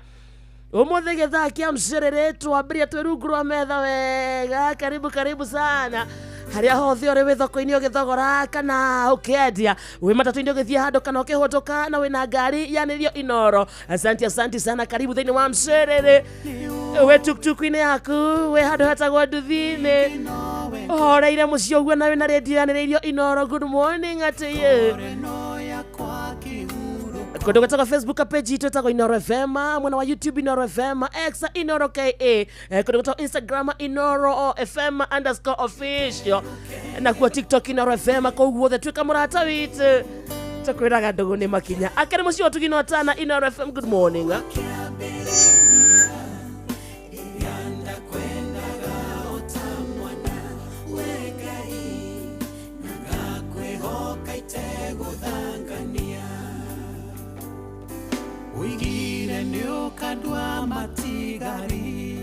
Ũmũthĩ gĩthaa kĩa mcerere twambĩrĩria twĩ rungu rwa metha wega. Karibu karibu sana harĩa hothe ũrĩ wĩ thoko-inĩ ũgĩthogora kana ũkĩendia, wĩ matatũ-inĩ ũgĩthiĩ handũ kana ũkĩhũtũka na wĩna ngari yanĩrio Inooro. Asante asante sana, karibu thĩinĩ wa mcerere. Wĩ tuktuku-inĩ yaku, wĩ handũ hetagwo nduthi-inĩ, ũhoreire mũciĩ ũguo na wĩna redio yanĩrĩirio Inooro. Good morning to you. Kũndũ gwĩtagwo Facebook page itũ ĩtagwo Inooro FM, mwena wa YouTube Inooro FM, X Inooro KA, kũndũ gwĩtagwo Instagram Inooro FM underscore official, na kuo TikTok Inooro FM. Kũu guothe tuĩka mũrata witũ, tũkwĩraga ndũgũ nĩ makinya. Akĩrĩ mũciĩ wa Tugino Tana Inooro FM. Good morning. Uigire nĩ ũkandua matigari.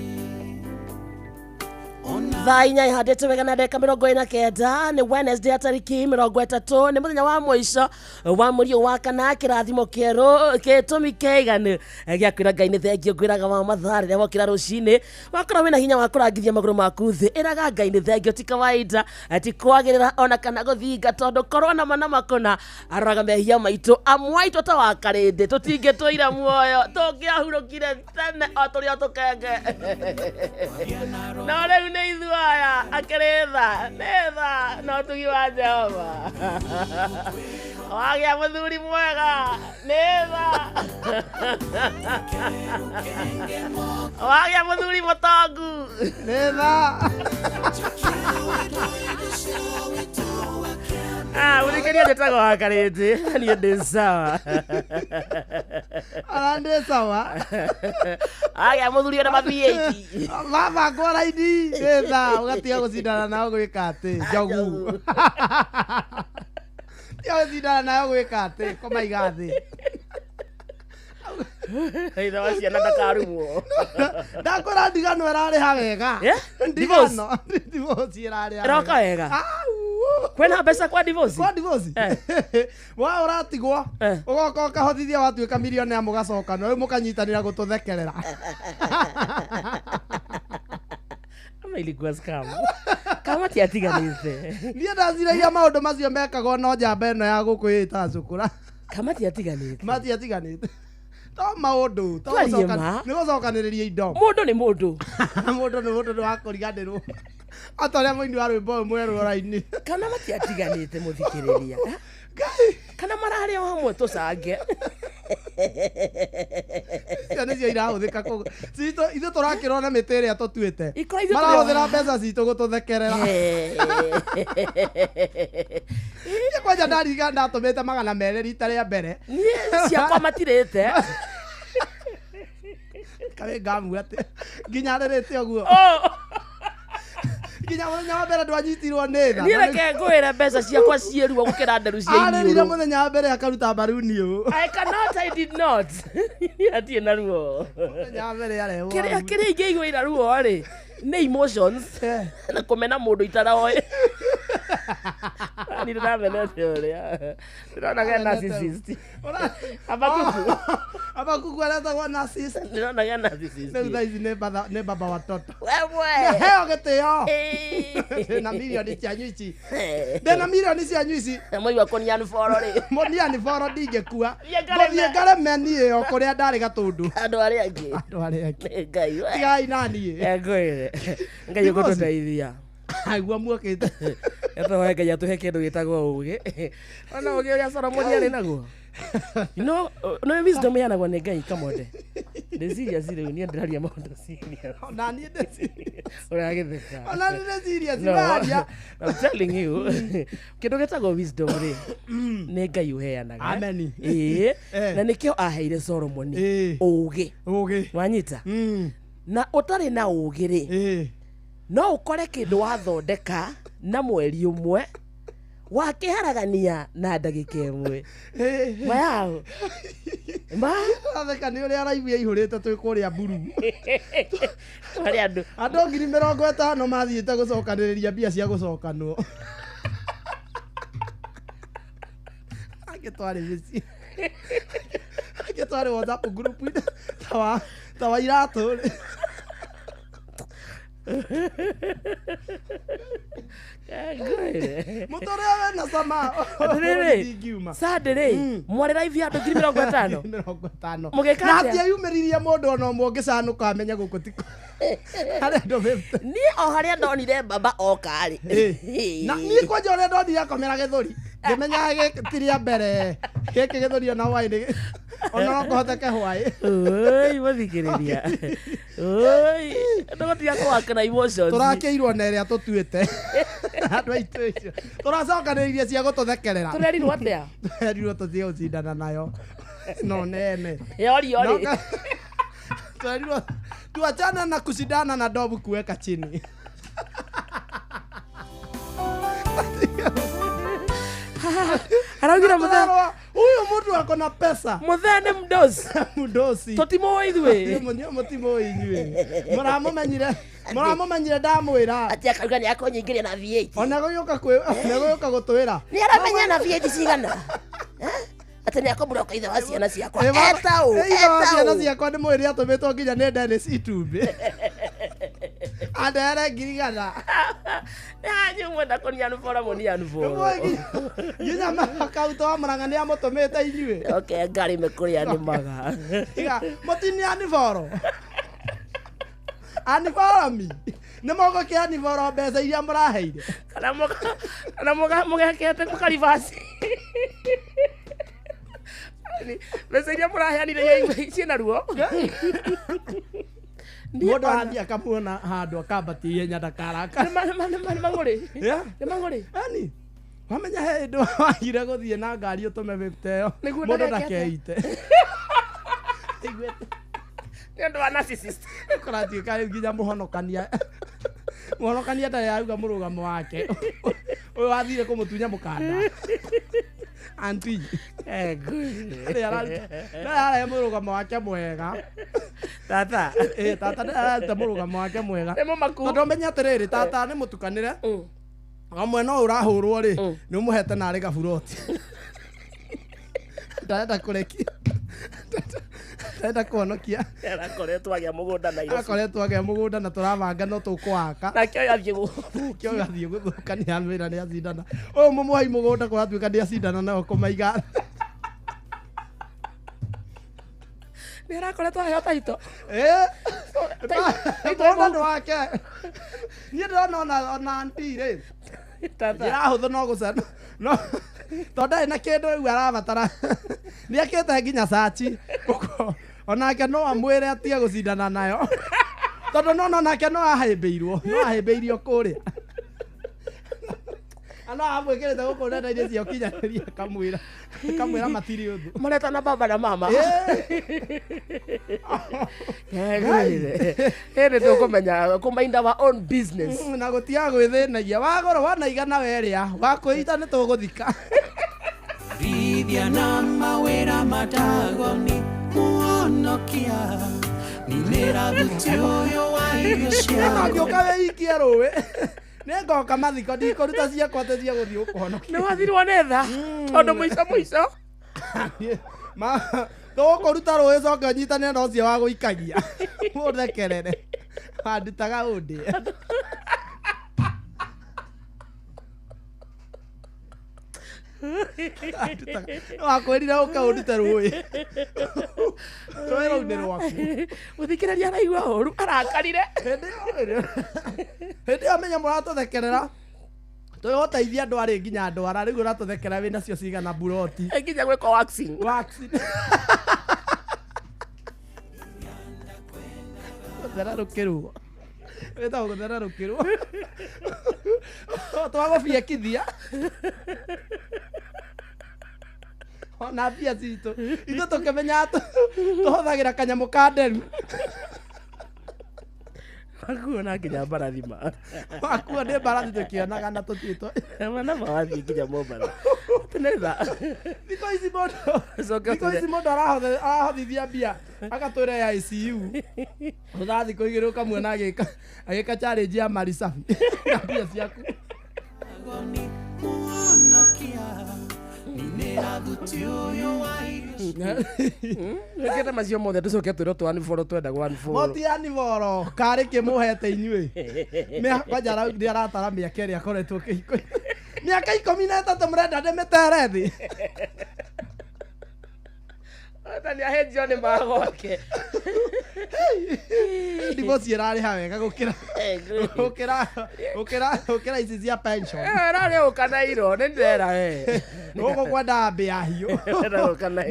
Thaa inya ihandĩte wega na ndagĩka 49 nĩ Wednesday ya tarĩki 30 nĩ mũthenya wa mũico wa mweri ũyũ wa kana. Kĩrathimo kĩerũ gĩtũmi kĩiganu gĩa kwĩra Ngai nĩ thengio. Ngwĩraga wa mathaa rĩrĩa wokĩra rũcinĩ wakorwo wĩna hinya wa kũrangithia magũrũ maku thĩ, ĩraga Ngai nĩ thengio. Ti kawaida, ti kwagĩrĩra ona kana gũthinga, tondũ korwo na mana makũna aroraga mehia maitũ amwe aitũ ta wa karĩndĩ tũtingĩtũira muoyo, tũngĩahurũkire tene o tũrĩ o tũkenge. No rĩu nĩ ithuĩ aya akĩrĩ tha nĩ tha na ũtugi wa Jehova. Wagĩa mũthuri mwega nĩ tha, wagĩa mũthuri mũtongu nĩ tha. Mũthikĩria njĩtagwo wa karĩndĩ, niĩ ndĩ sawa. Ona ndĩ sawa. Agĩa mũthuri ona ma-V8. Mabangwo raini nĩ tha, ũgatiga gũcindana nao gwĩka atĩ njogu. Tiga gũcindana nao gwĩka atĩ kũmaiga thĩ. Ithe wa ciana ndakarumwo. Ndakwĩra ndigano ĩrarĩha wega. Ndigano divorce ĩrarĩha. Ĩroka wega. Kwĩna mbeca kwa divorce? Kwa divorce? Wa ũratigwo ũgoka ũkahothithia watuĩka millionaire mũgacokana rĩu mũkanyitanĩra gũtũthekerera. Ama ilikuwa scam. Kama tiatiganĩte. Niĩ ndaciragia maũndũ macio mekagwo no njamba ĩno ya gũkũ ĩtaga cukura. Kama tiatiganĩte. Matiatiganĩte. To maũndũ to nĩ gũcokanĩrĩria indo. Mũndũ nĩ mũndũ. Mũndũ nĩ mũndũ nĩ wa kũriganĩrwo. Ata ũrĩa mũini wa rwĩmbo ũyũ mwerũ ũraini. Kana matiatiganĩte mũthikĩrĩria. Kana mararĩ o hamwe tũcange. Icio nĩcio irahũthĩka kũu. Citũ ithuĩ tũrakĩrwo na mĩtĩ ĩrĩa tũtuĩte. Marahũthĩra mbeca citũ gũtũthekerera. Niĩ kwanja ndariga ndatũmĩte 200 rita rĩa mbere. Niĩ ciakwa matirĩte. Karĩ ngamu atĩ nginya rĩrĩte ũguo. Nginya mũthenya wa mbere ndwanyitirwo nĩ tha. Niĩ reke ngwĩre mbeca ciakwa ciĩ ruo gũkĩra nderu cia Arĩrire iniũrũ. mũthenya wa mbere akaruta mbaruni ũũ. I cannot, I did not. Niĩ hatirĩ na ruo. Mũthenya wa mbere arehwo. Kĩrĩa kĩrĩa ingĩiguĩra ruo rĩ nĩ emotions na kũmena mũndũ itaroĩ. Niĩ ndĩramenete ũrĩa. Ndĩrona ge narcissist. Abakuku. Abakuku aretagwo narcissist. Ndĩrona ge narcissist. Rĩu thaa ici nĩ batha- nĩ baba watoto. Wewe. Heo gĩtĩo. Ndĩna mirioni cianyu ici. Ndĩna mirioni cianyu ici. Mũigua kũnianiboro rĩ. Mũnianiboro ndingĩkua. Thiĩ ngareme. Ngũthiĩ ngareme niĩ o kũrĩa ndarĩ gatũndũ. Andũ arĩa angĩ. Andũ arĩa angĩ. Nĩ Ngai we. Tigai na niĩ. Ngwĩre. Ngai ũgũtũteithia. Aigua muokĩte. Tũhoe Ngai atũhe kĩndũ gĩtagwo ũgĩ. Ona ũgĩ ũrĩa Solomoni arĩ naguo. You know, no wisdom ĩheanagwo nĩ Ngai kamonde. Ndĩ serious rĩu niĩ ndĩraria maũndũ serious. Ona niĩ ndĩ serious. Ũragĩtheka. Ona niĩ ndĩ serious, No, waria. I'm telling you. Kĩndũ gĩtagwo wisdom rĩ, nĩ Ngai ũheanaga. Amen. Ĩĩ. Eh. Na nĩkĩo aheire Solomoni ũgĩ. Ũgĩ. Wanyita? Na ũtarĩ na ũgĩ rĩ, no ũkore kĩndũ wathondeka na mweri ũmwe wakĩharagania na ndagĩka ĩmwe. Mayao. Ma? Atheka nĩ ũrĩa araibu yaihũrĩte twĩ kũrĩa mburu. Harĩ andũ. Andũ 50,000 mathiĩte gũcokanĩrĩria mbia cia gũcokanwo. Angĩ twarĩ mĩciĩ. Angĩ twarĩ WhatsApp group ta wa iratũ rĩ. Ngwĩre. Mũtũrĩre wĩna cama. Atĩrĩrĩ, Sunday rĩ, mwarĩ live ya andũ 50,000. 50. Mũgĩka Na atĩa? hatieyumĩririe mũndũ ona ũmwe ũngĩcanũka amenye gũkũ tiko. Harĩ andũ 50. Niĩ o harĩa ndonire baba oka rĩ. Na niĩ kwanja ũrĩa ndonire akomera gĩthũri. Ngĩmenya gĩkĩ ti rĩa mbere. Gĩkĩ gĩthũri ona hwaĩ-inĩ. Ona no kũhoteke hwaĩ. Oi, mũthikĩrĩria. Oi, ndũgũtiga kũwaka na emotions. Tũrakĩirwo na ĩrĩa tũtuĩte. Andũ aitũ icio. Tũracokanĩrĩirie cia gũtũthekerera. Tũrerirwo atĩa? Tũrerirwo tũthiĩ gũcindana nayo. No nene. Yorio rĩ. No, Tũrerirwo tuachana na kushindana na ndovu kuweka chini. Araugire mũthee Tũrerwo, huyu mtu ako na pesa. Mũthee nĩ mdosi. Mdosi. Tũtimũĩ ithuĩ. Mũtimũĩ inyuĩ. Mũramũmenyire. Mũramũmenyire ndamwĩra. Atĩ akauga nĩ akũnyingĩria na V8. Ona gũgĩũka kwĩ ona gũgĩũka gũtwĩra. Nĩ aramenya na V8 cigana. Eh? Atĩ nĩ akũmburoka ithe wa ciana ciakwa. Ĩ baba- Eta ũ, ĩ ithe wa eta ciana ũ. ciakwa nĩ mwĩrĩ atũmĩtwo nginya nĩ Dennis itumbĩ. Andere 100,000. Nĩ hanyu mwenda kũnianubora mũnianuboro. Nginya makauto wa Murang'a nĩ amũtũmĩte inyuĩ. Okay, ngari mekũrĩa nĩmaga. Tiga mũtinianiboro. Aniboromi. Nĩ mũgũkĩ aniboro mbeca iria mũraheire. Kana kana mũgekete mũkaribasi. Mbeca iria mũraheanire ciĩna ruo. Mũndũ arathiĩ akamuona handũ akambatia ihenya ndakaraka. Nĩ mang'ũrĩ. Yeah. Nĩ mang'ũrĩ. Ani. Wamenya he hĩndĩ wagire gũthiĩ na ngari ũtũme 50 ĩyo. Nĩguo Mũndũ ndageke atĩa? ndakeite. Nĩ ũndũ wa narcissist. Kũratuĩka rĩu nginya mũhonokania. Mũhonokania ndarĩ arauga mũrũgamo wake. Ũyũ wathire kũmũtunya mũkanda. Auntie. Ndarĩ arahe mũrũgamo wake mwega. Tata. Ĩ tata ndarĩ araruta mũrũgamo wake mwega. Nĩ mũmaku. Tondũ ũmenye atĩrĩrĩ tata nĩ mũtukanĩre. O mwena ũyũ ũrahũrwo rĩ, nĩ ũmũhete narĩ gaburoti. Ndarenda kũrekia. Ndarenda kũhonokia. Arakoretwo agĩa mũgũnda Nairobi. Akoretwo agĩa mũgũnda na tũrabanga no tũkũwaka. Nake ũyũ athiĩ gũthũkia. Nake ũyũ athiĩ gũthũka nĩ amwĩra nĩ acindana. Ũyũ mũmũhai mũgũnda kũratuĩka nĩ acindana nao kũmaiga. Nĩ arakoretwo aheo taito. Ĩ. Mũgũnda nĩ wake. Niĩ ndĩrona ona auntie rĩ. Njĩra hũthũ no gũcana. No tondũ ndarĩ na kĩndũ rĩu arabatara. Nĩ akĩte nginya caci. Ũguo onake no amwĩre atige gũcindana nayo. Tondũ no onake no ahĩmbĩirwo. No ahĩmbĩirio kũrĩa. Ano amwĩkĩrĩte gũkũ nenda-inĩ cia ũkinyanĩria akamwĩra akamwĩra matirĩ ũthũ. Maretana baba na mama. Ĩndĩ tũkũmenya kũmind our own business. Na gũtiga gwĩthĩnagia wagũrwo wanaigana werĩa wakwĩita nĩ tũgũthika. Rithia na mawĩra matagoni muonokia ninĩra thuti ũyũ wa irio ciaku. Ngĩũka wĩikie rũĩ nĩngoka mathiko ndikũruta ciakwa atĩ cia gũthiĩ gũkũhonokia. Nĩ wathirwo nĩ tha tondũ mũico mũico tũgũkũruta rũĩ coke ũnyitane na ũcio wa gũikagia ũthekerere wandutaga ũndĩe. Wakwĩrire ũke ũndute rũĩ rũĩ rũu nĩ rwaku. Mũthikĩrĩria araigua ũru arakarire. Hĩndĩ ĩyo menya mũratũthekerera tũgũteithia andũ arĩ nginya ndwara rĩu ũratũthekerera wĩna cio cigana buroti nginya gwĩka waxing. Waxing. Gũthererũkĩrwo wĩtagwo gũthererũkĩrwo twagũbiekithia ona mbia citũ ithuĩ tũkĩmenya tũhũthagĩra kanyamũ ka nderu. Wakuo na nginya mbarathi ma. Wakuo nĩ mbarathi tũkĩonaga na tũtiĩtwo. Mana mawathiĩ nginya Mombatha. Tũnetha. Thikũ ici mũndũ thikũ ici mũndũ arahothithia mbia agatwĩra ya ICU. Thutha thikũ igĩrĩ ũkamuona agĩka agĩka challenge ya Marisafi na mbia ciaku. Wĩkĩte macio mothe tũcoke twĩrwo twaniboro twenda gwaniboro. Motianiboro karĩ kĩmũhete inyuĩ. Kwanja nĩ aratara mĩaka ĩrĩa akoretwo kĩhiko. Mĩaka 13 mũrenda ndĩmĩtere thĩ. Ta nĩ ahenjio nĩ magwake. Divorce ĩrarĩha wega gũkĩra gũkĩra gũkĩra gũkĩra ici cia pension. Ĩrarĩ ũka na iro nĩ ndĩrera we. Gũkũ kwendaga mbĩa hiũ.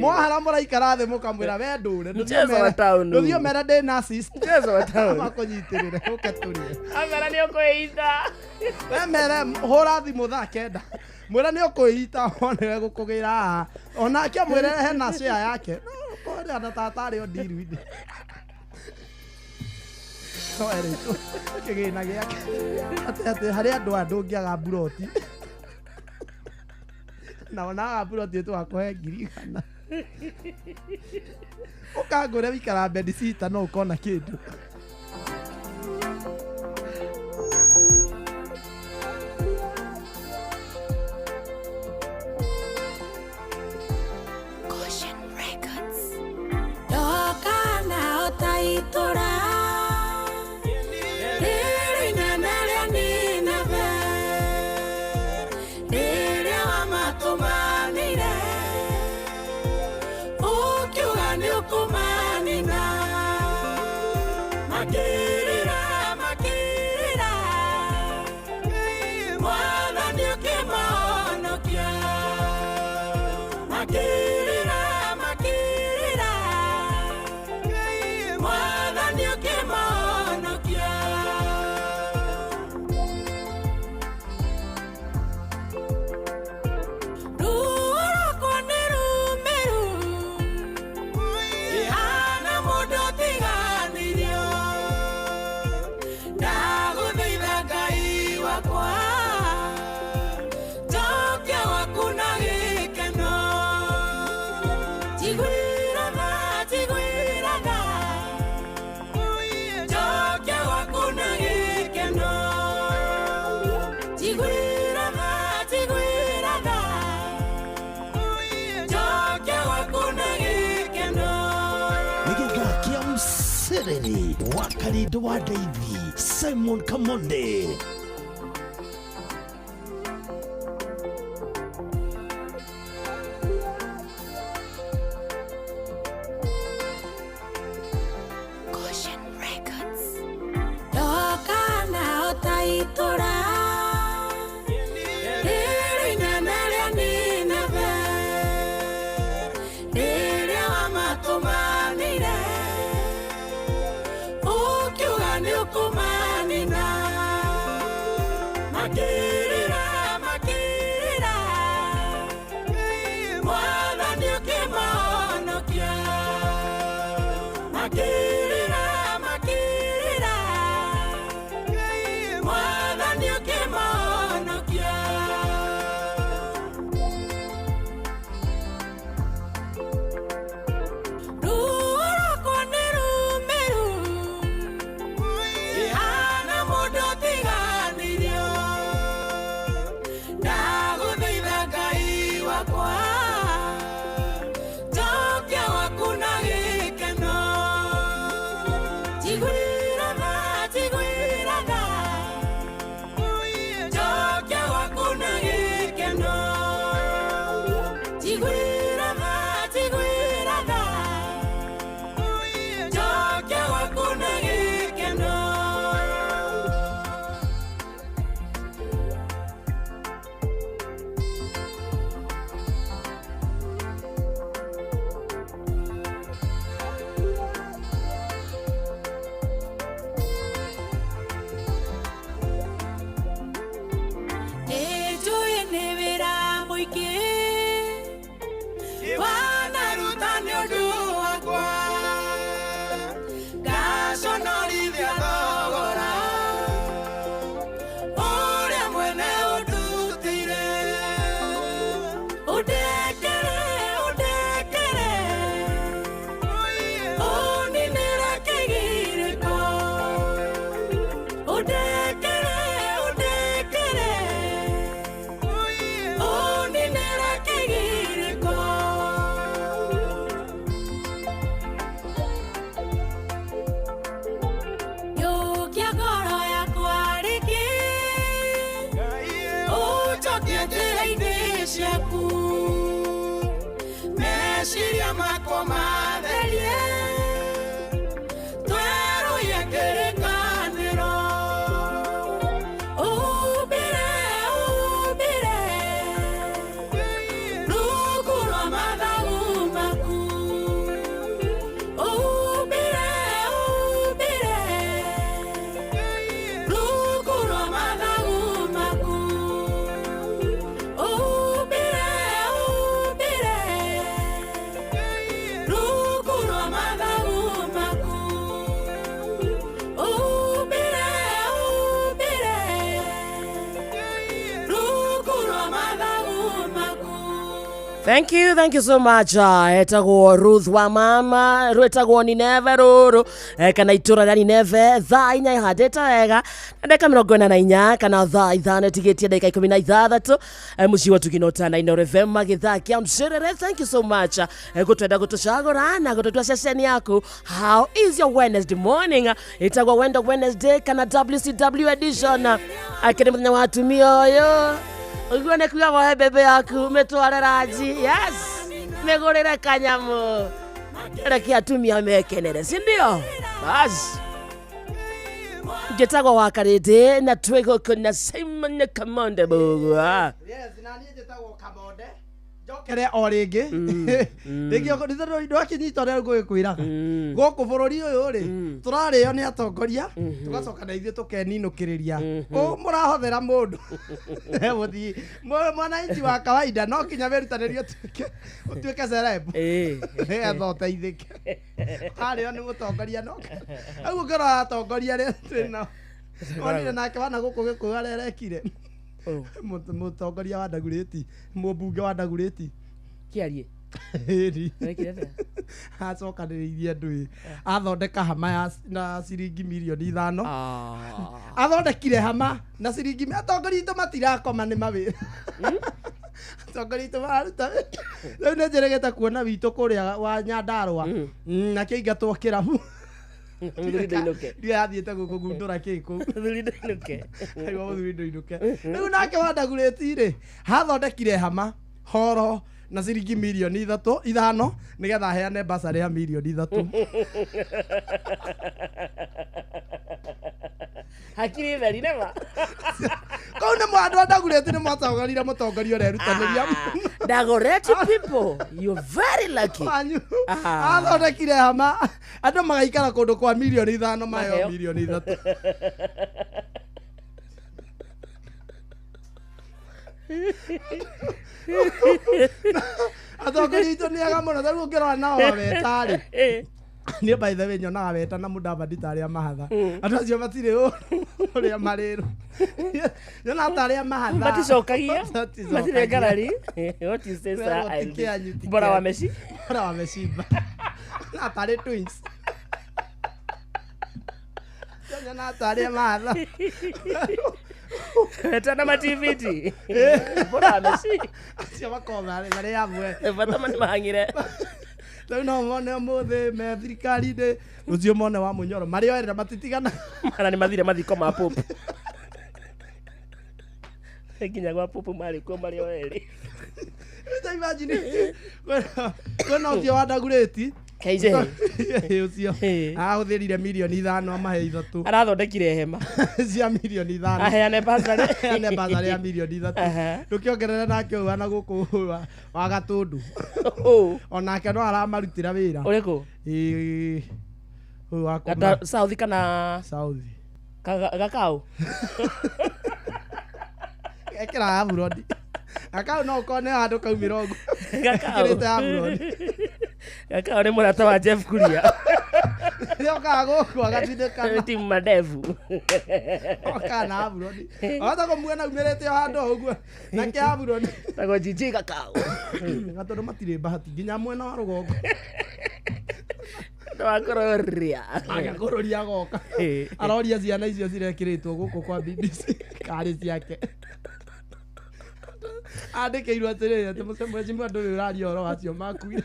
Mwahara mũraikara thĩ mũkamwĩra we ndũre. Mchezo wa town. Ndũthiĩ ũmere ndĩ narcissist. Mchezo wa town. Makũnyitĩrĩre ũke tũrĩe. Amera nĩ ũkwĩita. We mere hũra thimũ thaa 9. Mwĩra nĩ ũkwĩita one gũkũgĩra haha. Onake mwĩre hena share yake. No kũrĩa na tata arĩ o ndiru-inĩ. No erĩtwo kĩgĩna gĩake atĩ atĩ harĩ andũ aya ndũngĩaga mburoti na onaga mburoti tũgakũhe 100,000 ũkangũre wikara bedsitter no ũkona kĩndũ. Caution Records. Ndoka na ũtaitura Wakarindo wa Daithi Simon Kamonde. Caution Records. Ndoka na ũtaitura Kumanina. Mũingĩ wanaruta nĩ ũndũ wakwa ngaconorithia thogora ũrĩa mwene ũndutĩire ũndekere ũndekere ũninĩre kĩgirĩko ũndekere ũndekere ũninĩre kĩgirĩko. Yũkia ngoro yakwa rĩngĩ ũnjokie njĩra-inĩ ciaku meciria makwa matherie twerũhie kĩrĩkanĩro ũhumbĩre ũhumbĩre rungu rwa mathagu maku ũhumbĩre ũhumbĩre rungu rwa mathagu maku ũhumbĩre ũhumbĩre rungu rwa mathagu maku ũhumbĩre ũhumbĩre rungu rwa mathagu maku. Thank you so much. Etagwo Ruth wa mama rwetagwo Nineve ruru kana itura rĩa Nineve thaa 4 ihandĩte wega na ndagĩka 44 kana thaa 5 ĩtigĩtie ndagĩka 16 mũciĩ wa Tugino Tana Inooro FM gĩthaa kĩa mcerere. Thank you so much gũtwenda gũtũcagũra na gũtũtua ceceni yaku. How is your Wednesday morning? Ĩtagwo Wendo Wednesday kana WCW edition akĩrĩ mũthenya wa atumia ũyũ ũguo nĩ kuga woe mbembe yaku mĩtware ranji, yes, mĩgũrĩre kanyamũ, reke atumia mekenere, si ndio? Bas njĩtagwo wa Karĩndĩ na twĩ gũkũ na Simon Kamonde Mbugua. Yes, na niĩ njĩtagwo Kamonde njokere o rĩngĩ rĩngĩ ndwakinyita ũrĩa ngũgĩkwĩraga gũkũ bũrũri ũyũ rĩ tũrarĩo nĩ atongoria tũgacoka na ithuĩ tũkeninũkĩrĩria ũ mũrahothera mũndũ mũthii mwananchi wa kawaida no nginya wĩrutanĩrie ũtuĩke celeb nĩgetha ũteithĩke arĩo nĩ mũtongoria no au ũngĩrora atongoria arĩa twĩ nao onire nake wana gũkũ Gĩkũyũ arĩa arekire mũtongoria wa Ndagurĩti mũmbunge wa Ndagurĩti kĩarie ĩri Arekire atĩa? acokanĩrĩirie andũ ĩ athondeka hama ya na ciringi mirioni 5 athondekire hama na ciringi atongoria aitũ matirakoma nĩ mawĩra atongoria aitũ mararuta rĩu nĩ njĩrĩgĩte kuona witũ kũrĩa wa Nyandarũa akĩingatwo kĩrabu Mũthuri ndũinũke. ndiĩ athiĩte gũkũgundũra kĩ kũu Mũthuri ndũinũke. Aigua mũthuri ndũinũke rĩu nake wa Ndagurĩti rĩ hathondekire hama horo na ciringi mirioni 5 nĩgetha aheane basarĩ ya mirioni 3 Hakiri theri nema. Kau nĩ andũ a Ndagurĩti nĩ mwacagũrire mũtongoria ũrerutanĩria Dagoretti people, you're very lucky. Wanyu athondekire hama andũ magaikara kũndũ kwa mirioni 5 maheo Maheo. mirioni 3 atongoria aitũ nĩ ega mũno tarĩu ũngĩrora nao waweta rĩ niĩ by the way nyonaga weta na Mũdavadi ta arĩa mahatha andũ acio matirĩ ũrĩa marĩrwo nyonaga ta arĩa mahatha Maticokagia. Maticokagia. Matirĩ ngarari. What you say, sir? Werwo I'll ti do. kĩanyu, ti Bora wa kĩanyu. meci. Bora wa mecimba na tarĩ twins nyonaga ta arĩa mahatha Weta na mativiti. Bora wa meci. acio makoragwo marĩ amwe Bata nĩ mahang'ire. rĩu no mone ũmũthĩ me thirikari-inĩ rũciũ mone wa Mũnyoro marĩ o erĩ na matitigana Mana nĩ mathire mathiko ma Pope. Nginya gwa Pope marĩ kuo marĩ o erĩ. Ta imagine kwĩna ũcio wa Ndagurĩti KJ. Ũcio ahũthĩrire mirioni 5 amahe 3 Arathondekire hema cia mirioni 5 Aheane basarĩ. Aheane basarĩ ya mirioni 3 ndũkĩongerere nake ũyũ wana gũkũ wa Gatũndũ onake no aramarutĩra wĩra Ũrĩkũ? Ĩĩ, ũyũ wa Gata South kana South. Gakau. Ekĩraga burodi Gakau no ũkone handũ kaumĩra ũguo. Gakau. Ĩkĩrĩte apron. Gakau nĩ mũrata wa Jeff Kuria. Nĩokaga gũkũ agatindĩkana. Timu madevu. Okaga na apron. Wahota kũmuona aumĩrĩte o handũ o ũguo na kĩaburoni. Tagwo Jiji Gakau. Na tondũ matirĩ bahati nginya mwena wa rũgongo. Ndwakũrũria. Agakũrũria agoka. Aroria ciana icio cirekĩrĩtwo gũkũ kwa BBC karĩ ciake. Andĩkĩirwo atĩrĩrĩ atĩ mũcemwecimua ndũrĩ ũraria ũhoro wacio makuire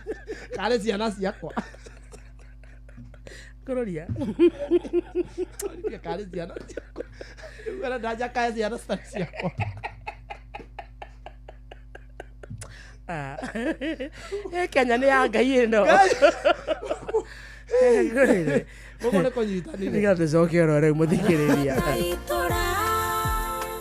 karĩ ciana ciakwa. Kũrũria. Oririe karĩ ciana ciakwa. Rĩu arenda njakae ciana citarĩ ciakwa. Ah. Kenya nĩ ya Ngai ĩno. Gũkũ nĩ kũnyitanire. Tiga tũcoke oro rĩu mũthikĩrĩria.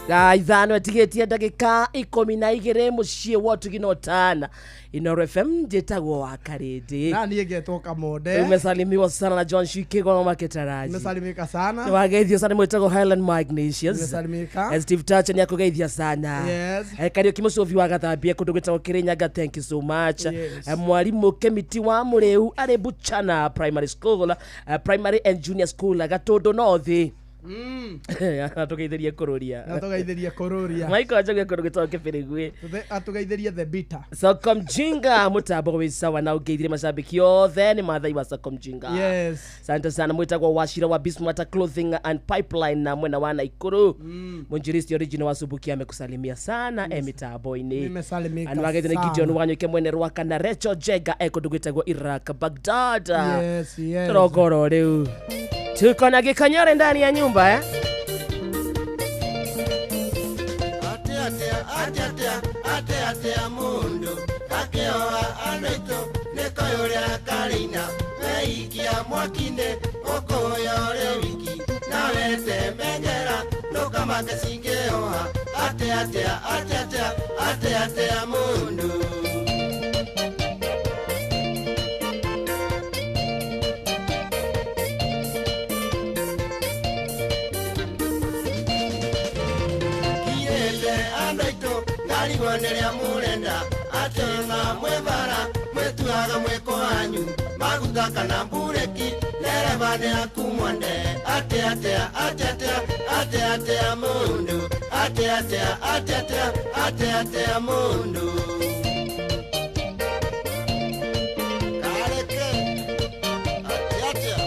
Thaa 5 ĩtigĩtie ndagĩka 12 mũciĩ wa ũtugi na ũtana. Inooro FM njĩtagwo wa Karĩndĩ. Na niĩ ngetwo Kamonde. Umesalimiwa sana na John Shikigwa Maketaraji. Nimesalimika sana. Nĩwageithio sana mwĩtagwo Highland Magnesius. Nimesalimika. Steve Tacha nĩakũgeithia sana. Yes. Kariũki Mũcũbi wa Gathambia kũndũ gwĩtagwo Kĩrĩnyaga, thank you so much. Yes. Mwarimũ Kemiti wa Mũrĩu arĩ Buchana Primary School, Primary and Junior School Gatũndũ North. Atũgeithĩrie kũrũria. Atũgeithĩrie kũrũria. Michael Njogu kũndũ gwĩtagwo Kĩbĩrĩgwĩ. Atũgeithĩrie the bitter. Soko Mjinga mũtambo wĩ sawa na ũngeithire macambĩki othe nĩ Maathai wa Soko Mjinga. Yes. Asante sana mwĩtagwo Wachira wa Bismata Clothing and Pipeline na mwena wa Naikuru. Mwinjilisti original wa Subukia amekusalimia sana mitambo-inĩ. Nimesalimika Andu ageithio nĩ sana. Gideon Wanyuke mwene Rwaka na Rachel Jenga kũndũ gwĩtagwo Iraq Baghdad. Yes, yes. Tũrongoro rĩu. Tuko na Gikanyore ndani ya nyumba eh? Atea mundu akĩoa andũ nĩkoyũrĩa karĩina weikia mwaki-inĩ ũkũya ũrĩ wiki nawe temengera ndũkamake cingĩoha atea atea atea atea atea atea mundu. Ngarigwo nĩrĩa mũrenda atĩ ona mwĩbara mwĩtuaga mwĩko wanyu maguta kana mbureki ndereba nĩ aku mwende atĩa atĩa atĩa atĩa atĩa atĩa mũndũ atĩa atĩa atĩa atĩa atĩa atĩa mũndũ. Kareke atĩa atĩa.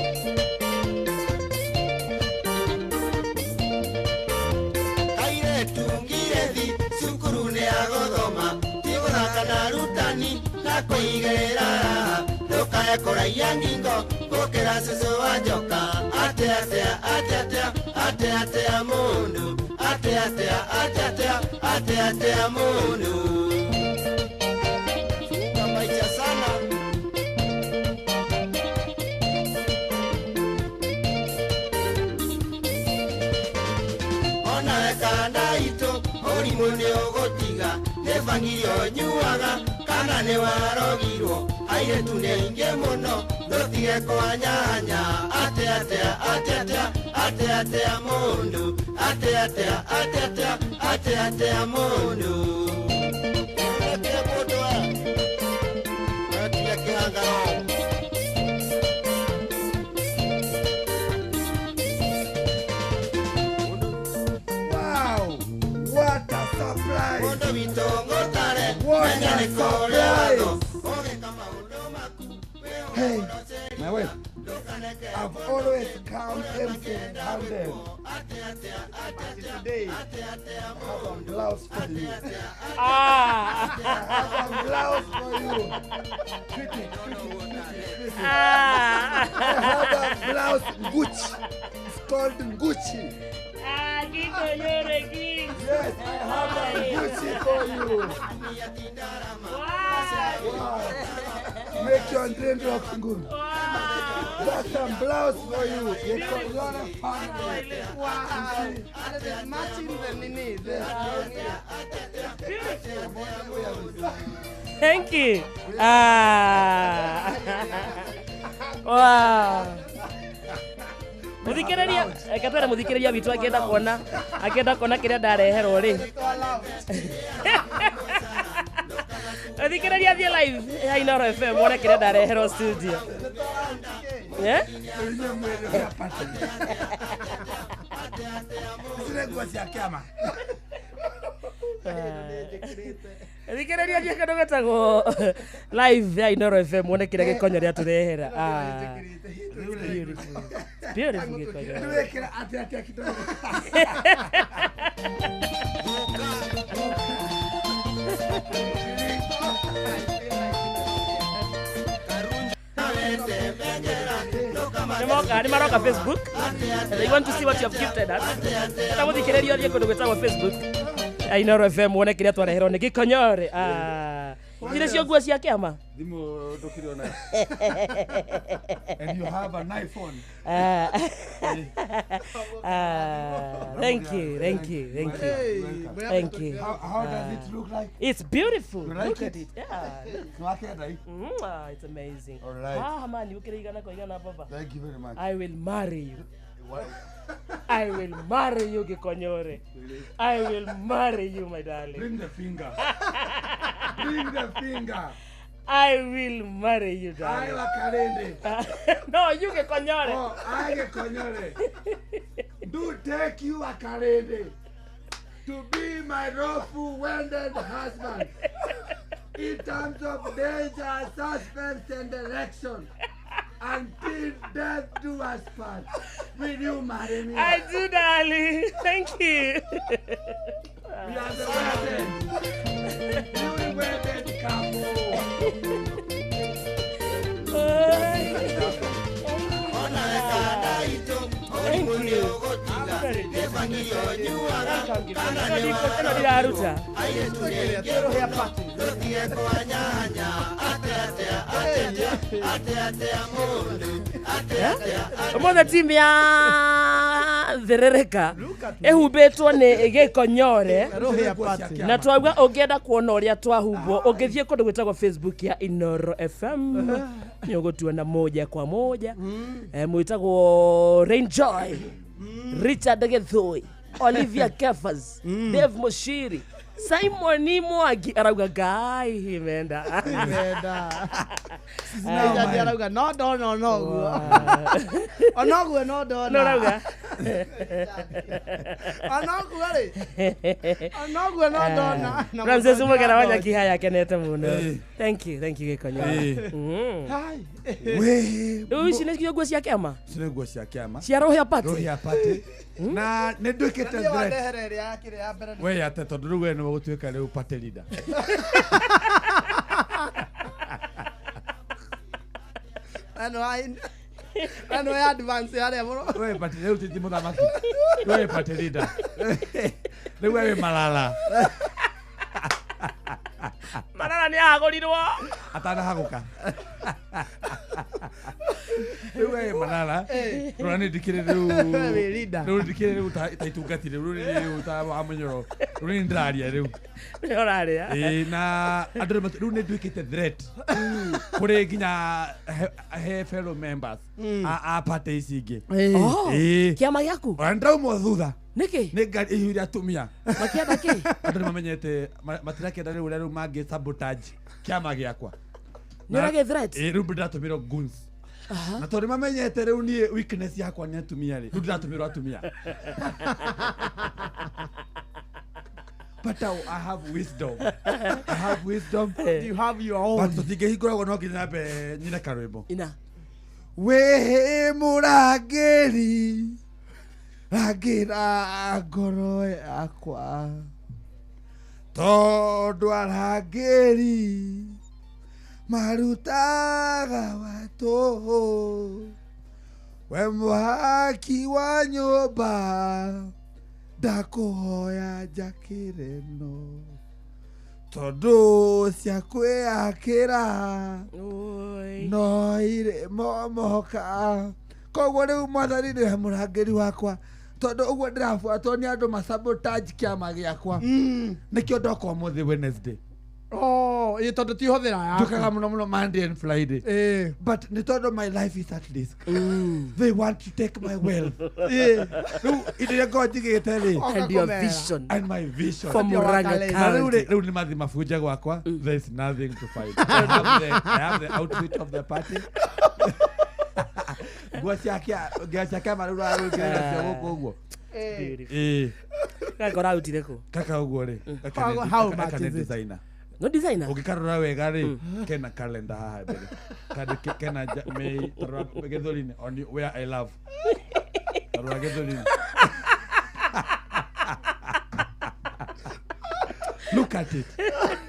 Kairetu ngirethi cukuru nĩ agothoma ti gũthaka na arutani na kũigĩrĩra raha ndũkae kũraiya ngingo gũkĩra cũcũ wa njoka atĩa atĩa atĩa atĩa atĩa atĩa mũndũ atĩa atĩa atĩa atĩa atĩa atĩa mũndũ. Funga maisha sana. Onawe kanda itũ mũrimũ nĩ ũgũtiga nĩ bangiri ũnyuaga kana nĩ warogirwo airĩtu nĩ aingĩ mũno ndũtige kũhanyahanya atĩa atĩa atĩa atĩa atĩa atĩa mũndũ atĩa atĩa atĩa atĩa atĩa atĩa mũndũ. Ũreke mũndũ atige kĩhangaro. Wow! What a surprise! Mũndũ witũ ngũtare What menya a nĩ kũrĩa watho. surprise! Hey, my wife, I've always come empty-handed. But today, I have a blouse for you. Ah. I have a blouse for you. Pretty, pretty, pretty, pretty. Ah. I have a blouse Gucci. It's called Gucci. Ah, Gikonyore King. Yes, I have a Gucci for you. Wow. Wow. Make your dream look good. Wow. That's some blouse for you. Gikonyore family. Wow. And it is matching the nini. Thank you. Ah. Wow. Muthikĩrĩria reke twĩre mũthikĩrĩria witũ angĩenda kuona kiria ndareherwo rĩ. Thikĩrĩria thiĩ live ya Inoro FM wone kĩrĩa ndareherwo studio. Eh? Zile nguo cia kĩama. Thikĩrĩria thiĩ kĩndũ gĩtagwo live ya Inoro FM wone kĩrĩa gĩkonyo rĩa tũrehera. Ah. Beautiful. Beautiful gĩkonyo. Nĩwekĩra atĩa atĩa kidogo. Nĩmoka, nĩmaroka Facebook. They want to see what you have gifted us. Eta mũthikĩrĩria ũthiĩ kũndũ gwĩtagwo Facebook. Ya Inoro FM wone kĩrĩa twareherwo nĩ gĩkonyore. Ah. Ici nĩcio nguo cia kĩama. Thimũ ndũkĩrĩ ona. And you have an iPhone. Ah. Ah, thank you, thank you, thank you. Thank you. How does it look like? It's beautiful. You like Look at it? it. Yeah. Look. Nĩwakĩenda ĩ? Ah, it's amazing. All right. Ah, man, ukire igana kwa igana baba. Thank you very much. I will marry you. Why? I will marry you, Gikonyore. I will marry you, my darling. Bring the finger. Bring the finger. I will marry you, darling. I Wakarende. No, you Gikonyore. Oh, I Gikonyore. Do take you Wakarende to be my lawful wedded husband in terms of danger, suspense, and direction. Until death do us part. Will you marry me? I do, darling. Thank you. We are the wedded. Newly wedded couple. Thank you. Ĩno ndiraruta. Ũmũthĩ timu ya Therereka ĩhumbĩtwo nĩ gĩkonyore na twauga ũngĩenda kuona ũrĩa twahumbwo ũngĩthiĩ kũndũ gwĩtagwo Facebook ya Inoro FM nĩ ũgũtuona moja kwa moja. Mwĩtagwo Rainjoy, Richard Githui, Olivia Kefas, Dave Mushiri, Simon Mwangi arauga Ngai imenda. Imenda. Ngai arauga no ndona ona ũguo. Ona ũguo no ndona. No rauga. Ona ũguo rĩ. Ona ũguo no ndona. Ramses Mugera wa Nyakihaya akenete mũno. Thank you, thank you Gĩkonyo. We. Rĩu ici nĩcio nguo cia kĩama? Ici nĩ nguo cia kĩama. Cia Royal Party. Royal Party. Na nĩ nduĩkĩte threat. We ate tondũ rĩu we nĩwe ũgũtuĩka rĩu party leader. Ano ya advance harĩa mũno. We party rĩu ti mũthamaki. We party leader. Rĩu we wĩ Malala. Malala nĩ ahagũrirwo. Atanahagũka. Rĩu we Malala. Rora nĩ ndikĩrĩ rĩu. Rĩu ndikĩrĩ rĩu ta itungati rĩu rĩu ta wa mũnyoro. Rĩu nĩ ndĩraria rĩu. Nĩ ũraria. Ĩĩ na andũ rĩu nĩ nduĩkĩte threat. Kũrĩ nginya he fellow members a party ici ingĩ. Ĩĩ. Kĩama gĩaku? Ona nĩndaumwo thutha. Nĩkĩ? Nĩ ngari ihũire atumia. Makĩenda kĩ? Andũ nĩmamenyete matirakĩenda rĩu ũrĩa rĩu mangĩ sabotage kĩama gĩakwa. Nĩ ũragĩ threat? Ĩĩ rĩu ndĩratũmĩrwo goons. Na tondũ nĩmamenyete rĩu niĩ weakness yakwa nĩ atumia rĩ, rĩu ndĩratũmĩrwo atumia. But I have wisdom. I have wisdom. You have your own. But tũtingĩhingũragwo no nginya nyambe nyine karwĩmbo. Ina. Wĩ mũrangĩri rangĩra ngoro yakwa tondũ arangĩri marutaga watũ we mwaki wa nyũmba ndakũhoya njakĩre no tondũ cia kwĩakĩra no irĩ momoka. Koguo rĩu mwathani nĩwe mũrangĩri wakwa tondũ ũguo ndĩrabuatwo nĩ andũ masabotage kĩama gĩakwa. Nĩkĩo ndoka ũmũthĩ Wednesday. Mũno ĩ tondũ ti hũthĩra yaku. Njukaga mũno mũno Monday and Friday. But nĩ tondũ my life is at risk. They want to take my wealth. Rĩu indo iria ngoragwo njigĩte rĩ. And your vision. And my vision. For Murang'a Na rĩu County. rĩ, rĩu nĩ mathi mabunje gwakwa. There is nothing to find. I have the outfit of the party. Nguo cia kĩama rĩu rarũkĩra nacio gũkũ ũguo. Ĩĩ. Gaka ũrarutire kũ? Kaka ũguo rĩ. How much Gaka nĩ is it? designer. No designer? Ũngĩkarora wega rĩ, kena calendar haha mbere. Kandi kena May, tarora gĩthũri-inĩ, on where I love. Tarora gĩthũri-inĩ. Look at it.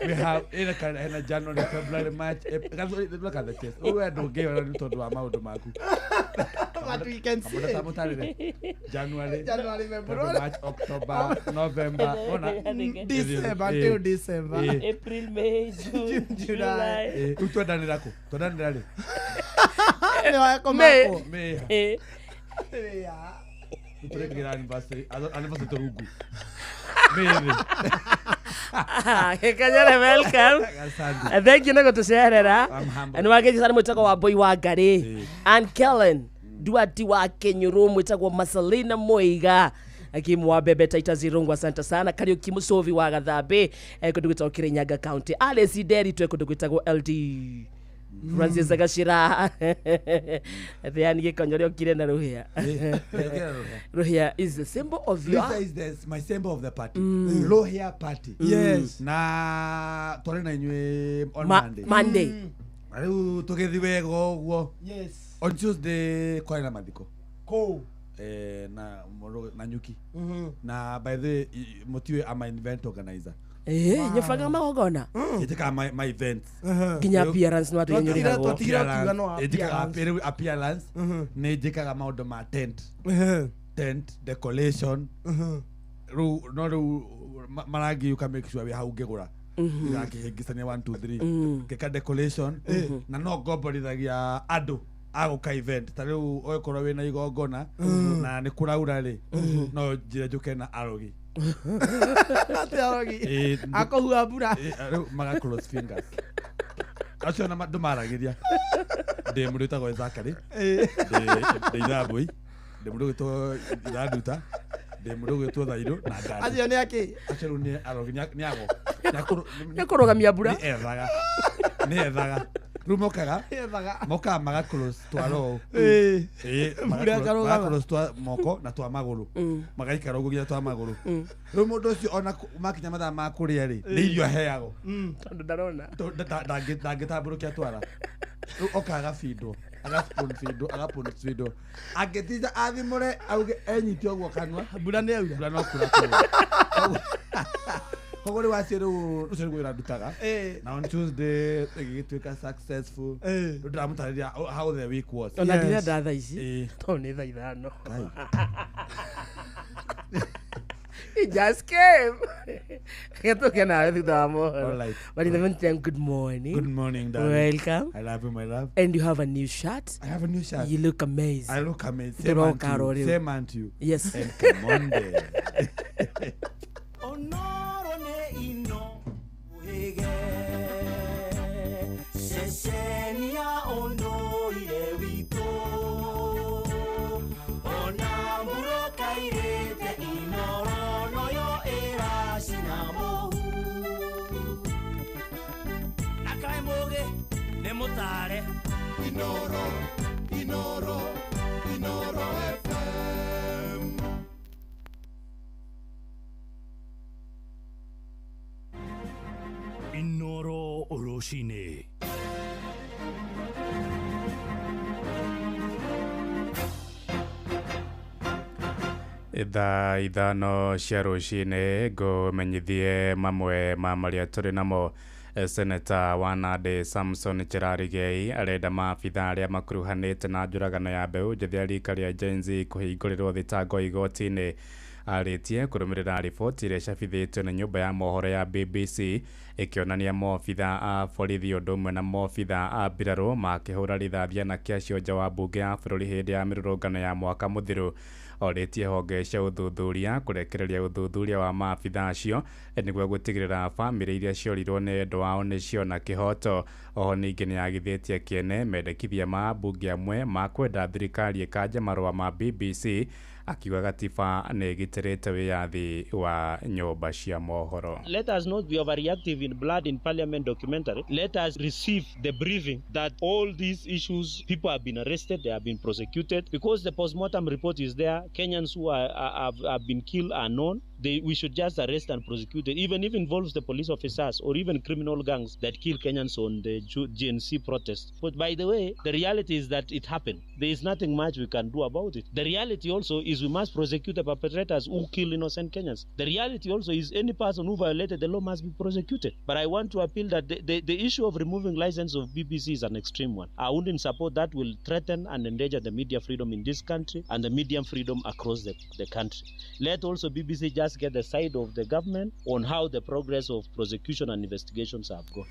We have ina hena January, February, March, April. Look at the chest. Ũguo ndũngĩona nĩ tondũ wa maũndũ maku. But we can see Kamũndũ it. tamũtarĩre. January, January, February. March, October, November, ona December till December. April, May, June, July. Rĩu twendanĩra kũ? Twendanĩra rĩ? Nĩ wako May. mako. May. Eh. Rĩu tũrekĩra anniversary, anniversary tũrungu. May rĩ. Kanyore, welcome. Asante. Thank you nĩ gũtũcerera. I'm humble. Nĩ wageithio sana mwĩtagwo wa Mbui wa Ngarĩ. Ann Kellen, Duati wa Kenyuru mwĩtagwo Marcelina Muiga. Akimu wa Bebe Taita Zirungu, asante sana. Kariuki Musovi wa Gathambi, kũndũ gwĩtagwo Kirinyaga County. Alice Nderi twe kũndũ gwĩtagwo LD. Francis Gachira. Theani Gĩkonyore okire na rũhĩa. Okire na rũhĩa. Rũhĩa is the symbol of your Lisa is my symbol of the party. Low hair party. Yes. Na twarĩ na inyuĩ on Monday. Monday. Na rĩu tũgĩthiĩ wega ũguo. Yes. On Tuesday kwarĩ na mathiko. Kũu. Na na nyuki. Na by the way, mũtiũĩ I'm an event organizer. Nyũbangaga magongona. Njĩkaga my events. Nginya appearance no andũ Twatigire nyũrĩhagwo. kiuga no Njĩkaga appearance. rĩu appearance nĩ njĩkaga maũndũ ma tent. Tent decoration. Rĩu no rĩu marangi you can make sure wĩ hau ngĩgũra. Ndĩrakĩhĩngĩcania 1 2 3. Ngĩka decoration na no ngomborithagia andũ agũka event ta rĩu ũgĩkorwo wĩna igongona na nĩ kũraura rĩ no njĩre njũke na arogi. Atĩ arogi. Ĩĩ, Akũhua mbura. Rĩu maga close fingers. Acio na ndũmaragĩria. Ndĩ mũndũ wĩtagwo Zachary. Ndĩ Ithambui. Ndĩ mũndũ ũgwĩtwo Ithanduta. Ndĩ mũndũ ũgwĩtwo Thairũ na Ngandi. Acio nĩ akĩ? Acio rĩu nĩ arogi nĩ ago. Nĩ kũrũgamia mbura. Nĩ ethaga. Nĩ ethaga. Rĩu mokaga. Ethaga. Mokaga maga close twaro ũũ. Ĩĩ. Ĩĩ, Mbura ĩkarũgama. maga close twa moko na twa magũrũ. Magaikara ũguo nginya twa magũrũ. Rĩu mũndũ ũcio ona makinya mathaa ma kũrĩa rĩ, nĩ irio aheagwo. Tondũ ndarona. Ndangĩtambũrũkia twara. Rĩu oka agabindwo, aga-spoon feedwo, aga-spoon feedwo. Angĩtinda athimũre auge enyite ũguo kanua. Mbura nĩ yaura. Mbura no kura kũu. Koguo rĩu acio rĩu ũcio nĩguo wĩra ndutaga. Na on Tuesday ĩgĩgĩtuĩka successful. Rĩu ndĩramũtarĩria how the week was. Ona ndirenda thaa ici Ĩĩ. tondũ nĩ thaa ithano. He just came. Gĩtũke nawe thutha wa mohoro. All right. But in the meantime, good morning. Good morning, darling. Welcome. I love you, my love. And you have a new shirt. I have a new shirt. You look amazing. I look amazing. Same Ndĩroka unto ro you. rĩu. Same unto you. Yes. And come on there. Onoro nĩ ino wĩge ceceni ya ũndũire witũ ona mbura kairĩte inoro noyo ĩracina mũhu na kaĩ mũgĩ nĩ mũtare Inoro, Inoro, Inoro FM. Inoro rũcinĩ. Thaa ithano cia rũcinĩ ngũmenyithie mamwe ma marĩa tũrĩ namo. Seneta wa Nandi Samson Cherargei arenda maabitha arĩa makuruhanĩte na njũragano ya mbeũ njĩthĩ ya rika rĩa Gen Z kũhingũrĩrwo thitango igoti-inĩ. Arĩtie kũrũmĩrĩra riboti ĩrĩa ĩcabithĩtio nĩ nyũmba ya mohoro ya BBC ĩkĩonania maobitha a borithi ũndũ ũmwe na maobitha a mbirarũ makĩhũra rithathi anake acio nja wa mbunge ya bũrũri hĩndĩ ya mĩrũrũngano ya mwaka mũthiru. Orĩtie honge cia ũthuthuria kũrekereria ũthuthuria wa maabitha acio nĩguo gũtigĩrĩra bamĩrĩ iria ciorirwo nĩ endwa ao nĩ ciona kĩhoto. Oho ningĩ nĩ agithĩtie kĩene mendekithia ma ambunge amwe ma kwenda thirikari ĩkanje marũa ma BBC, akiuga gatiba nĩ ĩgitĩrĩte wĩyathi wa nyũmba cia mohoro. Let us not be overreactive in Blood in Parliament documentary. Let us receive the briefing that all these issues, people have been arrested, they have been prosecuted, because the postmortem report is there. Kenyans who have been killed are known. We should just arrest and prosecute it, even if it involves the police officers or even criminal gangs that kill Kenyans on the GNC protest. But by the way, the reality is that it happened. There is nothing much we can do about it. The reality also is we must prosecute the perpetrators who kill innocent Kenyans. The reality also is any person who violated the law must be prosecuted. But I want to appeal that the issue of removing license of BBC is an extreme one. I wouldn't support that. Will threaten and endanger the media freedom in this country and the media freedom across the country. Let also BBC just get the side of the government on how the progress of prosecution and investigations have gone.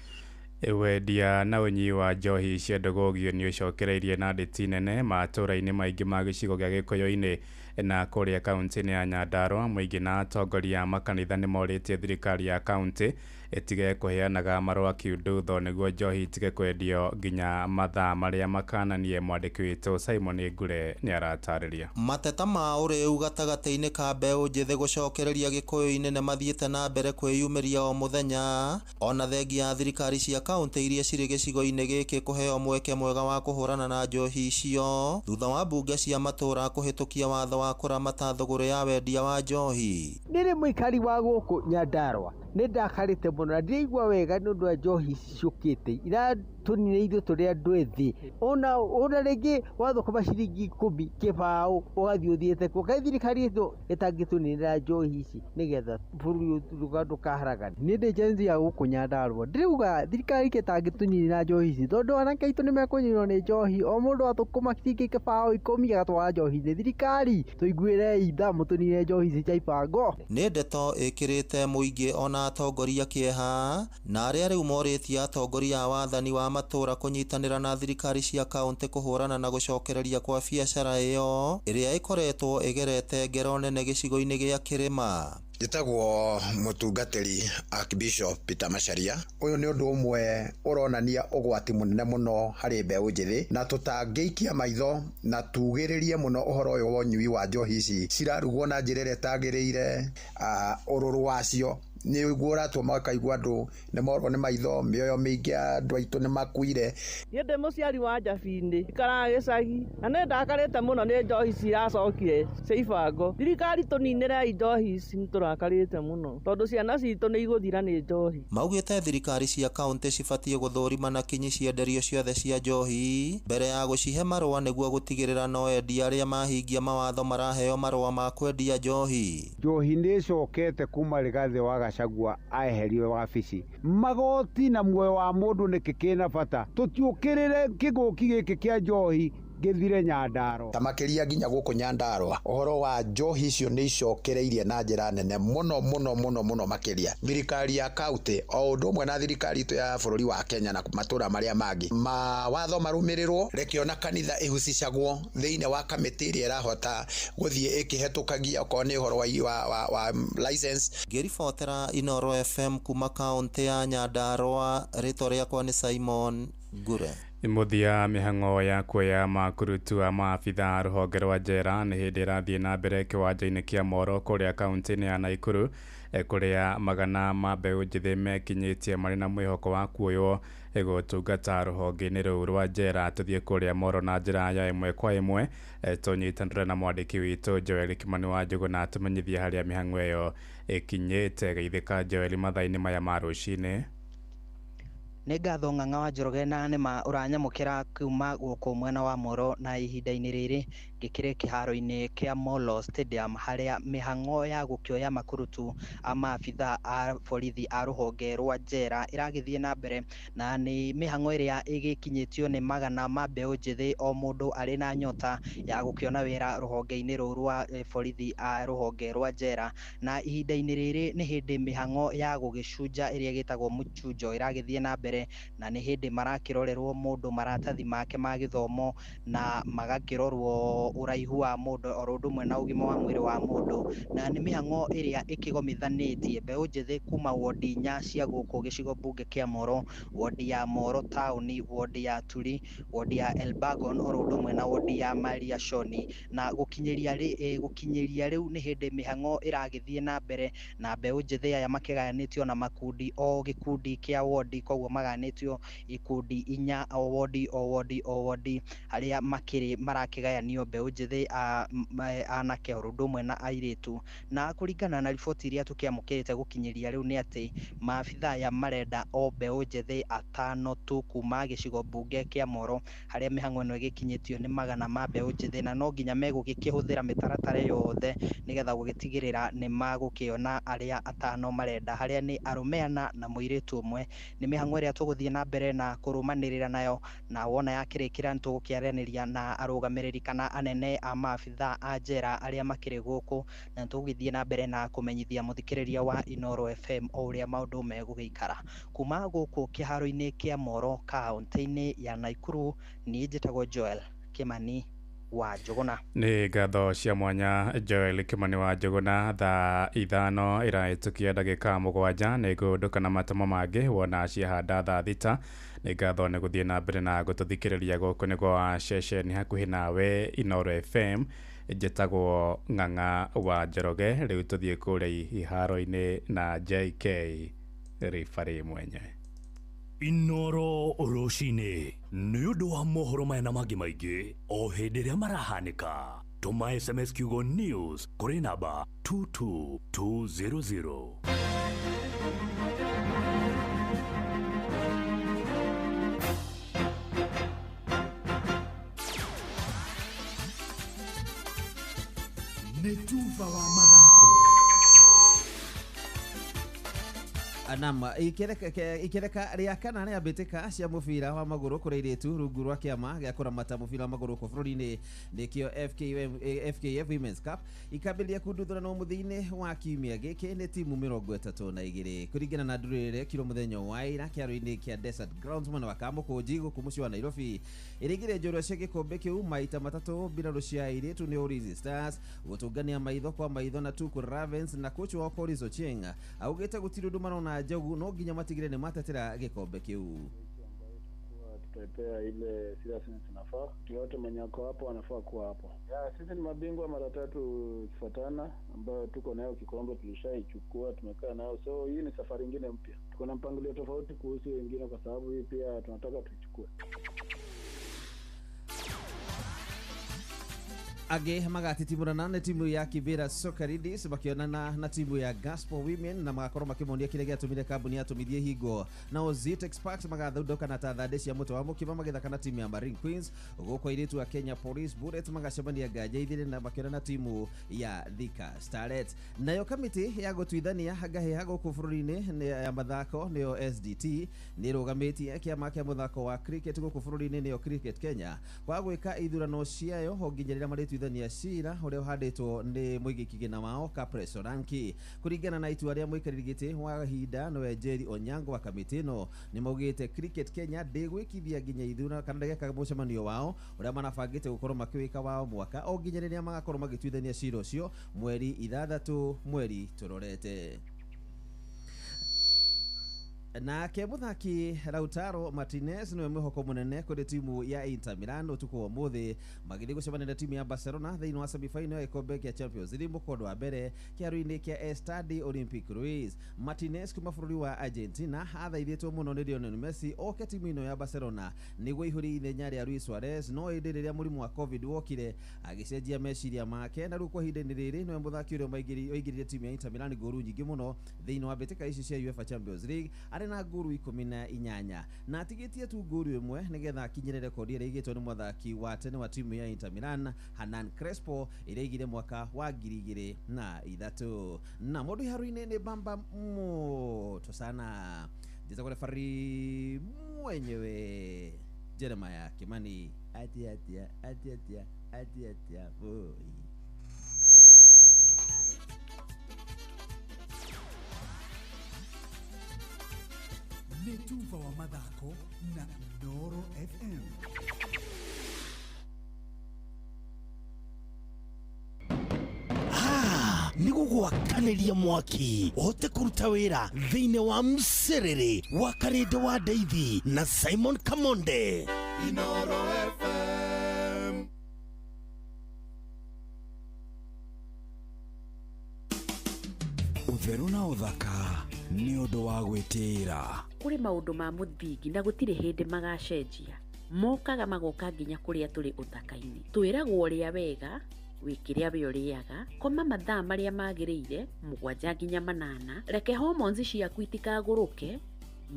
Wendia na ũnyui wa njohi cia ndũgũgio nĩ ũcokereirie na ndĩti nene matũũra-inĩ maingĩ ma gĩcigo gĩa Gĩkũyũ-inĩ na kũrĩa kaunti-inĩ ya Nyandarua. Mũingĩ na atongoria a makanitha nĩ morĩtie thirikari ya kaunti ĩtige kũheanaga marũa kiundutho nĩguo njohi itige kwendio nginya mathaa marĩa makananie. Mwandĩki witũ Simon Ngure nĩ aratarĩria. Mateta ma ũrĩu gatagatĩ-inĩ ka mbeũ njĩthĩ gũcokereria Gĩkũyũ-inĩ nĩ mathiĩte na mbere kwĩyumĩria o mũthenya, ona thengia ya thirikari cia kaunti iria cirĩ gĩcigo-inĩ gĩkĩ kũheo mweke mwega wa kũhũrana na njohi icio thutha wa mbunge cia matũũra kũhĩtũkia watho wa kũramata thũgũrĩ ya wendia wa njohi. Nĩrĩ mũikari wa gũkũ Nyandarua nĩ ndakarĩte mũno na ndiraigua wega nĩ ũndũ wa njohi ici ciũkĩte iratũnina ithuĩ tũrĩ andũ ethĩ. Ona rĩngĩ wathũkũma ciringi 10 kĩbaũ ũgathiĩ ũthiĩte kuo. Kaĩ thirikari ĩno ĩtangĩtũninĩra njohi ici nĩgetha bũrũri ũyũ ndũkaharagane. Niĩ ndĩ Gen Z ya gũkũ Nyandarua, ndĩrauga thirikari ĩtangĩtũninĩra njohi ici tondũ anake aitũ nĩmekũnyuĩrwo nĩ njohi. O mũndũ athũkũma ciringi kĩbaũ 10 agatwara njohi-inĩ. Thirikari tũiguĩrei tha mũtũninĩre njohi ici cia ibango. Nĩ ndeto ĩkĩrĩte mũingĩ ona atongoria kĩeha na arĩa rĩu morĩtie atongoria a wathani wa matũũra kũnyitanĩra na thirikari cia kaunti kũhũrana na gũcokereria kwa biacara ĩyo ĩrĩa ĩkoretwo ĩgerete ngero nene gĩcigo-inĩ gĩa Kĩrĩma. Njĩtagwo mũtungatĩri Archbishop Peter Macharia. Ũyũ nĩ ũndũ ũmwe ũronania ũgwati mũnene mũno harĩ mbeũ njĩthĩ, na tũtangĩikia maitho na tugĩrĩrie mũno ũhoro ũyũ wa ũnyui wa njohi ici cirarugwo na njĩra ĩrĩa ĩtagĩrĩire. Ũrũrũ wacio nĩguo ũratũma ũkaigua andũ nĩ morwo nĩ maitho, mĩoyo mĩingĩ ya andũ aitũ nĩ makuire. Niĩ ndĩ mũciari wa Njabinĩ, ikaraga gĩcagi na nĩ ndakarĩte mũno nĩ njohi ici iracokire cia ibango. Thirikari tũninĩrei njohi ici, nĩ tũrakarĩte mũno tondũ ciana citũ nĩ igũthira nĩ njohi. Maugĩte thirikari cia kaunti cibatiĩ gũthũrima na kinyi cienderio ciothe cia njohi mbere ya gũcihe marũa nĩguo gũtigĩrĩra no endia arĩa mahingia mawatho maraheo marũa ma kwendia njohi. Njohi nĩ ĩcokete kuma Rigathĩ wa Gachagua aeherio wabici. Magoti na muoyo wa mũndũ nĩkĩ kĩna bata? Tũtiũkĩrĩre kĩgũki gĩkĩ kĩa njohi gĩthire Nyandarua. Ta makĩria nginya gũkũ Nyandarua ũhoro wa njohi icio nĩ icokereirie na njĩra nene mũno mũno mũno mũno makĩria. Thirikari ya kaunti o ũndũ ũmwe na thirikari itũ ya bũrũri wa Kenya na matũũra marĩa mangĩ, mawatho marũmĩrĩrwo, reke ona kanitha ĩhucicagwo thĩinĩ wa kamĩtĩ ĩrĩa ĩrahota gũthiĩ ĩkĩhetũkagia okorwo nĩ ũhoro wa license. Ngĩribotera Inooro FM kuma kaunti ya Nyandarua, rĩtwa rĩakwa nĩ Simon Ngure. Mũthia mĩhang'o ya kuoya makurutu a maabitha rũhonge rwa njera nĩ hĩndĩ ĩrathiĩ na mbere kĩwanja-inĩ kĩa Moro kũrĩa kaunti-inĩ ya Naikuru, kũrĩa magana ma mbeũ njĩthĩ mekinyĩtie marĩ na mwĩhoko wa kuoywo gũtungata rũhonge-inĩ rũu rwa njera. Tũthiĩ kũrĩa Moro na njĩra ya ĩmwe kwa ĩmwe, tũnyitanĩre na mwandĩki witũ Joel Kimani wa Njũgũ na atũmenyithie harĩa mĩhang'o ĩyo ĩkinyĩte. Geithĩka Joel mathaa-inĩ maya ma rũcinĩ. Nĩ ngatho Ng'ang'a wa Njoroge na nĩma ũranyamũkĩra kuma gũkũ mwena wa Moro, na ihinda-inĩ rĩrĩ ngĩkĩrĩ kĩharo-inĩ kĩa Molo Stadium harĩa mĩhang'o ya gũkĩoya makurutu a maabitha a borithi a rũhonge rwa njera ĩragĩthiĩ na mbere, na nĩ mĩhang'o ĩrĩa ĩgĩkinyĩtio nĩ magana ma mbeũ njĩthĩ, o mũndũ arĩ na nyota ya gũkĩona wĩra rũhonge-inĩ rũu rwa borithi a rũhonge rwa njera. Na ihinda-inĩ rĩrĩ nĩ hĩndĩ mĩhang'o ya gũgĩcunja ĩrĩa ĩgĩtagwo mũchunjo ĩragĩthiĩ na mbere, na nĩ hĩndĩ marakĩrorerwo mũndũ maratathi make ma gĩthomo na magakĩrorwo ũraihu wa mũndũ oro ũndũ ũmwe na ũgima wa mwĩrĩ wa mũndũ. Na nĩ mĩhang'o ĩrĩa ĩkĩgomithanĩtie mbeũ njĩthĩ kuma wodi 4 cia gũkũ gĩcigo mbunge kĩa Moro, wodi ya Moro taũni, wodi ya Turi, wodi ya Elbagon oro ũndũ ũmwe na wodi ya Maria Shoni. Na gũkinyĩria rĩu nĩ hĩndĩ mĩhang'o ĩragĩthiĩ na mbere na mbeũ njĩthĩ aya makĩgayanĩtio na makundi o gĩkundi kĩa wodi, koguo magayanĩtio ikundi 4 o wodi o wodi o wodi, harĩa makĩrĩ marakĩgayanio mbeũ njĩthĩ anake oro ũndũ ũmwe na airĩtu. Na kũringana na riboti iria tũkĩamũkĩrĩte gũkinyĩria rĩu nĩ atĩ maabitha aya marenda o mbeũ njĩthĩ 5 tu kuma gĩcigo mbunge kĩa Moro, harĩa mĩhang'o ĩno ĩgĩkinyĩtio nĩ magana ma mbeũ njĩthĩ, na no nginya megũgĩkĩhũthĩra mĩtaratara yothe nĩgetha gũgĩtigĩrĩra nĩ magũkĩona arĩa 5 marenda, harĩa nĩ arũme 4 na mũirĩtu ũmwe. Nĩ mĩhang'o ĩrĩa tũgũthiĩ na mbere na kũrũmanĩrĩra nayo, na wona yakĩrĩkĩra nĩ tũgũkĩaranĩria na arũgamĩrĩri kana anene a maabitha a njera arĩa makĩrĩ gũkũ, na tũgũgĩthiĩ na mbere na kũmenyithia mũthikĩrĩria wa Inooro FM o ũrĩa maũndũ megũgĩikara. Kuma gũkũ kĩharo-inĩ kĩa Moro kaũntĩ-inĩ ya Naikuru, niĩ njĩtagwo Joel Kimani wa Njũgũna. Nĩ ngatho cia mwanya Joel Kimani wa Njũgũna. Thaa 5 ĩrahĩtũkia ndagĩka 7 nĩ ngũndũka na matemo mangĩ wona ciahanda thaa 6. Nĩ ngatho nĩ gũthiĩ na mbere na gũtũthikĩrĩria gũkũ nĩ gwa ceceni hakuhĩ nawe Inooro FM. Njĩtagwo Ng'ang'a wa Njoroge. Rĩu tũthiĩ kũrĩa iharo-inĩ na JK ribari mwenye. Inooro rũcinĩ nĩ ũndũ wa mohoro maya na mangĩ maingĩ o hĩndĩ ĩrĩa marahanĩka. Tũma SMS kiugo news kũrĩ namba 22200. Nĩ tuba wa mathako. Nam ikereka rĩa kana rĩa mbĩtĩka cia mũbira wa magũrũ kũrĩ airĩtu rungu rwa kĩama gĩa kũramata mũbira wa magũrũ gũkũ bũrũri-inĩ nĩkĩo FKF Women's Cup ikambĩrĩria kunduthũranwo mũthia-inĩ wa kiumia gĩkĩ nĩ timu 32 kũringana na ndũrĩrĩ ĩrĩa ĩkirwo mũthenya wa ira kĩaro-inĩ kĩa Desert Grounds mwena wa Kamũkũnji gũkũ mũciĩ wa Nairobi. Ĩrĩingĩria njorua cia gĩkombe kĩu maita matatũ mbirarũ cia airĩtu nĩ Ulinzi Stars gũtũngania maitho kwa maitho na Tuku Ravens, na coach wao Collins Ochieng augĩte gũtirĩ ũndũ marona njogu no nginya matigire nĩ matetera gĩkombe kĩu. Tutaipea ile seriousness inafaa. Yote mwenye ako hapo anafaa kuwa hapo. Sisi ni mabingwa mara 3 kufuatana ambayo tuko nayo kikombe tulishaichukua, tumekaa nayo. So hii ni safari nyingine mpya. Tuko na mpangilio tofauti kuhusu wengine kwa sababu hii pia tunataka tuichukue. Angĩ magatitimũrana nĩ timu ya Kibera Soccer Ladies makĩonana na timu ya Gospel Women na magakorwo makĩmonia kĩrĩa gĩatũmire kambuni yatũmithie hingo. Nao Zitex Parks magathundũka na Thandĩ cia mũtĩ wa mũkima magĩthaka na timu ya Marine Queens, gũkũ airĩtu a Kenya Police Bullets magacemania nganja ithĩrĩ na makĩonana na timu ya Thika Starlets. Nayo kamĩtĩ ya gũtuithania ngahĩha gũkũ bũrũri-inĩ ya mathako nĩyo SDT nĩ ĩrũgamĩtie kĩama kĩa mũthako wa cricket gũkũ bũrũri-inĩ nĩyo Cricket Kenya kwa gwĩka ithurano ciayo o nginya rĩrĩa marĩtuithania cira ũrĩa ũhandĩtwo nĩ mũigĩ kĩgĩna wao Capres Solanki. Kũringana na itua rĩa mũikarĩri gĩtĩ wa ihinda nĩwe Jerry Onyango wa kamĩtĩ ĩno nĩ maugĩte Cricket Kenya ndĩgwĩkithia nginya ithurano kana ndĩgeka mũcemanio wao ũrĩa marabangĩte gũkorwo makĩwĩka wao mwaka o nginya rĩrĩa magakorwo magĩtuithania cira ũcio mweri 6 mweri tũrorete. Nake mũthaki Lautaro Martinez niwe mwĩhoko mũnene kũrĩ timu ya Inter Milan ũtukũ wa ũmũthĩ magĩthiĩ gũcemania na timu ya Barcelona thĩinĩ wa semi-final ya gĩkombe kĩa Champions League mũkondo wa mbere kĩharo-inĩ kĩa Estadio Olympic Ruiz. Martinez kuma bũrũri wa Argentina athaithĩtwo mũno nĩ Lionel Messi oke timu ĩno ya Barcelona nĩguo ihũrie ithenya rĩa Luis Suarez, no ĩndĩ rĩrĩa mũrimũ wa Covid wokire agĩcenjia meciria make, na rĩu kwa ihinda-inĩ rĩrĩ nĩwe mũthaki ũrĩa waingĩrire timu ya Inter Milan ngũru nyingĩ mũno thĩinĩ wa mbĩtĩka ici cia UEFA Champions League arĩ na ngũru 18 na atigĩtie tu ngũru ĩmwe nĩgetha akinyĩre rekodi ĩrĩa ĩigĩtwo nĩ mũthaki wa tene wa timu ya Inter Milan Hernan Crespo ĩrĩa aigire mwaka wa 2003. Na mũndũ iharu-inĩ nĩ bamba moto sana, njĩtagwo refari mwenyewe Jeremiah Kimani. Atia atia atia atia atia atia boy. Nĩ tuba wa mathako na Inooro FM. Tũgũgwakanĩria mwaki ũhote kũruta wĩra thĩinĩ wa mcerere wa Karĩndĩ wa Ndeithi na Simon Kamonde. Inoro FM. Ũtheru na ũthaka nĩ ũndũ wa gwĩtĩĩra. Kũrĩ maũndũ ma mũthingi na gũtirĩ hĩndĩ magacenjia. Mokaga magoka nginya kũrĩa tũrĩ ũthaka-inĩ. Twĩragwo ũrĩa wega, wĩkĩrĩa we ũrĩaga, koma mathaa marĩa magĩrĩire, 7 nginya 8, reke hormones ciaku itikagũrũke,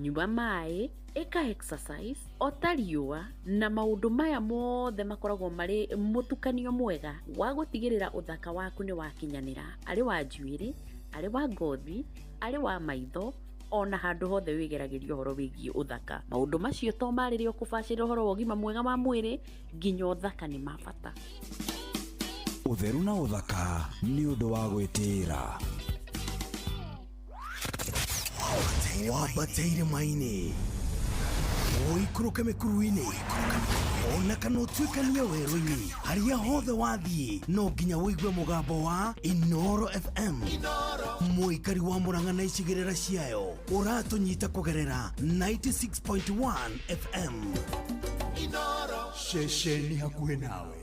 nyua maĩ, ĩka exercise, ota riũa, na maũndũ maya mothe makoragwo marĩ mũtukanio mwega wa gũtigĩrĩra ũthaka waku nĩ wakinyanĩra, arĩ wa njuĩrĩ, arĩ wa ngothi, arĩ wa maitho, ona handũ hothe wĩgeragĩria ũhoro wĩgiĩ ũthaka. Maũndũ macio to marĩrĩ ũkũbacĩrĩra ũhoro wa ũgima mwega wa mwĩrĩ, nginya ũthaka nĩ ma bata. Ũtheru na ũthaka nĩ ũndũ wa gwĩtĩĩra. Wambate irĩma-inĩ, ũikũrũke mĩkuru-inĩ, ona kana ũtuĩkanie werũ-inĩ, harĩa hothe wathiĩ no nginya ũigue mũgambo wa Inoro FM. Mũikari wa Murang'a na icigĩrĩra ciayo ũratũnyita kũgerera 96.1 FM. Ceceni hakuhĩ nawe.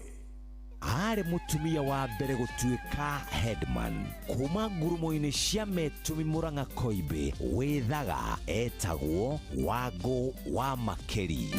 Arĩ mũtumia wa mbere gũtuĩka headman kuma ngurumo-inĩ cia Metũmi Murang'a Koimbĩ wĩthaga etagwo Wangũ wa Makeri.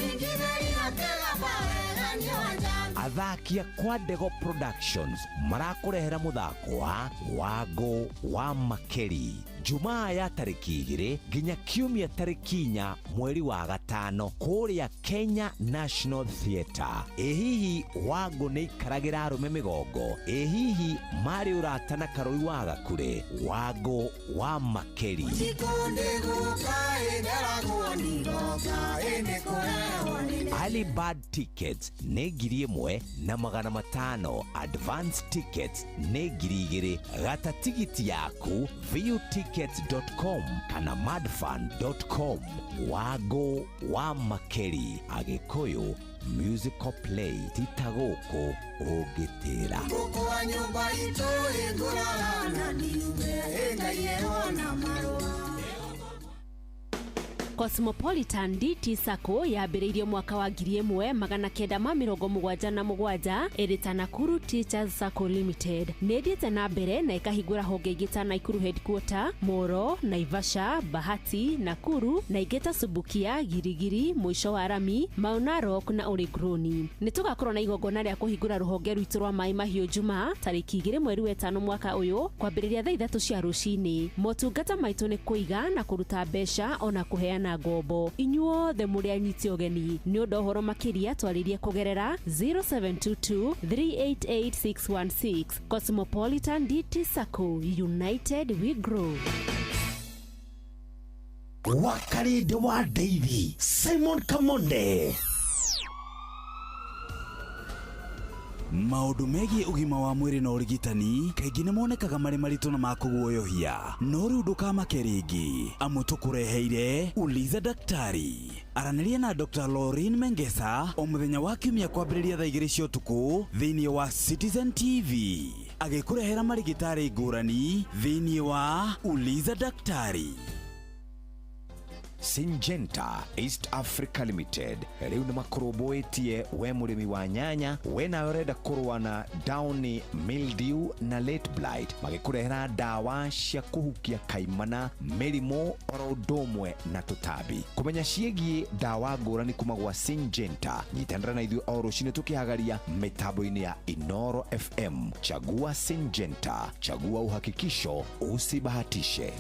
Athaki a kwa Ndego Productions marakũrehera mũthako wa Wangũ wa Makeri Jumaa ya tarĩki 2 nginya Kiumia tarĩki 4 mweri wa 5 kũrĩa Kenya National Theatre. Ĩ hihi Wangũ nĩ ikaragĩra arũme mĩgongo? Ĩ hihi marĩ ũrata na Karũi wa Gakure? Wangũ wa Makeri. Early bird tickets nĩ 1,500, advance tickets nĩ 2,000. Gata tigiti yaku viewtickets.com kana madfun.com. Wangũ wa Makeri, Agĩkũyũ musical play tita gũkũ ũngĩtĩra. Cosmopolitan DT Sacco yambĩrĩirio mwaka wa 1977 ĩrĩ ta Nakuru Teachers Sacco Limited. Nĩ ĩthiĩte na mbere na ĩkahingũra honge ingĩ ta Nakuru Headquarter, Moro, Naivasha, Bahati, Nakuru na ingĩ ta Subukia, Girigiri, Mũico wa Rami, Mau Narok na Oregroni. Nĩ tũgakorwo na igongona rĩa kũhingũra rũhonge rwitũ rwa maĩ mahiũ Jumaa tarĩki 2 mweri wa 5 mwaka ũyũ kwambĩrĩria thaa 3 cia rũcinĩ. Motungata maitũ nĩ kũiga na kũruta mbeca ona kũheana ngombo. Inyuothe mũrĩ anyiti ũgeni. Nĩ ũndũ ũhoro makĩria twarĩrie kũgerera 0722 388616. Cosmopolitan DT Sacco, united we grow. Wa Karĩndĩ wa Ndeithi Simon Kamonde. Maũndũ megiĩ ũgima wa mwĩrĩ na ũrigitani kaingĩ nĩ monekaga marĩ maritũ na makũguoyohia, no rĩu ndũkamake rĩngĩ amu tũkũreheire Uliza Daktari. Aranĩria na Dr. Lauren Mengesa o mũthenya wa Kiumia kwambĩrĩria thaa 2 cia ũtukũ thĩinĩ wa Citizen TV, agĩkũrehera marigitari ngũrani thĩinĩ wa Uliza Daktari. Syngenta East Africa Limited rĩu nĩ makũrũmbũĩtie we mũrĩmi wa nyanya, we nawe ũrenda kũrũa na downy mildew na late blight, magĩkũrehera ndawa cia kũhukia kaimana, mĩrimũ oro ũndũ ũmwe na tũtambi. Kũmenya ciĩgiĩ ndawa ngũrani kuma gwa Syngenta, nyitanĩra na ithuĩ o rũcinĩ tũkĩhagaria mĩtambo-inĩ ya Inoro FM. Chagua Syngenta, chagua uhakikisho, usibahatishe.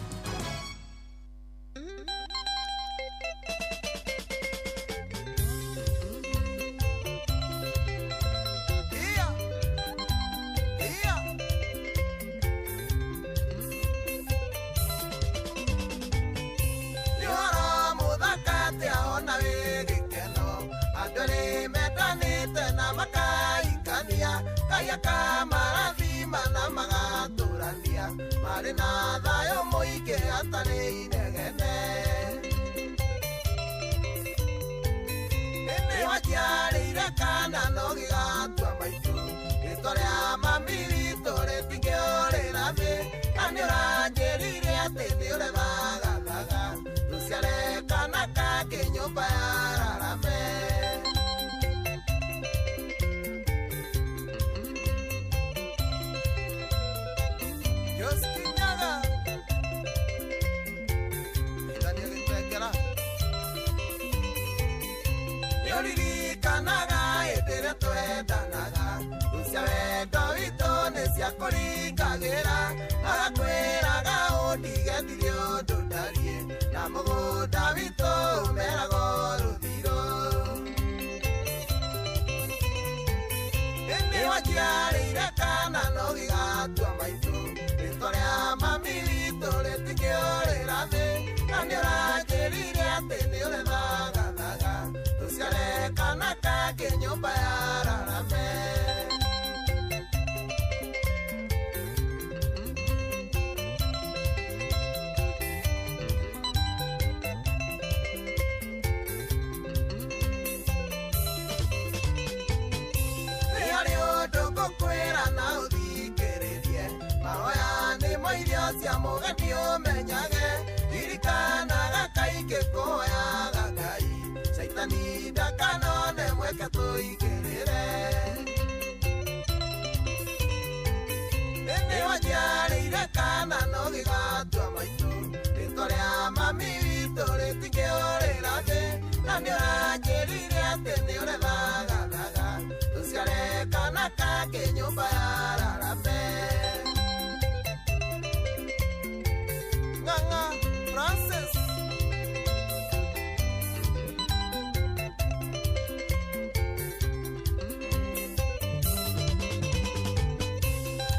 akũringagĩra agakwĩraga ũndige ũndũ ndariĩ na mũgũnda witũ ũmeragwo rũthiro. Nĩ waciarĩire kana no gĩgatua maitũ rĩtwa rĩa mami witũ rĩtingĩũrĩra thĩ na nĩ ũranjĩrire atĩ nĩ ũrethagathaga tũciare kana kangĩ nyũmba ya rarame. Ngũkwĩra na ũthikĩrĩrie mahoya nĩmo irio cia mũgeni ũmenyage ririkanaga kaingĩ kũhoyaga Ngai caitani ndakanone mweke tũigĩrĩre. Nĩ waciarĩire kana no gĩgatua maitũ rĩtwa rĩa mami witũ rĩtingĩũrĩra thĩ na nĩ ũranjĩrire atĩ nĩ ũrethagathaga tũciare kana kangĩ nyũmba ya rarame. Ng'ang'a Francis.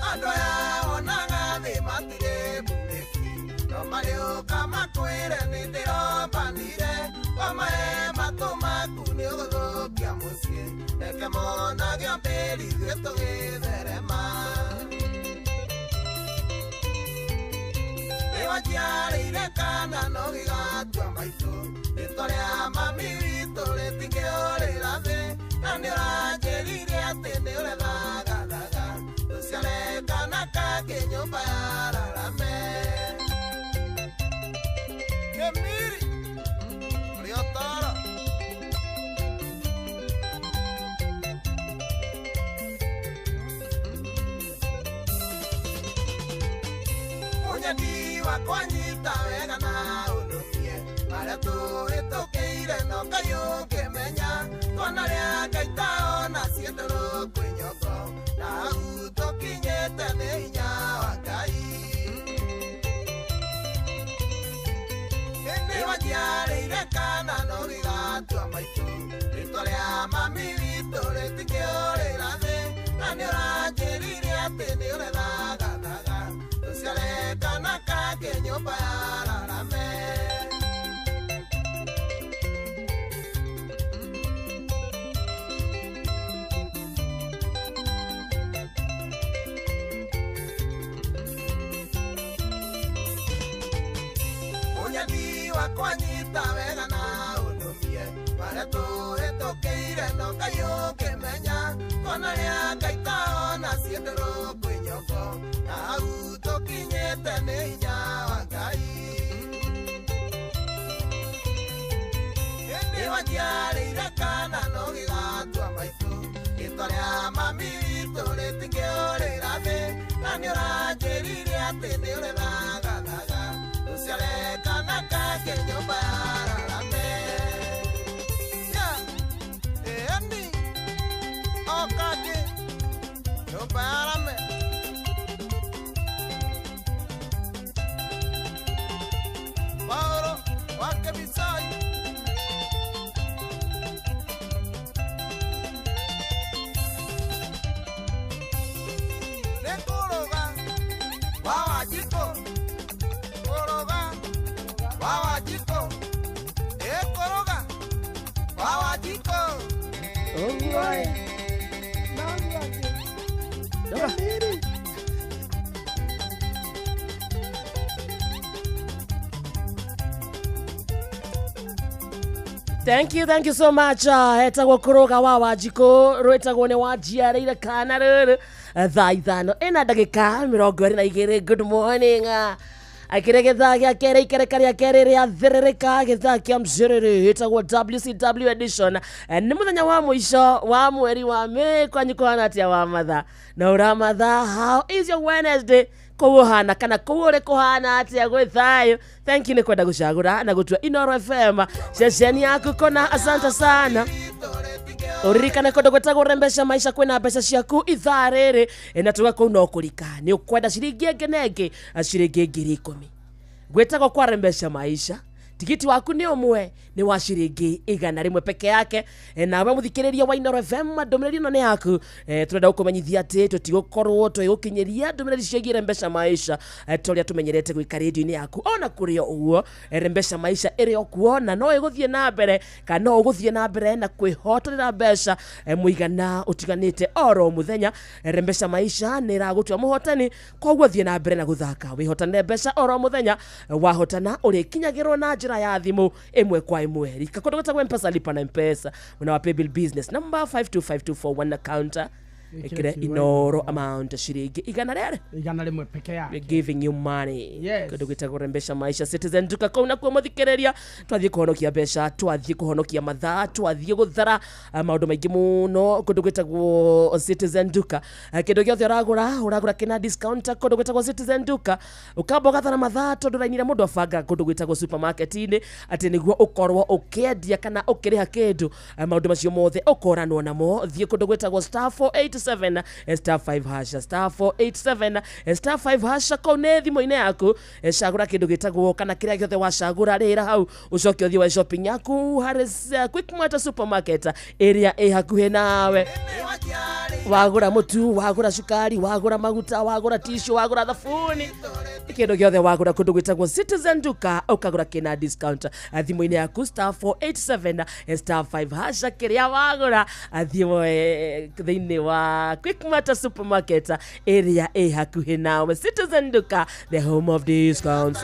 Andũ aya wonaga thĩ matirĩ mburĩki no marĩũka makwĩre nĩ ndĩrombanire wamahe matũ maku nĩ ũgũthũkia mũciĩ reke monage mbĩri ithuĩ tũgĩtherema. Nĩ waciarĩire kana no gĩgatua maitũ rĩtwa rĩa mami witũ rĩtingĩũrĩra thĩ na nĩ ũranjĩrire atĩ nĩ ũrethagathaga tũciare kana kangĩ nyũmba ya rarame. Kĩmiri Riotara. Mũnyendi wakwa nyita wega na ũnũmie marĩa tũhĩtũkĩire no Ngai ũngĩmenya twana rĩa Ngai taona ciĩndũrũ kwĩ nyongo na hau tũkinyĩte nĩ hinya wa Ngai. Nĩ waciarĩire kana no gĩgatua maitũ rĩtwa rĩa mami witũ rĩtingĩũrĩra thĩ na nĩ ũranjĩrire atĩ nĩ ũrethagathaga tũciare kana kangĩ nyũmba ya rarame. Mũnyendi wakwa nyita wega na ũnũmie marĩa tũhĩtũkĩire no Ngai ũngĩmenya twana rĩa Ngai taona ciĩndũrũ kwĩ nyongo na hau tũkinyĩte nĩ hinya wa Ngai. Nĩ waciarĩire kana no gĩgatua maitũ rĩtwa rĩa mami witũ rĩtingĩũrĩra thĩ na nĩ ũranjĩrire atĩ nĩ ũrethagathaga tũciare kana kangĩ nyũmba ya rarame. Ĩni o kangĩ nyũmba ya rame. Paolo wa Kebisai. Nĩ kũrũga wa Wanjikũ kũrũga wa Wanjikũ ĩ kũrũga wa Wanjikũ. Ũguo ĩ noguo atĩ Kĩmiri. Thank you so much. Etagwo kũrũga wa Wanjikũ rwĩtagwo nĩ wajiarĩire kana rũrũ thaa 5 ĩna ndagĩka 22. Good morning. Akĩrĩ gĩthaa gĩa kerĩ ikereka rĩa kerĩ rĩa thĩrĩrĩka gĩthaa kĩa mcĩrĩrĩ ĩtagwo WCW edition. Nĩ mũthenya wa mũico wa mweri wa Mĩĩ kwanyu kũhana atĩa wa mathaa na ũramathaa how is your Wednesday kũu ũhana kana kũu ũrĩ kũhana atĩa gwĩ thayũ. Thank you nĩ kwenda gũcagũra na gũtua Inooro FM ceceni yaku kona. Asante sana. Uririkane kundu gwitagwo Rembesha Maisha kwina mbeca ciaku ithaa riri na tuga kuu no kurika ni ukwenda ciringi ĩngĩ na ĩngĩ ciringi 10,000 gwitagwo kwa Rembesha Maisha. Tigiti waku ni umwe ni wa ciringi 100 peke yake. Nawe muthikiriria wa Inoro FM ndumiriri ino ni yaku. Turenda gukumenyithia ati tutigukorwo twigukinyiria ndumiriri ciĩgiĩ Rembesha Maisha toria tumenyerete gwika radio-inĩ yaku. Ona kuri uguo Rembesha Maisha ĩrĩ o kuo na no ĩgũthiĩ na mbere kana no ũgũthiĩ na mbere na kwĩhotanĩra mbeca mũigana ũtiganĩte oro mũthenya. Rembesha Maisha nĩ ĩragũtua mũhotani, koguo thiĩ na mbere na gũthaka wĩhotanĩre mbeca oro mũthenya. Wahotana ũrĩkinyagĩrwo na njĩra ya thimu ĩmwe kwa ĩmwe. Rika kundu gwĩtagwo Mpesa lipa na Mpesa una wa paybill business number 525241 account ikire Inoro amount ciringi 100 100 peke yake. We're giving you money. Yes. Kundu gwĩtagwo Rembesha Maisha Citizen Duka kuu nakuo muthikĩrĩria twathiĩ kũhonokia mbeca, twathiĩ kũhonokia mathaa, twathiĩ gũthara maũndũ maingĩ mũno kundu gwĩtagwo Citizen Duka. Kĩndũ gĩothe ũragũra kĩna discount kundu gwĩtagwo Citizen Duka. Ũkamba ũgathara mathaa tondũ raini ĩrĩa mũndũ abanga kundu gwĩtagwo supermarket-inĩ atĩ nĩguo ũkorwo ũkĩendia kana ũkĩrĩha kĩndũ, maũndũ macio mothe ũkoranwo namo. Thiĩ kundu gwĩtagwo star 487 star 5 hash star 487 star 5 hash kau nĩ thimũ-inĩ yaku. Cagũra kĩndũ gĩtagwo kana kĩrĩa gĩothe wacagũra rĩra hau ũcoke ũthiĩ wa shopping yaku harĩ Quickmart supermarket ĩrĩa ĩ hakuhĩ nawe. Wagũra mũtu, wagũra cukari, wagũra maguta, wagũra tissue, wagũra thabuni, kĩndũ gĩothe wagũra kũndũ gwĩtagwo Citizen Duka ũkagũra kĩna discount thimũ-inĩ yaku star 487 star 5 hash kĩrĩa wagũra thiĩ woe thĩinĩ wa Quickmart supermarket ĩrĩa ĩ hakuhĩ nawe. Citizen Duka, the home of discounts.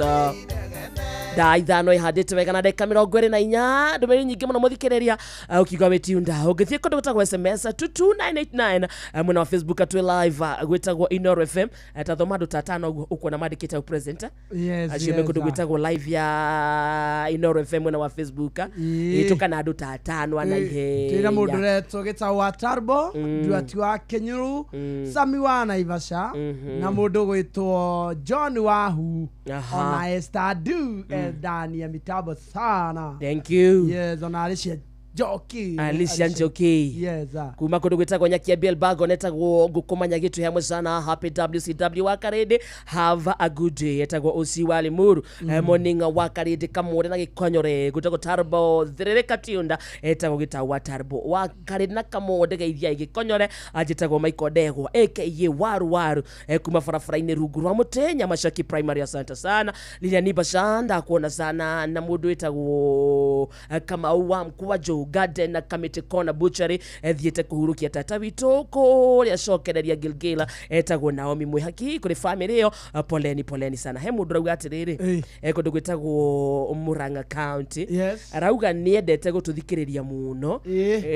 Thaa 5 ihandĩte wega na ndagĩka 24 ndũmĩrĩri nyingĩ mũno mũthikĩrĩria ũkiuga wĩtiunda. Ũngĩthiĩ kũndũ gwĩtagwo SMS 22989 mwena wa Facebook atwĩ live gwĩtagwo Inoro FM ta thoma andũ ta 5 ũguo ũkuona mandĩkĩte au present. Yes, acio me kũndũ gwĩtagwo live ya Inoro FM mwena wa Facebook ĩtũkana andũ ta 5 ana ihenya. Twĩna mũndũ ũretwo gĩtagwo wa Tarbo Nduati wa Kenyuru Sami wa Naivasha na mũndũ gwĩtwo John Wahu ona Esther Du ndani ya mitambo sana. Thank you. Yes, ona Alicia Njoki. Alicia Njoki. Yes. Kuma kundu gwitagwo Nyakia Bielbago netagwo ngukumanya gitu hamwe sana. Happy WCW wa Karede, have a good day. Etagwo OC wa Limuru. Morning wa Karede kamure na gikonyore gwitagwo Tarbo thirereka tiunda etagwo gitawa Tarbo wa Karede na kamode geithia gikonyore ajitagwo Michael Ndegwa aka Waru Waru kuma barabara-inĩ rungu rwa mũtĩ Nyamashaki Primary. Asante sana Lilian Ibashanda kuona sana na mundu witagwo Kamau wa Mkwajo Garden na Kamiti Corner Butchery thiete kuhurukia tata witũ kũrĩa cokereria Gilgila etagwo Naomi Mwihaki kũrĩ family ĩyo poleni poleni sana. He mũndũ rauga atĩrĩrĩ kũndũ gwĩtagwo Murang'a County. Yes. Arauga nĩendete gũtũthikĩrĩria mũno.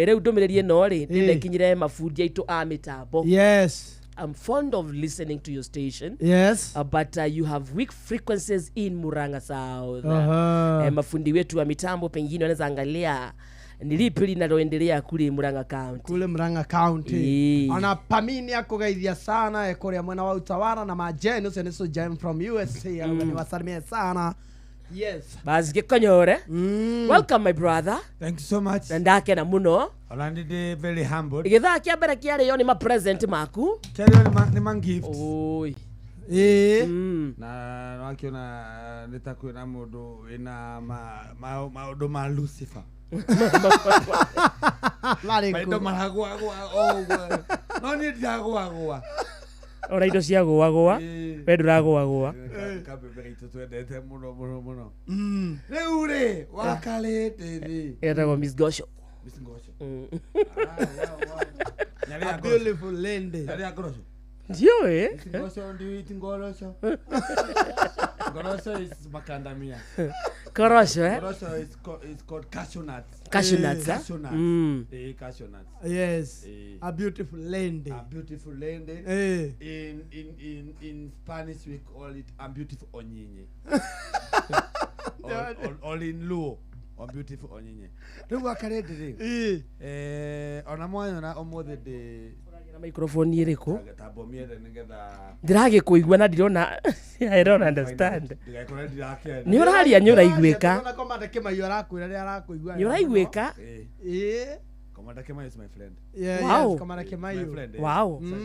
Rĩu ndũmĩrĩri ĩno rĩ nĩndekinyire mabundi aitũ a mĩtambo. Yes. I'm fond of listening to your station. Yes. But you have weak frequencies in Murang'a South. Mafundi wetu wa mitambo pengine wanaweza angalia ni lipi linaloendelea kule Murang'a County. Kule Murang'a County. Ona Pamini akugeithia sana ekuria mwena wa Utawala na Majeni ucio ni Jem from USA. Aruga ni wasalimie sana. Yes. Basi gikonyore. Welcome my brother. Thank you so much. Na ndakena muno. Ona ndi very humble. Githaa kia mbere kiarĩo nĩ ma present maku. Kĩarĩo nĩ ma gift. Oi. Na wakiona nĩ ta kwĩna mũndũ wĩna maũndũ ma Lucifer. Maindo maragũagũa ũguo. No niĩ ndiragũagũa. Ora indo cia gũagũa. We ndũragũagũa. Kabebe gaitũ twendete mũno mũno mũno. Rĩu rĩ wakarĩte rĩ. Etagwo Miss Gosho. Miss Ngosho. A beautiful lady. Nyaria ngorosho. Ndiũĩ. Miss Ngosho, do you eat ngorosho? Ngorosho is macadamia. Korosho, eh? Ngorosho is called cashew nuts. Cashew nuts, eh? Cashew nuts. Cashew nuts. Yes. A beautiful lady. A beautiful lady. In Spanish we call it a beautiful onyinye. Or in Luo. On beautiful onyinye. Rĩu wakarĩte rĩ. Ona mwanyona ũmũthĩ ndĩ na microphone ĩrĩkũ? Tambo mĩethe nĩgetha Ndĩragĩkũigua na ndirona I don't understand. Ndigakore ndirakĩaria. Nĩ ũraria nĩ ũraiguĩka. Ndĩrona komanda Kĩmaiyo arakwĩra rĩrĩa arakũigua. Nĩ ũraiguĩka? Commander Kemayo is my friend. Yeah, Wow. yes, Commander Kemayo. My friend. Wow. So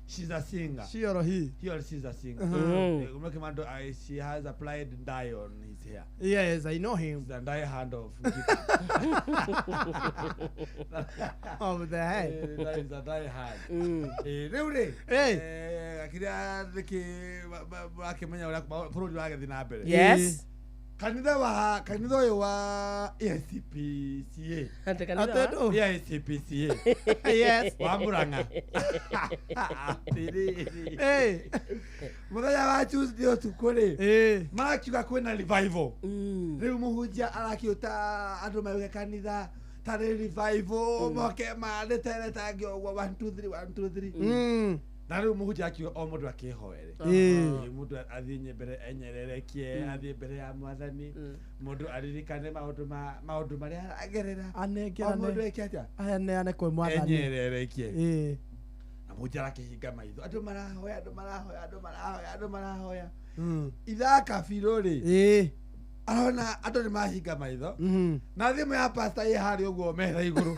she's a singer. She or he? He or she's a singer. Mm. She has applied dye on his hair. Yes, I know him. It's a dye hand of of the head. That is a dye hand. Rĩu rĩ, kĩrĩa nĩkĩ wakĩmenya ũrĩa bũrũri wagĩthiĩ na mbere. Yes. Kanitha ũyũ wa AICPCA. Ate kanitha wa? AICPCA. Yes. Wa Murang'a. Atĩrĩrĩ. Mũthenya wa Tuesday ũtukũ rĩ, marakiuga kwĩna revival. Rĩu mũhunjia arakiũta andũ mauge kanitha tarĩ revival moke marĩteretange ũguo 1 2 3 1 2 3. Na rĩu mũhunjia akiuga o mũndũ akĩhoere. Mũndũ athiĩ mbere enyererekie, athiĩ mbere ya mwathani, mũndũ aririkane maũndũ marĩa aragerera. O mũndũ eke atĩa? Aneane kwĩ mwathani. Enyererekie. Na mũhunjia arakĩhinga maitho. Andũ marahoya, andũ marahoya, andũ marahoya, andũ marahoya. Ithaa kabirũ rĩ, arona andũ nĩ mahinga maitho. Na thimũ ya pastor ĩ harĩa ũguo metha igũrũ.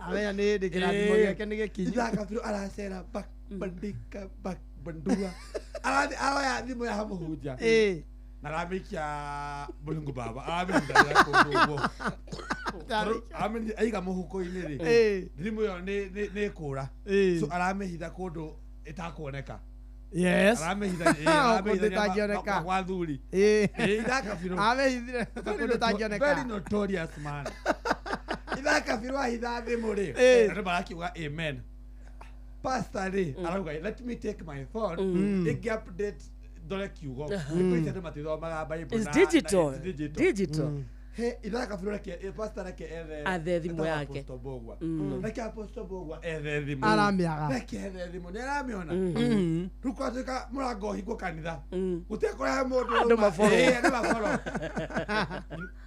Amenya nĩ hĩndĩ kĩrathimo gĩake nĩ gĩkinyu. Ithaa kabirũ aracera back bandika back bandua. Aroya thimũ ya mũhunjia. Na aramĩikia mũrungu baba. Aramĩhitha kũndũ ũguo. Aiga mũhuko-inĩ rĩ, thimũ ĩyo nĩ ĩkũra. So aramĩhitha kũndũ ĩtakuoneka. Yes. Aramĩhitha ĩtangĩoneka. Gwa thuri. Ithaa kabirũ. Amĩhithire kũndũ ĩtangĩoneka. Very notorious man. Ithaa kabirũ ahitha thimũ rĩ, andũ marakiuga amen. Pastor rĩ, arauga let me take my phone, ĩngĩ update ndore kiugo. Thikũ ici andũ matithomaga Bible. It's digital. Digital. He ithaa kabirũ reke pastor reke ethe athe thimũ yake. Apostle Bogwa. Reke Apostle Bogwa ethe thimũ. Aramĩaga. Reke ethe thimũ nĩ aramĩona. Rĩu kwatuĩka mũrango ũhingwo kanitha. Gũtirĩ kũrehe mũndũ. Andũ maboro. Andũ maboro.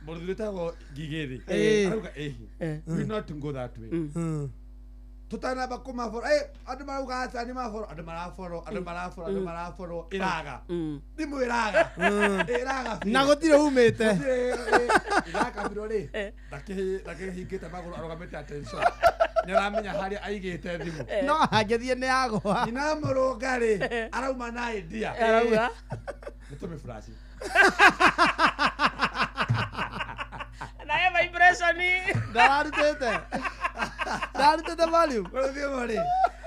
Mũrũthi wĩtagwo Ngigĩrĩ. Arauga ĩhi. We not go that way. Tutanamba kũmaboro. Andũ marauga aca nĩ maboro. Andũ maraboro, andũ maraboro, andũ maraboro. Ĩraga. Thimũ ĩraga. Ĩraga biũ. Na gũtirĩ umĩte. Ithaa kabirũ rĩ, ndakĩhingĩte magũrũ arũgamĩte attention. Nĩ aramenya harĩa aigĩte thimũ. No angĩthiĩ nĩ agũa. Nyina mũrũnga rĩ, arauma na idea. Arauga? Nĩ tũmĩflash. Na ye vibration. Ndararutĩte. Ndarutĩte volume. Rĩu thimũ rĩ,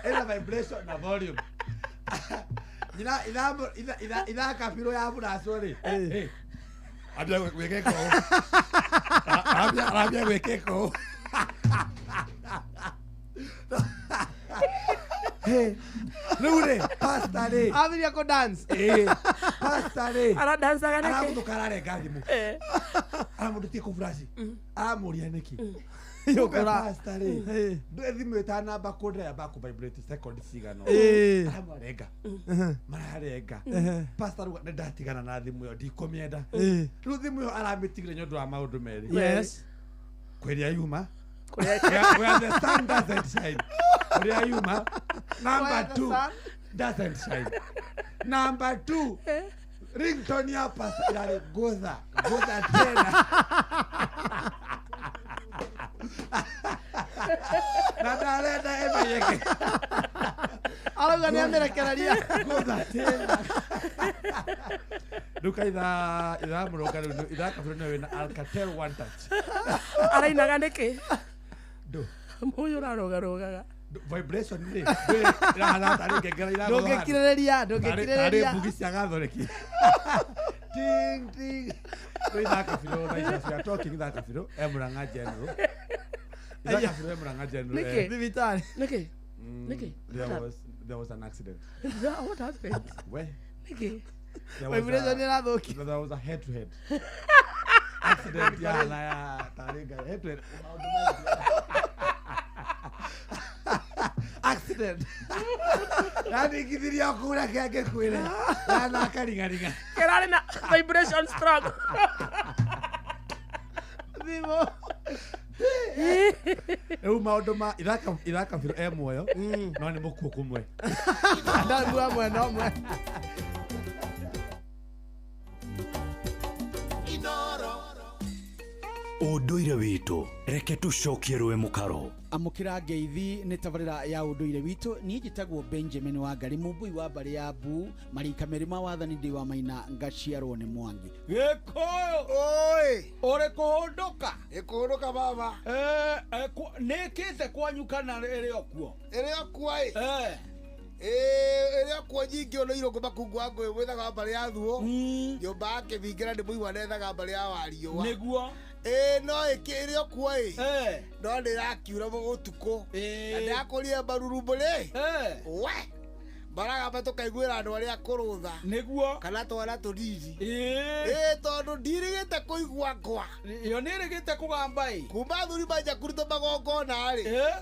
ĩna vibration na volume. Nyina ithaa kabirũ ya buracwo rĩ, ambia gwĩka ĩko. Arambia gwĩka ĩko. Rĩu rĩ, pastor rĩ. Ambirie kũ dance. Pastor rĩ. Aradancaga nĩkĩ? Aramũthũka ararenga thimũ. Aramũndũ tie kũflash. Aramũria nĩkĩ. Yũkũra. Pastor rĩ. Thimũ ĩtanamba kũndĩra yamba kũ vibrate second cigana. Aramũrenga. Mararenga. Pastor ruga nĩ ndatigana na thimũ ĩyo ndikũmĩenda. Rĩu thimũ ĩyo aramĩtigire nĩ ũndũ wa maũndũ merĩ. Yes. Kũrĩa yuma. Where the sun doesn't shine. Kũrĩa yuma. Number 2 doesn't shine. Number 2 ringtone ya pastor irarĩ gotha. Gotha tena. Na ndarenda ĩmenyeke. Arauga nĩ amĩrekereria. Gotha tena. Rĩu kaitha ithaa mũrũnga rĩu ithaa kabirũ nĩwe wĩna Alcatel One Touch. Arainaga nĩkĩ? Ndũ. Mũyũ ũrarũgarũgaga. Vibration rĩ, ĩrahana tarĩ ngengere iragũtha. Ndũngĩkirĩrĩria, ndũngĩkirĩrĩria. Tarĩ mbugi cia gathoreki. Ting ting. Rĩu ithaa kabirũ thaa ici we are talking ithaa kabirũ e Murang'a General. Ithaa kabirũ e Murang'a General. Nĩkĩ? Thibitarĩ. Nĩkĩ? Nĩkĩ? There was an accident. What happened? Where? Nĩkĩ? Vibration ĩrathũkia. There was a head to head. Accident ya na ya tarĩ ngai head to head. Accident. Nandikithiria kura kĩangĩ kwĩre. Na akaringaringa. Kĩrarĩ na vibration strong. Thimũ. Rĩu maũndũ ma ithaa kabirũ e muoyo no nĩ mũkuũ kũmwe. Ndagua mwena ũmwe. Inoro. Ũndũire witũ reke tũcokie rũĩ mũkaro. Amũkĩra ngeithi nĩ tabarĩra ya ũndũire witũ. Niĩ njĩtagwo Benjamin Wangari, mũmbui wa mbarĩ ya Mbu, marika merĩ ma wathani, ndĩ wa Maina, ngaciarwo nĩ Mwangi. Gĩkũyũ oi, ũrĩ kũhũndũka? Ĩkũhũndũka baba. Nĩkĩte kwanyu kana ĩrĩ o kuo? Ĩrĩ o kuo ĩ. Ĩrĩ o kuo nyingĩ ona irũngũ makungu wa ngũyũ mwĩthaga wa mbarĩ ya Thuo. Nyũmba ya Kĩbingĩra nĩ mũigua nethaga mbarĩ ya Wariũa. Nĩguo. Ĩĩ no ĩrĩ o kuo ĩ. No nĩrakiura ũtukũ. Na ndĩrakũria mbarurumbu rĩ. We. Baragamba tũkaiguĩra andũ arĩa akũrũ tha. Nĩguo. Kana twana tũnini. Ĩĩ tondũ ndirĩgĩte kũigua ngwa. Ĩyo nĩrĩgĩte kũgamba ĩ. Kuma athuri manjia kũruta magongona rĩ.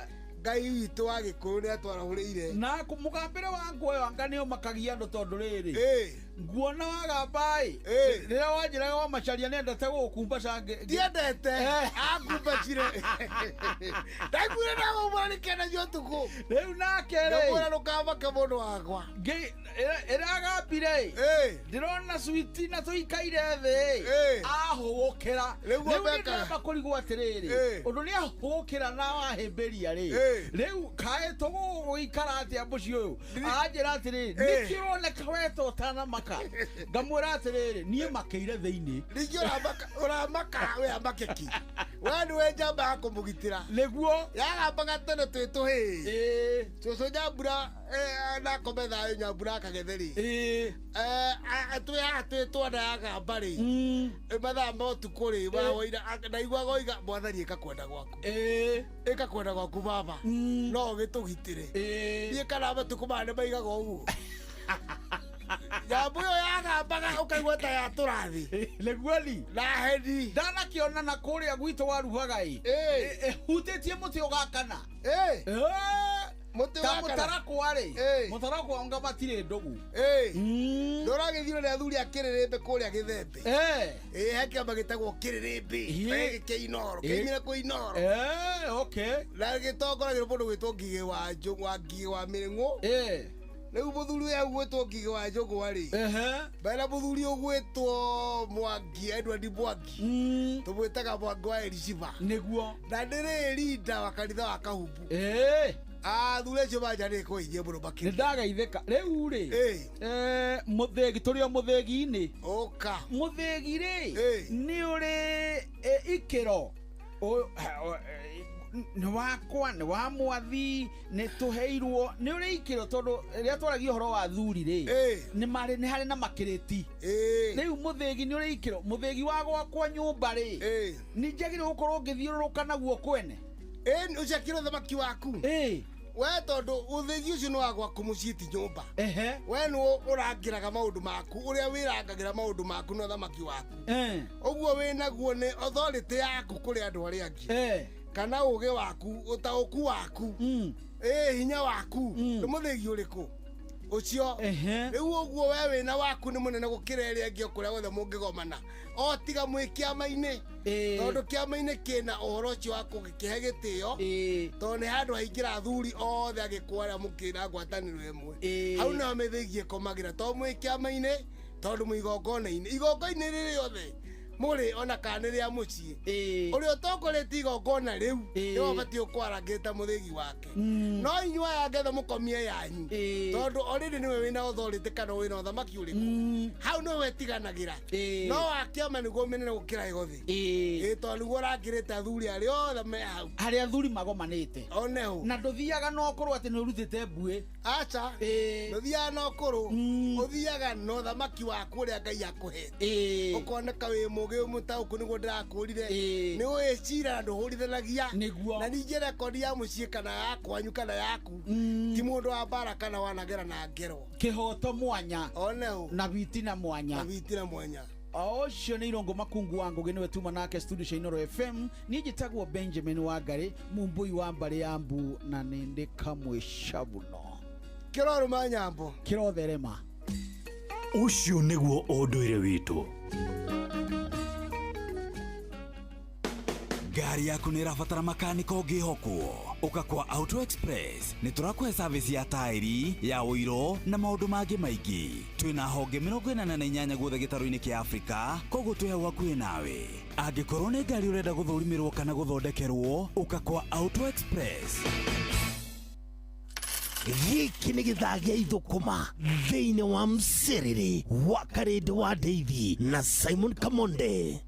Ngai witũ wa Gĩkũyũ nĩatwarahũrĩire. Na mũgambĩre wa ngwa ĩyo anga nĩũmakagia andũ tondũ rĩrĩ. Nguona wagamba ĩ. Rĩrĩa wanjĩraga wa Macharia nĩendete gũgũkumbaca. Ndiendete. Angumbacire. Ndaiguire ndagũmũra nĩkenagia ũtukũ. Rĩu nake rĩ. Ndamwĩra ndũkamake mũndũ wakwa. Ĩragambire ĩ. Ndĩrona switi na tũikaire thĩ. Ahũgũkĩra. Rĩu Rĩu nĩndĩramba kũrigwo atĩrĩrĩ. Ũndũ nĩahũgũkĩra na wahĩmbĩria rĩ. Rĩu kaĩ tũgũgũikara atĩa mũciĩ ũyũ? Anjĩra atĩrĩrĩ, nĩkĩ ũroneka weta ũtanamaka? Ngamwĩra atĩrĩrĩ, niĩ makĩire thĩinĩ. Ningĩ ũramaka we amake ki. We nĩwe njamba ya kũmũgitĩra. Nĩguo. Yagambaga tene twĩ tũhĩĩ. Cũcũ Nyambura na akome thayũ Nyambura akagethe rĩ. Twĩ haha twĩ twana yagamba rĩ. Mathaa ma ũtukũ rĩ, ndaiguaga oiga mwathani ĩka kwenda gwaku. Ĩka kwenda gwaku baba. No ũgĩtũgitĩre. Niĩ kana matukũ maya nĩmaigaga ũguo. Nyambu ĩyo yagambaga ũkaigua ta yatũrathi. Nĩguo ni. Na heni. Ndanakĩona na kũrĩa gwitũ waruhaga ĩ. Ĩhutĩtie mũtĩ ũgakana. Mũtĩ Ta ũgakana. mũtarakwa rĩ. Mũtarakwa anga matirĩ ndũgũ. Ndũragĩthirwo nĩ athuri a Kĩrĩrĩmbĩ kũrĩa Gĩthembe. Ĩ he kĩama gĩtagwo Kĩrĩrĩmbĩ. Gĩkĩ kĩa Inooro. Kĩaumire kwĩ Inooro. Na gĩtongoragĩrwo mũndũ gwĩtwo Ngigĩ wa Ngigĩ wa Mĩrĩng'ũ. Rĩu mũthuri ũyũ ũgwĩtwo Ngigĩ wa Njũgũa rĩ. Mbere mũthuri ũgwĩtwo Mwangi, Edward Mwangi. Tũmwĩtaga Mwangi wa Elisheba. Nĩguo. Na ndĩrĩ rinda wa kanitha wa Kahumbu. Athuri acio manjanĩte kũingia mũno makĩria. Nĩndagaithĩka. Rĩu rĩ. Mũthĩgi tũrĩ o mũthĩgi-inĩ. Ũka. Mũthĩgi rĩ. Nĩ ũrĩ ikĩro. Nĩ wakwa, nĩ wa mwathi, nĩ tũheirwo, nĩ ũrĩ ikĩro tondũ rĩrĩa twaragia ũhoro wa athuri rĩ, nĩ marĩ nĩ harĩ na makĩrĩti. Rĩu mũthĩgi nĩ ũrĩ ikĩro, mũthĩgi wa gwakwa nyũmba rĩ, nĩ njagĩrĩirwo gũkorwo ngĩthiũrũrũka naguo kwene. Ũcio akĩrĩ ũthamaki waku. We tondũ ũthĩgi ũcio nĩ wa gwaku mũciĩ ti nyũmba. We nĩ ũrangĩraga maũndũ maku, ũrĩa wĩrangagĩra maũndũ maku na ũthamaki waku. Ũguo wĩnaguo nĩ authority yaku kũrĩ andũ arĩa angĩ. Kana ũgĩ waku, ũtaũku waku, hinya waku, nĩ mũthĩgi ũrĩkũ ũcio. Rĩu ũguo we wĩna waku nĩ mũnene gũkĩra ĩrĩa ĩngĩ o kũrĩa guothe mũngĩgomana. O tiga mwĩ kĩama-inĩ. Tondũ kĩama-inĩ kĩna ũhoro ũcio wa kũgĩkĩhe gĩtĩo. Tondũ nĩ handũ haingĩra athuri othe agĩkũa arĩa mũkĩra ngwatanĩro ĩmwe. Hau nĩho mĩthĩgi ĩkomagĩra. Tondũ mwĩ kĩama-inĩ, tondũ mwĩ igongona-inĩ. Igongona-inĩ rĩrĩ rĩothe mũrĩ ona kana nĩ rĩa mũciĩ. Ũrĩa ũtongoretie igongona rĩu nĩwe ũbatiĩ kwarangĩte mũthĩgi wake. No inyuĩ aya ngetha mũkomie yanyu. Tondũ already nĩwe wĩna authority kana wĩna ũthamaki ũrĩkũ. Hau nĩwe ĩtiganagĩra. No wa kĩama nĩguo mĩnene gũkĩra ĩgothi. Tondũ nĩguo ũrangĩrĩte athuri arĩa othe me hau. Harĩa athuri magomanĩte. Oneho. Na ndũthiaga na ũkũrũ atĩ nĩ ũrutĩte mbuĩ. Aca. Ndũthiaga na ũkũrũ. Ũthiaga na ũthamaki waku ũrĩa Ngai akũhete. Ũkoneka wĩ mũgĩ mũtaũku nĩguo ndĩrakũrire. Nĩ ũĩ cira na ndũhũrithanagia. Nĩguo. Na ningĩ rekondi ya mũciĩ kana ya kwanyu kana yaku. Ti mũndũ wa mbara kana wanagera na ngero. Kĩhoto mwanya. Oneho. Na witina mwanya. Na witina mwanya. Ũcio nĩ Irũngũ Makungu wa Ngũgĩ nĩwe tuma nake studio cia Inooro FM. Niĩ njĩtagwo Benjamin Wangari, mũmbũi wa mbarĩ ya Mbu na nĩ ndĩ kamwe cabuno. Kĩrorũma nyambo. Kĩrotherema. Ũcio nĩguo ũndũire witũ. Ngari yaku nĩ ĩrabatara makanika ũngĩhokwo, ũka kwa Auto Express. Nĩ tũrakũhe service ya taĩri ya ũiro na maũndũ mangĩ maingĩ. Twĩna honge 48 guothe gĩtarũ-inĩ kĩa Afrika, koguo twĩ hau hakuhĩ nawe. Angĩkorwo nĩ ngari ũrenda gũthũrimĩrwo kana gũthondekerwo, ũka kwa Auto Express. Gĩkĩ nĩ gĩthaa gĩa ithũkũma thĩinĩ wa mcerere wa Karĩndĩ wa Ndeithi na Simon Kamonde.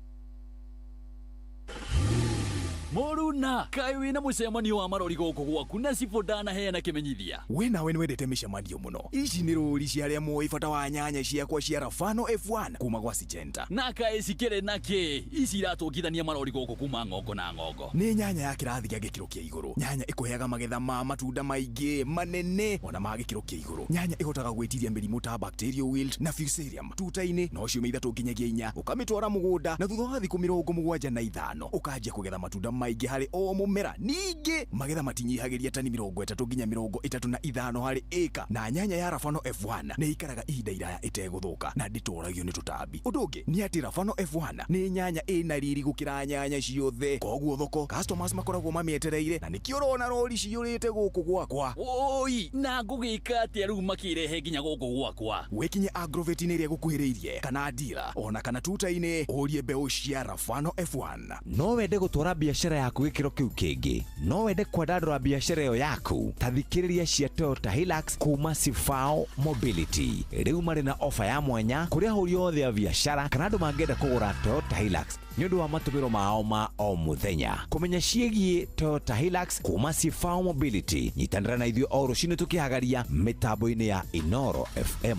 Mũruna, kaĩ wĩna mũcemanio wa marori gũkũ gwaku na cibũ ndanaheana kĩmenyithia. We nawe nĩwendete mĩcemanio mũno. Ici nĩ rũri cia arĩa moĩ bata wa nyanya ciakwa cia Rafano F1 kuma gwa Syngenta. Na kaĩ cikĩrĩ na kĩ? Ici iratũngithania marori gũkũ kuma ng'ongo na ng'ongo. Nĩ nyanya ya kĩrathi gĩa gĩkĩro kĩa igũrũ. Nyanya ĩkũheaga magetha ma matunda maingĩ manene ona ma gĩkĩro kĩa igũrũ. Nyanya ĩhotaga gwĩtiria mĩrimũ ta bacterial wilt na fusarium tuta-inĩ no ciumia 3 nginyagia 4 ũkamĩtwara mũgũnda na thutha wa thikũ 75 ũkanjia kũgetha matunda maingĩ harĩ o mũmera. Ningĩ magetha matinyihagĩria tani 30 nginya 35 harĩ ĩka. Na nyanya ya Rafano F1 nĩ ikaraga ihinda iraya ĩtegũthũka na ndĩtoragio nĩ tũtambi. Ũndũ ũngĩ nĩ atĩ Rafano F1 nĩ nyanya ĩna riri gũkĩra nyanya ciothe, koguo thoko customers makoragwo mamĩetereire na nĩkĩo ũrona rori ciyũrĩte gũkũ gwakwa. Oi, na ngũgĩka atĩa rĩu makĩrehe nginya gũkũ gwakwa? Wĩkinye agrovet-inĩ ĩrĩa ĩgũkuhĩrĩirie kana dealer ona kana tuta-inĩ ũrie mbeũ cia Rafano F1. No wende gũtwara biacara yaku gĩkĩro kĩu kĩngĩ, no wende kwandandũra biacara ĩyo yaku, ta thikĩrĩria cia Toyota Hilux kuma Sifao Mobility. Rĩu marĩ na ofa ya mwanya kũrĩ ahũri othe a biacara kana andũ mangĩenda kũgũra Toyota Hilux nĩ ũndũ wa matũmĩro mao ma o mũthenya. Kũmenya ciĩgiĩ Toyota Hilux kuma Sifao Mobility, nyitanĩra na ithuĩ o rũcinĩ tũkĩhagaria mĩtambo-inĩ ya Inoro FM.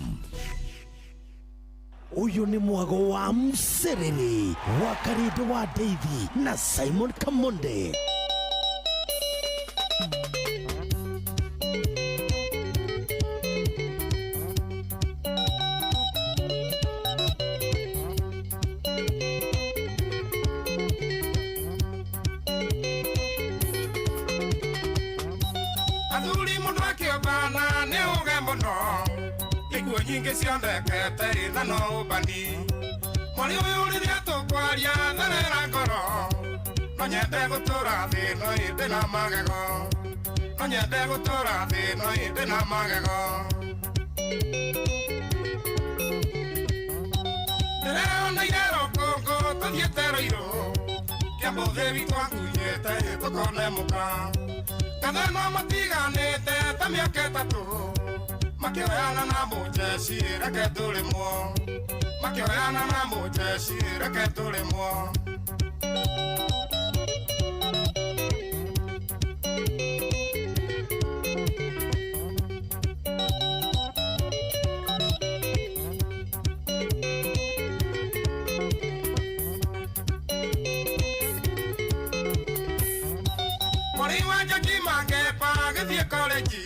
Ũyũ nĩ mwago wa mcerere wa Karĩndĩ wa Ndeithi na Simon Kamonde. Athuri mũndũ akĩũmbana nĩ ũge mũno, ikuũ nyingĩ cionekete na no ũmbani. Mwari ũyũ rĩrĩa tũkwaria therera ngoro, no nyende gũtũra thĩ no ĩndĩ na magego, no nyende gũtũra thĩ no ĩndĩ na magego. Ndĩreoneire rũkũngũ tũthiĩte Rũirũ, kĩambũthĩ witũ angunyĩte tũkone mũka. Katheno matiganĩte ta mĩaka 3, makĩoyana na mũjeci reke tũrĩmwo, makĩoyana na mũjeci reke tũrĩmwo. Mwari wa Njoki Mangepa agĩthiĩ korenji,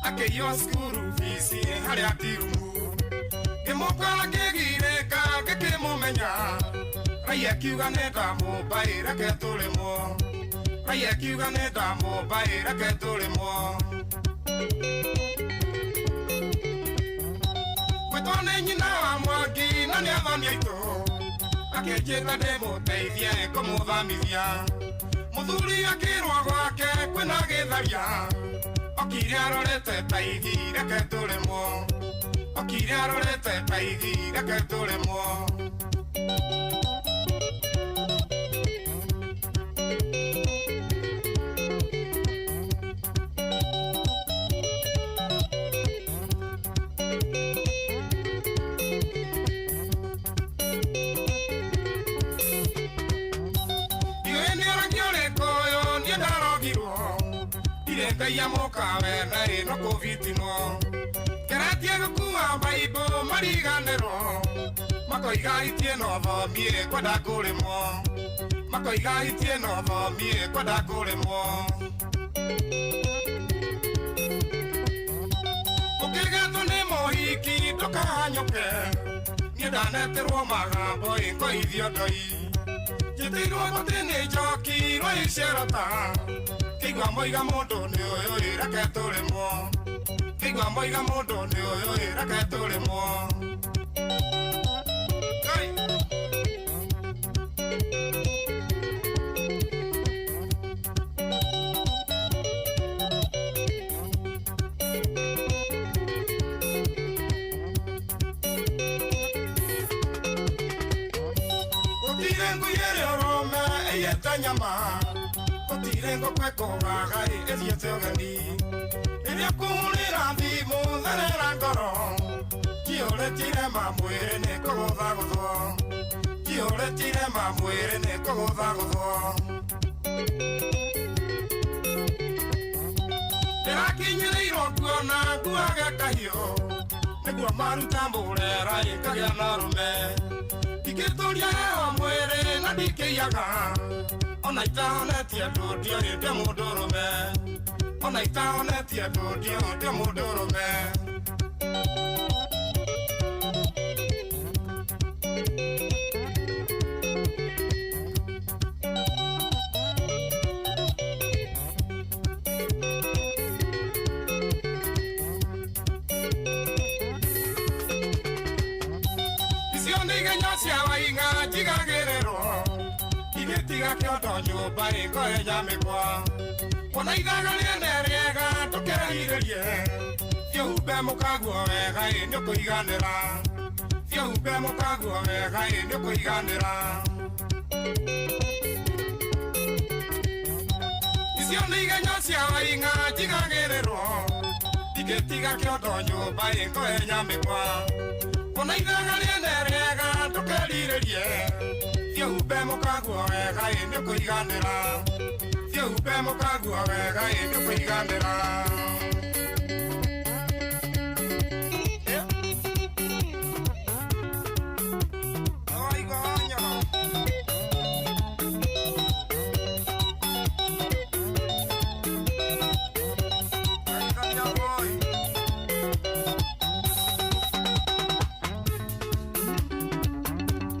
akĩiywo cukuru bici harĩa tirumu. Ngĩmũkora ngĩgirĩka ngĩkĩmũmenya, raia akiuga nĩ ndamũmbaĩ reke tũrĩmwo, raia akiuga nĩ ndamũmbaĩ reke tũrĩmwo. Gwĩtwo nĩ nyina wa Mwangi na nĩ athoni aitũ, akĩnjĩta ndĩmũteithie kũmũthamithia. Mũthuri akĩrwo gwake kwĩna gĩtharia, okire arorete ta ithi reke tũrĩmwo, okire arorete ta ithi reke tũrĩmwo. Ndiũĩ nĩ ũragi ũrĩkũ ũyũ niĩ ndarogirwo, ndirĩ ngai amũkawe na ĩno kũbitinwo. Ngeretie gũkua mbaibũ mariganĩrwo, makoiga itie no thomie kwenda kũrĩmwo, makoiga itie no thomie kwenda kũrĩmwo. Ũkĩgetwo nĩ mũhiki ndũkahanyũke, niĩ ndaneterwo magambo ĩngoithio ndoi. Njĩtĩirwo gũtĩ nĩ njoki rwa icerota, kĩigua moiga mũndũ nĩ ũyũ ĩ reke tũrĩmwo, kĩigua moiga mũndũ nĩ ũyũ ĩ reke tũrĩmwo. Gutire nguyere orome eyeta nyama Gutire ngokwekogaga ethiete ũgeni Rĩrĩa kũhũrĩra thimũ therera ngoro Kĩũrĩtire mamwĩrĩ nĩ kũgũthagũthwo Kĩũrĩtire mamwĩrĩ nĩ kũgũthagũthwo Ndĩrakinyĩrĩirwo kuona nguage kahiũ Nĩguo maruta mũrera ĩkagĩa na rũme Ndingĩtũria heho mwĩrĩ na ndikĩiyaga Ona itahonetie andũ ndiorĩte mũndũrũme Ona itahonetie andũ ndiorĩte mũndũrũme Icio nĩ igenyo cia waing'a njigagĩrĩrwo Igĩtiga kĩondo nyũmba ĩkohenya mĩkwa Ona ithaga rĩene rĩega ndũkerirĩrie Thiĩ mũkaguo wega ĩ nĩũkũiganĩra Thiĩ mũkaguo wega ĩ nĩũkũiganĩra Icio nĩ igenyo cia waing'a njigagĩrĩrwo Igĩtiga kĩondo nyũmba ĩkohenya mĩkwa Ona ithaga rĩene rĩega ndũkerirĩrie Thiĩ mũkaguo wega ĩ nĩũkũiganĩra Thiĩ mũkaguo wega ĩ nĩũkũiganĩra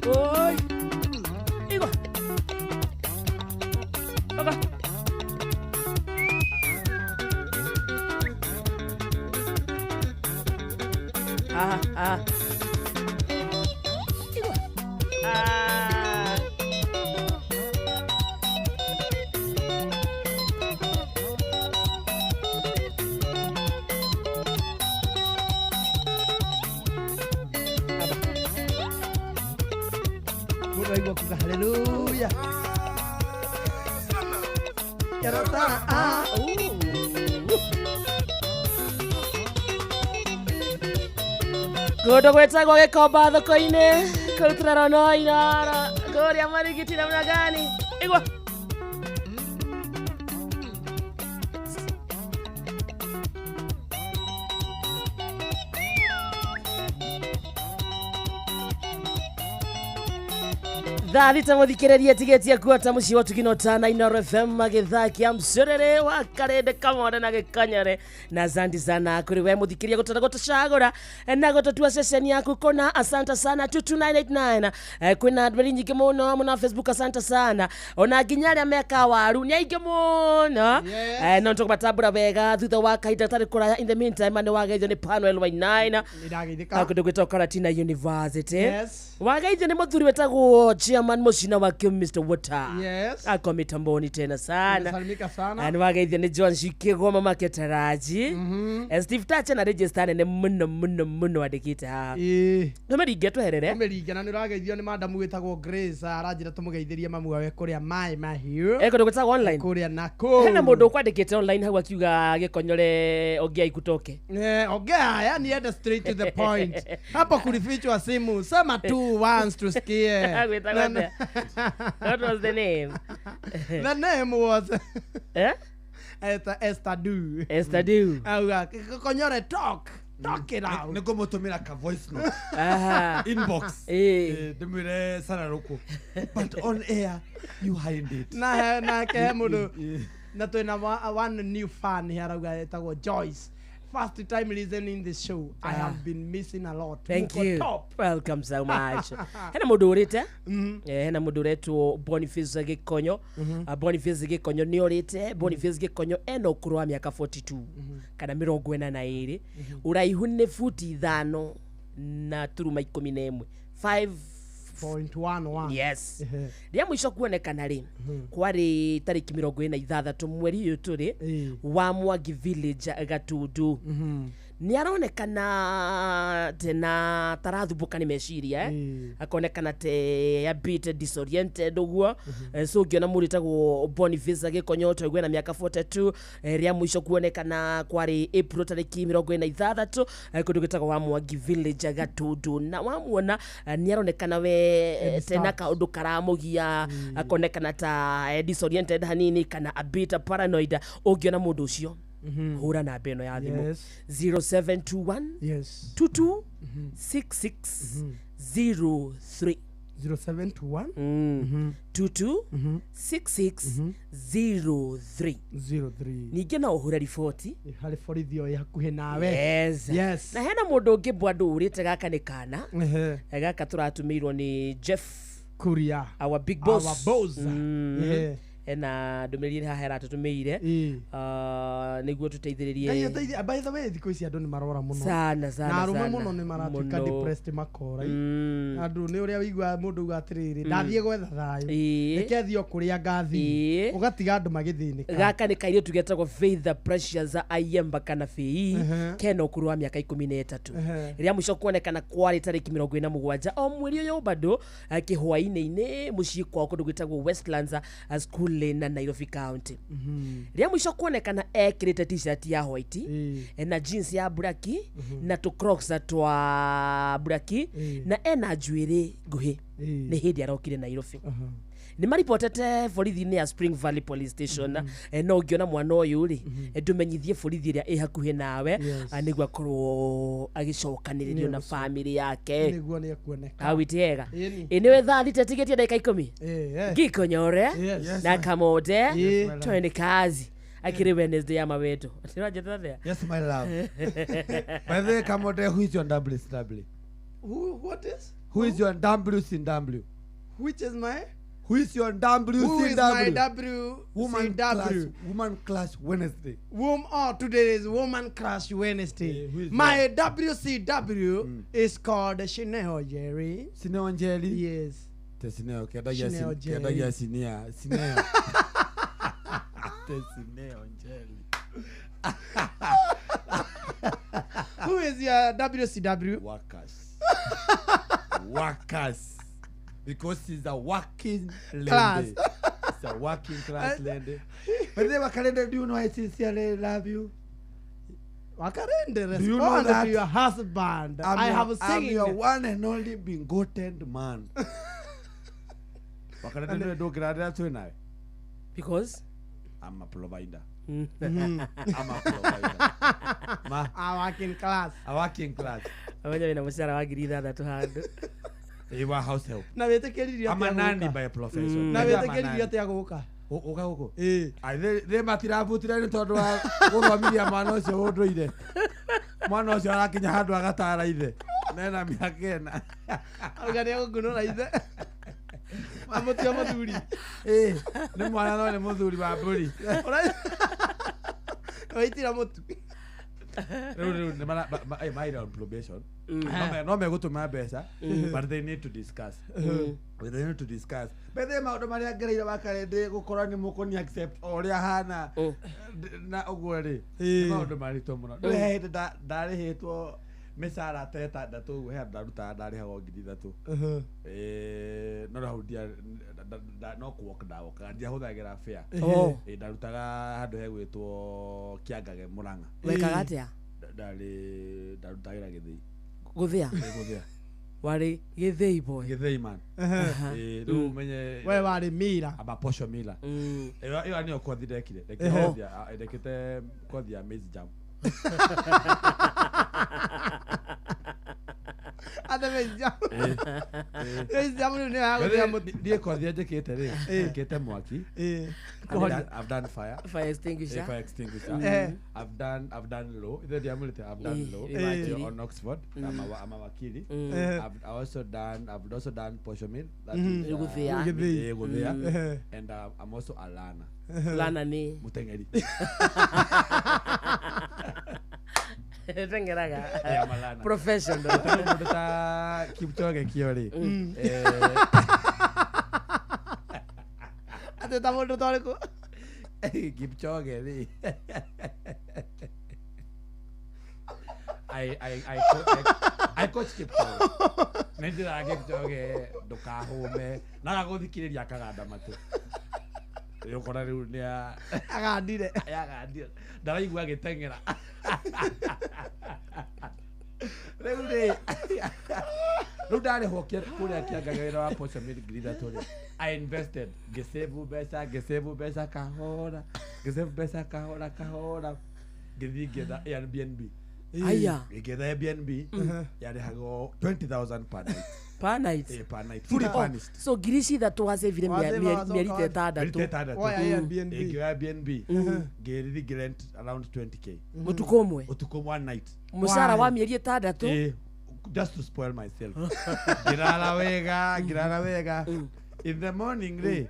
Oi. Igwa. Oka. Ah, ah. Igwa. Ah. Mũndũ aigua kuga haleluya Yarota ah Kũndũ gwĩtagwo Gĩkomba thoko-inĩ kũrutĩra no Inoro kũrĩa Marigiti namna gani igwa Thaa thita mũthikĩrĩria tigĩtie kuota mũciĩ wa Tugino Tana Inoro FM magĩthakia mcorere wa karende kamore na gĩkonyore na zandi sana kũrĩ we mũthikĩrĩria gũtara gũtũcagũra na gũtũtua ceceni yaku kona asante sana 22989 kwĩna ndweri nyingĩ mũno mũno Facebook asante sana ona nginya arĩa meka waru nĩ aingĩ mũno no nĩtũkũmatambũra wega thutha wa kahinda gatarĩ kũraya in the meantime nĩ wageithio nĩ Panuel Wainaina Nĩndageithĩka kũndũ gwĩtagwo Karatina University Yes. wageithio nĩ mũthuri wĩtagwo Chairman Mushina wake Mr. Water. Yes. Ako mitamboni tena sana. Nimesalimika sana. Ni wageithio ni John Shikego mama Ketaraji. Steve Tache na register nene muno muno muno andĩkĩte haha. Tũmĩringe tweherere. Tũmĩringe na nĩ ũrageithio nĩ madamu wĩtagwo Grace aranjĩra tũmũgeithĩrie mamu wawe kũrĩa Mai Mahiũ. Kũndũ gwĩtagwo online. Kũrĩa Nakuru. Hena mũndũ ũkwandĩkĩte online hau akiuga gĩkonyore ongea ikutoke. Ongea, yani enda straight to the point. Hapo kulifichwa simu. Sema tu once tusikie. What was the name? The name was eh? Esther Du. Esther Du. Konyore talk. Talk it out. Nĩkũ mũtũmĩra ka voice note. Aha. Inbox. Ndĩmwĩre Sarah Rũkũ. But on air you hide it. Na na ke mũndũ. Na twĩna one new fan here arauga etagwo Joyce. First time listening the show. I have been missing a lot. Thank Muko you. Top. Welcome so much. Hena mũndũ ũrĩte. Hena mũndũ ũretwo Boniface Gĩkonyo. Boniface Gĩkonyo nĩ ũrĩte. Boniface Gĩkonyo ena ũkũrũ wa mĩaka 42 kana 42. Ũraihu nĩ futi 5 na turuma 11. 5.11. Yes. Rĩa mũico kuonekana rĩ kwarĩ tarĩki 46 mweri ũyũ tũrĩ wa Mwangi Village Gatundu. Nĩ aronekana tena tarathumbuka nĩ meciria akonekana te a bit disoriented ũguo. So ũngĩona mũndũ wĩtagwo Boniface Gĩkonyoto ĩguo na mĩaka 42 rĩa mũico kuonekana kwarĩ April tarĩki 46 kũndũ gwĩtagwo wa Mwangi village Gatundu na wamuona nĩ aronekana we tena kaũndũ karamũgia akonekana ta disoriented hanini kana a bit paranoid. Ũngĩona mũndũ ũcio hũra namba ĩno ya thimũ 0721 22 66 03 0721 22 66 03 03. Ningĩ no ũhũre riboti harĩ borithi o ĩ hakuhĩ nawe. Yes. Yes. Na hena mũndũ ũngĩ bado ũrĩte gaka nĩ kana gaka tũratũmĩirwo nĩ Jeff Kuria, our big boss. Our boss. Yeah. Ena ndũmĩrĩri haha ĩratũtũmĩire nĩguo tũteithĩrĩrie. By the way, thikũ ici andũ nĩ marora mũno sana sana na arũme mũno nĩ maratuĩka depressed makora. Andũ nĩ ũrĩa wĩiguaga mũndũ uga atĩrĩrĩ ndathiĩ gwetha thayũ reke thiĩ o kũrĩa ngathiĩ ũgatiga andũ magĩthĩnĩka. Gaka nĩ kairĩtu getagwo Faith Precious Ayemba kana Fei kena ũkũrũ wa mĩaka 13 rĩrĩa mũico kuonekana kwarĩ tarĩki 47 o mweri ũyũ bado kĩhwainĩ-inĩ mũciĩ kwao kũndũ gwĩtagwo Westlands School na Nairobi County. Rĩa mũico kuonekana ekĩrĩte t-shirt ya white na jeans ya black na tũ crocs twa black na ena njuĩrĩ nguhĩ nĩ hĩndĩ arokire Nairobi. Nĩ maripotete borithi-inĩ ya Spring Valley Police Station. No ũngĩona mwana ũyũ rĩ ndũmenyithie borithi ĩrĩa ĩ hakuhĩ nawe nĩguo akorwo agĩcokanĩrĩrio na family yake nĩguo nĩ ekuoneka. Hau itiega ĩ nĩwe thaa thita tigĩtie ndagĩka 10 Gikonyore na Kamode twende kazi akiri Wednesday ya mawendo. Yes my love. By the way, Kamode, who is your WCW? Who, what is? Who is your WCW? Which is my? Who is your WCW? Who is my WCW? Woman Clash Wednesday. Today is Woman Clash Wednesday. My WCW is called Shineo Jerry. Sineo Jerry? Yes. Sineo, Sineo Sineo. Sineo Jerry. Who is your WCW? Workers. Workers. Because he's a working lady. Class. It's a working class lady. But then Wakarende, do you know I sincerely love you? Wakarende, respond to your husband. I'm your one and only begotten man. Wakarende, do you Because? I'm a provider. I'm a provider. A working class. A working class. Awenye wina mũcara wa 6,000 handũ. Iwa house help. Na wĩtĩkĩririo I'm a nanny by profession. Na wĩtĩkĩririo atĩa gũka? Ũka gũkũ? Ĩĩ. Thĩ matirabutire nĩ tondũ wa gũthomithia mwana ũcio ũndũire. Mwana ũcio arakinya handũ agatara ithe. Nena mĩaka ĩna. Auga nĩ egũkunũra ithe. Amũtua mũthuri. Ĩĩ, nĩ mwana no nĩ mũthuri wa mbũri. Waitĩra mũtu. Rĩu nĩ mara on probation. No megũtũma mbeca, but they need to discuss. They need to discuss. But they maũndũ marĩa ngereire Wakarende gũkorwo nĩ mũkũni accept o ũrĩa hana na ũguo rĩ nĩ maũndũ maritũ mũno. Ndũrĩ he hĩndĩ ndarĩhĩtwo mĩcara ta ĩtandatũ ũguo, he handũ ndarutaga ndarĩhagwo 3,000. No hau no kũwoka ndawokaga ndiahũthagĩra fare. Ndarutaga handũ hegwĩtwo Kĩangage Mũrang'a. Wekaga atĩa? Ndarutagĩra gĩthĩi. Gũthĩa? Gũthĩa. Warĩ gĩthĩi boy. Gĩthĩi man. Rĩu ũmenye we warĩ mira. Aba posho mira. Ĩyo nĩyo kothi ndekire. Ndekĩte kothi ya maize jam. Ate maize jam. Maize jam rĩu nĩyo ya gũthĩa mũtu. Niĩ kothi njĩkĩte rĩ, njĩkĩte mwaki. I've done fire. Fire extinguisher. Fire extinguisher. I've done law. I've done law on Oxford. I'm a wakili. I've also done posho mill. That is gũthĩa. And I'm also a learner. Learner ni muteng'eri. Teng'eraga. Professional. Mũndũ ta Kipchoge kĩo rĩ. Atĩ ta mũndũ ta ũrĩkũ? Kipchoge rĩ. I coach Kipchoge. Nĩ njĩraga Kipchoge ndũkahũme na agagũthikĩrĩria akaganda matũ. Ũkora rĩu nĩ agandire. Agandire. Ndaraigua agĩteng'era. Rĩu rĩ rĩu ndarĩhwo kũrĩa kĩangaga wĩra wa posho mill 3,000 rĩ. I invested ngĩsave mbeca ngĩsave mbeca kahora ngĩsave mbeca kahora kahora ngĩthiĩ ngĩetha Airbnb. Aya. Ngĩetha Airbnb yarĩhagwo 20,000 per night. Per night. Eh, per night. Fully Oh, furnished. so ngiri ici ithatũ wacĩvire mĩeri ta ĩtandatũ. Mĩeri ta ĩtandatũ. Woya Airbnb. Ngĩoya Airbnb. Ngĩrĩthi ngĩrent around 20K. Ũtukũ ũmwe? Ũtukũ one night. Mũcara wa mĩeri ĩtandatũ? Eh, just to spoil myself. Ngĩrara wega, ngĩrara wega. In the morning rĩ,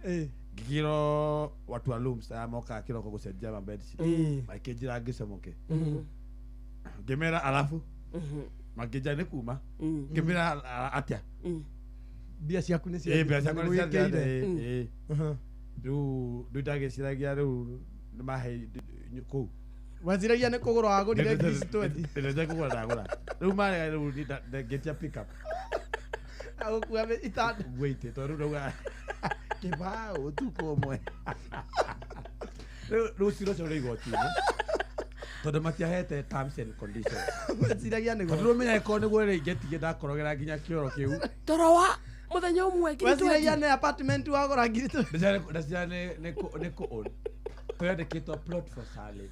ngĩkĩrwo watu wa rooms aya mokaga kĩroko gũcenjia ma bed sheet. Makĩnjĩra ngĩcomoke. Ngĩmera alafu makĩnjĩra nĩ kuma. Ngĩmera atĩa? Mbia ciaku nĩ Eh, mbia ciakwa nĩ ciathira, wĩkĩire. eh, eh. Rĩu rĩu ndagĩciragia rĩu nĩmahe kũu. Weciragia nĩ kũgũra wagũrire ngiri ici 20. Ndĩrenda kũgũra ndagũra. Rĩu marega rĩu ngĩtia pick up. Agũkua itanda. Wait, tondũ rĩu ndauga kĩbaũ ũtukũ ũmwe. Rĩu rĩu cira ũcio ũrĩ igoti-inĩ. Tondũ matiahete terms and conditions. Weciragia nĩ Tondũ rĩu ũmenye angĩkorwo nĩguo rĩ ingĩtige ndakorogera nginya kĩoro kĩu. Toro wa mũthenya ũmwe ngiri Weciragia 20. nĩ apartment wagũra ngiri 20. Ndeciria nĩ kũ own. Kũrandĩkĩtwo plot for sale.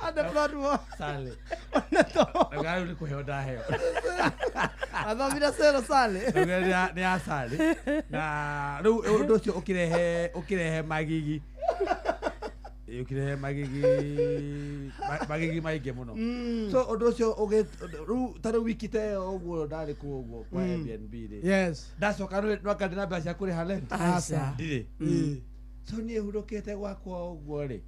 And the plot for Sale. Ndauga rĩu nĩ kũheo ndaheo. Athomire cero sale. Ndauga nĩ ya sale. Na rĩu ũndũ ũcio ũkĩrehe ũkĩrehe magigi. Ũkĩrehe magigi magigi maingĩ mũno. So ũndũ ũcio rĩu ta rĩu wiki ta ĩyo ũguo ndarĩ kũu ũguo kwa Airbnb rĩ. Yes. Ndacoka rĩu nwaka ndĩna mbeca cia kũrĩha rent. Aca. Ndirĩ. So niĩ hurũkĩte gwakwa ũguo rĩ.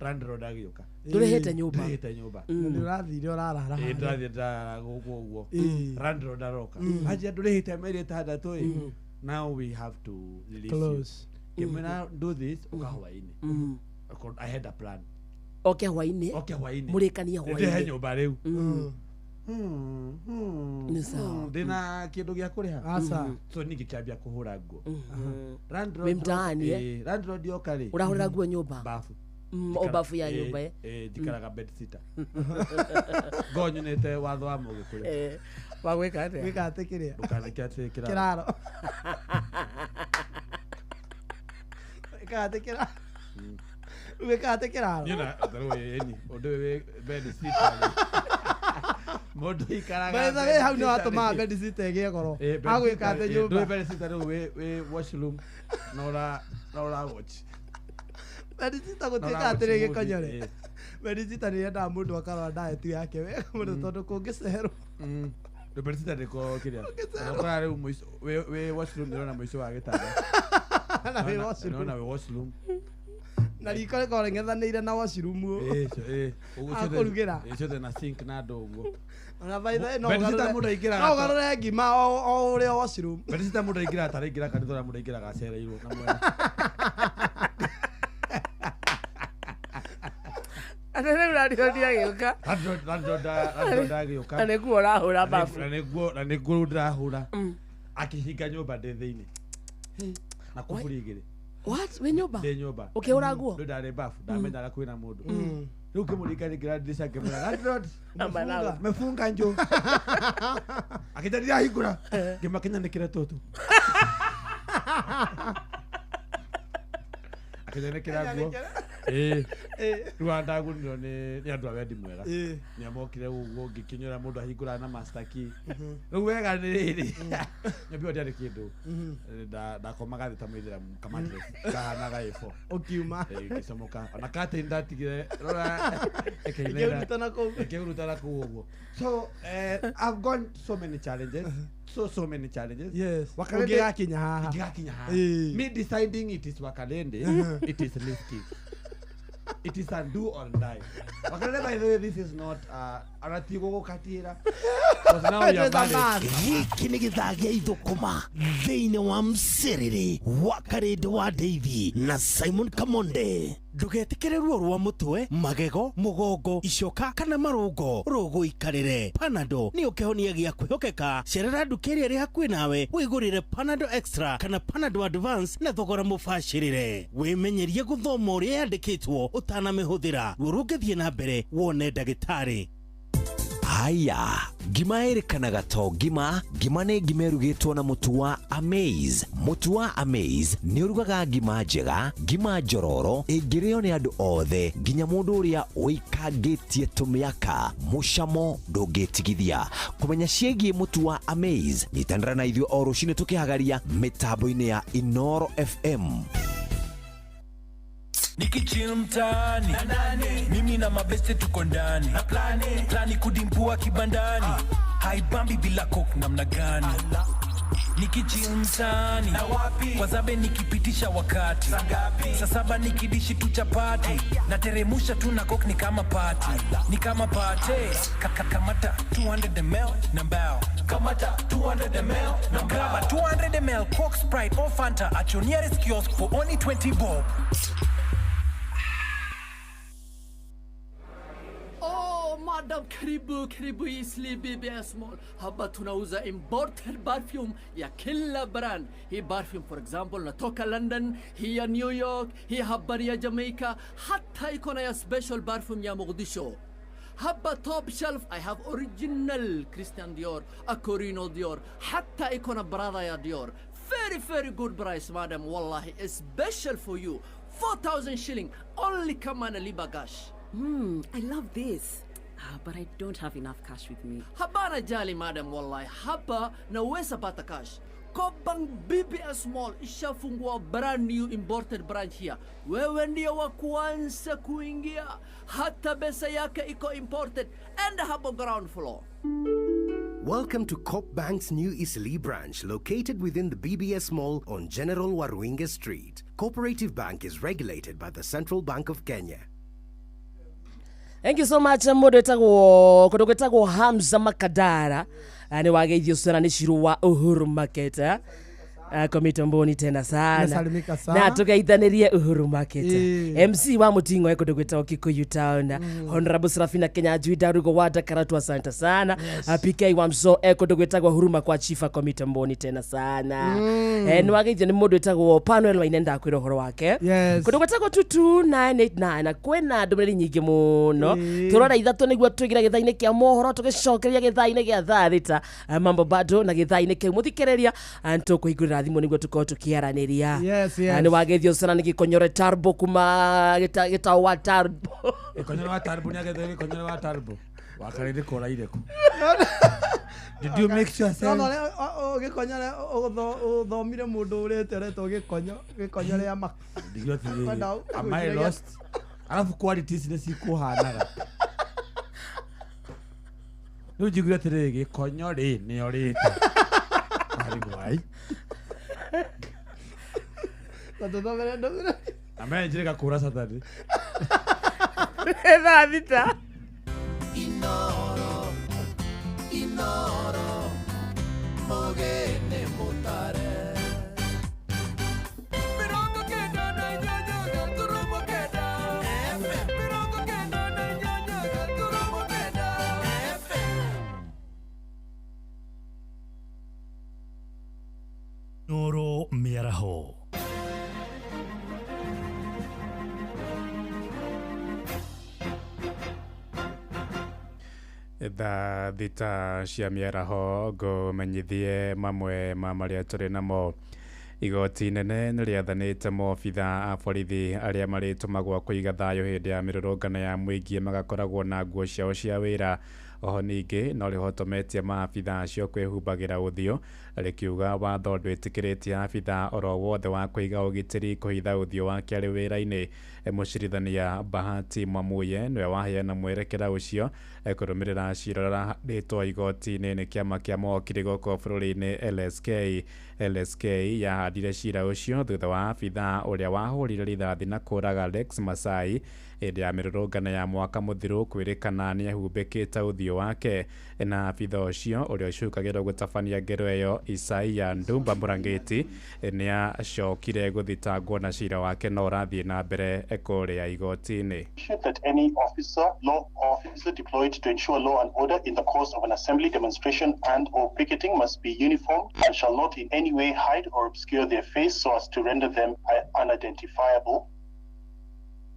Landlord agĩũka. Ndũrĩhĩte nyũmba. Ndũrĩhĩte nyũmba. Na nĩ ũrathire ũrarara. Ĩĩ ndĩrathiĩ ndĩrarara gũkũ ũguo. Ĩĩ. Landlord aroka. Anjia ndũrĩhĩte mĩeri ĩtandatũ ĩ. Now we have to release you. Close. Ngĩmwĩra do this ũka hwaĩ-inĩ. I had a plan. Oke hwaĩ-inĩ. Oke hwaĩ-inĩ. Mũrĩkanie Ndĩhe hwaĩ-inĩ. nyũmba rĩu. Nĩ sawa. Ndĩna kĩndũ gĩa kũrĩha. Aca. So niĩ ngĩkĩambia kũhũra nguo. Wĩ mtaani, eh? Landlord yoka rĩ. Ũrahũrĩra nguo nyũmba? Bafu. O bafu ya nyũmba, eh? Eh, njikaraga bed sitter. Ngo nyonete watho wa Mũgĩkũyũ. Eh, wa gwĩka atĩa? Gwĩka atĩ kĩrĩa? Ndũkaneke atĩ kĩraro. Kĩraro. Gwĩka atĩ kĩraro. Gwĩka atĩ kĩraro. Niĩ na tarĩu ĩni ũndũ ũyũ wĩ bed sitter rĩ. Mũndũ aikaraga By the way, hau nĩ watũmaga bed sitter ĩgĩe goro. Eh, bed Agwĩka sitter, atĩ eh, nyũmba. ndũĩ bed sitter rĩu wĩ washroom na ũra watch. Bed sitter Na gũtuĩka ũra atĩrĩ watch gĩkonyore. movie, eh. Bed sitter nĩ yendaga mũndũ akarora diet yake wega mũno tondũ kũngĩcerwo. Rĩu bed sitter ndĩkoragwo kĩrĩa. Ũkora rĩu mũico wĩ washroom nĩũrona mũico wa gĩtanda. Na wĩ washroom. Nĩũrona wĩ washroom. Na riko rĩkoragwo rĩng'ethanĩire na washroom. Eh, eh. Ũguo ciothe- Akũrugĩra. eh, ciothe na sink na ndũ ũguo. Ona by the way, no Bed sitter ũgarũre- mũndũ aingĩraga no ũgarũre ngima o ũrĩa washroom. Bed sitter mũndũ aingĩraga tarĩ aingĩraga kanitha ũrĩa mũndũ aingĩraga acereirwo na mwena. Atĩ rĩu landlord agĩũka. Landlord agĩũka. Na nĩguo ũrahũra bafu. Na nĩguo na nĩguo rĩu ndĩrahũra. Akĩhinga nyũmba ndĩ thĩinĩ. Na kuburi igĩrĩ. What? Wĩ nyũmba? Ndĩ nyũmba. Ũkĩhũra nguo? Rĩu ndarĩ bafu ndamenyaga kwĩna mũndũ. Rĩu ngĩmũringa ringĩra ndirica ngĩmwĩra landlord Ama mefunga njũ. Akĩnjĩra ndirahingũra. Ngĩmakenya nĩkĩre tũtũ. Akĩnyanĩkĩra nguo. Ĩĩ. Rĩu ndagũrirwo nĩ andũ a wendi mwega. Nĩ mokire ũguo ngĩkĩnyora mũndũ ahingũraga na master key. Rĩu wega nĩ rĩrĩ. Nyũmba ĩyo ndĩarĩ kĩndũ. Ndakomaga thĩ ta mũithĩramu kamatress kahanaga A4. Ũkiuma. Ĩĩ, ngĩcomoka. Ona curtain ndatigire rora Ĩkĩhuruta na kũu. Ĩkĩhuruta na kũu ũguo. So I've gone so many challenges. So many challenges. Yes. Wakalende Ũngĩgakinya haha. Ingĩgakinya haha. Ĩĩ. Me deciding it is Wakalende, it is risky. It is a do or die. Wakalende, by the way, this is not anati gũgũkatĩra. Because now we are married. Gĩkĩ nĩ gĩthaa gĩa ithũkũma thĩinĩ wa mcerere wa karĩndĩ wa Davy na Simon Kamonde. Ndũgetĩkĩre ruo rwa mũtwe, magego, mũgongo, icoka kana marũngo rũgũikarĩre. Panado nĩyo kĩhonia gĩa kwĩhokeka. Cerera nduka ĩrĩa ĩrĩ hakuhĩ nawe wĩgũrĩre Panado Extra kana Panado Advance na thogora mũbacĩrĩre. Wĩmenyerie gũthoma ũrĩa yandĩkĩtwo ũtanamĩhũthĩra. Ruo rũngĩthiĩ na mbere wone ndagĩtarĩ. Haya, ngima ĩrĩkanaga to ngima. Ngima nĩ ngima ĩrugĩtwo na mũtu wa Amaze. Mũtu wa Amaze nĩ ũrugaga ngima njega, ngima njororo ĩngĩrĩo nĩ andũ othe, nginya mũndũ ũrĩa ũikangĩtie tũmĩaka. Mũcamo ndũngĩtigithia. Kũmenya ciĩgiĩ mũtu wa Amaze, nyitanĩra na ithuĩ o rũcinĩ tũkĩhagaria mĩtambo-inĩ ya Inoro FM. Nikichill mtaani, mimi na mabeste tuko ndani, plani kudimpua kibandani, haibambi bila coke namna gani? Nikichill mtaani, kwa zabe nikipitisha wakati, saa saba nikidishi tu chapati, nateremusha tu na coke ni kama party, ni kama party. Kamata 200 ml na mbao, kamata 200 ml na grab a 200 ml Coke, Sprite or Fanta at your nearest kiosk for only 20 bob. Oh, madam, karibu, karibu Eastleigh BBS Mall. Hapa tunauza imported perfume ya kila brand. Hii perfume for example natoka London, hii ya New York, hii habari ya Jamaica, hata iko na ya special perfume ya Mogadishu. Hapa top shelf I have original Christian Dior, Acorino Dior, hata iko na Prada ya Dior. Very very good price madam, wallahi, special for you. 4,000 shilling only kama nalipa cash. I love this. But I don't have enough cash with me. Habana jali madam, wallahi, hapa naweza pata cash. Cobank BBS Mall ishafungua brand new imported branch here. Wewe ndio wa kwanza kuingia. Hata pesa yake iko imported and hapo ground floor. Welcome to Coop Bank's new Eastleigh branch located within the BBS Mall on General Waruinge Street. Cooperative Bank is regulated by the Central Bank of Kenya. Thank you so much mũndũ wĩtagwo kũndũ gwĩtagwo Hamza Makadara, nĩ wageithio sana nĩ Shiru wa Uhuru Market, komitamboni tena sana. Nasalimika sana. Na tugeithanĩrie Uhuru Market. MC wa Mutingo kũndũ gwĩtagwo Kikuyu Town, Honorable Serafina Kenya Njui Darugo wa Dakaratu, asante sana. PK wa Mso kũndũ gwĩtagwo Huruma kwa Chifa, komitamboni tena sana. Nĩ wageithio nĩ mũndũ wĩtagwo Panuel Waine, ndakwĩra ũhoro wake. Kũndũ gwĩtagwo 22989 na kwĩna ndũmĩrĩri nyingĩ mũno. Tũrora ithatũ nĩguo tũigĩre gĩthaa-inĩ kĩa mohoro, tũgĩcokeria gĩthaa-inĩ gĩa thaa thita. Mambo bado na gĩthaa-inĩ kĩu mũthikĩrĩria, tũkũhingũrĩra thimũ nĩguo tũkorwo tũkĩaranĩria. Yes, yes. Nĩ wageithio sana nĩ Gĩkonyore Tarbo kuma gĩtaũ wa Tarbo. Gĩkonyore wa Tarbo nĩ agethio Gĩkonyore wa Tarbo. Wakarĩrĩ koraire kũ? Did you make yourself? No, no, Gĩkonyore ũthomire mũndũ ũrĩte ũretwo Gĩkonyo, Gĩkonyore ya maka. Am I lost? Alafu qualities nĩ cikũhanaga. Rĩu njiguire atĩrĩrĩ, Gĩkonyo rĩ nĩ orĩte. Arigwai. Ambaye njirika kura Saturday. Thaa thita. Inoro, Inoro, mogene mutare. Mirongo kenda na inyanya gaturumo kenda. FM. Mirongo kenda na inyanya gaturumo kenda. FM. Noro mĩaraho. Thaa thita cia mĩaraho ngũmenyithie mamwe ma marĩa tũrĩ namo. Igoti inene nĩ rĩathanĩte maobitha a borithi arĩa marĩtũmagwo kũiga thayũ hĩndĩ ya mĩrũrũngano ya mũingĩ magakoragwo na nguo ciao cia wĩra. Oho ningĩ no rĩhotometie maabitha acio kwĩhumbagĩra ũthiũ, rĩkiuga watho ndwĩtĩkĩrĩtie abitha oro wothe wa kũiga ũgitĩri kũhitha ũthiũ wake arĩ wĩra-inĩ. Mũcirithania Bahati Mwamuye nĩwe waheana mwerekera ũcio kũrũmĩrĩra cira ũrĩa ũrahandĩtwo igoti-inĩ nĩ kĩama kĩa mawakiri gũkũ bũrũri-inĩ LSK. LSK yahandire cira ũcio thutha wa abitha ũrĩa wahũrire rithathi na kũraga Lex Masai hĩndĩ ya mĩrũrũngano ya mwaka mũthiru kwĩrĩkana nĩehumbĩkĩte ũthiũ wake, na abitha ũcio ũrĩa ũcukagĩrwo gũtabania ngero ĩyo Isaia Ndumba Murangeti nĩ acokire gũthitangwo na cira wake no ũrathiĩ na mbere kũrĩa igoti-inĩ. That any officer, law officer deployed to ensure law and order in the course of an assembly, demonstration and or picketing must be uniformed and shall not in any way hide or obscure their face so as to render them unidentifiable.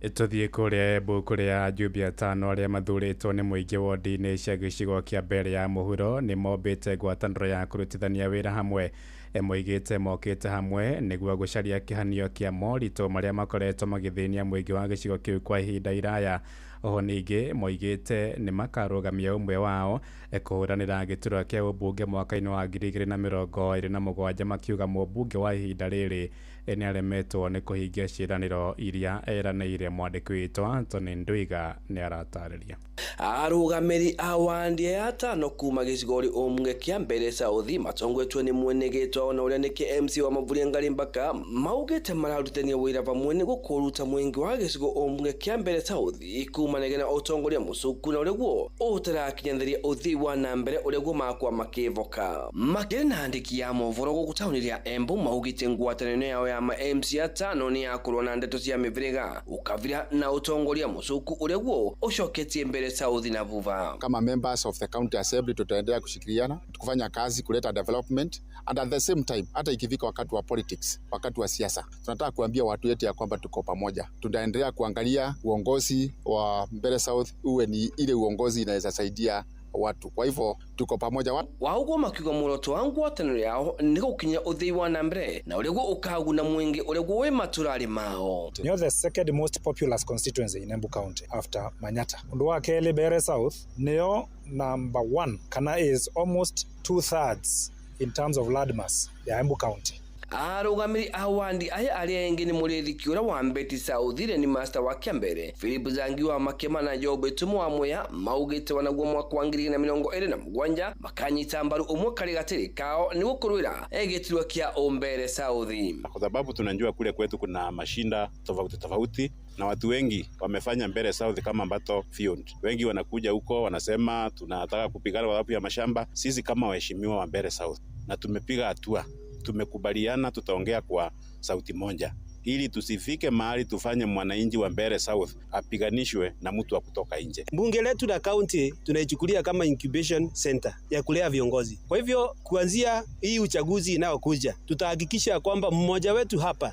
Tũthiĩ kũrĩa Embu kũrĩa ajumbe atano arĩa mathurĩtwo nĩ mũingĩ wodi-inĩ cia gĩcigo kĩa mbere ya mũhuro nĩ mombĩte ngwatanĩro ya kũrutithania wĩra hamwe. Moigĩte mokĩte hamwe nĩguo gũcaria kĩhanio kĩa moritũ marĩa makoretwo magĩthĩnia mũingĩ wa gĩcigo kĩu kwa ihinda iraya. Oho ningĩ moigĩte nĩ makarũgamia ũmwe wao kũhũranĩra gĩturwa kĩa ũmbunge mwaka-inĩ wa 2027 makiuga mũmbunge wa ihinda rĩrĩ nĩ aremetwo nĩ kũhingia ciĩranĩro iria eranĩire. Mwandĩki witũ Anthony Ndwiga nĩ aratarĩria. Arũgamĩrĩri a wandi atano kuma gĩcigo ũmwe kĩa Mbere South matongoretio nĩ mwene gĩtwa ona ũrĩa nĩ KMC wa Mavuria Ngari Mbaka maugĩte mararutithania wĩra vamwe nĩguo kũruta mũingĩ wa gĩcigo ũmwe kĩa Mbere South kumanagia na ũtongoria mũcuku na ũrĩa guo ũtarakinyanĩria ũthii wa na mbere ũrĩa guo makwa makĩvoka. Makĩrĩ na andĩki ya mohoro gũkũ taũni rĩa Embu maugĩte ngwatanĩro yao ya ma MC atano nĩ yakũrũa na ndeto cia mĩbĩrĩga ũkavira na ũtongoria mũcuku ũrĩa guo ũcoketie Mbere South na vuva. Kama members of the county assembly tutaendelea kushikiliana, kufanya kazi, kuleta development, and at the same time hata ikifika wakati wa politics, wakati wa siasa, tunataka kuambia watu wetu ya kwamba tuko pamoja. Tutaendelea kuangalia uongozi wa Mbere South uwe ni ile uongozi inaweza saidia watu. Kwa hivyo tuko pamoja. Waugo makiuga muoroto wa ngwatanĩro yao nĩ gũkinya ũthii wa na mbere na ũrĩa guo ũkaguna mũingĩ ũrĩa guo wĩ matũra-rĩ mao. Nĩyo the second most populous constituency in Embu County after Manyata. Ũndũ wa kerĩ Mbere South nĩyo number 1 kana is almost 2/3 in terms of land mass ya Embu County. Arũgamĩrĩri a wandi aya arĩa engĩ nĩ Mũrĩithi Kĩũra wa Mbeti South ni master wa Kĩambere Philip Zangi wa Makema na Job Tumo wa Mwea maugĩte wanaguo mwaka wa 2027 makanyita mbaru ũmwe karĩ gatĩrĩ kao nĩguo kũrũĩra gĩturwa kĩa Ũmbere South. Kwa sababu tunajua kule kwetu kuna mashinda tofauti tofauti na watu wengi wamefanya Mbere South kama battlefield. Wengi wanakuja huko wanasema tunataka kupigana kwa sababu ya mashamba. Sisi kama waheshimiwa wa Mbere South na tumepiga hatua, tumekubaliana tutaongea kwa sauti moja ili tusifike mahali tufanye mwananchi wa Mbere South apiganishwe na mtu wa kutoka nje. Bunge letu la county tunaichukulia kama incubation center ya kulea viongozi. Kwa hivyo kuanzia hii uchaguzi inayokuja tutahakikisha kwamba mmoja wetu hapa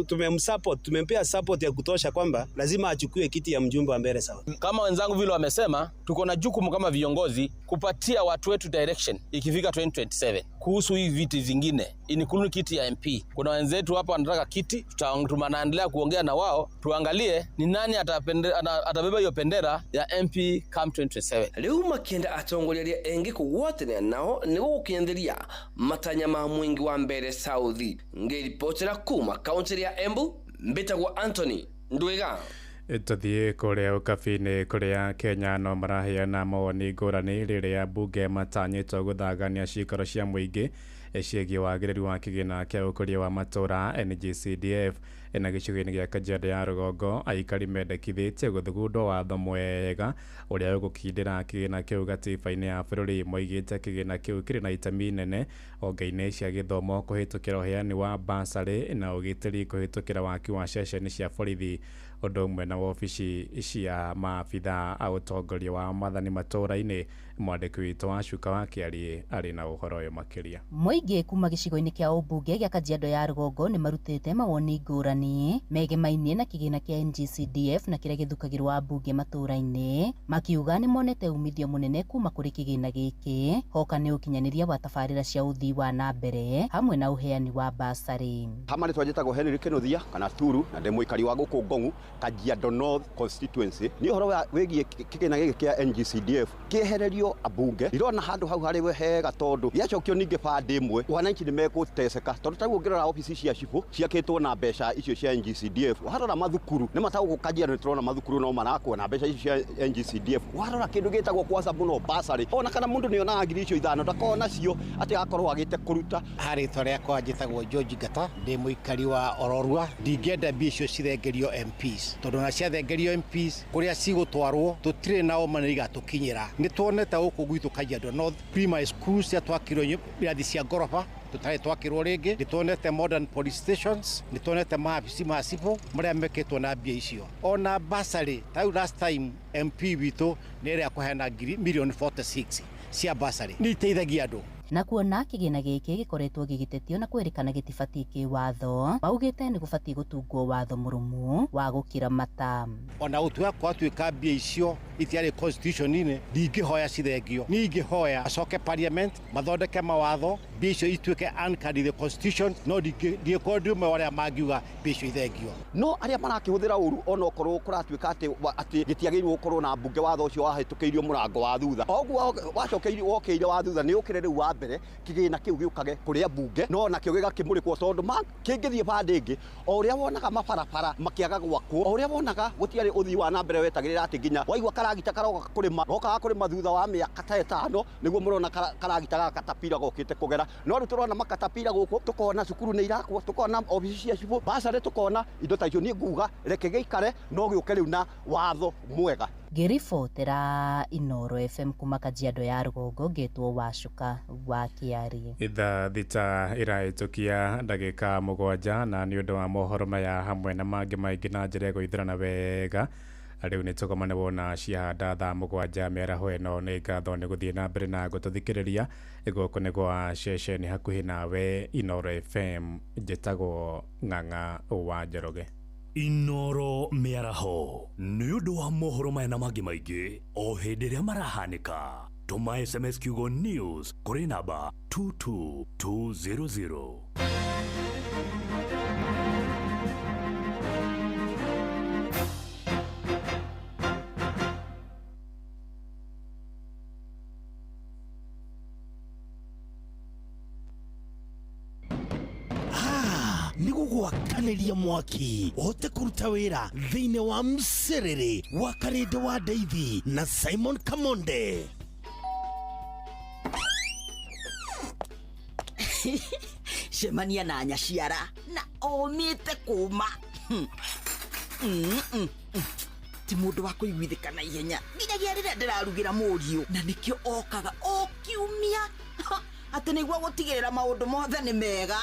tumemsupport, tumempea support ya kutosha kwamba lazima achukue kiti ya mjumbe wa Mbere South. Kama wenzangu vile wamesema, tuko na jukumu kama viongozi kupatia watu wetu direction ikifika 2027 kuhusu hii viti vingine, including kiti ya MP. Kuna wenzetu hapa wanataka kiti, tunaendelea kuongea na wao tuangalie ni nani atabeba hiyo bendera ya MP come 2027. Rĩu makĩenda atongoria arĩa engĩ kũgwatanĩra nao nĩguo gũkinyanĩria matanya ma mũingĩ wa Mbere South. Ngĩribotera kuma kaunti ya Embu, mbĩtagwo Anthony Ndwiga. Tũthiĩ kũrĩa ũkabi-inĩ kũrĩa Kenya no maraheana mawoni ngũrani rĩrĩa mbunge matanyĩtwo gũthagania ciikaro cia mũingĩ ciĩgiĩ wagĩrĩru wa kĩgĩna kĩa ũkũria wa matũra NGCDF na gĩcigo-inĩ gĩa Kajiado ya rũgongo aikari mendekithĩtie gũthugundwo watho mwega ũrĩa ũgũkindĩra kĩgĩna kĩu gatiba-inĩ ya bũrũri. Moigĩte kĩgĩna kĩu kĩrĩ na itemi inene honge-inĩ cia gĩthomo kũhĩtũkĩra ũheani wa basarĩ na ũgitĩri kũhĩtũkĩra waki wa ceceni cia borithi ũndũ ũmwe na wobici cia maabitha a ũtongoria wa maathani matũra-inĩ. Mwandĩki witũ wa Cuka wa Kĩariĩ arĩ na ũhoro ũyũ makĩria. Mũingĩ kuma gĩcigo-inĩ kĩa ũmbunge gĩa Kajiado ya rũgongo nĩ marutĩte mawoni ngũrani megemainie na kĩgĩna kĩa NGCDF na kĩrĩa gĩthukagĩrwo ambunge matũra-inĩ, makiuga nĩ monete umithio mũnene kuma kũrĩ kĩgĩna gĩkĩ hoka nĩ ũkinyanĩria wa tabarĩra cia ũthii wa na mbere hamwe na ũheani wa basarĩ. Hama nĩ twanjĩtagwo Henry Kĩnuthia kana Turu na ndĩ mũikari wa gũkũ Ngong'u Kajiado North constituency. Nĩ ũhoro wĩgiĩ kĩgĩna gĩkĩ kĩa NGCDF kĩehererio ambunge ndirona handũ hau harĩ hega tondũ gĩacokio ningĩ bandi ĩmwe wananchi nĩ megũteceka tondũ tarĩu ũngĩrora obici cia cibũ ciakĩtwo na mbeca icio icio cia NGCDF. Warora mathukuru nĩ matagũkũ Kajiado, nĩ tũrona mathukuru no marakwo na mbeca icio cia NGCDF. Warora kĩndũ gĩtagwo kwaca mũno basarĩ, ona kana mũndũ nĩ onaga 5,000 ndakoragwo nacio atĩ agakorwo agĩte kũruta. Harĩtwa rĩakwa njĩtagwo George Ngata, ndĩ mũikari wa Ororua. Ndingĩenda mbia icio cirengerio MPs, tondũ na ciathengerio MPs kũrĩa cigũtwarwo tũtirĩ nao ma nĩ igatũkinyĩra. Nĩ tuonete gũkũ gwitũ Kajiado North primary school ciatwakirwo irathi cia ngoroba tũtarĩ twakĩrwo rĩngĩ. Nĩ tuonete modern police stations, nĩ tuonete maabisi ma civil marĩa mekĩtwo na mbia icio. Ona basarĩ ta rĩu last time MP witũ nĩ ĩrĩa kũheana mirioni 46 cia basarĩ, nĩ iteithagia andũ. Na kuona kĩgĩna gĩkĩ gĩkoretwo gĩgĩtetio na kwĩrĩkana gĩtibatiĩ kĩwatho, maugĩte nĩ gũbatiĩ gũtungwo watho mũrũmu wa gũkĩra mata. Ona gũtuĩka gwatuĩka mbia icio itiarĩ constitution-inĩ, ndingĩhoya cithengio. Niĩ ingĩhoya acoke parliament mathondeke mawatho mbia icio ituĩke anchored in the constitution, no ndingĩkorwo ndĩ ũmwe wa arĩa mangiuga mbia icio ithengio. No arĩa marakĩhũthĩra ũru, ona okorwo kũratuĩka atĩ gĩtiagĩrĩirwo gũkorwo na mbunge, watho ũcio wahĩtũkĩirio mũrango wa thutha, oguo wacokeirio wokĩire wa thutha nĩ ũkĩre rĩu wa mbere kĩgĩna kĩu gĩũkage kũrĩa mbunge, no nakĩo gĩgakĩmũrĩkwo, tondũ kĩngĩthiĩ bandĩ ĩngĩ, o ũrĩa wonaga mabarabara makĩaga gwakwo, o ũrĩa wonaga gũtiarĩ ũthii wa na mbere wetagĩrĩra atĩ nginya waigua karagita karoka kũrĩma, gokaga kũrĩma thutha wa mĩaka ta 5 nĩguo mũrona karagita ga katapira gokĩte kũgera. No rĩu tũrona makatapira gũkũ, tũkona cukuru nĩ irakwo, tũkona obici cia cibũ basarĩ, tũkona indo ta icio. Niĩ nguga reke gĩikare, no gĩũke rĩu na watho mwega. Ngĩribotera Inooro FM kuma Kajiado ya rũgongo, ngetwo Wacuka wa Kĩari. Ithaa 6 ĩrahĩtũkia ndagĩka 7, na nĩ ũndũ wa mohoro maya hamwe na mangĩ maingĩ na njĩra ĩgũithĩrana wega, rĩu nĩ tũgomane wona ciahanda thaa 7 mĩaraho ĩno. Nĩ ngatho nĩ gũthiĩ na mbere na gũtũthikĩrĩria. Gũkũ nĩ gwa ceceni hakuhĩ nawe Inooro FM. Njĩtagwo Ng'ang'a wa Njoroge. Inooro mĩaraho nĩ ũndũ wa mohoro maya na mangĩ maingĩ o hĩndĩ ĩrĩa marahanĩka. Tũma SMS kiugo news kũrĩ namba 22200. Nĩgũgwakanĩria mwaki ũhote kũruta wĩra thĩinĩ wa mcerere wa Karĩndĩ wa Ndeithi na Simon Kamonde. Cemania na nyaciara na omĩte kũma. Ti mũndũ wa kũiguithĩka na ihenya nginyagia rĩrĩa ndĩrarugĩra mũriũ, na nĩkĩo okaga o kiumia atĩ nĩguo gũtigĩrĩra maũndũ mothe nĩ mega.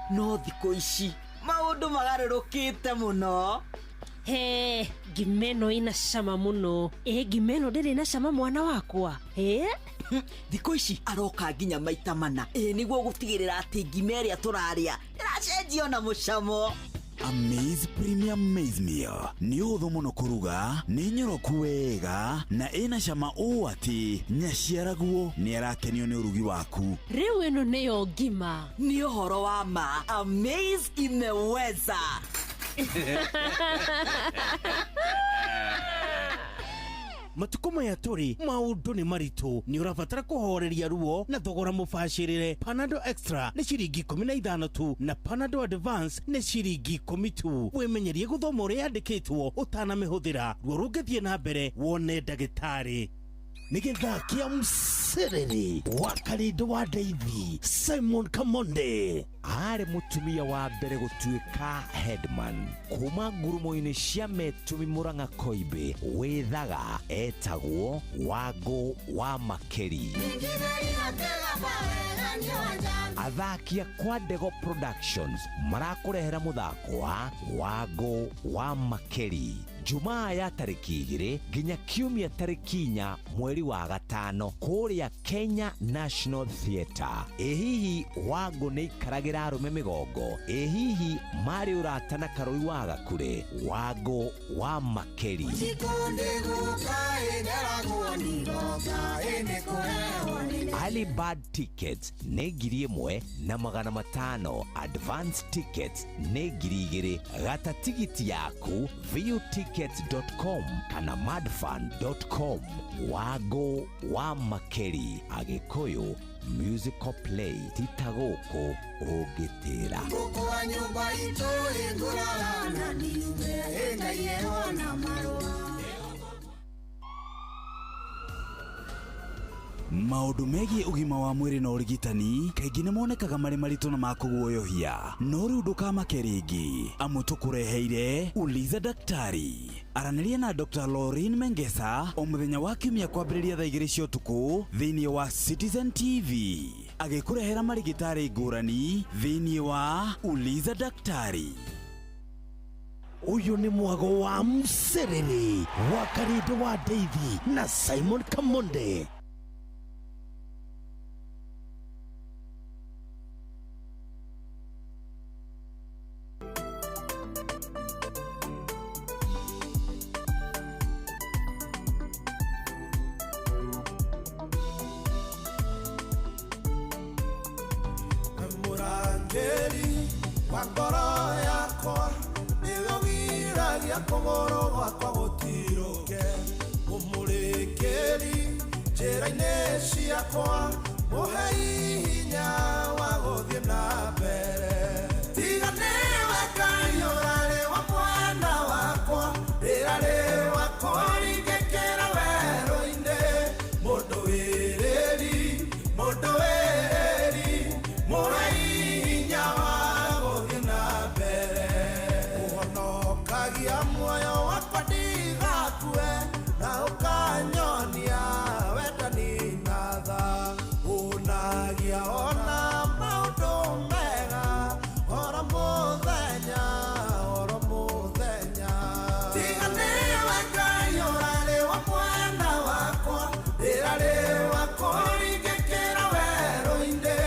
No thikũ ici maũndũ magarũrũkĩte mũno. He, ngima ĩno ĩna cama mũno. Ĩ ngima ĩno ndĩrĩ na cama mwana wakwa. He? Thikũ ici aroka nginya maita 4. Ĩ nĩguo gũtigĩrĩra atĩ ngima ĩrĩa tũrarĩa ĩracenjio na mũcamo. Amaze Premium Maize Meal nĩ ũhũthũ mũno kũruga, nĩ nyoroku wega na ĩna cama ũũ atĩ nyaciaraguo nĩ arakenio nĩ ũrugi waku. Rĩu ĩno nĩyo ngima. Nĩ ũhoro wa ma. Amaze imeweza. Matukũ maya tũrĩ maũndũ nĩ maritũ, nĩ ũrabatara kũhoreria ruo na thogora mũbacĩrĩre. Panadol Extra nĩ ciringi 15 tu na Panadol Advance nĩ ciringi 10 tu. Wĩmenyerie gũthoma ũrĩa yandĩkĩtwo ũtanamĩhũthĩra. Ruo rũngĩthiĩ na mbere wone ndagĩtarĩ. Nĩ gĩthaa kĩa mcerere wa Karĩndĩ wa Ndeithi Simon Kamonde. Arĩ mũtumia wa mbere gũtuĩka headman kuma ngurumo-inĩ cia Metumi Murang'a Koimbĩ wĩthaga etagwo Wangũ wa Makeri. Athaki a Kwa Ndego Productions marakũrehera mũthako wa Wangũ wa Makeri Jumaa ya tarĩki 2 nginya Kiumia tarĩki 4 mweri wa 5 kũrĩa Kenya National Theatre. Ĩ hihi Wangũ nĩ ikaragĩra arũme mĩgongo? Ĩ hihi marĩ ũrata na Karũi wa Gakure? Wangũ wa Makeri. Early bird tickets nĩ 1,500, advance tickets nĩ 2,000. Gata tigiti yaku viewtickets.com kana madfan.com. Wangũ wa Makeri, Agĩkũyũ Musical play tita gũkũ ũngĩtĩra. Gũkũ wa nyũmba itũ ĩngũraga na ndiuge Ngai ĩona marũa. Maũndũ megiĩ ũgima wa mwĩrĩ na ũrigitani kaingĩ nĩ monekaga marĩ maritũ na makũguoyohia, no rĩu ndũkamake rĩngĩ amu tũkũreheire Uliza Daktari. Aranĩria na Dr. Lauren Mengesa o mũthenya wa kiumia kwambĩrĩria thaa 2 cia ũtukũ thĩinĩ wa Citizen TV, agĩkũrehera marigĩtarĩ ngũrani thĩinĩ wa Uliza Daktari. Uyu ni mwago wa Msereri wa Karindo wa Deithi na Simon Kamonde. Murangeri wa ngoro yakwa nĩwe ũgiragia kũgũrũ gwakwa gũtirũke, ũmũrĩkĩri njĩra-inĩ ciakwa, mũhei hinya wa gũthiĩ na mbere. Tiga nĩwe Ngai ũrarĩ wa mwena wakwa, rĩrarĩ wa kũringĩkĩra werũ-inĩ, mũndũ wĩrĩri, mũndũ wĩrĩri, mũhei hinya wa gũthiĩ na mbere. Ũhonokagia muoyo wakwa ndigakue, na ũkanyonia wendani na tha, ũnagia ona maũndũ mega oro mũthenya, oro mũthenya. Tiga nĩwe Ngai ũrarĩ wa mwena wakwa, rĩrarĩ wa kũringĩkĩra werũ-inĩ,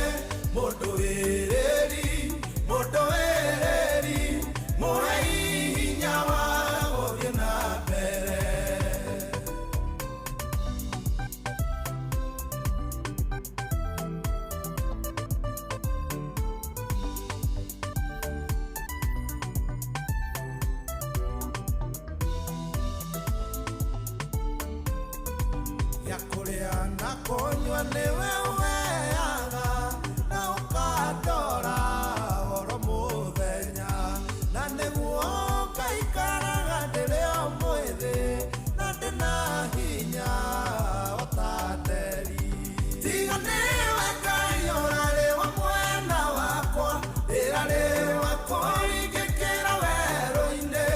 mũndũ wĩrĩri, mũndũ wĩrĩri, mũhei hinya wa gũthiĩ na mbere. Ya kũrĩa na kũnyua nĩwe ũheaga, na ũkandora oro mũthenya, na nĩguo ngaikaraga ndĩrĩ o mwĩthĩ, na ndĩna hinya o ta nderi. Tiga nĩwe Ngai ũrarĩ wa mwena wakwa, rĩrarĩ wa kũringĩkĩra werũ-inĩ,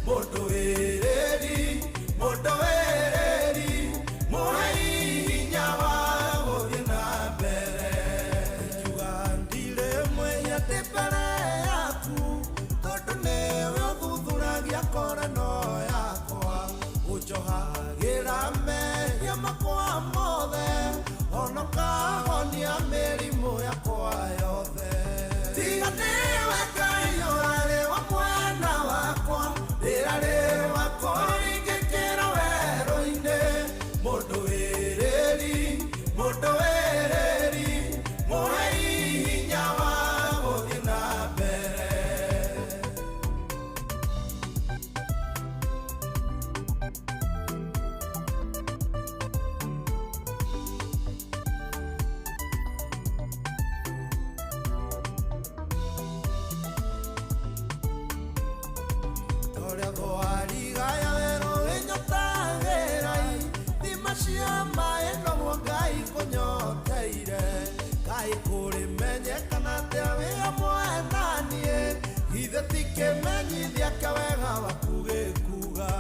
mũndũ wĩrĩri, mũndũ wĩrĩri, mũhei hinya wa gũthiĩ na mbere. Ingiuga ndirĩ mwĩhia ndĩ mbere yaku, tondũ nĩwe ũthuthuragia ngoro ĩno yakwa, ũnjohagĩra mehia makwa mothe, ona ũkahonia mĩrimũ yakwa yothe. Tiga nĩwe Ngai ũrarĩ wa mwena wakwa, rĩrarĩ wa kũringĩkĩra werũ-inĩ, mũndũ wĩrĩri, mũndũ wĩrĩri, mũhei hinya wa gũthiĩ na mbere. Torĩa thwariga ya werũ ĩnyotagĩra-ĩ, thima cia maĩ noguo Ngai kũnyoteire, kaĩ kũrĩmenyekana atĩa wĩ hamwe na niĩ, githĩ ti kĩmenyithia kĩa wega waku gĩkuga.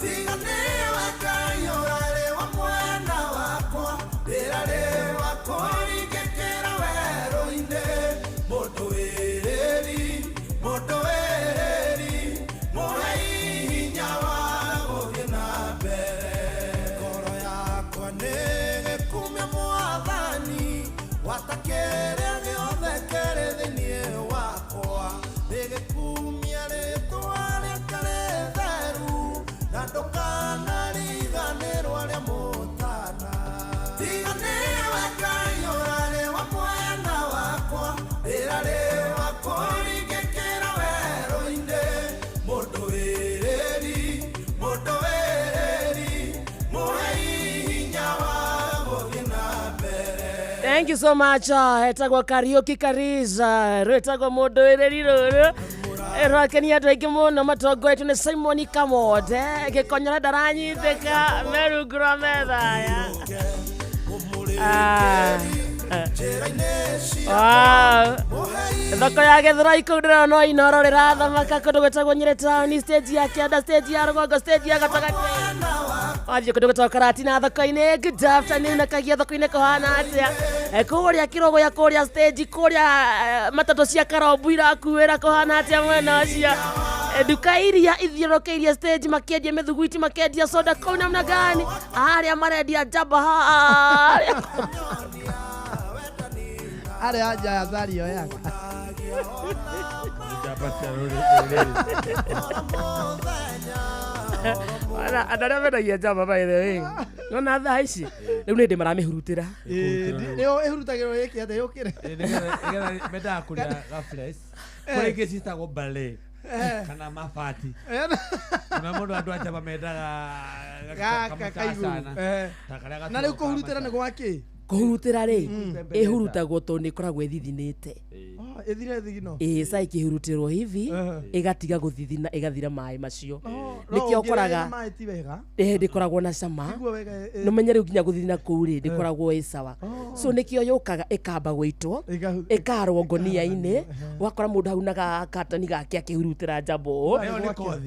Tiga nĩwe Ngai ũrarĩ wa mwena wakwa, rĩrarĩ wa kũringĩkĩra werũ-inĩ, mũndũ wĩrĩri, mũndũ wĩrĩri, mũhei hinya wa gũthiĩ na mbere. Ngoro yakwa nĩ Thank you so much. Etagwo Kariuki Kariza, rwetagwo mundu wireri ruru. Rwakenia andũ aingĩ mũno matongoretio nĩ Simon Kamode gĩkonyora ndaranyitĩka me rungu rwa metha aya. Wow. Thoko ya Gĩthũrai kũu ndĩrona no inoro rĩrathamaka kũndũ gwĩtagwo Nyĩrĩ town, stage ya kĩanda, stage ya rũgongo, stage ya gatagatĩ. Wathiĩ kũndũ gwĩtagwo Karatina thoko-inĩ. Good afternoon, akagia thoko-inĩ kũhana atĩa? Kũrĩa Kĩrũgũya, kũrĩa stage, kũrĩa matatũ cia Karombu irakuĩra kũhana atĩa mwena ũcio? Nduka iria ithiũrũrũkĩirie stage makĩendia mĩthuguiti, makĩendia soda kũu namna gani? Arĩa marendia njamba harĩa. Arĩa anja ya thari yoyaga. Njamba cia rũrĩrĩ. Wana andũ arĩa mendagia njamba by the way. Nona thaa ici rĩu nĩ ndĩ maramĩhurutĩra. Nĩyo ĩhurutagĩrwo ĩke atĩa yũkĩre? Nĩgetha mendaga kũrĩa ga fresh. Kũrĩ ingĩ ciĩtagwo ballet kana mabati. Kuna mũndũ andũ a njamba mendaga Gaka kaiguru. Na rĩu kũhurutĩra nĩ gwa kĩ? Kũhurutĩra rĩ ĩhurutagwo tondũ nĩ ĩkoragwo ĩthithinĩte. Ĩthire thigino. Ĩĩ ca ĩkĩhurutĩrwo hivi ĩgatiga gũthithina ĩgathira maĩ macio. Nĩkĩo ũkoraga maĩ ti wega. Ndĩkoragwo na cama. Tiguo wega. Nĩũmenye rĩu nginya gũthithina kũu rĩ ndĩkoragwo ĩ sawa. So nĩkĩo yũkaga ĩkamba gũitwo ĩkarwo ngonia-inĩ ũgakora mũndũ hau na gakatoni gake akĩhurutĩra njamba ũũ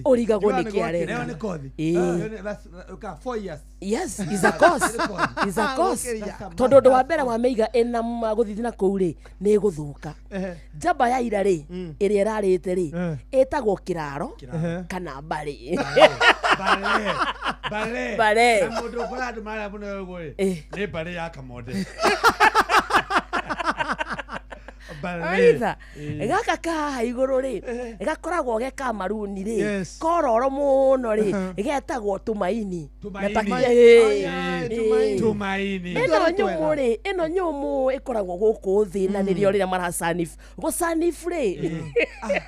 ũrigagwo nĩkĩ areka. Nayo nĩ kothi. Ĩĩ. That's 4 years. Yes, is a course. Is a course. Tondũ ũndũ wa mbere wamĩiga ĩna gũthithina kũu rĩ nĩ ĩgũthũka. Njamba ya ira rĩ ĩrĩa ĩrarĩte rĩ ĩtagwo kĩraro kana mbarĩ. Ballet. Ballet. Na mũndũ ũkora andũ marĩa mũno ũguo rĩ nĩ ballet ya Kamonde. Aitha gaka ka haha igũrũ rĩ gakoragwo ge ka maruni rĩ kororo mũno rĩ getagwo tumaini. Tumaini. Ĩno nyũmũ rĩ, ĩno nyũmũ ĩkoragwo gũkũ thĩ na nĩrĩo rĩrĩa marasanif gũsanif rĩ.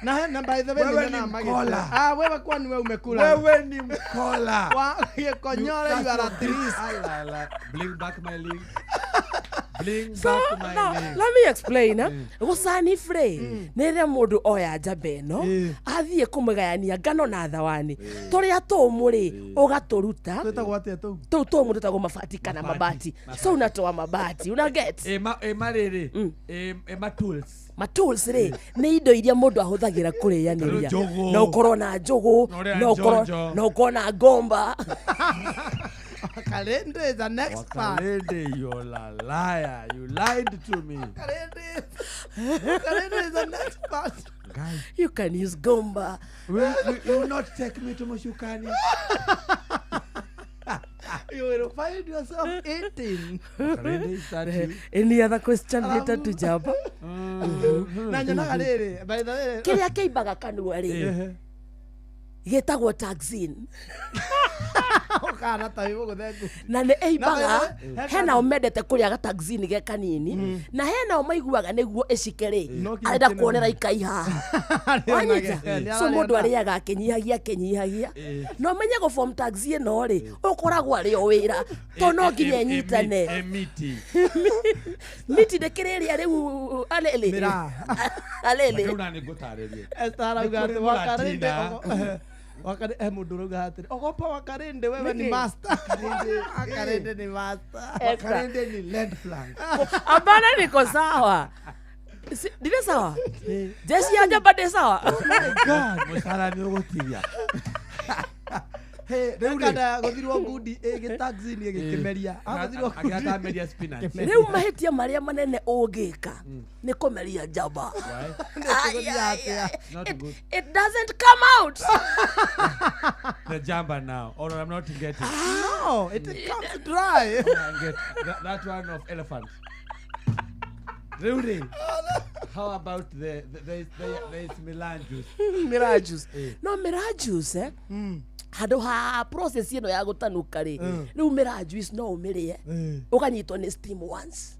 Na by the way Wewe ni ni mkola. Ah, wewe kwani wewe umekula? Wewe ni mkola. Wa Konyore, you are at risk. Ala, bring back my link. Bring So, back my now, link. let me explain. Gũsanif rĩ nĩ rĩrĩa mũndũ oya njamba ĩno athiĩ kũmĩgayania ngano na thawani tũrĩa tũmũ rĩ ũgatũruta. Twĩtagwo atĩa tũu? Tũu tũmũ twĩtagwo mabati kana mabati. So unatoa mabati una get. Ĩ marĩrĩ ĩ ma tools. Ma tools rĩ nĩ indo iria mũndũ ahũthagĩra kũrĩanĩria. Njũgũ. No ũkorwo na njũgũ, Na ũrĩa no njonjo. ũkorwo na ngomba. Wakalende is an expert. Wakalende, you're a liar. You lied to me. Wakalende is an expert. Guys. You can use gomba. Will you not take me to Mushukani? You will find yourself eating. Wakalende, is that you? Any other question related to Jamba? Na nyonaga rĩrĩ, by the way. Kĩrĩa kĩimbaga kanua rĩ gĩtagwo taxin. Ũkahana ta wĩ mũgũthengu. Na nĩ ĩimbaga henao mendete kũrĩa gataxin ge kanini na henao maiguaga nĩguo ĩcike rĩ arenda kuonera ikai haha. Wanyita? So mũndũ arĩaga akĩnyihagia akĩnyihagia. No menye gũ form taxi ĩno rĩ ũkoragwo arĩ o wĩra to no nginya ĩnyitane. Miti. Miti ndĩkĩrĩ ĩrĩa rĩu alele. Alele. Rĩu nani ngũtarĩrie. Esther arauga Nĩ atĩ kũrĩ Wakalende mũratina. Wakalende mũndũ ũrauga atĩrĩ ogopa Wakalende wewe ni master. Wakalende ni master. Wakalende ni land flank. Abana niko sawa. Ndire sawa? Jeshi ya njamba ndĩ sawa? Oh my God, mũcara nĩ ũgũtigia. Rĩu kada gũthirwo ngundi ĩgĩ taxi nĩ ĩgĩkĩmeria. Agũthirwo ngundi. Agĩatameria spinach. Rĩu mahĩtia marĩa manene ũngĩka nĩ kũmeria njamba. It doesn't come out. The jamba now. Or I'm not getting. No, it comes dry. I get that one of elephant. Really? How about the there is miraa juice? Miraa juice. No, miraa juice, eh? Handũ ha process ĩno ya gũtanuka rĩ, rĩu mĩraa juice no ũmĩrĩe ũkanyitwo nĩ steam once.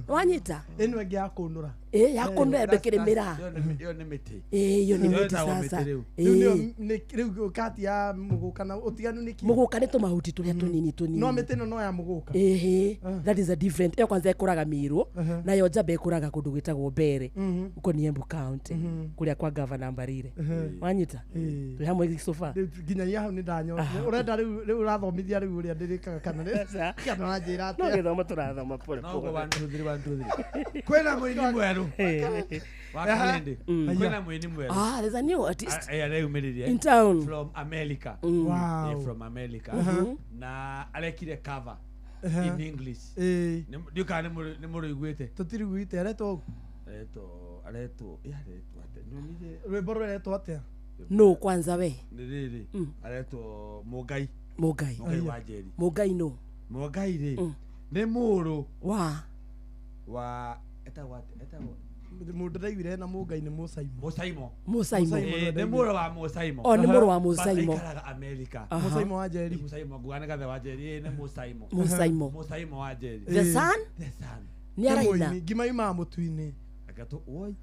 Wanyita? Ĩno ĩngĩ ya kũnũra. Ĩ ya kũnũra ndĩkĩrĩ mĩraa. Ĩyo nĩ mĩtĩ. Ĩ iyo nĩ Ĩyo mĩtĩ ĩtagwo sasa. mĩtĩ rĩu. Rĩu nĩyo rĩu kati ya mũgũka na ũtiganu nĩ kĩ? Mũgũka nĩ tũmahuti tũrĩa tũnini tũnini. No mĩtĩ ĩno no ya mũgũka. Ehe, that is a different. Ĩyo kwanza ĩkũraga Mĩrũ, nayo Njamba ĩkũraga kũndũ gwĩtagwo Mbere, huko ni Embu County, kũrĩa kwa Governor Mbarire. Wanyita? Twĩ hamwe so far. Rĩu nginyagia hau nĩ ndanyona. Ũrenda rĩu rĩu ũrathomithia rĩu ũrĩa ndĩrĩkaga kana nĩ kana ũranjĩra No atĩa? gĩthomo tũrathoma pole No pole. 1 2 3 1 2 3. Kwĩna mũini mwerũ wa Kalindi. Kwĩna mũini mwerũ. Ah, there's a new artist. Areyumĩririe In town. From America. Wow. From America. Na arekire cover in English. Ndiũ kana nĩ mũrũiguĩte. Tũtiriguĩte aretwo Aretwo aretwo ĩ aretwo atĩa? Nyonire rwĩmbo rũretwo atĩa? No kwanza we. Nĩ rĩrĩ aretwo Mũngai. Mũngai. Mũngai wa Njeri. Mũngai no. Mũngai rĩ nĩ mũrũ wa etagwo atĩa? Etagwo Mũndũ ndaiguire na Mũngai nĩ Mũsaimo. Mũsaimo. Mũsaimo. Nĩ mũrũ wa Mũsaimo. Oh, nĩ mũrũ wa Mũsaimo. But aikaraga America. Mũsaimo wa Njeri. Nĩ Mũsaimo nguga nĩ gathe wa Njeri nĩ Mũsaimo. Mũsaimo. Mũsaimo wa Njeri. The son? The son. Nĩ araina. Ngima yumaga mũtu-inĩ. Reke tu oi.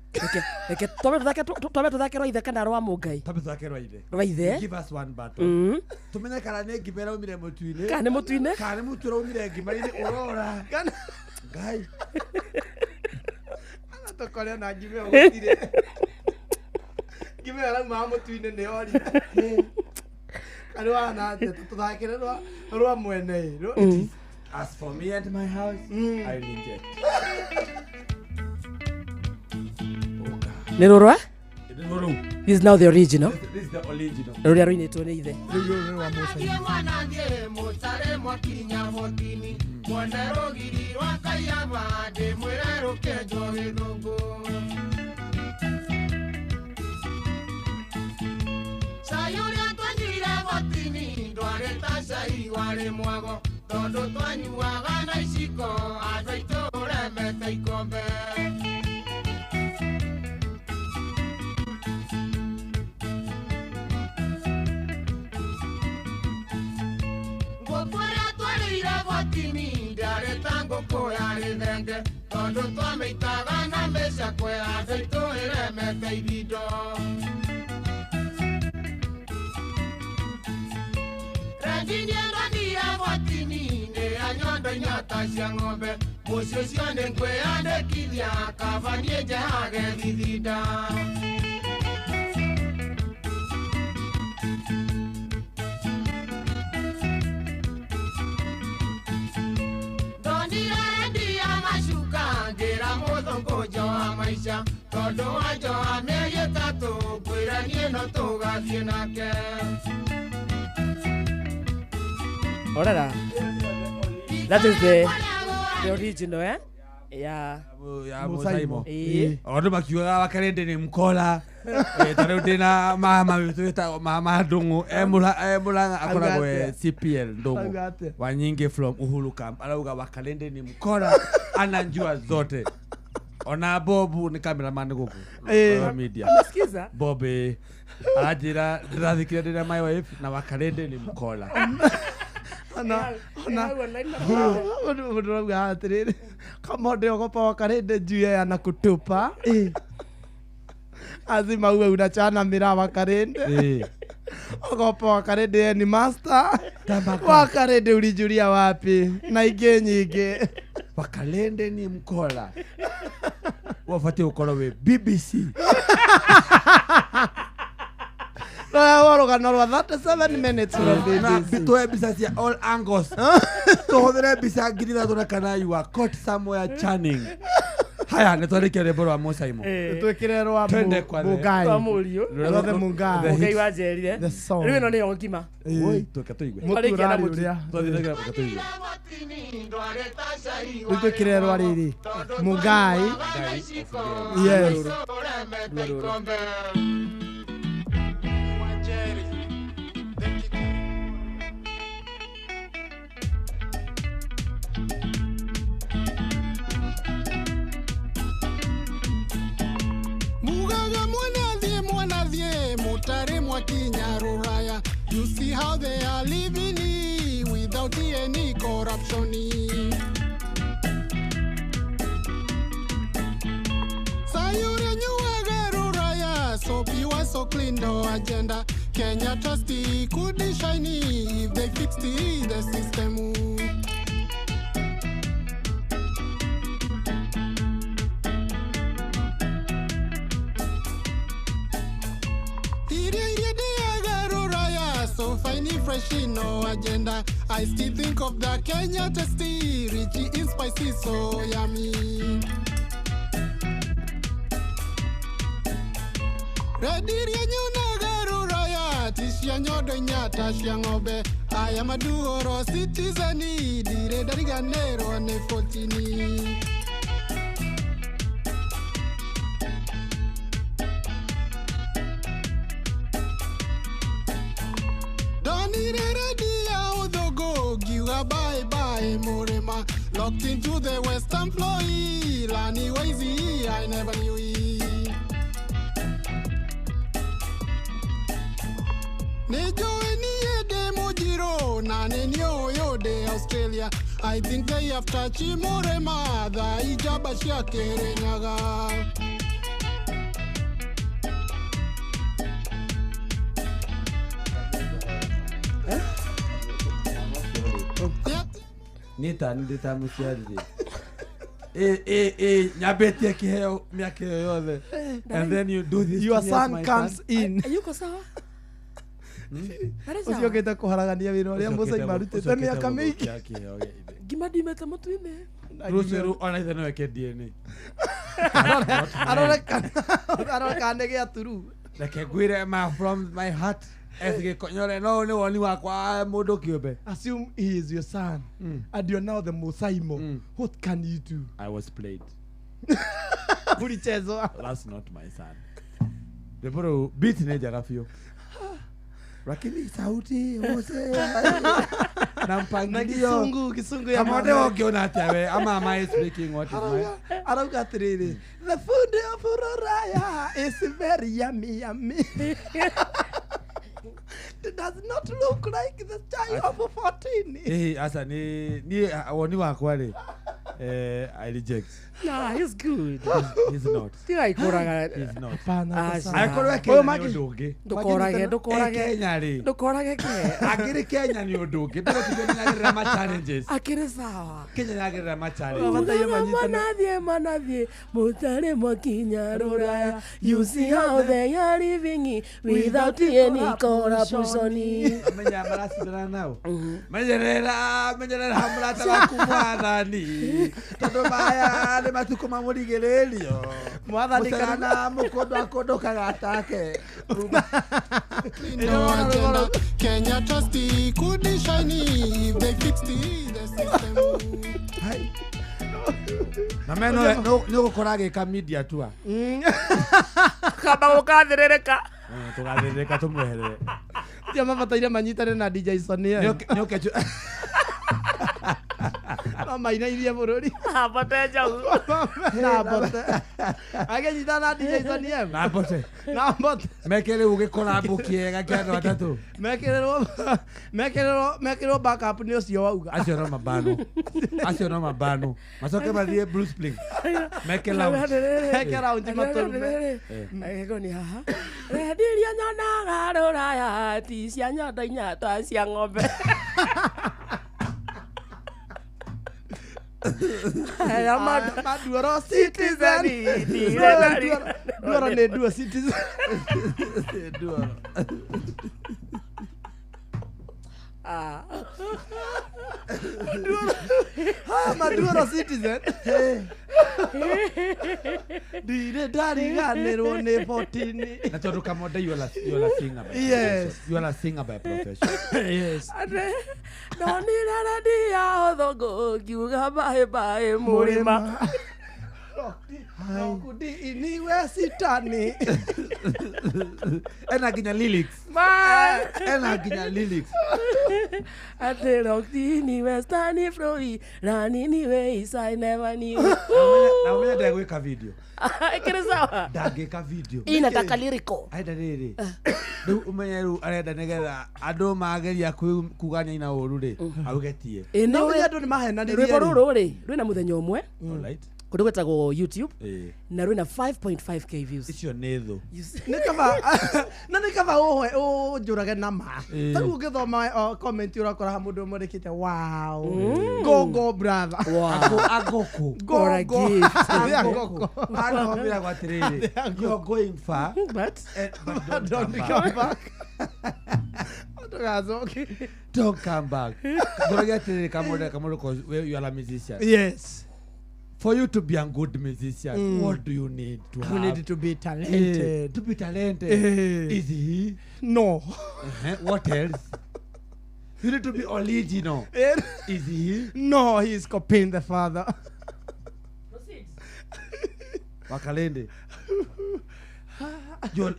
Reke twambe tũthake rwa ithe kana rwa Mũngai? Twambe tũthake rwa ithe. Rwa ithe? Give us one battle. Tumenye kana nĩ ngima ĩraumire mũtu-inĩ. Kana nĩ mũtu-inĩ? Kana nĩ mũtu ũraumire ngima-inĩ ũrora. Ngai. Tũkore na ngima ĩyo gũtirĩ. Ngima ĩyo ĩraumaga mũtu-inĩ nĩ ori. Kana wana atĩa? Tũthakĩre rwa mwene ĩ. As for me and my house, I reject. Nĩ rũrwa? Nĩ rũrũ. This is now the original. This is the original. Rũrĩa rũinĩtwo nĩ ithe. Rĩu rũrũ rwa Mũsaimo. Mwanangie mũtare mwakinya botini mwone rũgiri rwa Kayaba ndĩmwĩre rũkĩenjwo gĩthũngũ. Cai ũrĩa twanyuire botini ndwarĩ ta cai warĩ mwago tondũ twanyuaga na iciko andũ aitũ ũremete ikombe. Ngũkũ ĩrĩa twarĩire botini ndĩarĩ ta ngũkũ yarĩ thenge tondũ twamĩitaga na mĩcakwe andũ aitũ ĩremete ithindo. Rendi nĩendonire botini nĩ ya nyondo inyata cia ng'ombe mũciĩ ũcio nĩ ngwĩyandĩkithia kaba niĩ njehage thithinda. Ndonire rendi ya macuka ngĩra mũthũngũ njoha maica tondũ wa njoha mĩeri ĩtatũ ngwĩra niĩ no tũgathiĩ nake. Orara. That is the original, eh? Yeah. Ya Mũsaimo. Andũ makiugaga Wakarende nĩ mkola. Ta rĩu ndĩna mama witũ wĩtagwo mama Ndung'u e Mũrang'a akoragwo e CPL Ndung'u Wanyingi from Uhuru Camp arauga Wakarende ni mkola ananjua zote. Ona Bobu ni cameraman gũkũ media. Unasikiza? Bob aranjĩra ndĩrathikire ndĩna my wife na Wakarende ni mkola. Ona mũndũ arauga atĩrĩrĩ kama ndĩogopa Wakarende njui anakutupa. Azima uwe unachana mira Wakarende. Ogopa Wakarende ni master. Wakarende ulijulia wapi? Na ingĩ nyingĩ. Wakarende ni mkola. Wabatiĩ gũkorwo wĩ BBC. No rũgano rwa 37 minutes from BBC. Tuoe mbica cia all angles. Tũhũthĩre mbica 3,000 na kana you are caught somewhere churning. Haya nĩ twarĩkia rwĩmbo rwa Mũsaimo. Twĩkĩre rwa Mũngai. Rwa mũriũ. Rwa Mũngai. Mũngai wa Njerire. Rĩu ĩno nĩyo ngima. Oi, twĩke tũigue. Twarĩkia na mũtu. Twathiĩ na tũigue. Rĩu twĩkĩre rwa rĩrĩ. Mũngai. Yes. Mugaga mwanathie mwanathie mutare mwakinya ruraya You see how they are living without any corruption. Sayure nyuaga ruraya, so pure, so clean, no agenda. Kenya trustee could be shiny if they fixed the system. So fine, fresh, no agenda. I still think of the Kenya tasty, rich in spicy, so yummy. Rediria nyunaga ruraya, tishia nyodo nyata shiangobe. I am a duoro citizen, dire dariganero ne fotini. Bye bye Murima, locked into the Western floor. Lani Wazy, I never knew it. Nejo eni de Mujiro, nane nyo de Australia. I think they have touched Murima, the ijaba shakere nyaga. Nita ndita muciari nyabetie kiheo miaka yothe and then you do this. Your son comes in. Yuko sawa? Ucio gita kuharagania wira uria Musa marutite miaka mingi. Ngima ndimete mutu-ini. Rucio ona ithe no eke DNA. Arora nĩ gĩa turu. Reke ngwire ma from my heart. Esgikonyore no nĩ woni wakwa mũndũ kĩũmbe. Assume he is your son and you're now the Musaimo. What can you do? I was played. Ulichezwa. That's not my son. Rĩmwe beat nĩ njega biũ. Lakini sauti wose na mpangilio na kisungu ya Kamode ũngĩona atĩa we ama am I speaking what is my arauga atĩrĩrĩ, the food of Ruraya is very yummy yummy. It does not look like the child of 14. Asa ni woni wakwa rĩ, I reject. Nah, he's good. He's not. Tigaikũraga. He's not. Akorwo Kenya nĩ ũndũ ũngĩ. Ndũkorage, ndũkorage. Kenya rĩ. Ndũkorage ke. Akĩrĩ Kenya nĩ ũndũ ũngĩ. Ndũgũtinde nĩagerera ma challenges. Akĩrĩ sawa. Kenya nĩagerera ma challenges. Manathiĩ, manathiĩ, mũtarĩ mwakinya rũraya. You see how they are living without any corruption. Menya maracindana nao. Menyerera, menyerera mũrata waku mwathani. Tondũ maya nĩ matukũ ma mũrigĩrĩrio. Mwathani kana mũkũndũ akũndũkaga take. Kenya trustee could be shiny if they fixed the system. Na meno nĩ ũgũkora agĩka media tour. Kamba gũkathĩrĩrĩka. Tũgathĩrĩrĩka tũmweherere. Tia mabataire manyitane na DJ Sonia. Nĩ mamainairie bũrũri. Mbote njau. Na mbote. Agĩnyitana na DJ Sonia. Na mbote. Na mbote. Meke rĩu gĩkorambo kĩega kĩa andũ atatũ. Mekĩrĩrwo backup nĩ ũcio wauga. Acio no mabano. Acio no mabano. Macoke mathiĩ Blue Spring. Meke lounge. Meke lounge matũrume. Agĩkorwo nĩ haha. Rendiria nyonaga rũraya ti cia nyondo inya ta cia ng'ombe. Maduoro citizen. Duoro nĩ duo citizen. Duoro. Maduoro citizen. Ndire ndariganĩrwo nĩ 14. Na tondũ Kamode you are a singer by yes. You are a singer by profession. Yes. Ndonire rendia ũthũngũ ngiuga bye bye mũrĩma. Rokundi iniwe Wesitani. Ena nginya lyrics. Man. Ena nginya lyrics. Ate roktini westani floi ranini ways I never knew. Na umenye ndegwika video. Ikiri sawa. Ndangika video. Inataka lyrical. Aenda riri. Riu umenye riu arenda nigetha andu mageria kuga nyaina uru ri augetie. Na umenye andu ni mahenanirie. Rwimbo ruru ri rwina muthenya umwe. Alright. Kundu gwetagwo YouTube na rwina 5.5k views. Icio nĩ thũ. Nĩ kaba na nĩ kaba ũnjũrage na ma. Ta rĩu ũngĩthoma comment ũrakora ha mũndũ ũmwe ũrĩkĩte wow. Go go brother. Wow. Agoko. Go go. Agoko. Agoko atĩrĩrĩ. You are going far but don't come back. Don't come back. Ngoja atĩrĩrĩ kamũndũ cause you are a musician. Yes. For you to be a good musician, what do you need to have? You need to be talented. To be talented. Is he? No. What else? You need to be original. Is he? No, he is copying the father. Proceed. Wakalende. You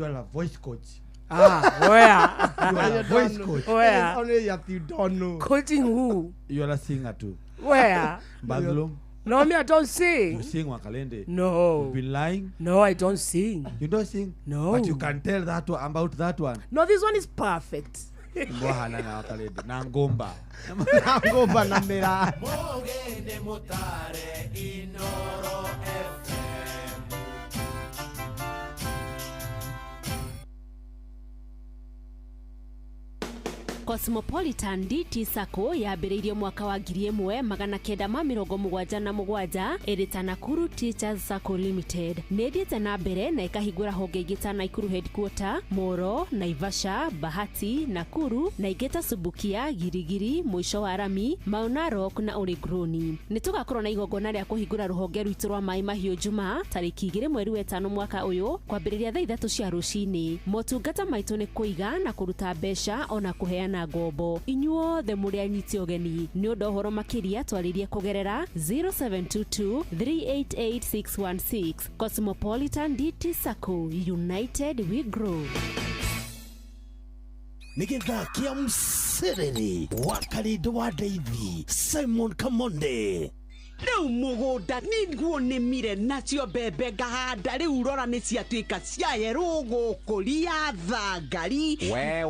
are a voice coach. Ah, where? You are a voice coach. Where? Only if you don't know. Coaching who? You are a singer too. Where? Bathroom. No, me, I don't sing. You sing, Wakalende. No. You've been lying. No, I don't sing. You don't sing? No. But you can tell that one about that one. No, this one is perfect. Mbohana na Wakalende. Na ngomba. Na ngomba na mera. Mogende mutare Inoro FM. Cosmopolitan DT Sacco yambĩrĩirio mwaka wa 1977 ĩrĩ ta Nakuru Teachers Sacco Limited. Nĩ ĩthiĩte na mbere na ĩkahingũra honge ingĩ ta Nakuru Headquarter, Moro, Naivasha, Bahati, Nakuru na ingĩ ta Subukia, Girigiri, Mũico wa Rami, Mau Narok na Oregroni. Nĩ tũgakorwo na igongona rĩa kũhingũra rũhonge rwitũ rwa Maĩ Mahiũ Jumaa tarĩki 2 mweri wa 5 mwaka ũyũ kwambĩrĩria thaa 3 cia rũcinĩ. Motungata maitũ nĩ kũiga na kũruta mbeca ona kũheana ngombo. Inyuothe mũrĩ anyiti ũgeni. Nĩ ũndũ ũhoro makĩria twarĩrie kũgerera 0722 388616. Cosmopolitan DT Sacco, united we grow. Nĩ gĩthaa kĩa mũcereri wa Karindo wa Ndeithi Simon Kamonde. Rĩu mũgũnda nĩguo nĩmire nacio mbembe ngahanda rĩu rora nĩ ciatuĩka cia yerũ gũkũria thangari. We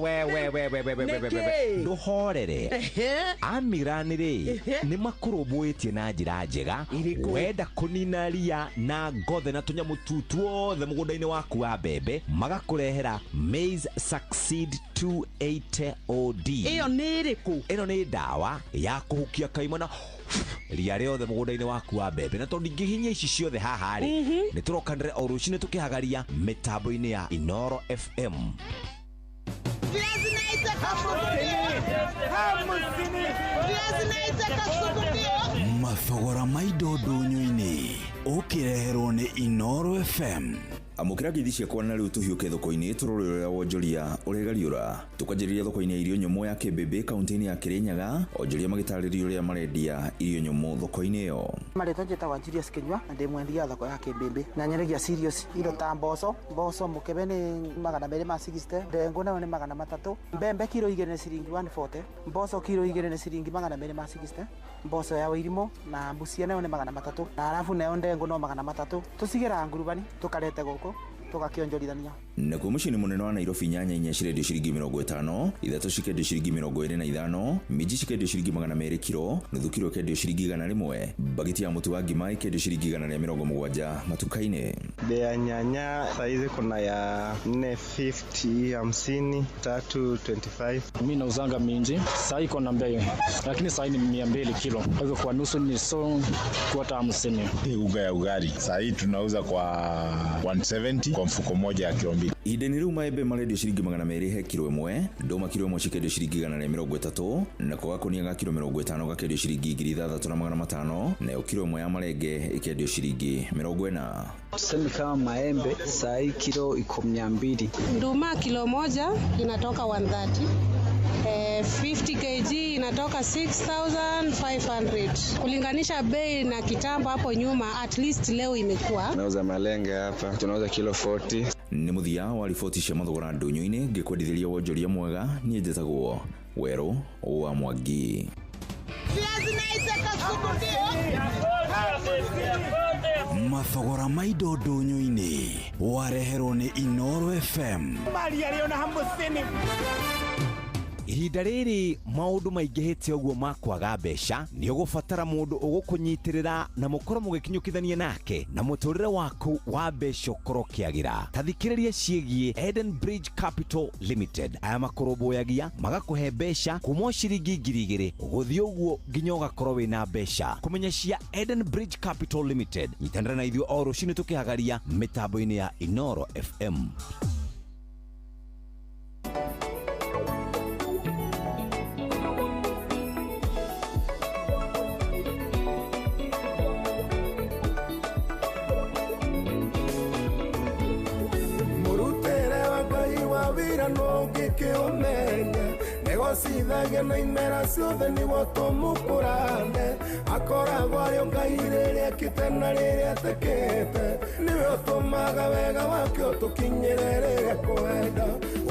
ndũhorere. Amirani rĩ nĩ makũrũmbũĩtie na njĩra njega. Wenda kũnina ria na ngothe na tũnyamũ tu tuothe mũgũnda-inĩ waku wa mbembe magakũrehera Maize Succeed 280 OD. Ĩyo nĩ ĩrĩkũ? Ĩno nĩ ndawa ya kũhukia kaima na ria rĩothe mũgũnda-inĩ waku wa mbembe na tondũ ndingĩhinya ici ciothe haha rĩ nĩ tũrokanĩre o rũcinĩ tũkĩhagaria mĩtambo-inĩ ya Inoro FM. Mathogora ma indo ndũnyũ-inĩ ũkĩreherwo nĩ Inoro FM. Amũkĩra ngeithi ciakwa na rĩu tũhiũke thoko-inĩ tũrore ũrĩa wonjoria ũregariũra. Tũkanjĩrĩria thoko-inĩ ya irio nyũmũ ya Kĩmbĩmbĩ kaunti-inĩ ya Kĩrĩnyaga, onjoria magĩtarĩria ũrĩa marendia irio nyũmũ thoko-inĩ ĩyo. Marĩtwa njĩtagwo Julius Kinyua na ndĩ mwendia thoko ya Kĩmbĩmbĩ na nyendagia cereals indo ta mboco mũkebe nĩ 260, ndengũ nayo nĩ 300, mbembe kiro 2 nĩ ciringi 140, mboco kiro 2 nĩ ciringi 260, mboco ya Wairimũ na mbucia nayo nĩ 300, na arabu nayo ndengũ no 300. Tũcigĩraga ngurubani tũkarete gũkũ tũgakĩonjorithania. Nakuo mũciĩ-inĩ mũnene wa Nairobi nyanya inya cirendio ciringi 50, ithatũ cikendio ciringi 25, minji cikendio ciringi 200 kiro, nuthu kiro ĩkendio ciringi 100, bagiti ya mũtu wa ngima ĩkendio ciringi 170 matuka-inĩ. Bei ya nyanya saizi kuna ya 450, 50, 325. Mimi nauzanga minji, sai iko na bei, lakini sai ni 200 kilo. Kwa hivyo kwa nusu ni so kwata 50. Unga ya ugali sai tunauza kwa 170 kwa mfuko moja ya kilo 2. Ihinda-inĩ rĩu maembe marendio ciringi 200 he kiro ĩmwe, ndũma kiro ĩmwe cikendio ciringi 130, nako gakũnia ga kiro 50 gakendio ciringi 6500, nayo kiro ĩmwe ya marenge ĩkendio ciringi 40. Tuseme kama maembe saa hii kilo iko 200. Nduma kilo moja inatoka 130. 50 kg inatoka 6500. Kulinganisha bei na kitambo hapo nyuma, at least leo imekuwa. Nauza malenge hapa, tunauza kilo 40. Nĩ mũthia wa riboti cia mathogora ndũnyũ-inĩ ngĩkwendithĩria wonjoria mwega niĩ njĩtagwo Werũ wa Mwangi. Mathogora ma indo ndũnyũ-inĩ wareherwo nĩ Inoro FM. Ihinda rĩrĩ maũndũ maingĩhĩte ũguo ma kwaga mbeca nĩ ũgũbatara mũndũ ũgũkũnyitĩrĩra na mũkorwo mũgĩkinyũkithania nake na mũtũrĩre waku wa mbeca ũkorwo ũkĩagĩra. Ta thikĩrĩria ciĩgiĩ Eden Bridge Capital Limited. Aya makũrũmbũyagia magakũhe mbeca kuma ciringi 2,000 ũgũthiĩ ũguo nginya ũgakorwo wĩna mbeca. Kũmenya cia Eden Bridge Capital Limited, nyitanĩra na ithuĩ o rũcinĩ tũkĩhagaria mĩtambo-inĩ ya Inoro FM. Negocithagia na imera ciothe nĩguo tũmũkũrane akoragwo arĩ Ngai rĩrĩa ekĩte na rĩrĩa atekĩte nĩwe ũtũmaga wega wake ũtũkinyĩre rĩrĩa kwenda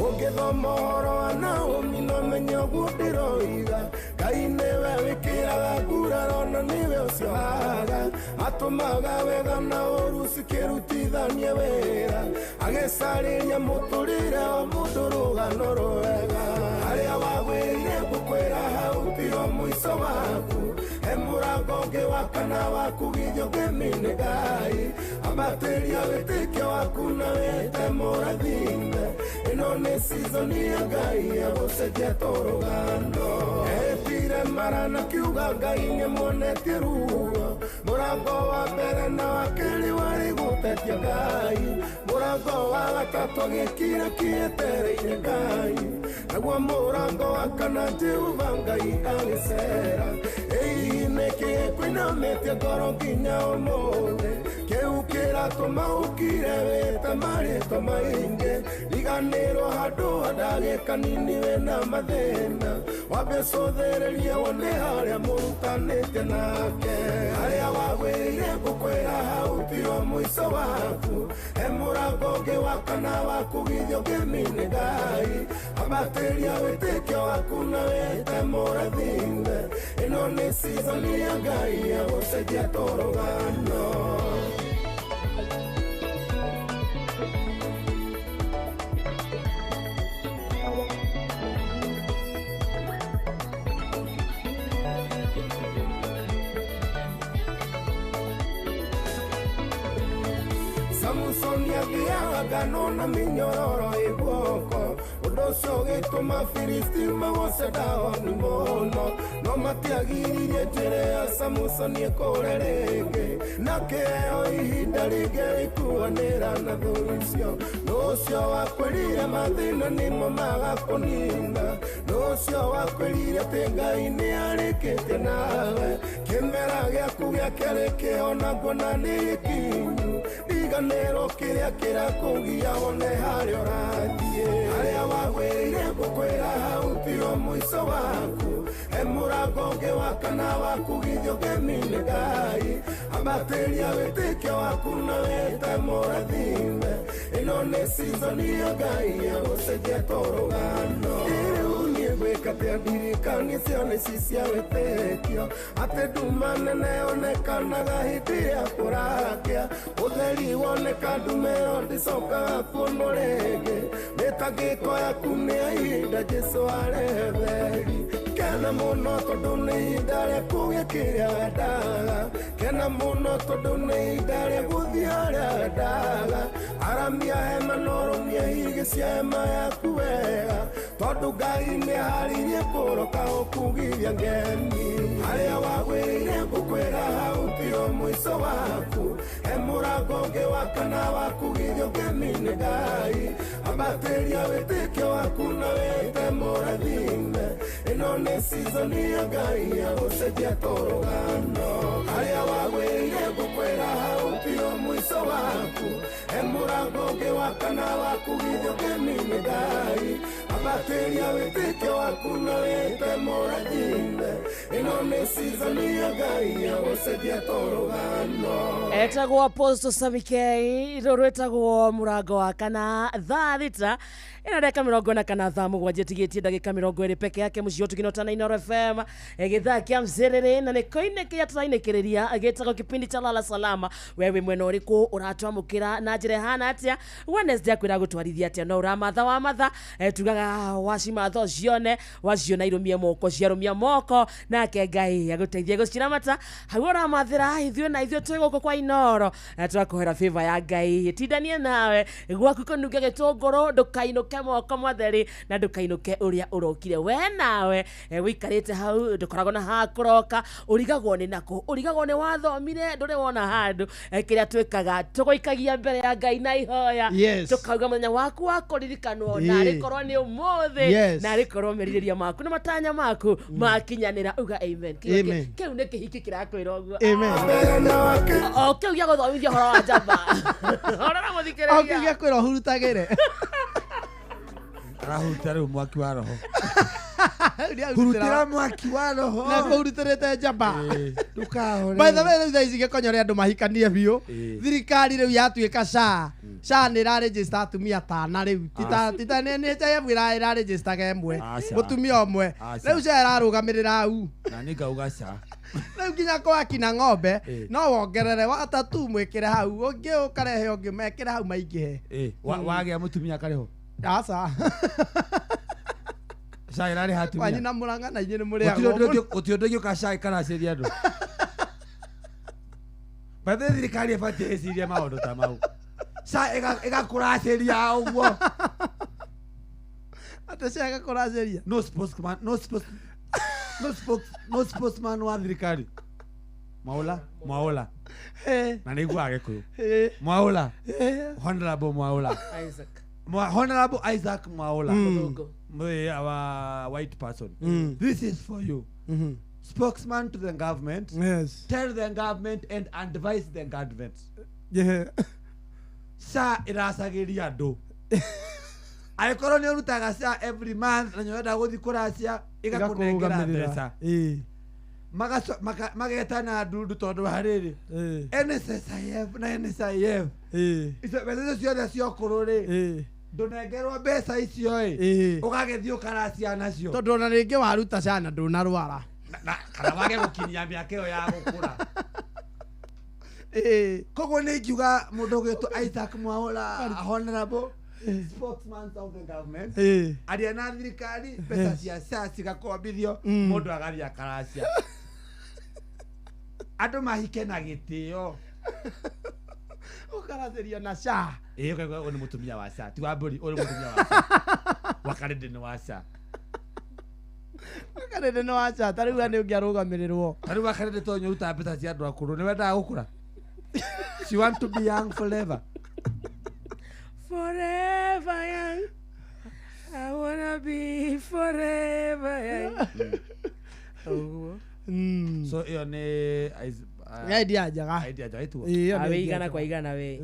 ũngĩthoma ũhoro wa Naomi no menye ũguo ndĩroiga Ngai nĩwe wĩkĩraga nguraro na nĩwe ũciohaga atũmaga wega na ũru cikĩrutithanie wĩra agĩcarĩria mũtũrĩre wa mũndũ rũgano rwega harĩa wagwĩrĩire ngũkwĩra hau tio mũico waku he mũrango ũngĩ wa kana wakugithio ngemi-inĩ Ngai ambatĩria wĩtĩkio waku na wĩte mũrathime ĩno nĩ season ya Ngai ya gũcenjia tũrũgano etire mara na kiuga Ngai nĩmuonetie ruo mũrango wa mbere na wa kerĩ warĩ gũtetia Ngai mũrango wa gatatũ gĩkira kĩetereire Ngai naguo mũrango wa kana Jehova Ngai agĩcera ĩĩ nĩkĩ kwĩnamĩtie ngoro nginya ũmũthĩ kĩu kĩratũma ũkire wĩte marĩtwa maingĩ riganĩrwo handũ ha ndagĩka nini wĩna mathĩna wambe ũcũthĩrĩrie wone harĩa mũrutanĩte nake harĩa wagwĩrĩire ngũkwĩra hau tio mũico waku he mũrango ũngĩ wa kana wakugithio ngemi-inĩ Ngai ambatĩria wĩtĩkio waku na wĩte mũrathime ĩno nĩ season ya Ngai ya gũcenjia tũrũgano. Samusoni athiaga ngano na mĩnyororo ĩ guoko ũndũ ũcio ũgĩtũma Filisti magoce Dagoni mũno no matiagiririe njĩra ya Samusoni ĩkũre rĩngĩ na kĩheo ihinda rĩngĩ rĩkuanĩra na thũ icio nũ ũcio wakwĩrire mathĩna nĩmo magakũnina nũ ũcio wakwĩrire atĩ Ngai nĩarĩkĩtie nawe kĩmera gĩaku gĩa kerĩ kĩhonagwo na nĩ gĩkinyu riganĩrwo kĩrĩa kĩrakũgia wone harĩa ũrathiĩ harĩa wagwĩrĩire ngũkwĩra hau tio mũico waku he mũrango ũngĩ wa kana wakugithio ngemi-inĩ Ngai ambatĩria wĩtĩkio waku na wĩte mũrathime ĩno nĩ season ya Ngai ya gũcenjia tũrũgano rĩu niĩ ngwĩka atĩa ndirikanie ciana ici cia wĩtĩkio atĩ nduma nene yonekanaga hĩndĩ ĩrĩa kũrakĩa ũtheri woneka ndume ĩyo ndĩcokaga kuonwo rĩngĩ mĩtangĩko yaku nĩ ya ihinda Jesũ arehe theri kena mũno tondũ nĩ ihinda rĩa kũgĩa kĩrĩa wendaga kena mũno tondũ nĩ ihinda rĩa gũthiĩ harĩa wendaga aramia hema na ũrũmie higĩ cia hema yaku wega tondũ Ngai nĩaharĩirie kũroka ũkugithia ngemi harĩa wagwĩrĩire ngũkwĩra hau tio mũico waku he mũrango ũngĩ wa kana wakugithio ngemi-inĩ Ngai ambatĩria wĩtĩkio waku na wĩte mũrathime ĩno nĩ season ya Ngai ya gũcenjia tũrũgano harĩa wagwĩrĩire ngũkwĩra hau tio mũico waku he mũrango ũngĩ wa kana wakugithio ngemi-inĩ Ngai Ambatĩria wĩtĩkio waku na wĩte mũrathime. Ĩno nĩ season ya Ngai ya gũcenjia tũrũgano. Etagwo Apostle Sammy K, rũrũ ĩtagwo mũrango wa kana thaa 6 ĩna ndagĩka 47 thaa 7 ĩtigĩtie ndagĩka 20 peke yake mũciĩ ũtũginota na Inooro FM gĩthaa kĩa mzĩrĩrĩ na nĩkoinĩ kĩrĩa tũrainĩkĩrĩria gĩtagwo kipindi cha Lala Salama. Wewe mwena ũrĩkũ ũratwamũkĩra na njĩra ĩhana atĩa? Wednesday akwĩra gũtwarithia atĩa? No ũramatha wa matha tugaga wacimatha ũcione, waciona irũmie moko, ciarũmia moko nake Ngai agũteithie gũciramata. Hau ũramathĩra ithuĩ na ithuĩ twĩ gũkũ kwa Inooro twakũhera favor ya Ngai ĩtindanie nawe gwaku kũnunge gĩtũngũrũ, ndũkainũke moko matheri na ndũkainũke ũrĩa ũrokire. We nawe wĩikarĩte hau ndũkoragwo na hakũroka, ũrigagwo nĩ nakũ, ũrigagwo nĩ wathomire ndũrĩ wona handũ. Kĩrĩa twĩkaga tũgũikagia mbere ya Ngai na ihoya. Yes. Tũkauga mũthenya waku wa kũririkanwo na arĩkorwo nĩ ũmũthĩ. Yes. Na arĩkorwo merirĩria maku na matanya maku makinyanĩra. Uga amen. Amen. Kĩu nĩ kĩhiki kĩrakwĩra ũguo. Amen. O kĩu gĩa gũthomithia ũhoro wa njamba. Horora mũthikĩrĩria. O kĩu gĩa kwĩra ũhurutagĩre. Arahuruta rĩu mwaki wa roho. Hurutĩra mwaki wa roho. Na kũhurutĩrĩte njamba. Ndũkahore. By the way, rĩu thaa ici gĩkonyore andũ mahikanie biũ. Thirikari rĩu yatuĩka SHA. SHA nĩ ĩraregister atumia tana rĩu. Tita nĩ NHIF ĩraregistaga ĩmwe. Mũtumia ũmwe. Rĩu SHA ĩrarũgamĩrĩra hau. Na nĩ ngauga SHA. Rĩu nginya kwakina ng'ombe no wongerere watatu mwĩkĩre hau, ũngĩ ũkarehe ũngĩ mekĩre hau maingĩhe. Wagĩa mũtumia akarĩho. Aca. SHA ĩrarĩha atumia. Wanyu na Mũrang'a na inyuĩ nĩ mũrĩagwo. Gũtirĩ ũndũ ũngĩũka SHA ĩkaracĩria andũ. By the way, thirikari ĩbatiĩ ĩcirie maũndũ ta mau. SHA ĩgakũracĩria ũguo. Atĩ SHA ĩgakũracĩria? No spokesman, no spokesman, no spokes, no spokesman wa thirikari. Mwaũla, Mwaũla. Na nĩ iguaga Gĩkũyũ. Mwaũla. Honorable Mwaũla. Isaac. Honorable Isaac Mwaũla. Our white person. This is for you. Spokesman to the government. Yes. Tell the government and advise the government. Yeah. SHA ĩracagĩria andũ. Angĩkorwo nĩ ũrutaga SHA every month na nĩ ũrenda gũthiĩ kũracia, ĩgakũnengera mbeca. Magetana ndundu tondũ wa rĩrĩ. NSSIF na NSIF. Icio mbeca icio ciothe cia ũkũrũ rĩ, ndũnengerwo mbeca icio ĩ, ũgagĩthiĩ ũkaracia nacio. Tondũ ona rĩngĩ waruta SHA na ndũnarwara. Kana wage gũkinyia mĩaka ĩyo ya gũkũra. Koguo nĩ ingiuga mũndũ ũgwĩtwo Isaac Mwaũla, honorable spokesman of the government, aria na thirikari mbeca cia SHA cigakombithio, mũndũ agathiĩ akaracia. Andũ mahike na gĩtĩo. Ũkaracĩria na SHA. Ũkaigua ũyũ nĩ mũtumia wa SHA, ti wa mbũri, ũyũ nĩ mũtumia wa SHA. Wakarĩndĩ nĩ wa SHA. Wakarĩndĩ nĩ wa SHA, ta rĩu nĩ ũngĩarũgamĩrĩrwo. Ta rĩu Wakarĩndĩ tondũ nĩũrutaga mbeca cia andũ akũrũ, nĩ wendaga gũkũra? She want to be young forever. Forever young. I wanna be forever young. Ũguo. So ĩyo nĩ idea njega. Idea njega ĩtuo. Awe igana kwa igana we.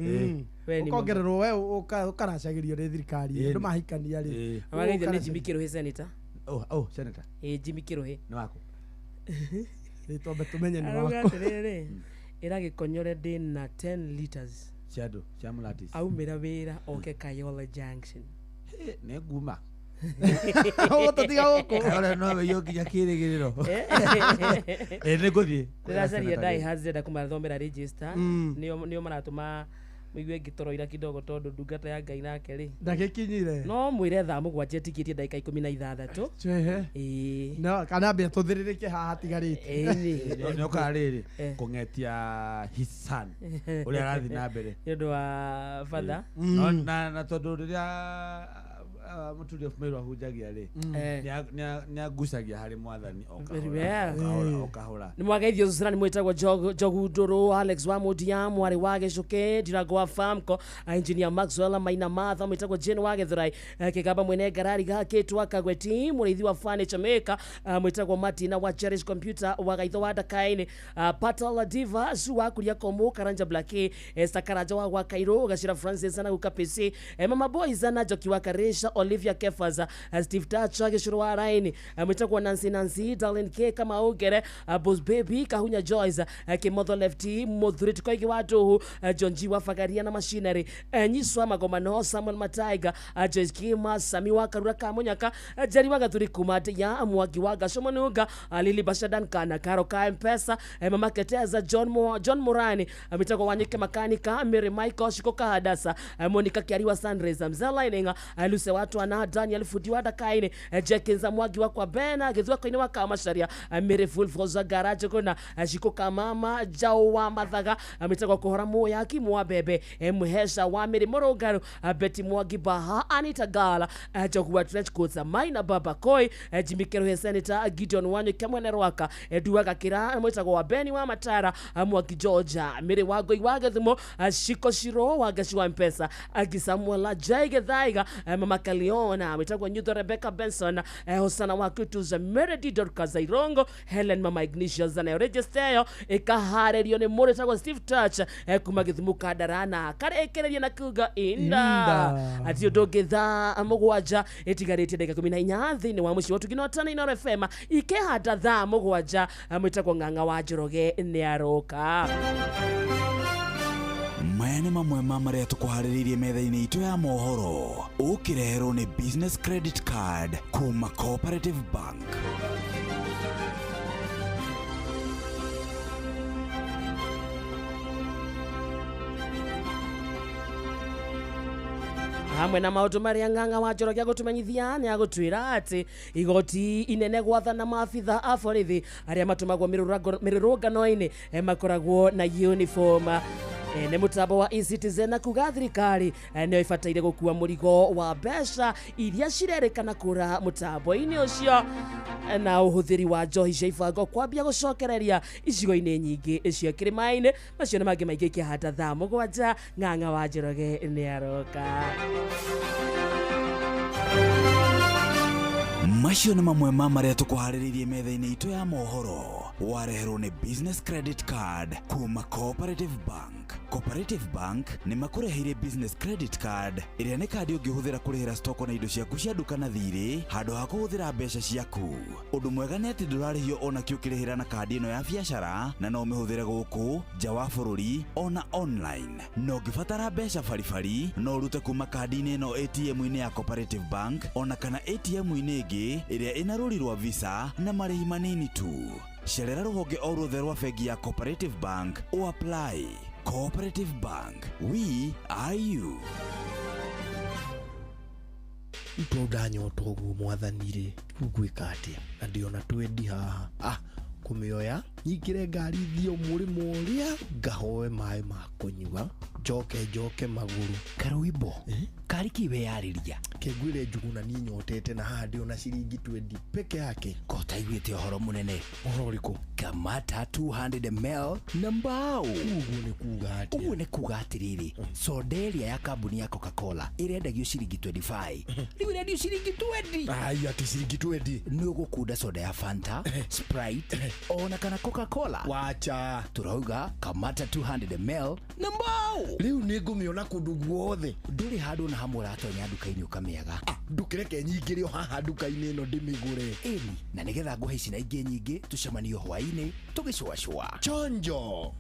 Ũkongererwo we ũkaracagĩrio nĩ thirikari. Andũ mahikania rĩ. Amageithio nĩ Jimmy Kĩrũhĩ senator. Oh, senator. Jimmy Kĩrũhĩ. Nĩ waku. Twambe tũmenye nĩ Arauga waku. atĩrĩrĩ, ĩra Gĩkonyore ndĩna 10 liters. Cia andũ, cia Mũratis. Aumĩra wĩra oke Kayole Junction. Nĩ nguma. Ũgũtũtiga gũkũ. Kayole no wĩiywo nginya kĩrĩgĩrĩro. Nĩ ngũthiĩ. Ndĩracaria diehards ndĩrenda kũmathomera register. Nĩo maratũma mũigue ngĩtoroira kidogo tondũ ndungata ya Ngai nake rĩ. Ndagĩkinyire. No mwĩre thaa 7 ĩtigĩtie ndagĩka 16. Twehe. No kana ambia tũthĩrĩrĩke haha hatigarĩte. Nĩ ũkaga rĩrĩ kũng'etia his son ũrĩa arathiĩ na mbere. Nĩ ũndũ wa father. Na tondũ rĩrĩa Mũturi of Meru ahunjagia rĩ, nĩ angucagia harĩ mwathani o kahora, o kahora. Nĩ mwageithio Susana nĩ mwĩtagwo Njogu Ndũrũ, Alex wa Mũndia, mwarĩ wa Gĩcũkĩ, Ndirango wa Famco, Engineer Maxwell Maina Martha, mwĩtagwo Jane wa Gĩthurai, Kĩgamba mwene ngarari gakĩtwa Kagweti, mũrĩithi wa Furniture Maker, mwĩtagwo Martina wa Cherish Computer wa Gaitho wa Ndakaini, Patal Diva, Su wa Kuria Komo, Karanja Blackie, Esther Karanja wa Gwa Kairũ, Gacira Francis na Guka PC, Mama Boys na Njoki wa Karisha, Olivia Kefas, Steve Tacha gĩcũrũ wa raini, mwĩtagwo Nancy Nancy Darlene K Kamaugere, Boss Baby Kahunya Joyce, Kimotho Lefty Muthuri Tukoigi wa Nduhu, John G wa Fagaria na Machinery, Nyiswa Magomano Samuel Mataiga, Joyce Kima Sami wa Karura Kamunyaka, Jerry wa Gathuri Kumate ya Mwangi wa Gashomonuga, Lili Bashadan Kana Karo ka Mpesa, Mama Keteza John Murani, mwĩtagwo Wanyike Makanika, Mary Michael Shiko Kahadasa, Monica Kiariwa Sunrise, Mzela Ininga, Luse watu ana Daniel Futi wa Dakaini, Jekinza Mwangi wa kwa Bena Githua koini wa Kamacharia, Mary Fulfoza Garage kona, Shiko Kamama Jao wa Mathaga, mwĩtagwo Kuhora Muya Kimwa Bebe, Muhesha wa Mary Morogaru, Betty Mwangi Baha, Anita Gala, Jogwa Trench Coats, Maina Baba Koi, Jimmy Keruhe Senator, Gideon Wanyo Kamwene Rwaka, Duaga Kira, mwĩtagwo wa Beni wa Matara, Mwangi Georgia, Mary Wagoi wa Githumo, Shiko Shiro wa Gashi wa Mpesa, Gisamuela Jai Githaiga, Mama Kaliona, mwĩtagwo Nyutho Rebecca Benson, Hosana wa Kutuza, Meredy Dorcas Irongo, Helen Mama Ignatius na register ĩkaharĩrio nĩ mũndũ wĩtagwo Steve Touch, kuma Githumo Kandarana karĩkĩrĩria na kuga inda atĩ ũndũ ũngĩ thaa 7 ĩtigarĩtie ndagĩka 14 thĩinĩ wa mũciĩ wa Ũtugi na Ũtana Inooro FM ikĩhanda thaa 7 mwĩtagwo Ng'ang'a wa Njoroge nĩaroka. Maya nĩ mamwe ma marĩa tũkũharĩrĩirie metha-inĩ itũ ya mohoro ũkĩreherwo nĩ Business Credit Card kuma Cooperative Bank. Hamwe na maũndũ marĩa Ng'ang'a wa Njoroge agũtũmenyithia nĩ agũtwĩra atĩ igoti inene gwathana maabitha a borithi arĩa matũmagwo mĩrũrũngano-inĩ makoragwo na uniform. Nĩ mũtambo wa eCitizen na kuga thirikari nĩyo ĩbataire gũkua mũrigo wa mbeca iria cirerĩkana kũra mũtambo-inĩ ũcio, na ũhũthĩri wa njohi cia ibango kwambia gũcokereria icigo-inĩ nyingĩ cia kĩrĩma-inĩ. Macio nĩ mangĩ maingĩ ikĩhanda thaa 7 Ng'ang'a wa Njoroge nĩaroka. Macio nĩ mamwe ma marĩa tũkũharĩrĩirie metha-inĩ itũ ya mohoro wareherwo nĩ Business Credit Card kuma Cooperative Bank. Cooperative Bank nĩ makũreheire Business Credit Card ĩrĩa nĩ kandi ũngĩhũthĩra kũrĩhĩra stoko na indo ciaku cia nduka na thirĩ handũ ha kũhũthĩra mbeca ciaku. Ũndũ mwega nĩ atĩ ndũrarĩhio ona kĩ ũkĩrĩhĩra na kandi ĩno ya biacara, na no ũmĩhũthĩre gũkũ nja wa bũrũri ona online. Na ũngĩbatara mbeca baribari no ũrute kuma kandi-inĩ ĩno ATM-inĩ ya Cooperative Bank ona kana ATM-inĩ ĩngĩ ĩrĩa ĩna rũri rwa Visa na marĩhi manini tu. Cerera rũhonge o ruothe rwa bengi ya Cooperative Bank o apply. Cooperative Bank, we are you. Ndanyota ũguo mwathani rĩ, ngwĩka atĩa? Na ndĩona twendi haha. Kũmĩoya nyingĩre ngari thiĩ mũrĩmo ũrĩa ngahoe maĩ ma kũnyua njoke njoke magũrũ. Karũimbo kari kĩ weyarĩria? Kĩngwĩre Njuguna niĩ nyotete na haha ndĩona ciringi 20 peke yake. Ko taiguĩte ũhoro mũnene? Ũhoro ũrĩkũ? Kamata 200 ml na mbao. Ũguo nĩ kuga atĩa? Ũguo nĩ kuga atĩrĩrĩ, soda ĩrĩa ya kambuni ya Coca-Cola ĩrendagio ciringi 25 rĩu ĩrendio ciringi 20. Ai, atĩ ciringi 20? Nĩ ũgũkunda soda ya Fanta, Sprite ona kana Coca-Cola. Wacha. Turauga Kamata 200 ml na mbao. Rĩu nĩ ngũmĩona kũndũ guothe. Ndũrĩ handũ na hamwe ũratonya nduka-inĩ ũkamĩaga. Ndũkĩreke nyingĩre o haha nduka-inĩ ĩno ndĩmĩgũre. Ĩni, na nĩgetha ngũhe ici na ingĩ nyingĩ tũcemanio hwaĩ-inĩ tũgĩcũacũa. Chonjo.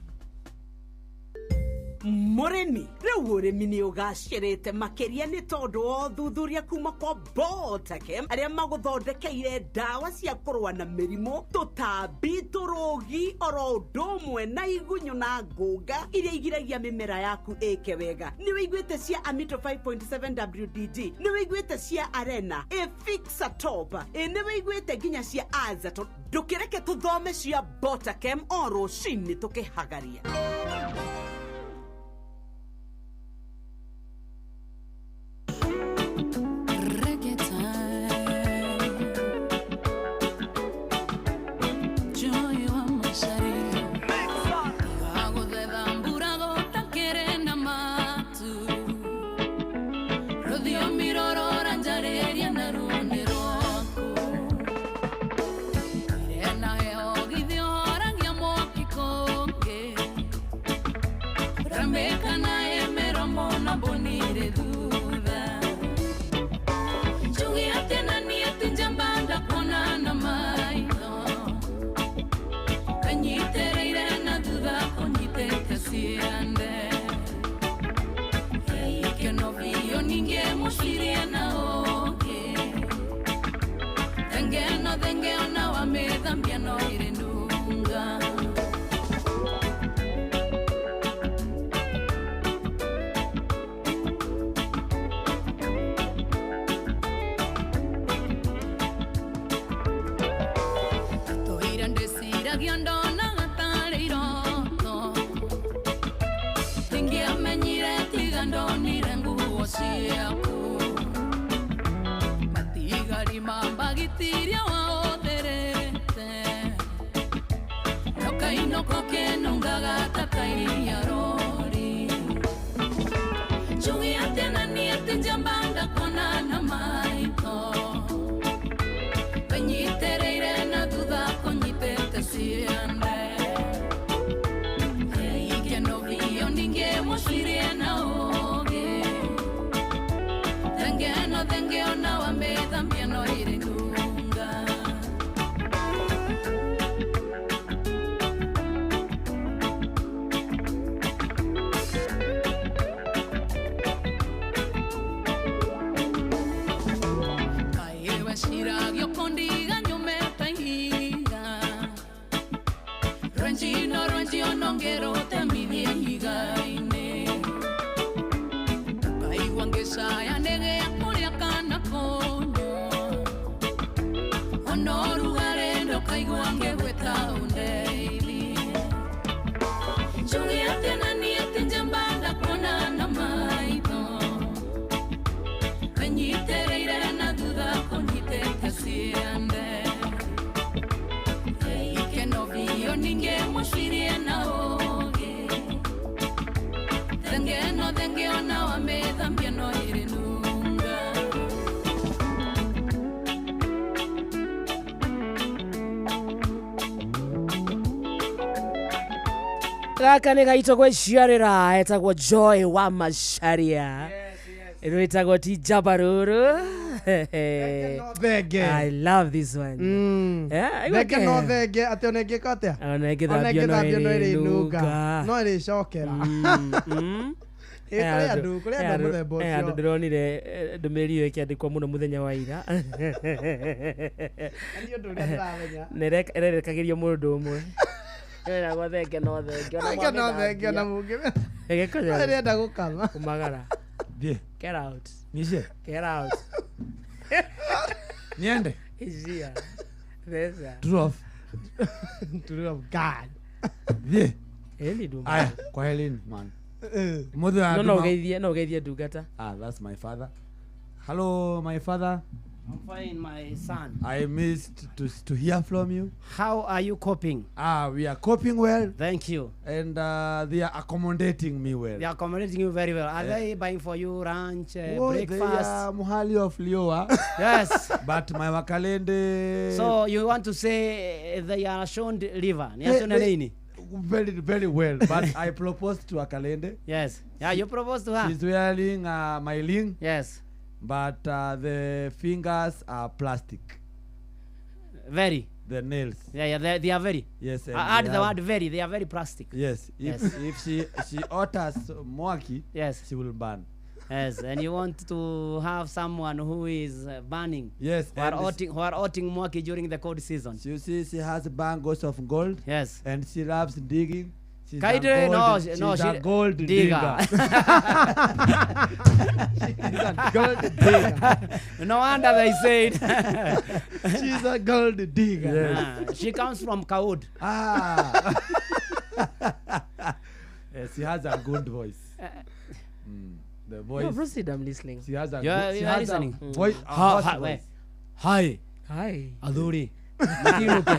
Mũrĩmi rĩu ũrĩmi nĩ ũgacĩrĩte makĩria nĩ tondũ wa ũthuthuria kuma kwa Botakem arĩa magũthondekeire ndawa cia kũrũa na mĩrimũ, tũtambi, tũrũgi oro ũndũ ũmwe na igunyũ na ngũnga iria igiragia mĩmera yaku ĩke wega. Nĩ wĩiguĩte cia Amito 5.7 WDG, nĩ wĩiguĩte cia Arena, Efixatop, nĩ wĩiguĩte nginya cia Azaton. Ndũkĩreke tũthome cia Botakem o rũcinĩ tũkĩhagaria. Ciragia ndonaga tarĩ iroto Ndingĩamenyire tiga ndonire nguo ciaku Matigari ma mbagitiria waotherete Nokainoko kenungaga ta kairia rori Njuge atĩa na niĩ atĩ njamba ndakuona na maitho Wĩnyitĩrĩire na thutha kũnyitĩte ciande Ikeno biũ ningĩmũcirie na ũũgĩ Thenge no thenge ona wamĩthambia no ĩrĩ nunga Kaĩ weciragia ũkũndiga nyũmĩte ihinga Rwenji no rwenji ona ũngĩrũtemithia ihiga-inĩ Ũkaigua ngĩcaya nĩgĩa kũrĩa kana kũnyua Ona ũrugarĩ ndũkaigua ngĩgwĩta ũndeithie Njuge atĩa na niĩ atĩ njamba ndakuona na maitho Wĩnyitĩrĩire na thutha kũnyitĩte ciande Ikeno biũ ningĩmũcirie na ũũgĩ Thenge no thenge ona wamĩthambia no ĩrĩ nunga Gaka nĩ gaitũ gwĩciarĩra etagwo Joy wa Macharia rwĩtagwo ti njamba rũrũ. Thenge. I love this one. Yeah, Thenge no thenge atĩ ona ĩngĩka atĩa? Ona Ona ĩngĩthambio no ĩngĩthambio no ĩrĩnunga. ĩrĩnunga. No ĩrĩcokera. Ĩ, kũrĩ andũ kũrĩ andũ mũthemba andũ ũcio. ndĩronire ndũmĩrĩri ĩyo ĩkĩandĩkwo mũno mũthenya wa ira. Niĩ ũndũ ũrĩa ndĩramenya. Na ĩrerekagĩrio mũndũ ũmwe. Ĩragwo thenge no thenge ona Thenge no thenge ona mwamĩthambia. mũngĩ. Ĩgĩkonya. No ĩrenda gũkama. Umagara. Thiĩ. Get out. Niishe. Get out. Niende. Ishia. Pesa. Drop. True of God. Thiĩ. Ĩni nduma. Aya, kwaherini man. Mũthĩ wa No no nduma- ũgeithie no ũgeithie ndungata. Ah, that's my father. Hello, my father. I'm fine, my son. I missed to hear from you. How are you coping? Ah, we are coping well. Thank you. And they are accommodating me well. They are accommodating you very well. Are Yeah. they buying for you lunch, Oh, they breakfast? are muhali of Lioa. Yes. But my wakalende. So you want to say they are shown liver? Ni They- ashona they- nini? Very, very well. But I proposed to Akalende. Yes. Yeah, you proposed to her. She's wearing my ring. Yes. But the fingers are plastic. Very. The nails. Yeah, yeah, they are very. Yes. and I add they the have- word very. They are very plastic. Yes. If Yes. if she utters mwaki, yes, she will burn. Yes, and you want to have someone who is burning. Yes, Who are and outing, who are outing mwaki during the cold season. You see, she has bangles of gold. Yes. And she loves digging. She's a Kaide, gold, no, she's no, a she- gold digger. digger. She's a gold digger. No wonder they said. She's a gold digger. Yes. Ah, she comes from Kaud. Ah. Yes, she has a good voice. The voice. No, proceed, I'm listening. She has a You are, good, she you are has a listening. voice. A Ha, hoarse ha, voice. wait. Hi. Hi. Athuri. Matinuke.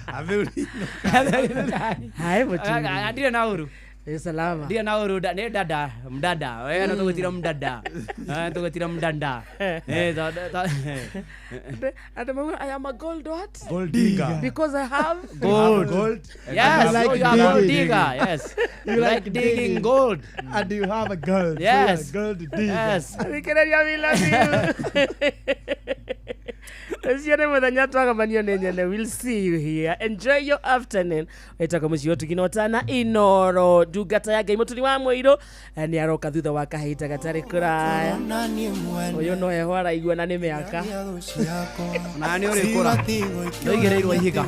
Athuri. Hi, Muturi. Ndirĩ na ũru. Nĩ salama. Ndirĩ na ũru, nĩ dada, mdada. We no tũgwĩtira mdada. Tũgwĩtira mdanda. Andũ mauga, I am a gold what? Gold digger. Because I have Gold. Gold. Yes, You like so you are gold digging. digger. Yes. You You like digging gold. And you have a gold. Yes. So you're a gold digger. Yes. Thikĩrĩria, we love you. Ũcio nĩ mũthenya twagamanio nĩ nyene. We'll see you here. Enjoy your afternoon. Wĩtagwo mũciĩ wa ũtugi na ũtana Inoro. Ndungata ya Ngai mũturi wa mũirũ nĩ aroka thutha wa kahinda gatarĩ kũraya. Ũyũ no heho araigua na nĩ mĩaka. Na nĩ ũrĩkũra. Ndũigĩrĩirwo ihiga.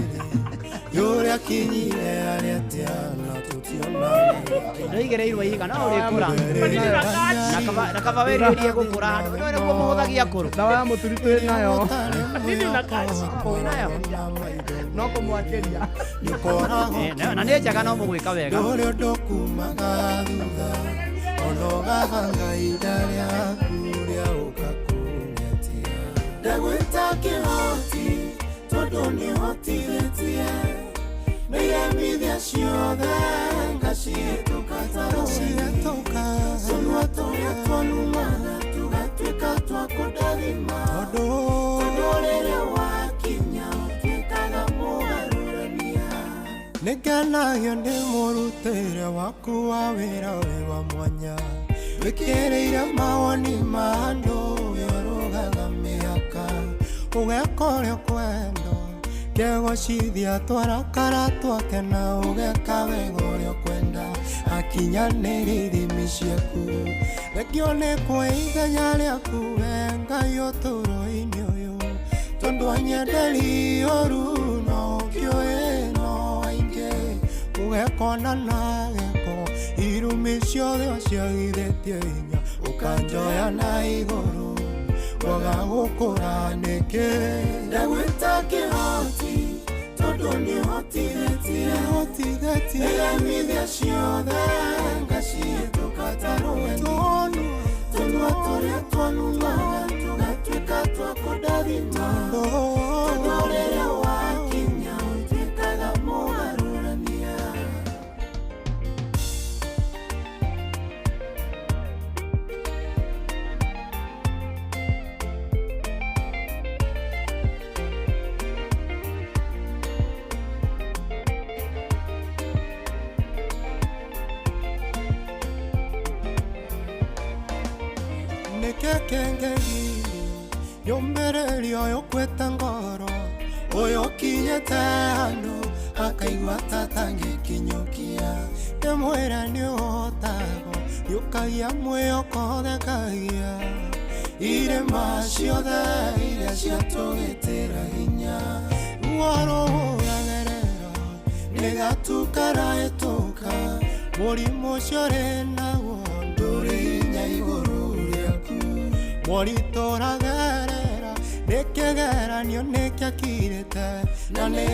Yũrĩa kinyire arĩa tiana tũtiona. Ndoigereirwo ihiga no ũrĩkũra. Na kaba wĩrĩrie gũkũra handũ. No nĩguo mũhũthagia kũrũ. Dawa ya mũturi twĩ nayo. Nini unakaji? Nayo. No kũmwakĩria. Na nĩ njega no mũgwĩka wega. Ndũrĩ ũndũ kumaga thutha ona ũgabanga ihinda rĩaku rĩa ũka kũngetia. Ndagwĩta kĩhoti tondũ nĩhotithĩtie nĩ iremithia ciothe ngacihĩtũka ta rũheni. Tũnua tũrĩa twanumaga tũgatuĩka twa kũndathima tondũ rĩrĩa wakinya ũtuĩkaga mũgarũrania. Nĩngenagio nĩ mũrutĩre waku wa wĩra wĩ wa mwanya wĩkĩrĩire mawoni ma andũ ũrũgaga mĩhaka ũgeka ũrĩa ũkwenda kegocithia twarakara twakena ũgeka wega ũrĩa ũkwenda akinyanĩria ithimi ciaku thengio nĩ kwa ithenya rĩaku we Ngai ũtũũro-inĩ ũyũ tondũ anyenderi ũru no ũkĩũĩ no aingĩ ũgekona na gĩko irumi ciothe ũciagithĩtie hinya ũkanjoya na igũrũ kwaga gũkũra nĩkĩ. Ndagwĩta kĩhoti tondũ nĩhotithĩtie iremithia ciothe ngacihĩtũka ta rũheni. Tũnua tũrĩa twanumaga tũgatuĩka twa kũndathima tondũ rĩrĩa wakinya ũtuĩkaga mũgarũrania. Nĩkĩkĩngĩgiri yũmĩrĩrio ũyũ kwĩte ngoro ũyũ ũkinyĩte handũ akaigua ta atangĩkinyũkia ndĩmwĩre nĩũhotagwo nĩũkagia mwĩhoko thekagia irĩma ciothe iria ciatũgĩtĩra hinya ruo rũhũragĩrĩra nĩgatukarahetũka mũrimũ ũcio ũrĩ naguo ndũrĩ hinya igũrũ rĩaku moritũ ũragerera nĩ kĩgeranio nĩkĩakirĩte na nĩ